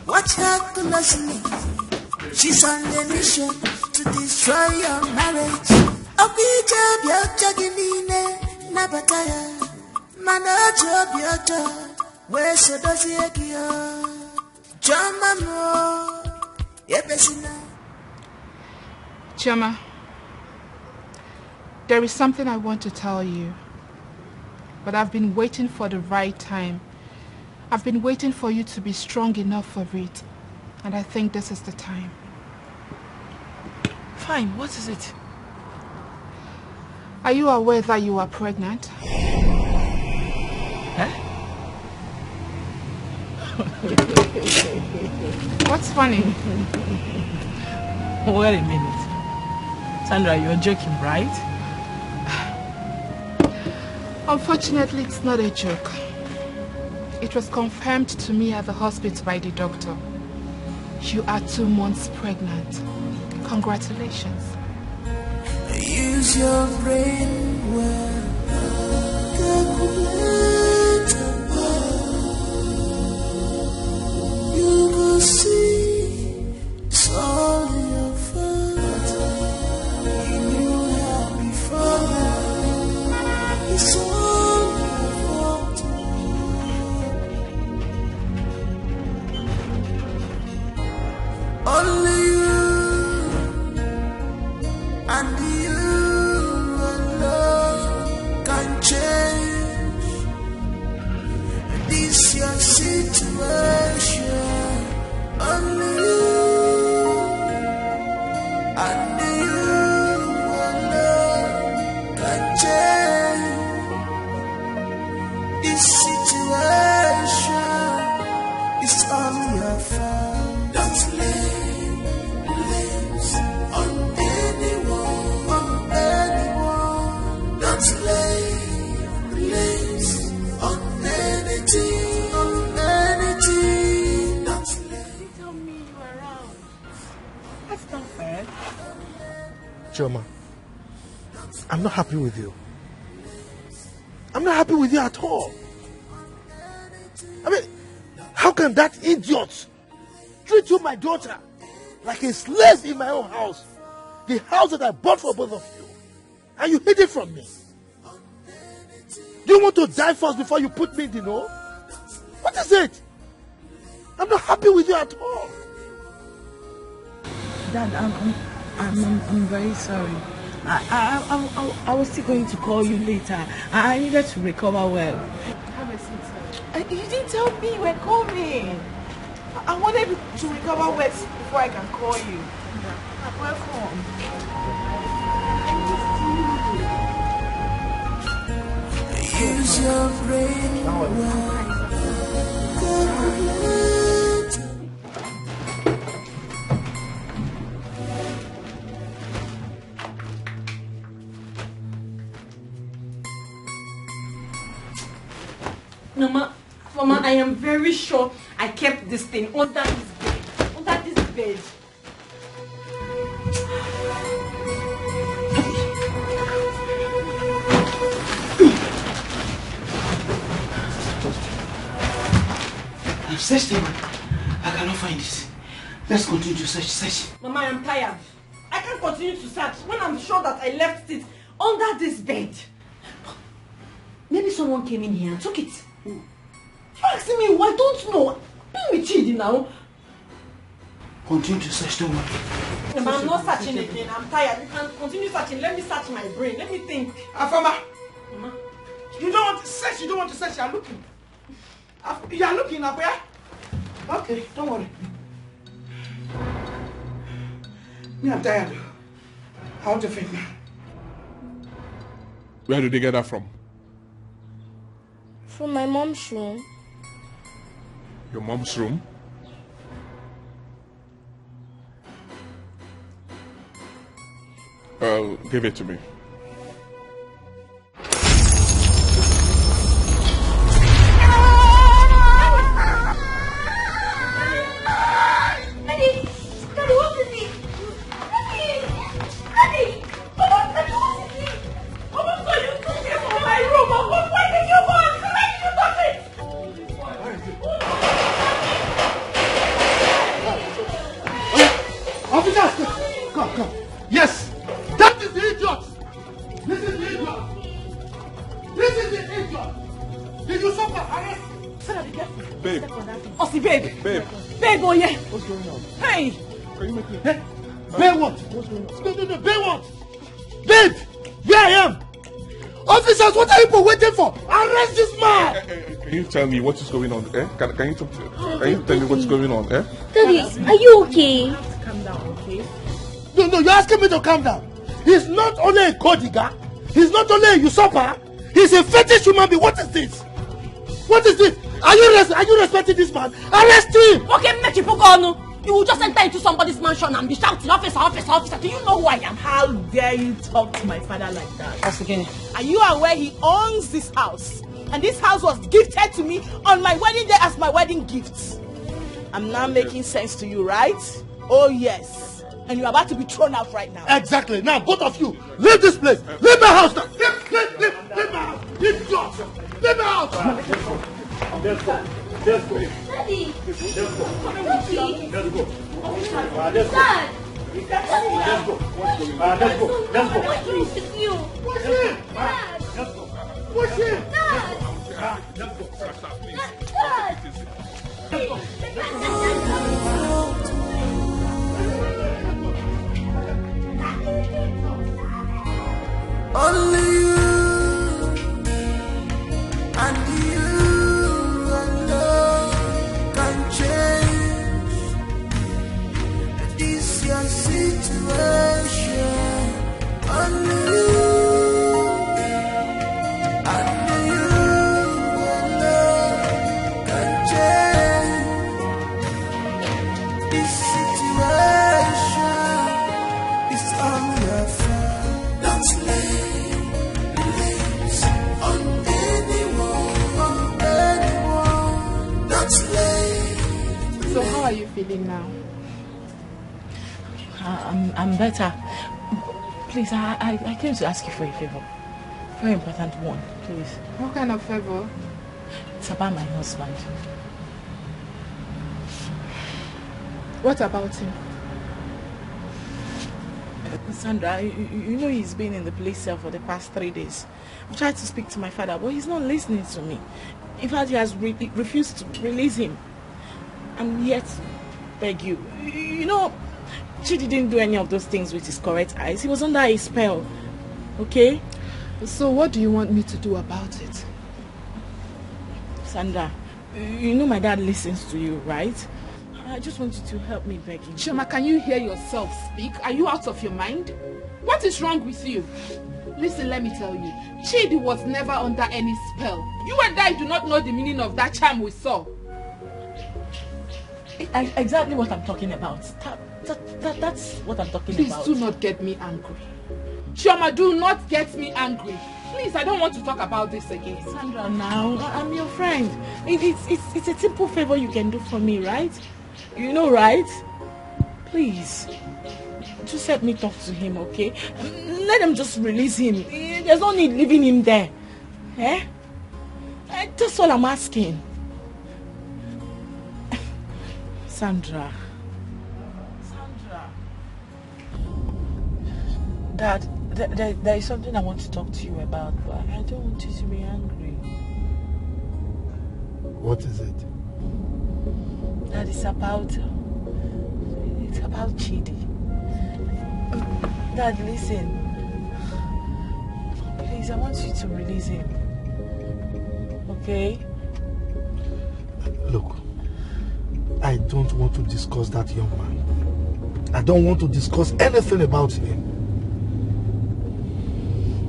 Watch her closely. She's on a mission to destroy your marriage. Ọkwa ije obi ọjọọ gị niile nabata ya, mana o ji obi ọjọọ wee sodozie gị o. Chioma m o, ebezina. Chioma, there is something I want to tell you, but I've been waiting for the right time. I've been waiting for you to be strong enough for it, and I think this is the time. Fine, what is it? Are you aware that you are pregnant? Eh? What's funny? Wait a minute. Sandra, you're joking, right? Unfortunately, it's not a joke. It was confirmed to me at the hospital by the doctor. You are two months pregnant. Congratulations. Use your brain well. Calculate and buy. You go see it's all your fault. You knew her before now. It's all your fault. Only you and you alone can change this your situation. Only you and you alone can change this situation. It's all your fault. Don't lay blames on anyone, on anyone. Don't lay blames on anything, on anything. Don't lay. Tell me you are out. That's not fair. Chioma, I'm not happy with you. I'm not happy with you at all. I mean, how can that idiot treat you, my daughter, like a slave in my own house? The house that I bought for both of you. And you hid it from me. Do you want to die first before you put me in the know? What is it? I'm not happy with you at all. Dad, I'm, I'm, I'm, I'm, I'm very sorry. I, I, I, I, I was still going to call you later. I, I needed to recover well. Have a seat, sir. Uh, you didn't tell me you were coming. I, I wanted to recover well before I can call you. Welcome. Use your brain well. Mama, Mama, I am very sure I kept this thing under this bed. Under this bed. I've searched everywhere. I cannot find it. Let's continue to search, search. Mama, I am tired. I can't continue to search when I'm sure that I left it under this bed. Maybe someone came in here and took it. You asking me? I don't know. Be with you now. Continue to search, don't worry. Mama, I'm not searching again. I'm tired. You can continue searching. Let me search my brain. Let me think. Afama! Mama. You don't want to search, you don't want to search, you're looking. Af- You're looking up where? Okay, don't worry. Me, I'm tired. I want to faint now. Where did they get that from? From my mom's room. Your mom's room? Uh, give it to me. Officers, come, come. Yes, that is the idiot. This is the idiot. This is the idiot. Did you suffer arrest? Sarah, be careful. Babe. Step on that thing. Osi, babe. Babe. Babe, oh yeah. What's going on? Hey. Can you make me? Hey. Babe, what? What's going on? No, no, no, babe, what? Babe, where I am? Officers, what are you people waiting for? Arrest this man! Can you tell me what is going on? Eh? Can, can you talk to, can you tell me what's going on? Eh? Daddy, are you okay? You have to calm down, okay? No, no, you're asking me to calm down. He's not only a codiga, he's not only a usurper, he's a fetish human being. What is this? What is this? Are you res- are you respecting this man? Arrest him! Okay, make you put on. You will just enter into somebody's mansion and be shouting, "Officer, officer, officer." Do you know who I am? How dare you talk to my father like that? That's again. Are you aware he owns this house? And this house was gifted to me on my wedding day as my wedding gift. I'm now making sense to you, right? Oh, yes. And you're about to be thrown out right now. Exactly. Now, both of you, leave this place. Leave my house now. Leave, leave, leave, leave my house. Leave your house. Leave my house. Let's go. Let's go. Daddy. Let's go. Daddy. Let's go. Ah, let's go. Dad. Let's go. Ah, let's go. Let's go. What's wrong with you? Push him. Dad. Let's go. Push him. Dad. Ah, let's go. Dad. Only you and you alone can change this your situation. Only you, only you alone can change this situation. It's all your fault. Don't lay blames on anyone, on anyone. Don't lay. So how are you feeling now? I- I'm, I'm better. Please, I, I, I came to ask you for a favor. Very important one, please. What kind of favor? It's about my husband. What about him? Sandra, you, you you know he's been in the place cell for the past three days. I've tried to speak to my father, but he's not listening to me. In fact, he has re- refused to release him. And yet, beg you, you know, she didn't do any of those things with his correct eyes. He was under a spell. Okay? So what do you want me to do about it? Sandra, you know my dad listens to you, right? I just want you to help me beg him. Chioma, can you hear yourself speak? Are you out of your mind? What is wrong with you? Listen, let me tell you. Chidi was never under any spell. You and I do not know the meaning of that charm we saw. I, exactly what I'm talking about. That, that, that, that's what I'm talking Please about. Do not get me angry. Chioma, do not get me angry. Please, I don't want to talk about this again. Sandra, now, I- I'm your friend. It, it's, it's, it's a simple favor you can do for me, right? You know, right? Please, just help me talk to him, okay? Let them just release him. There's no need leaving him there. Eh? Eh, that's all I'm asking. Sandra. Sandra. Dad, th- there, there is something I want to talk to you about, but I don't want you to be angry. What is it? Dad, it's about, it's about Chidi. Dad, listen. Please, I want you to release him. Okay? Look, I don't want to discuss that young man. I don't want to discuss anything about him.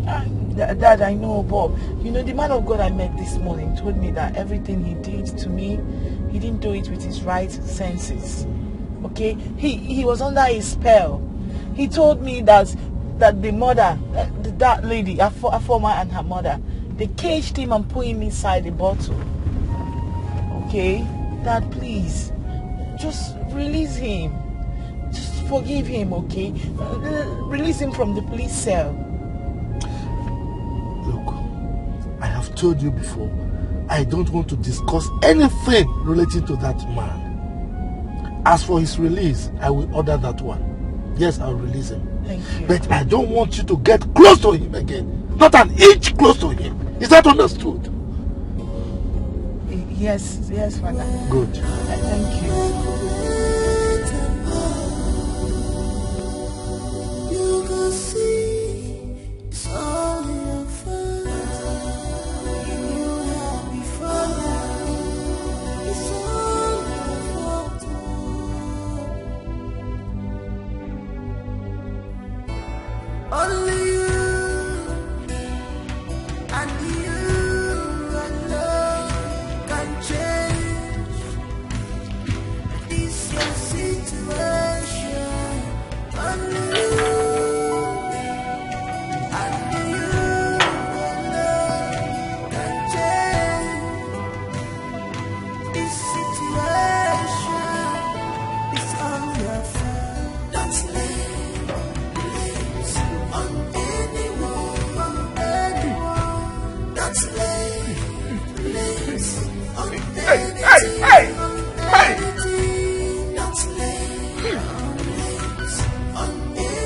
Dad, I know, but you know, the man of God I met this morning told me that everything he did to me, he didn't do it with his right senses. Okay? He he was under a spell. He told me that that the mother, uh, th- that lady, Afo- Afoma and her mother, they caged him and put him inside a bottle. Okay? Dad, please, just release him. Just forgive him, okay? Uh, Release him from the police cell. Look, I have told you before, I don't want to discuss anything relating to that man. As for his release, I will order that one. Yes, I'll release him. Thank you. But I don't want you to get close to him again. Not an inch close to him. Is that understood? Yes, yes, Father. Good. Thank you. You can see it's all your fault. You have before now. It's all your fault. Only you and you alone can change this your situation. Only you and you alone can change this situation. It's all your fault. Don't lay blames on anyone, on anyone. Don't lay blames on anything, on anything. Don't lay blames on anyone.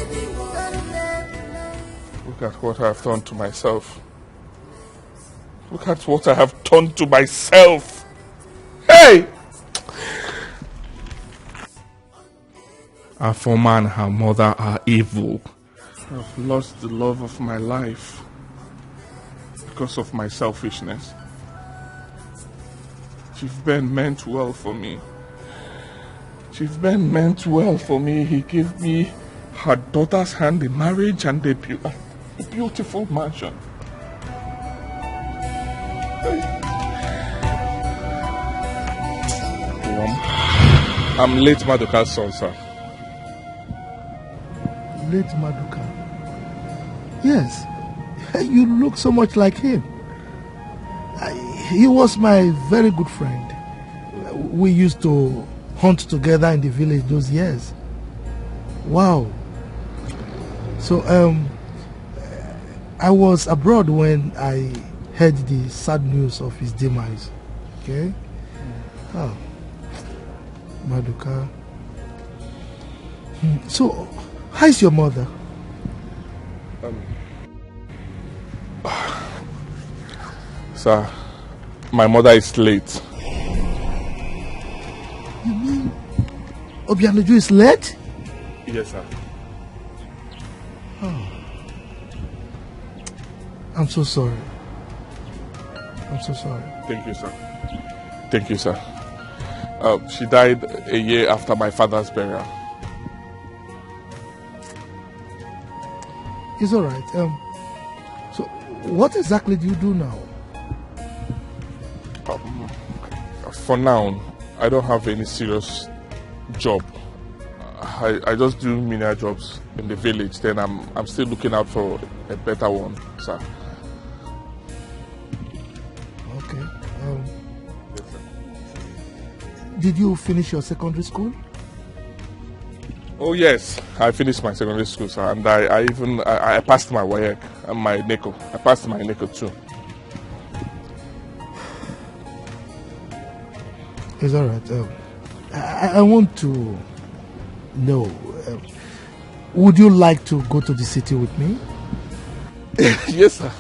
Look at what I have done to myself. Look at what I have done to myself. Hey! Afoma and her mother are evil. I've lost the love of my life because of my selfishness. Chief Ben meant well for me. Chief Ben meant well for me. He gave me her daughter's hand in marriage and a, beau- a beautiful mansion. Hey. Um, I'm late Maduka's son, sir. Late Maduka. Yes, you look so much like him. I, he was my very good friend. We used to hunt together in the village those years. Wow. So, um, I was abroad when I heard the sad news of his demise. Okay? Oh, Maduka. Hmm. So, how is your mother? Um, sir, my mother is late. You mean Obianuju is late? Yes, sir. Oh. I'm so sorry. I'm so sorry. Thank you, sir. Thank you, sir. Uh, she died a year after my father's burial. It's all right. Um, so, what exactly do you do now? Um, for now, I don't have any serious job. I, I just do menial jobs in the village. Then I'm I'm still looking out for a better one, sir. Okay. Um, did you finish your secondary school? Oh yes, I finished my secondary school, sir, and I, I even I, I passed my WAEC and my NECO. I passed my NECO too. It's all right. Um, I, I want to know. Um, would you like to go to the city with me? Yes, sir.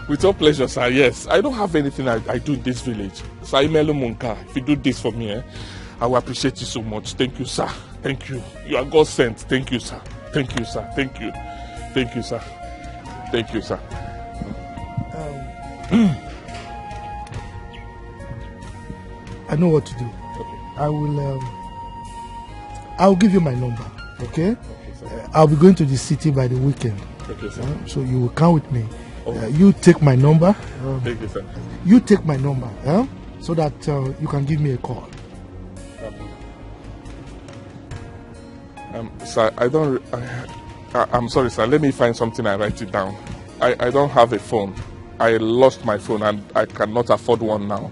With all pleasure, sir. Yes, I don't have anything I, I do in this village. Sir Imelu Munka, if you do this for me, eh, I will appreciate you so much. Thank you, sir. Thank you. You are God sent. Thank you, sir. Thank you, sir. Thank you. Thank you, sir. Thank you, sir. Um, I know what to do. I will. Um, I'll give you my number. Okay. Uh, I'll be going to the city by the weekend. Okay, sir. Uh, so you will come with me. Uh, you take my number. Um, Thank you, sir. You take my number, eh? So that uh, you can give me a call. Um, sir, I don't. I, I, I'm sorry, sir. Let me find something and write it down. I, I don't have a phone. I lost my phone and I cannot afford one now.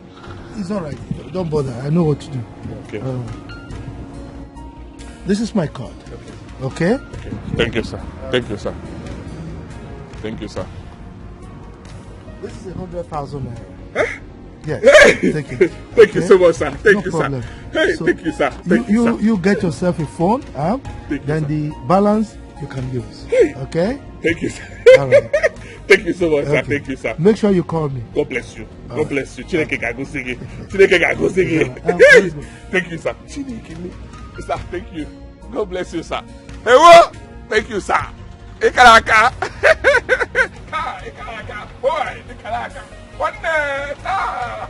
It's all right. Don't bother. I know what to do. Okay. Uh, this is my card. Okay? Okay. Thank you, sir. Thank you, sir. Thank you, sir. This is a hundred thousand naira. Yes. Take it. Thank you Okay? so much, sir. Thank No you, problem. sir. Hey, So, thank you, sir. You Thank you, you sir. You get yourself a phone, huh? Thank you, Then sir. The balance you can use. Okay? Thank you, sir. All right. Thank you so much, sir. Okay. Thank you, sir. Make sure you call me. God bless you. All God right. Bless you. Chineke ga-agọzi gị. Chineke ga-agọzi gị. Yeah, uh, praise God. Thank you, sir. Chineke me. Sir, thank you. God bless you, sir. Ewo! Thank you, sir. Ị kara aka. Ka, ị kara aka. Boy, ị kara aka. Nwanne, taa.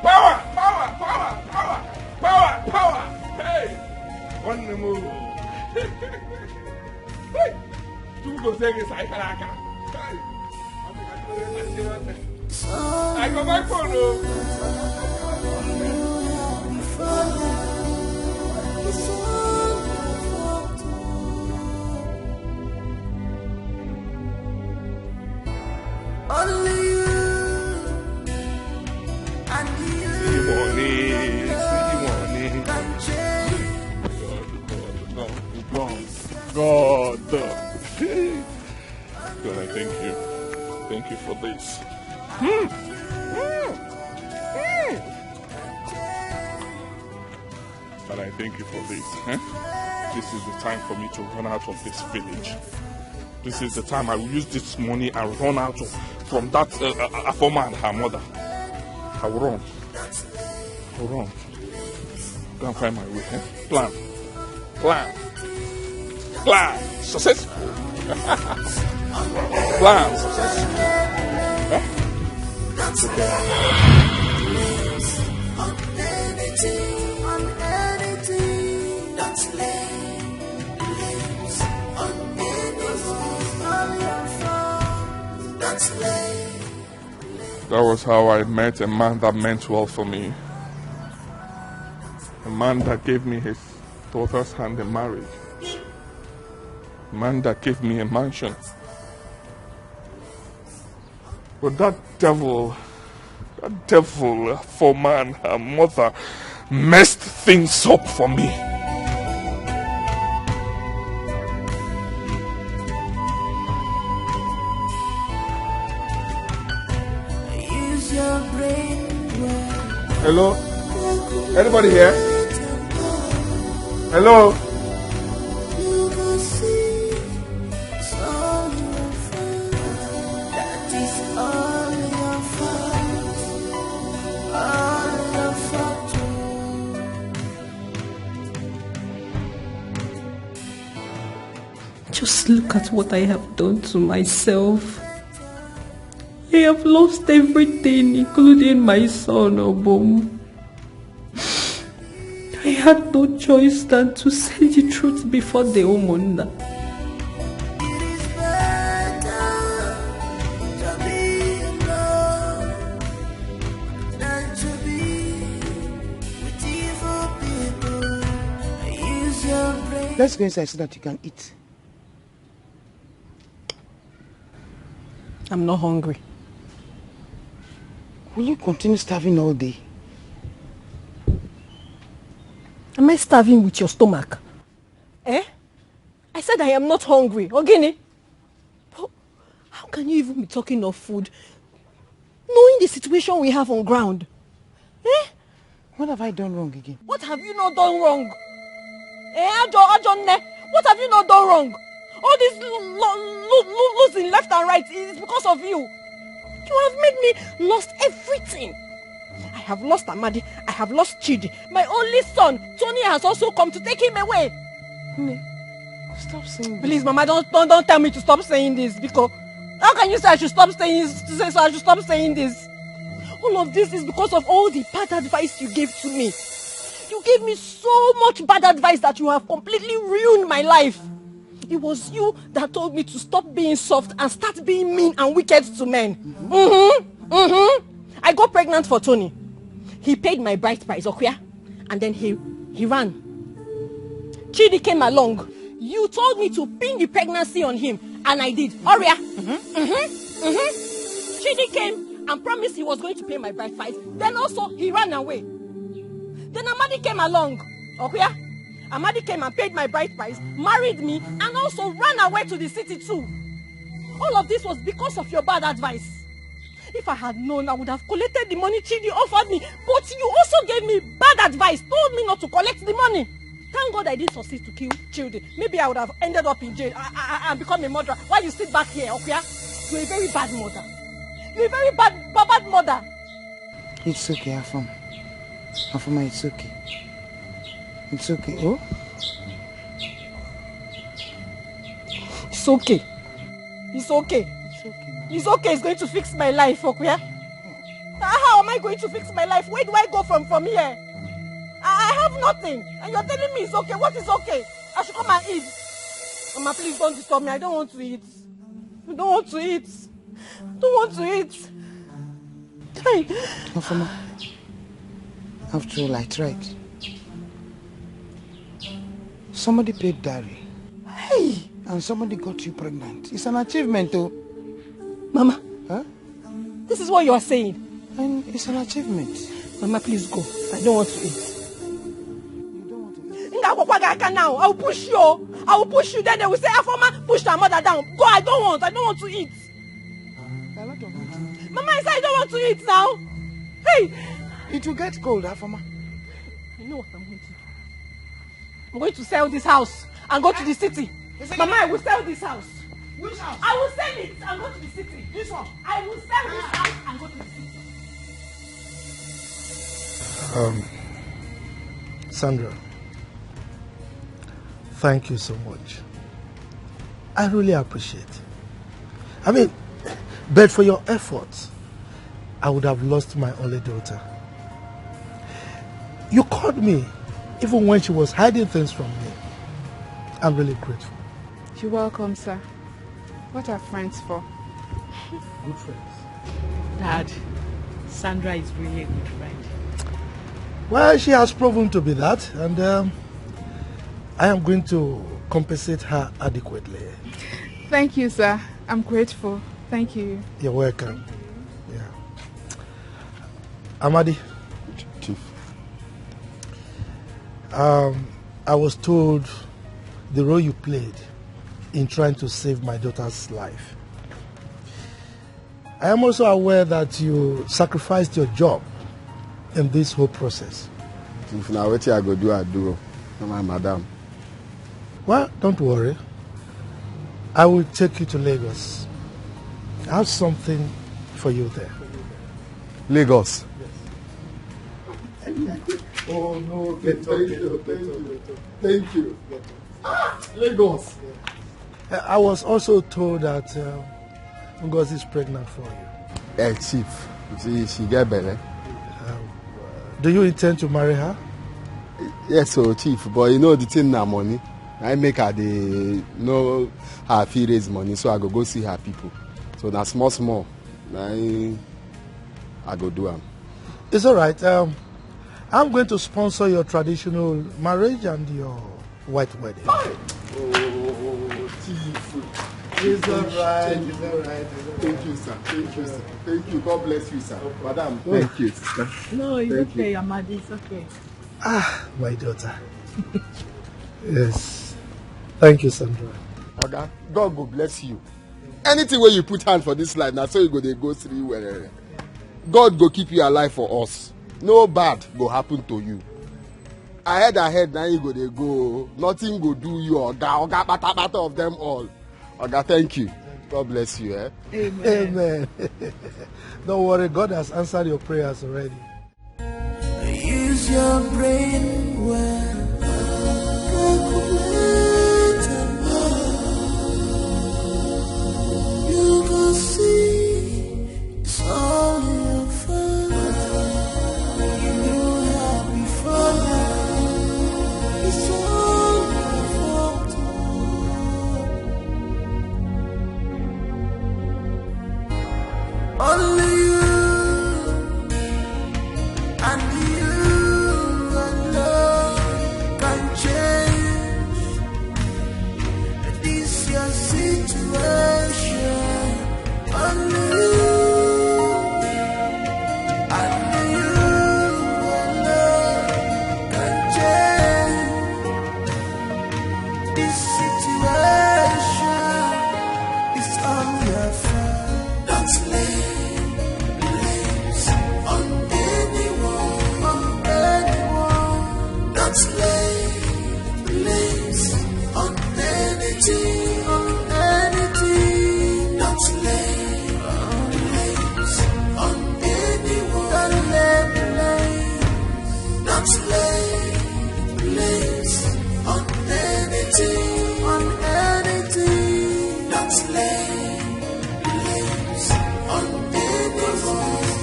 Power, power, power, power, power, power. Hey! Nwanne m. Hey! Chukwu gozie gị, sir, ị kara aka. Hey! I got my phone, oh. Only you and you See money, see money. can change. God, God, God. God, I thank you. Thank you for this. And I thank you for this. Eh? This is the time for me to run out of this village. This is the time I will use this money and run out of, from that uh, uh, uh, former and her mother. I will run. I will run. Go and find my way. Eh? Plan. Plan. Plan. Successful. Plan. Successful. Eh? That was how I met a man that meant well for me. A man that gave me his daughter's hand in marriage. A man that gave me a mansion. But that devil, that devil for man, her mother, messed things up for me. Use your brain well. Hello? Anybody here? Hello? You go see it's all your fault. That is all your fault. All your fault. Just look at what I have done to myself. I have lost everything, including my son, Obum. I had no choice than to say the truth before the Omunda. It is better to be alone than to be with evil people. Use your brain. Let's go inside so that you can eat. I'm not hungry. Will you continue starving all day? Am I starving with your stomach? Eh? I said I am not hungry. Ogini? But how can you even be talking of food? Knowing the situation we have on ground. Eh? What have I done wrong again? What have you not done wrong? Eh, Ajo, Ajo Nne, what have you not done wrong? All this lo- lo- lo- lo- losing left and right is because of you. You have made me lost everything. I have lost Amadi. I have lost Chidi. My only son, Tony, has also come to take him away. Nne, stop saying this. Please, Mama, don't, don't don't tell me to stop saying this because how can you say I should stop saying say so I should stop saying this? All of this is because of all the bad advice you gave to me. You gave me so much bad advice that you have completely ruined my life. It was you that told me to stop being soft and start being mean and wicked to men. Mm-hmm. Mm-hmm. I got pregnant for Tony. He paid my bride price, Okuya, and then he he ran. Chidi came along. You told me to pin the pregnancy on him, and I did. Oria. Mm-hmm. Mm-hmm. Mm-hmm. Chidi came and promised he was going to pay my bride price. Then also he ran away. Then Amadi came along. Okuya. Amadi came and paid my bride price, married me, and also ran away to the city too. All of this was because of your bad advice. If I had known, I would have collected the money Chidi offered me. But you also gave me bad advice, told me not to collect the money. Thank God I didn't succeed to kill Chidi. Maybe I would have ended up in jail and, and, and become a murderer. Why you sit back here, Okuya? You're a very bad mother. You're a very bad, bad, bad mother. It's okay, Afam. Afama, it's okay. It's okay. Oh? It's okay. It's okay. It's okay. It's okay. It's going to fix my life, Okuya. Ah, how am I going to fix my life? Where do I go from from here? I, I have nothing. And you're telling me it's okay. What is okay? I should come and eat. Mama, please don't disturb me. I don't want to eat. I don't want to eat. I don't want to eat. Hey. Afama, after all, I tried. Somebody paid dowry. Hey! And somebody got you pregnant. It's an achievement, though. Mama, huh? This is what you are saying. And it's an achievement. Mama, please go. I don't want to eat. You don't want to eat? Now, I will push you. I will push you. Then they will say, Afoma pushed her mother down. Go, I don't want. I don't want to eat. Mama, I said I don't want to eat now. Hey! It will get cold, Afoma. I know what I'm going to do. I'm going to sell this house and go to the city. Mama, I will sell this house. Which house? I will sell it and go to the city. This one? I will sell this house and go to the city. Um, Sandra, thank you so much. I really appreciate. I mean, but for your efforts, I would have lost my only daughter. You called me even when she was hiding things from me. I'm really grateful. You're welcome, sir. What are friends for? Good friends. Dad, Sandra is really a good friend. Well, she has proven to be that, and um, I am going to compensate her adequately. Thank you, sir. I'm grateful. Thank you. You're welcome. Yeah. Amadi. Chief. Um, I was told the role you played in trying to save my daughter's life. I am also aware that you sacrificed your job in this whole process. If na wetin I go do, I do. Na my madam. Well, don't worry. I will take you to Lagos. I have something for you there. Lagos. Oh no, thank you, thank you, thank you. Ah, Lagos. I was also told that uh, Ngozi is pregnant for you. Eh, chief, she, she get belle. Do you intend to marry her? Yes, so chief, but you know the thing na money. I make her dey know how I fit raise money, so I go go see her people. So na small small, na im I go do am. It's all right. Um, I'm going to sponsor your traditional marriage and your white wedding. Oh, chief. It's all right. It's all right. It's all right. Thank you, sir. Thank you, sir. Thank you. God bless you, sir. Madam, thank you, sister. No, it's Thank okay, you. Amadi. It's okay. Ah, my daughter. Yes. Thank you, Sandra. Oga, God go bless you. Anything wey you put hand for this life, na so you go dey go through well. God go keep you alive for us. No bad go happen to you. Ahead, ahead, na you go dey go. Nothing go do you, oga, oga, patapata of them all. Oga, thank you. God bless you. Eh? Amen. Don't worry, God has answered your prayers already. Use your brain well. Calculate and know. You go see it's all your fault. You know how before now. It's all your fault.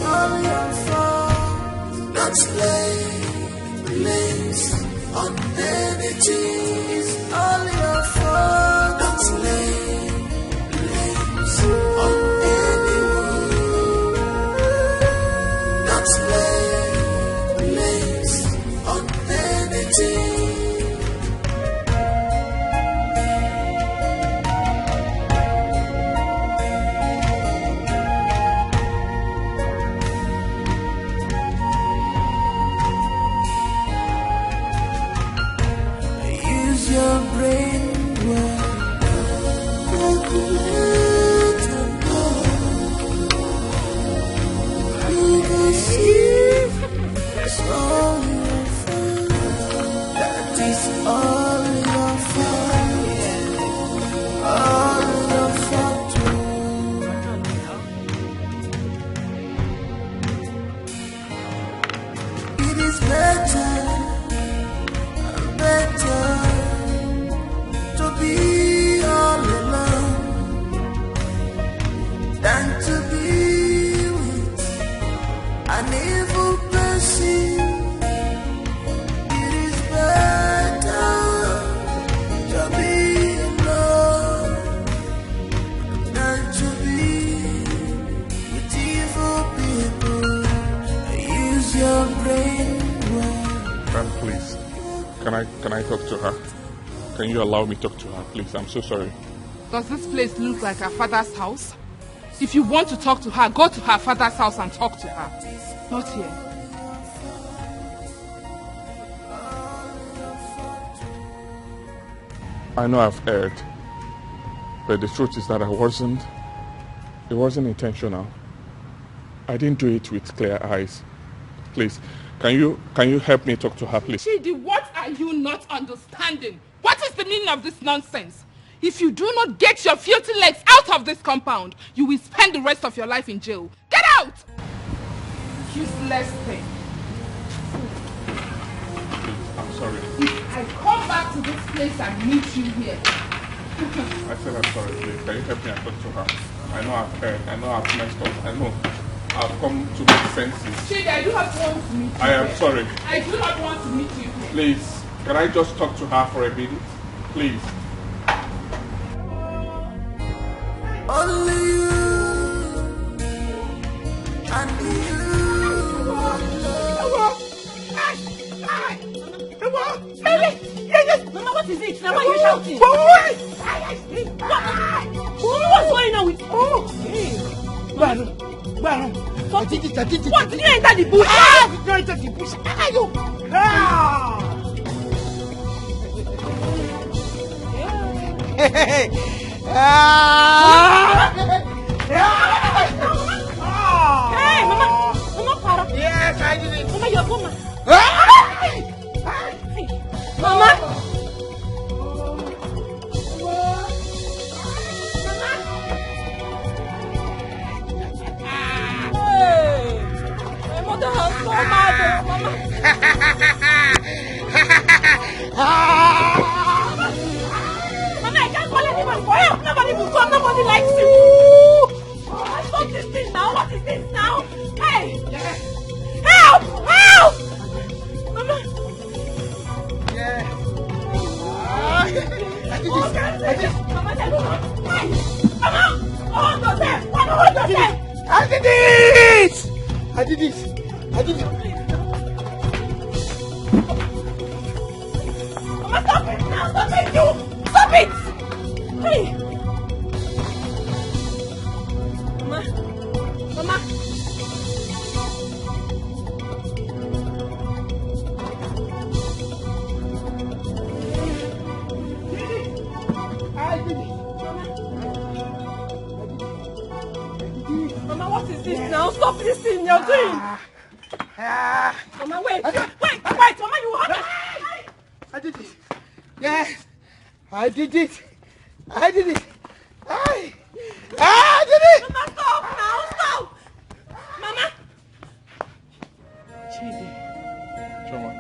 All your fault. Don't lay blames on anything. It's all your fault. Don't lay blames on anyone. Don't lay blames on anything. Use your brain well. Calculate and go. You will see it's all your fault. That is all your fault. All your fault. It is better, better to be all alone than to be with an evil person. It is better to be alone than to be with evil people. Use your brain well. Ma'am, please. Can I can I talk to her? Can you allow me talk to her, please? I'm so sorry. Does this place look like her father's house? If you want to talk to her, go to her father's house and talk to her. Not here. I know I've erred, but the truth is that I wasn't. It wasn't intentional. I didn't do it with clear eyes. Please, can you can you help me talk to her, please? Chidi, what are you not understanding? What is the meaning of this nonsense? If you do not get your filthy legs out of this compound, you will spend the rest of your life in jail. Get out! Useless thing. I'm sorry. If I come back to this place and meet you here. I said I'm sorry, please. Can you help me and talk to her? I know I've erred. I know I've messed up. I know. I've come to my senses. Chidi, I do not want to meet you I am here. Sorry. I do not want to meet you here. Please, can I just talk to her for a minute? Please. Only you and you alone. Mama, what is it? Now why are you shouting? What? What's going on with you? Gbanu, Gbanu. I did it, I did it. What? Did you enter the bush? Ah, did you enter the bush? Ah, you. Ah. Ah. Hey, Mama. Mama, para. Yes, I did it. Mama, you're Mama. Ah. Mama! Hey! My mother has come out, Mama. Mama, I can't call anybody for help. Nobody will come. Nobody likes you. Stop this thing now. What is this now? Hey! Help! Help! Mama! Yeah. Ah, I did this. I did. Mama, I don't know. Hey! Mama! Hold yourself! Mama, hold yourself! I did it! I did it! I did it! Mama, stop it now! Stop it! You! Stop it! Hey! Mama! Mama! I did it! Mama, what is this now? Stop this thing you're doing! Ah. Mama, wait! Wait! Wait! Mama, you hurt us! I did it! Yes! I did it! I did it! I, I did it! Mama, stop now! Stop! Mama! Chidi. Chioma.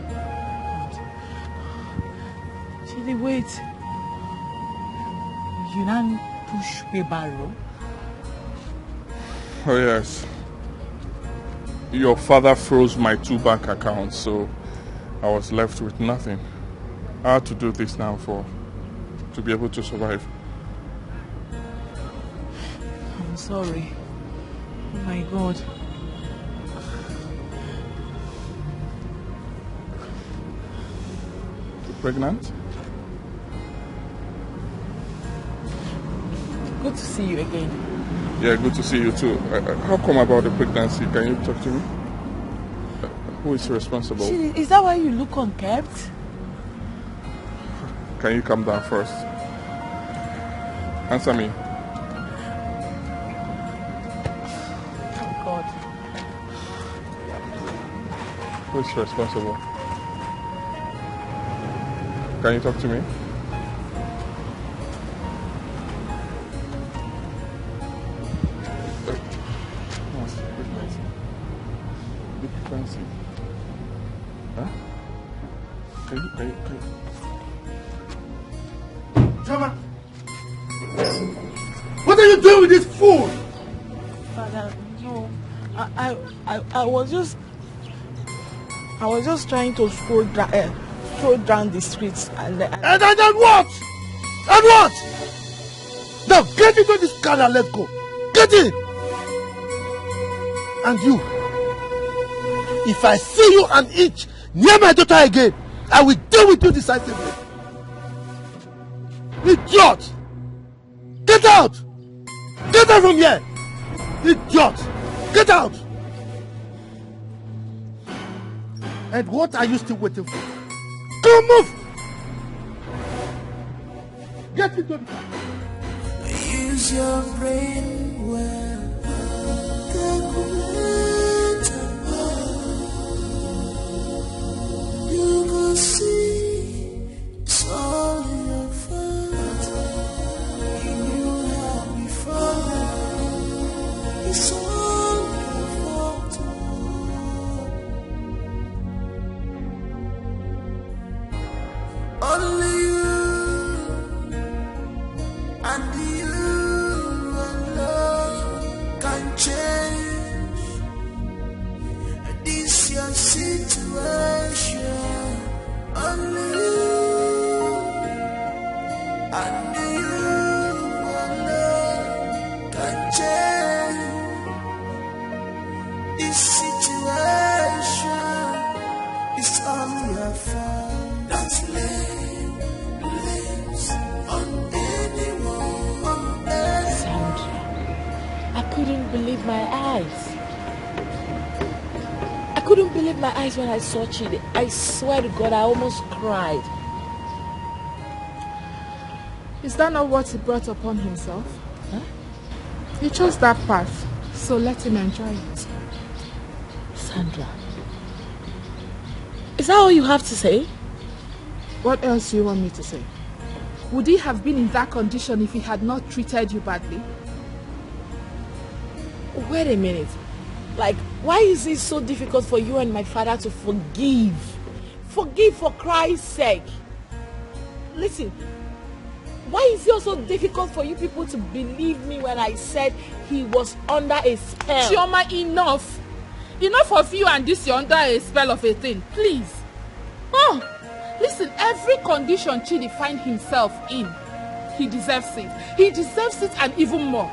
God. Chidi, wait. You now push wheelbarrow. Oh, yes. Your father froze my two bank accounts, so I was left with nothing. I had to do this now for to be able to survive. I'm sorry. Oh my God. You pregnant? Good to see you again. Yeah, good to see you too. Uh, uh, how come about the pregnancy? Can you talk to me? Uh, who is responsible? Chidi, is that why you look unkempt? Can you calm down first? Answer me. Oh God. Who is responsible? Can you talk to me? What's the pregnancy? The pregnancy. Huh? Can you, can you, can you? Chioma! What are you doing with this fool? Father, no. I, I, I, I was just, I was just trying to stroll, dra- uh, stroll down the streets and. Uh, And, and, and what? And what? Now get into this car and let's go. Get in. And you, if I see you an inch near my daughter again, I will deal with you decisively. Idiot! Get out! Get out from here! Idiot! Get out! And what are you still waiting for? Come, move! Get into the car. Use your brain well. Calculate and you go see it's all your fault. You knew how before now. It's all your fault. Only you and you alone can change this your situation. Only you and you alone can change this situation. It's all your fault. Don't lay blames on anyone. Sandra, I couldn't believe my eyes. I couldn't believe my eyes when I saw Chidi. I swear to God, I almost cried. Is that not what he brought upon himself? Huh? He chose that path, so let him enjoy it. Sandra, is that all you have to say? What else do you want me to say? Would he have been in that condition if he had not treated you badly? Wait a minute. Like, why is it so difficult for you and my father to forgive? Forgive for Christ's sake. Listen, why is it also difficult for you people to believe me when I said he was under a spell? Chioma, enough. Enough of you and this you're under a spell of a thing. Please. Oh, listen, every condition Chidi find himself in, he deserves it. He deserves it and even more.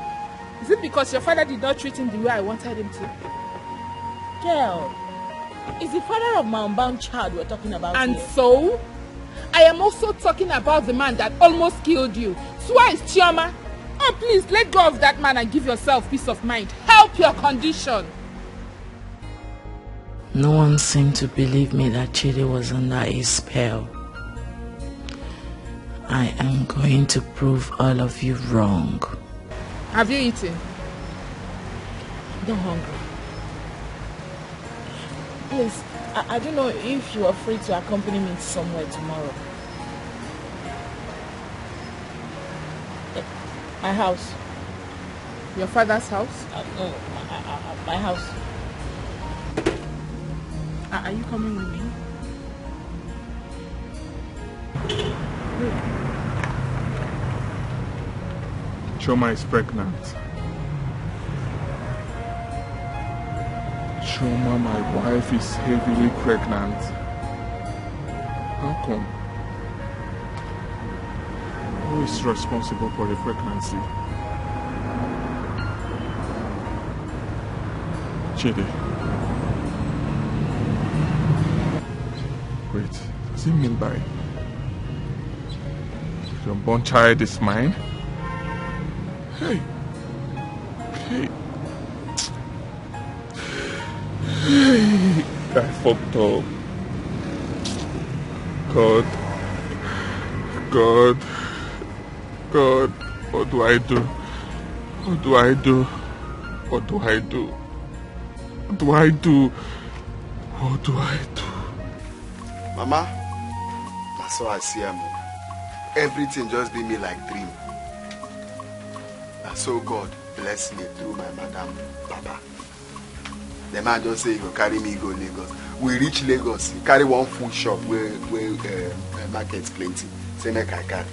Is it because your father did not treat him the way I wanted him to? Girl, it's the father of my unbound child we're talking about And here. So, I am also talking about the man that almost killed you twice, Chioma. Oh, please let go of that man and give yourself peace of mind. Help your condition. No one seemed to believe me that Chidi was under a spell. I am going to prove all of you wrong. Have you eaten? Don't hungry. Please, I, I don't know if you are free to accompany me somewhere tomorrow. Eh, my house. Your father's house? Uh, no, my, uh, uh, my house. Are are you coming with me? Chioma is pregnant. Chioma, my wife, is heavily pregnant. How come? Who is responsible for the pregnancy? Chidi. Wait, does he mean by the unborn child is mine? Hey! Hey! Hey! I fucked up. God. God. God. What do I do? What do I do? What do I do? What do I do? What do I do? Mama, that's how I see him. Everything just be me like dream. And so God bless me through my madam, Papa. The man just say he go carry me go Lagos. We reach Lagos, he carry one food shop where where uh, uh, market plenty. Say make I carry.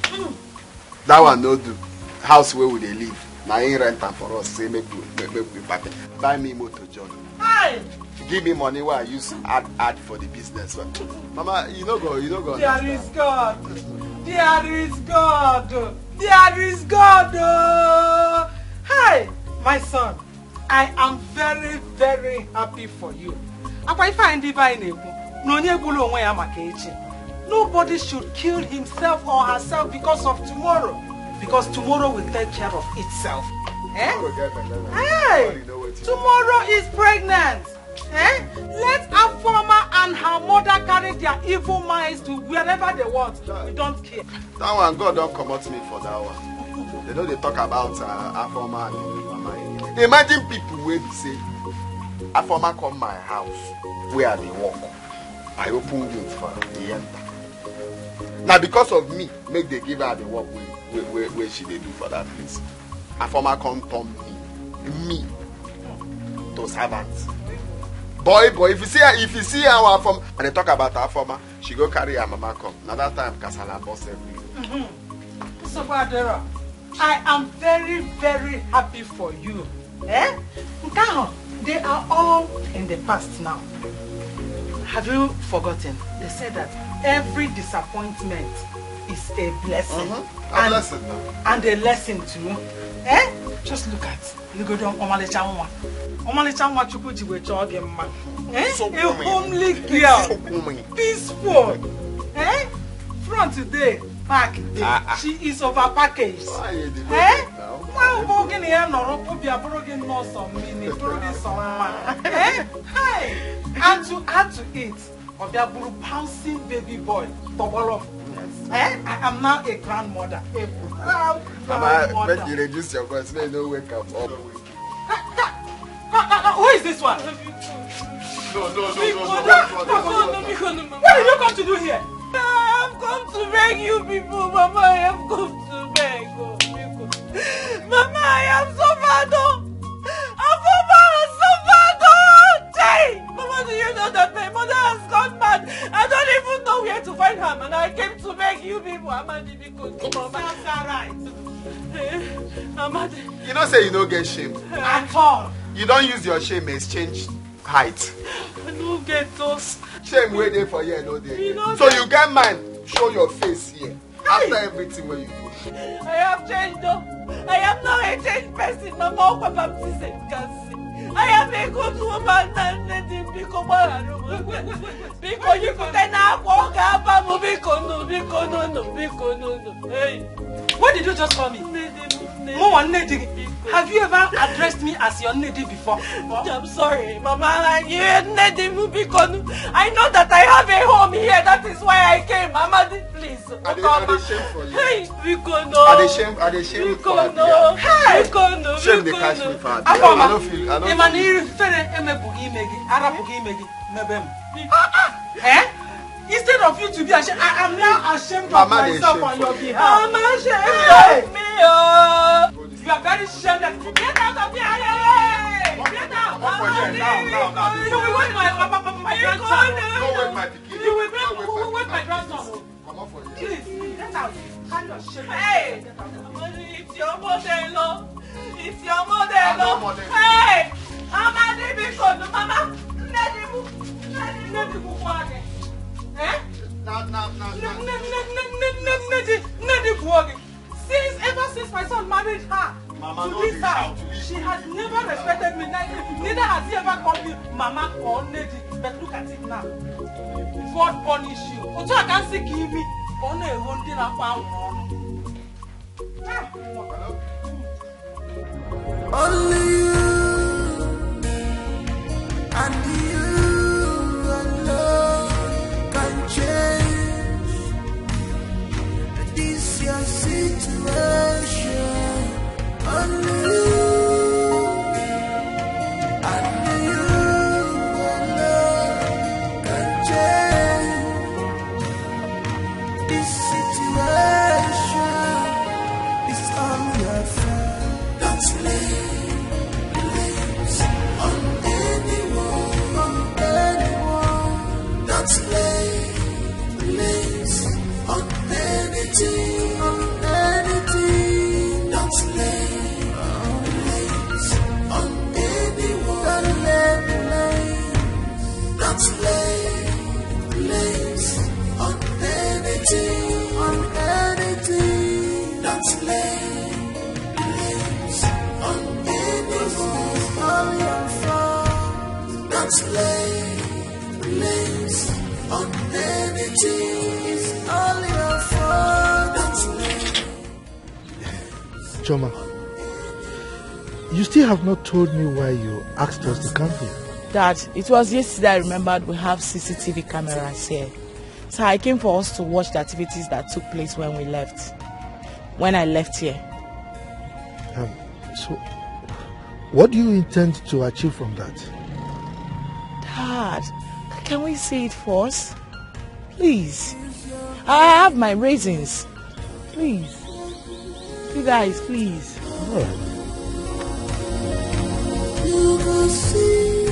That one no do. House where we dey live, na him rent am for us. Say make we make, make we pack. Buy me motor, John. Hi. Give me money where I use add add for the business. Mama, you no go, you no go. There is God. There is God. There is God. Oh. Hi, my son. I am very, very happy for you. Akwa ife anyị ndị be anyị na-ekwu na onye gburu onwe ya maka echi. Nobody should kill himself or herself because of tomorrow. Because tomorrow will take care of itself. Eh? Hey! Tomorrow is pregnant. Eh? Let Afoma and her mother carry their evil minds to wherever they want. We don't care. That one, God don't comot me for that one. They know they talk about uh, Afoma and Mama. Imagine people wey be say Afoma come my house where I dey work. I open gate for am, he enter. Now because of me, make they give her the work wey wey wey wey she dey do for that place. Afoma come turn me me to servant. Boy boy, if you see her, if you see how Afoma and they talk about Afoma, she go carry her mama come. Na that time kasala burst everywhere. Nsogbu adịrọ. I am very, very happy for you. Eh? Nke ahụ, they are all in the past now. Have you forgotten? They said that every disappointment is a blessing. Mm-hmm. A blessing now. And a lesson too. Eh? Just look at Legodo ọmalịcha nwa. Ọmalịcha nwa Chukwu ji wee chọọ gị mma. Eh? A homely girl. Peaceful. Eh? Front today, back day. Ah, ah. She is over packaged. Why you dey eh? Nwa bụ gị na ya nọrọ, obi abụrụ gị nnọọ sọ mmiri, bụrụ gị sọ mma. Eh? Hey! And to add to it, ọ bịa bụrụ bouncing baby boy, tọgbọrọ m. Eh? I am now a grandmother, a proud grandmother. Mama, make you reduce your voice, make you no wake am up. Who is this one? No, no, no, no, no, no, no, no, no, no, no. What did you come to do here? I have come to beg you people, Mama. I have come to beg. Oh, people. Mama, I have suffered. Oh. Afoma has suffered. Oh. Hey, Mama, do you know that my mother has gone mad? I don't even know where to find her, and I came to beg you people, Amadi, because Mama. Sounds all right. Eh, Amadi. You know say you no get shame. At all. You don use your shame exchange height. I no get those. Shame wey dey for here no dey here. So you get mind, show your face here. After everything wey you do. I have changed though. I am now a changed person. Mama, Opa baptism can see. I am a good woman. Nne di m, biko gbaghara m. Biko, you could then have walk up. Biko, no, biko, no, no, biko, no, no. Hey. What did you just call me? Nne di m, nne di m. Mo wa nne di gị. Have you ever addressed me as your nne di before? I'm sorry, Mama. You nne di m, biko, no. I know that I have a home here. That is why I came, Amadi. Please. I dey, I dey shame for you. Hey, biko no. I dey shame, I dey shame for you. Biko no. Hey, biko no. Shame dey catch me for Abia. Afoma, I no feel, I no feel. Ị ma na ihere emebughị ime gị, arapụghị ime gị, mebe m. Eh? Instead of you to be ashamed, I am now ashamed of myself on your behalf. Mama, shame. Hey! Help me, oh. You are very shameless. Get out of here. Hey! Get out. Come for here now, now, now. You will wake my, my, my, my grandson. No wake my pikin. You will wake, wake my grandson. Comot for here. Please, get out. Hey! It's your mother-in-law. It's your mother-in-law. Hey! Amadi, biko, no, mama. Nnedi bu, Nnedi bu, Nnedi bu kwa gị. Eh? Na, na, na, na. Nnedi, Nnedi, Nnedi, Nnedi, Nnedi bu kwa gị. Since, ever since my son married her, Mama, to no this dey house, shout, please. She has never respected me. Neither, neither has he ever called me mama or Nnedi. But look at it now. God punish you. Otu a ka m si ka imi ka ọ na-eho ndị na-akpa anwụrụ ọnụ. Ah! Only you and you alone can change this your situation. Only you and you alone can change this situation. It's all your fault. Don't lay blames on anyone, on anyone. Don't lay blames on anything, on anything. Don't lay blames on anyone. Don't lay blames. Don't lay blames on anything, on anything. Don't lay blames on anyone. It's all your fault. Don't lay blames on anything. It's all your fault. Don't lay Choma, you still have not told me why you asked us to come here. Dad, it was yesterday I remembered we have C C T V cameras here. So I came for us to watch the activities that took place when we left. When I left here. Um, so, what do you intend to achieve from that? Dad, can we see it first? Please. I have my reasons. Please. You guys, please. All right. You go see,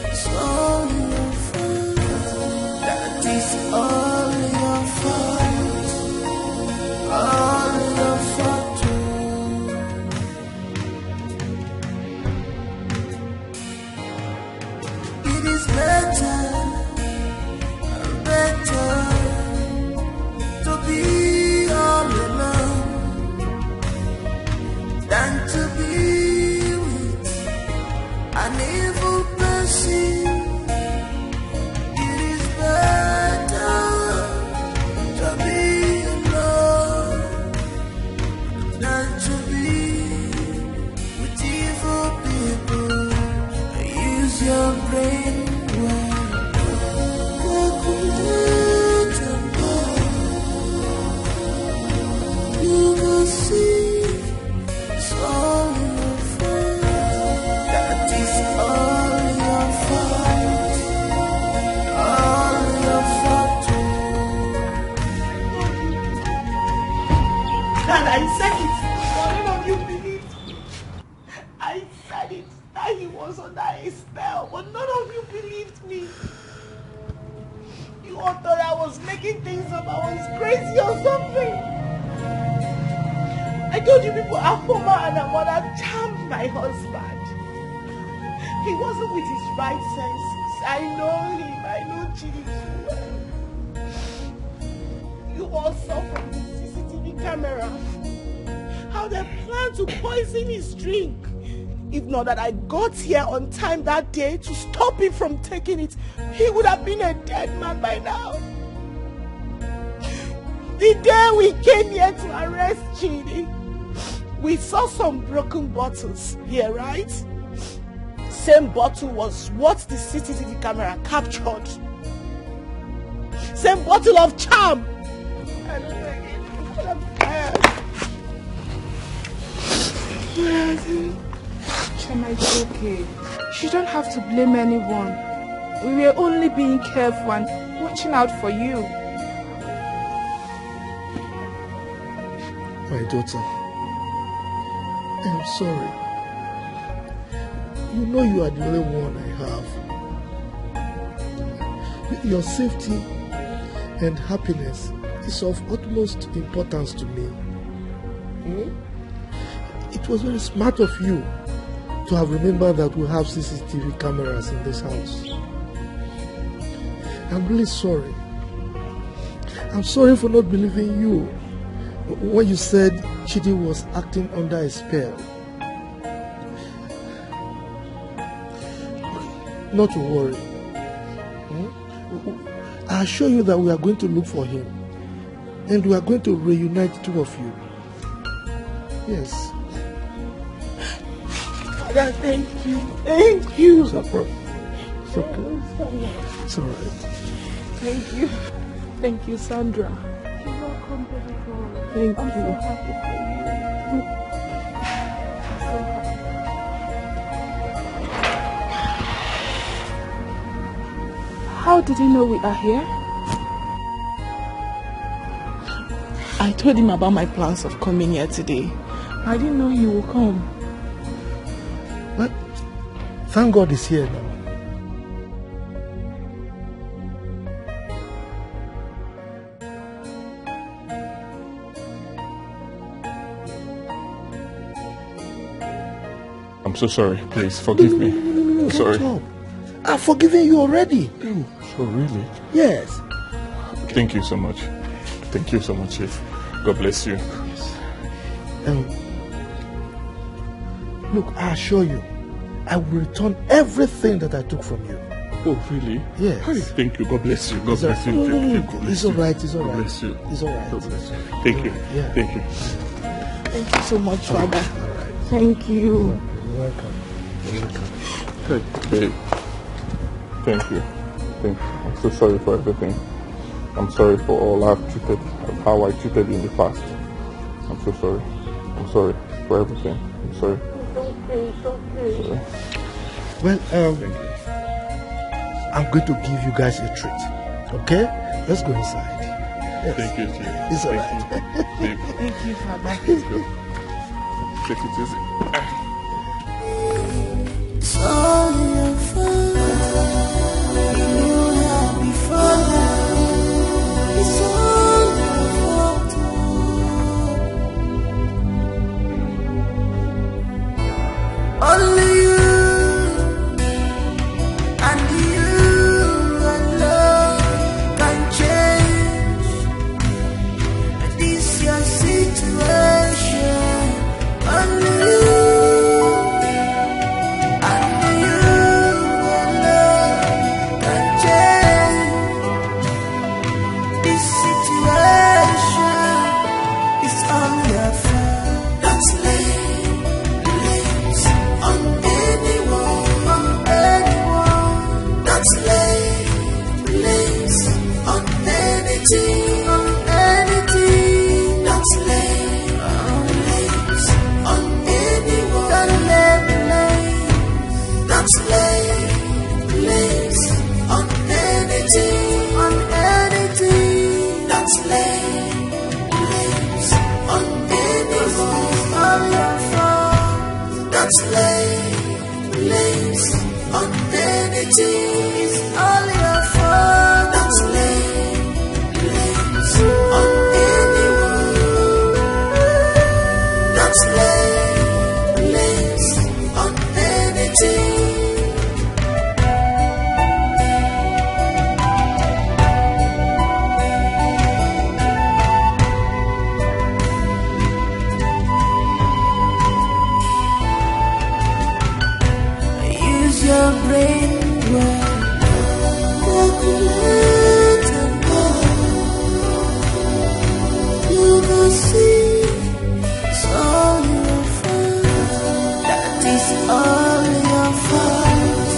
it's all your fault. That is all your fault. All your fault. It is better, better to be all alone than to be with an evil person. It is better to be alone than to be with evil people. Use your brain well. Calculate and plan. You go see it's all your fault. That is all your fault. All your fault. Dad, I said it, but none of you believed me. I said it, that he was under a spell, but none of you believed me. You all thought I was making things up, I was crazy or something. I told you people, Afoma and Amola charmed my husband. He wasn't with his right senses. I know him, I know Chidi too well. You all saw from the C C T V camera how they plan to poison his drink. If not that I got here on time that day to stop him from taking it, he would have been a dead man by now. The day we came here to arrest Chidi, we saw some broken bottles here, right? Same bottle was what the C C T V camera captured. Same bottle of charm. I'm tired. Choma, it's okay. You don't have to blame anyone. We were only being careful and watching out for you. My daughter, I'm sorry. You know you are the only one I have. Your safety and happiness It's of utmost importance to me. Hmm? It was very smart of you to have remembered that we have C C T V cameras in this house. I'm really sorry. I'm sorry for not believing you when you said Chidi was acting under a spell. Not to worry. Hmm? I assure you that we are going to look for him. And we are going to reunite the two of you. Yes. Father, thank you. Thank you. It's okay. It's okay. It's all right. Thank you. Thank you, Sandra. You're welcome, baby girl. Thank you. I'm so happy for you. I'm so happy. How did he know we are here? I told him about my plans of coming here today. I didn't know he would come. Well, thank God he's here now. I'm so sorry. Please forgive me. No, no, no, no, no, no, sorry. Don't talk. I've forgiven you already. Oh, so really? Yes. Thank you so much. Thank you so much, Chief. God bless you. Um, look, I assure you, I will return everything that I took from you. Oh, really? Yes. Hey, thank you. God bless you. God bless you. No, no, no, no. It's all right. It's all right. God bless you. It's all right. God bless you. Thank you. Yeah. Thank you. Thank you so much, Father. All right. Thank you. You're welcome. You're welcome. Hey, babe. Thank you. Thank you. I'm so sorry for everything. I'm sorry for all I've treated, how I treated you in the past. I'm so sorry. I'm sorry for everything. I'm sorry. It's okay. It's okay. Sorry. Well, um, I'm going to give you guys a treat. Okay? Let's go inside. Yes. Thank you, Chief. It's all right. Thank you. Babe. Thank you, Father. Let's go. Take it easy. It's all your fault. You had me for life. It's all your fault. Only you and you alone can change this your situation. Only you and you alone can change this situation. It's all your fault. Don't lay blames on anyone, on anyone. Don't lay blames on anything, on anything. Don't lay blames on anyone. Don't lay blames. Don't lay blames on anything, on anything. Don't lay blames on anyone. Don't lay blames on anything. It's all your fault. Don't lay blames on anyone. Don't lay blames on anything. Use your brain well. Calculate and go. You go see it's all your fault. That is all your fault.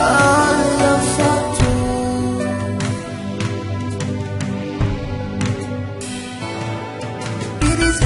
All your fault. It is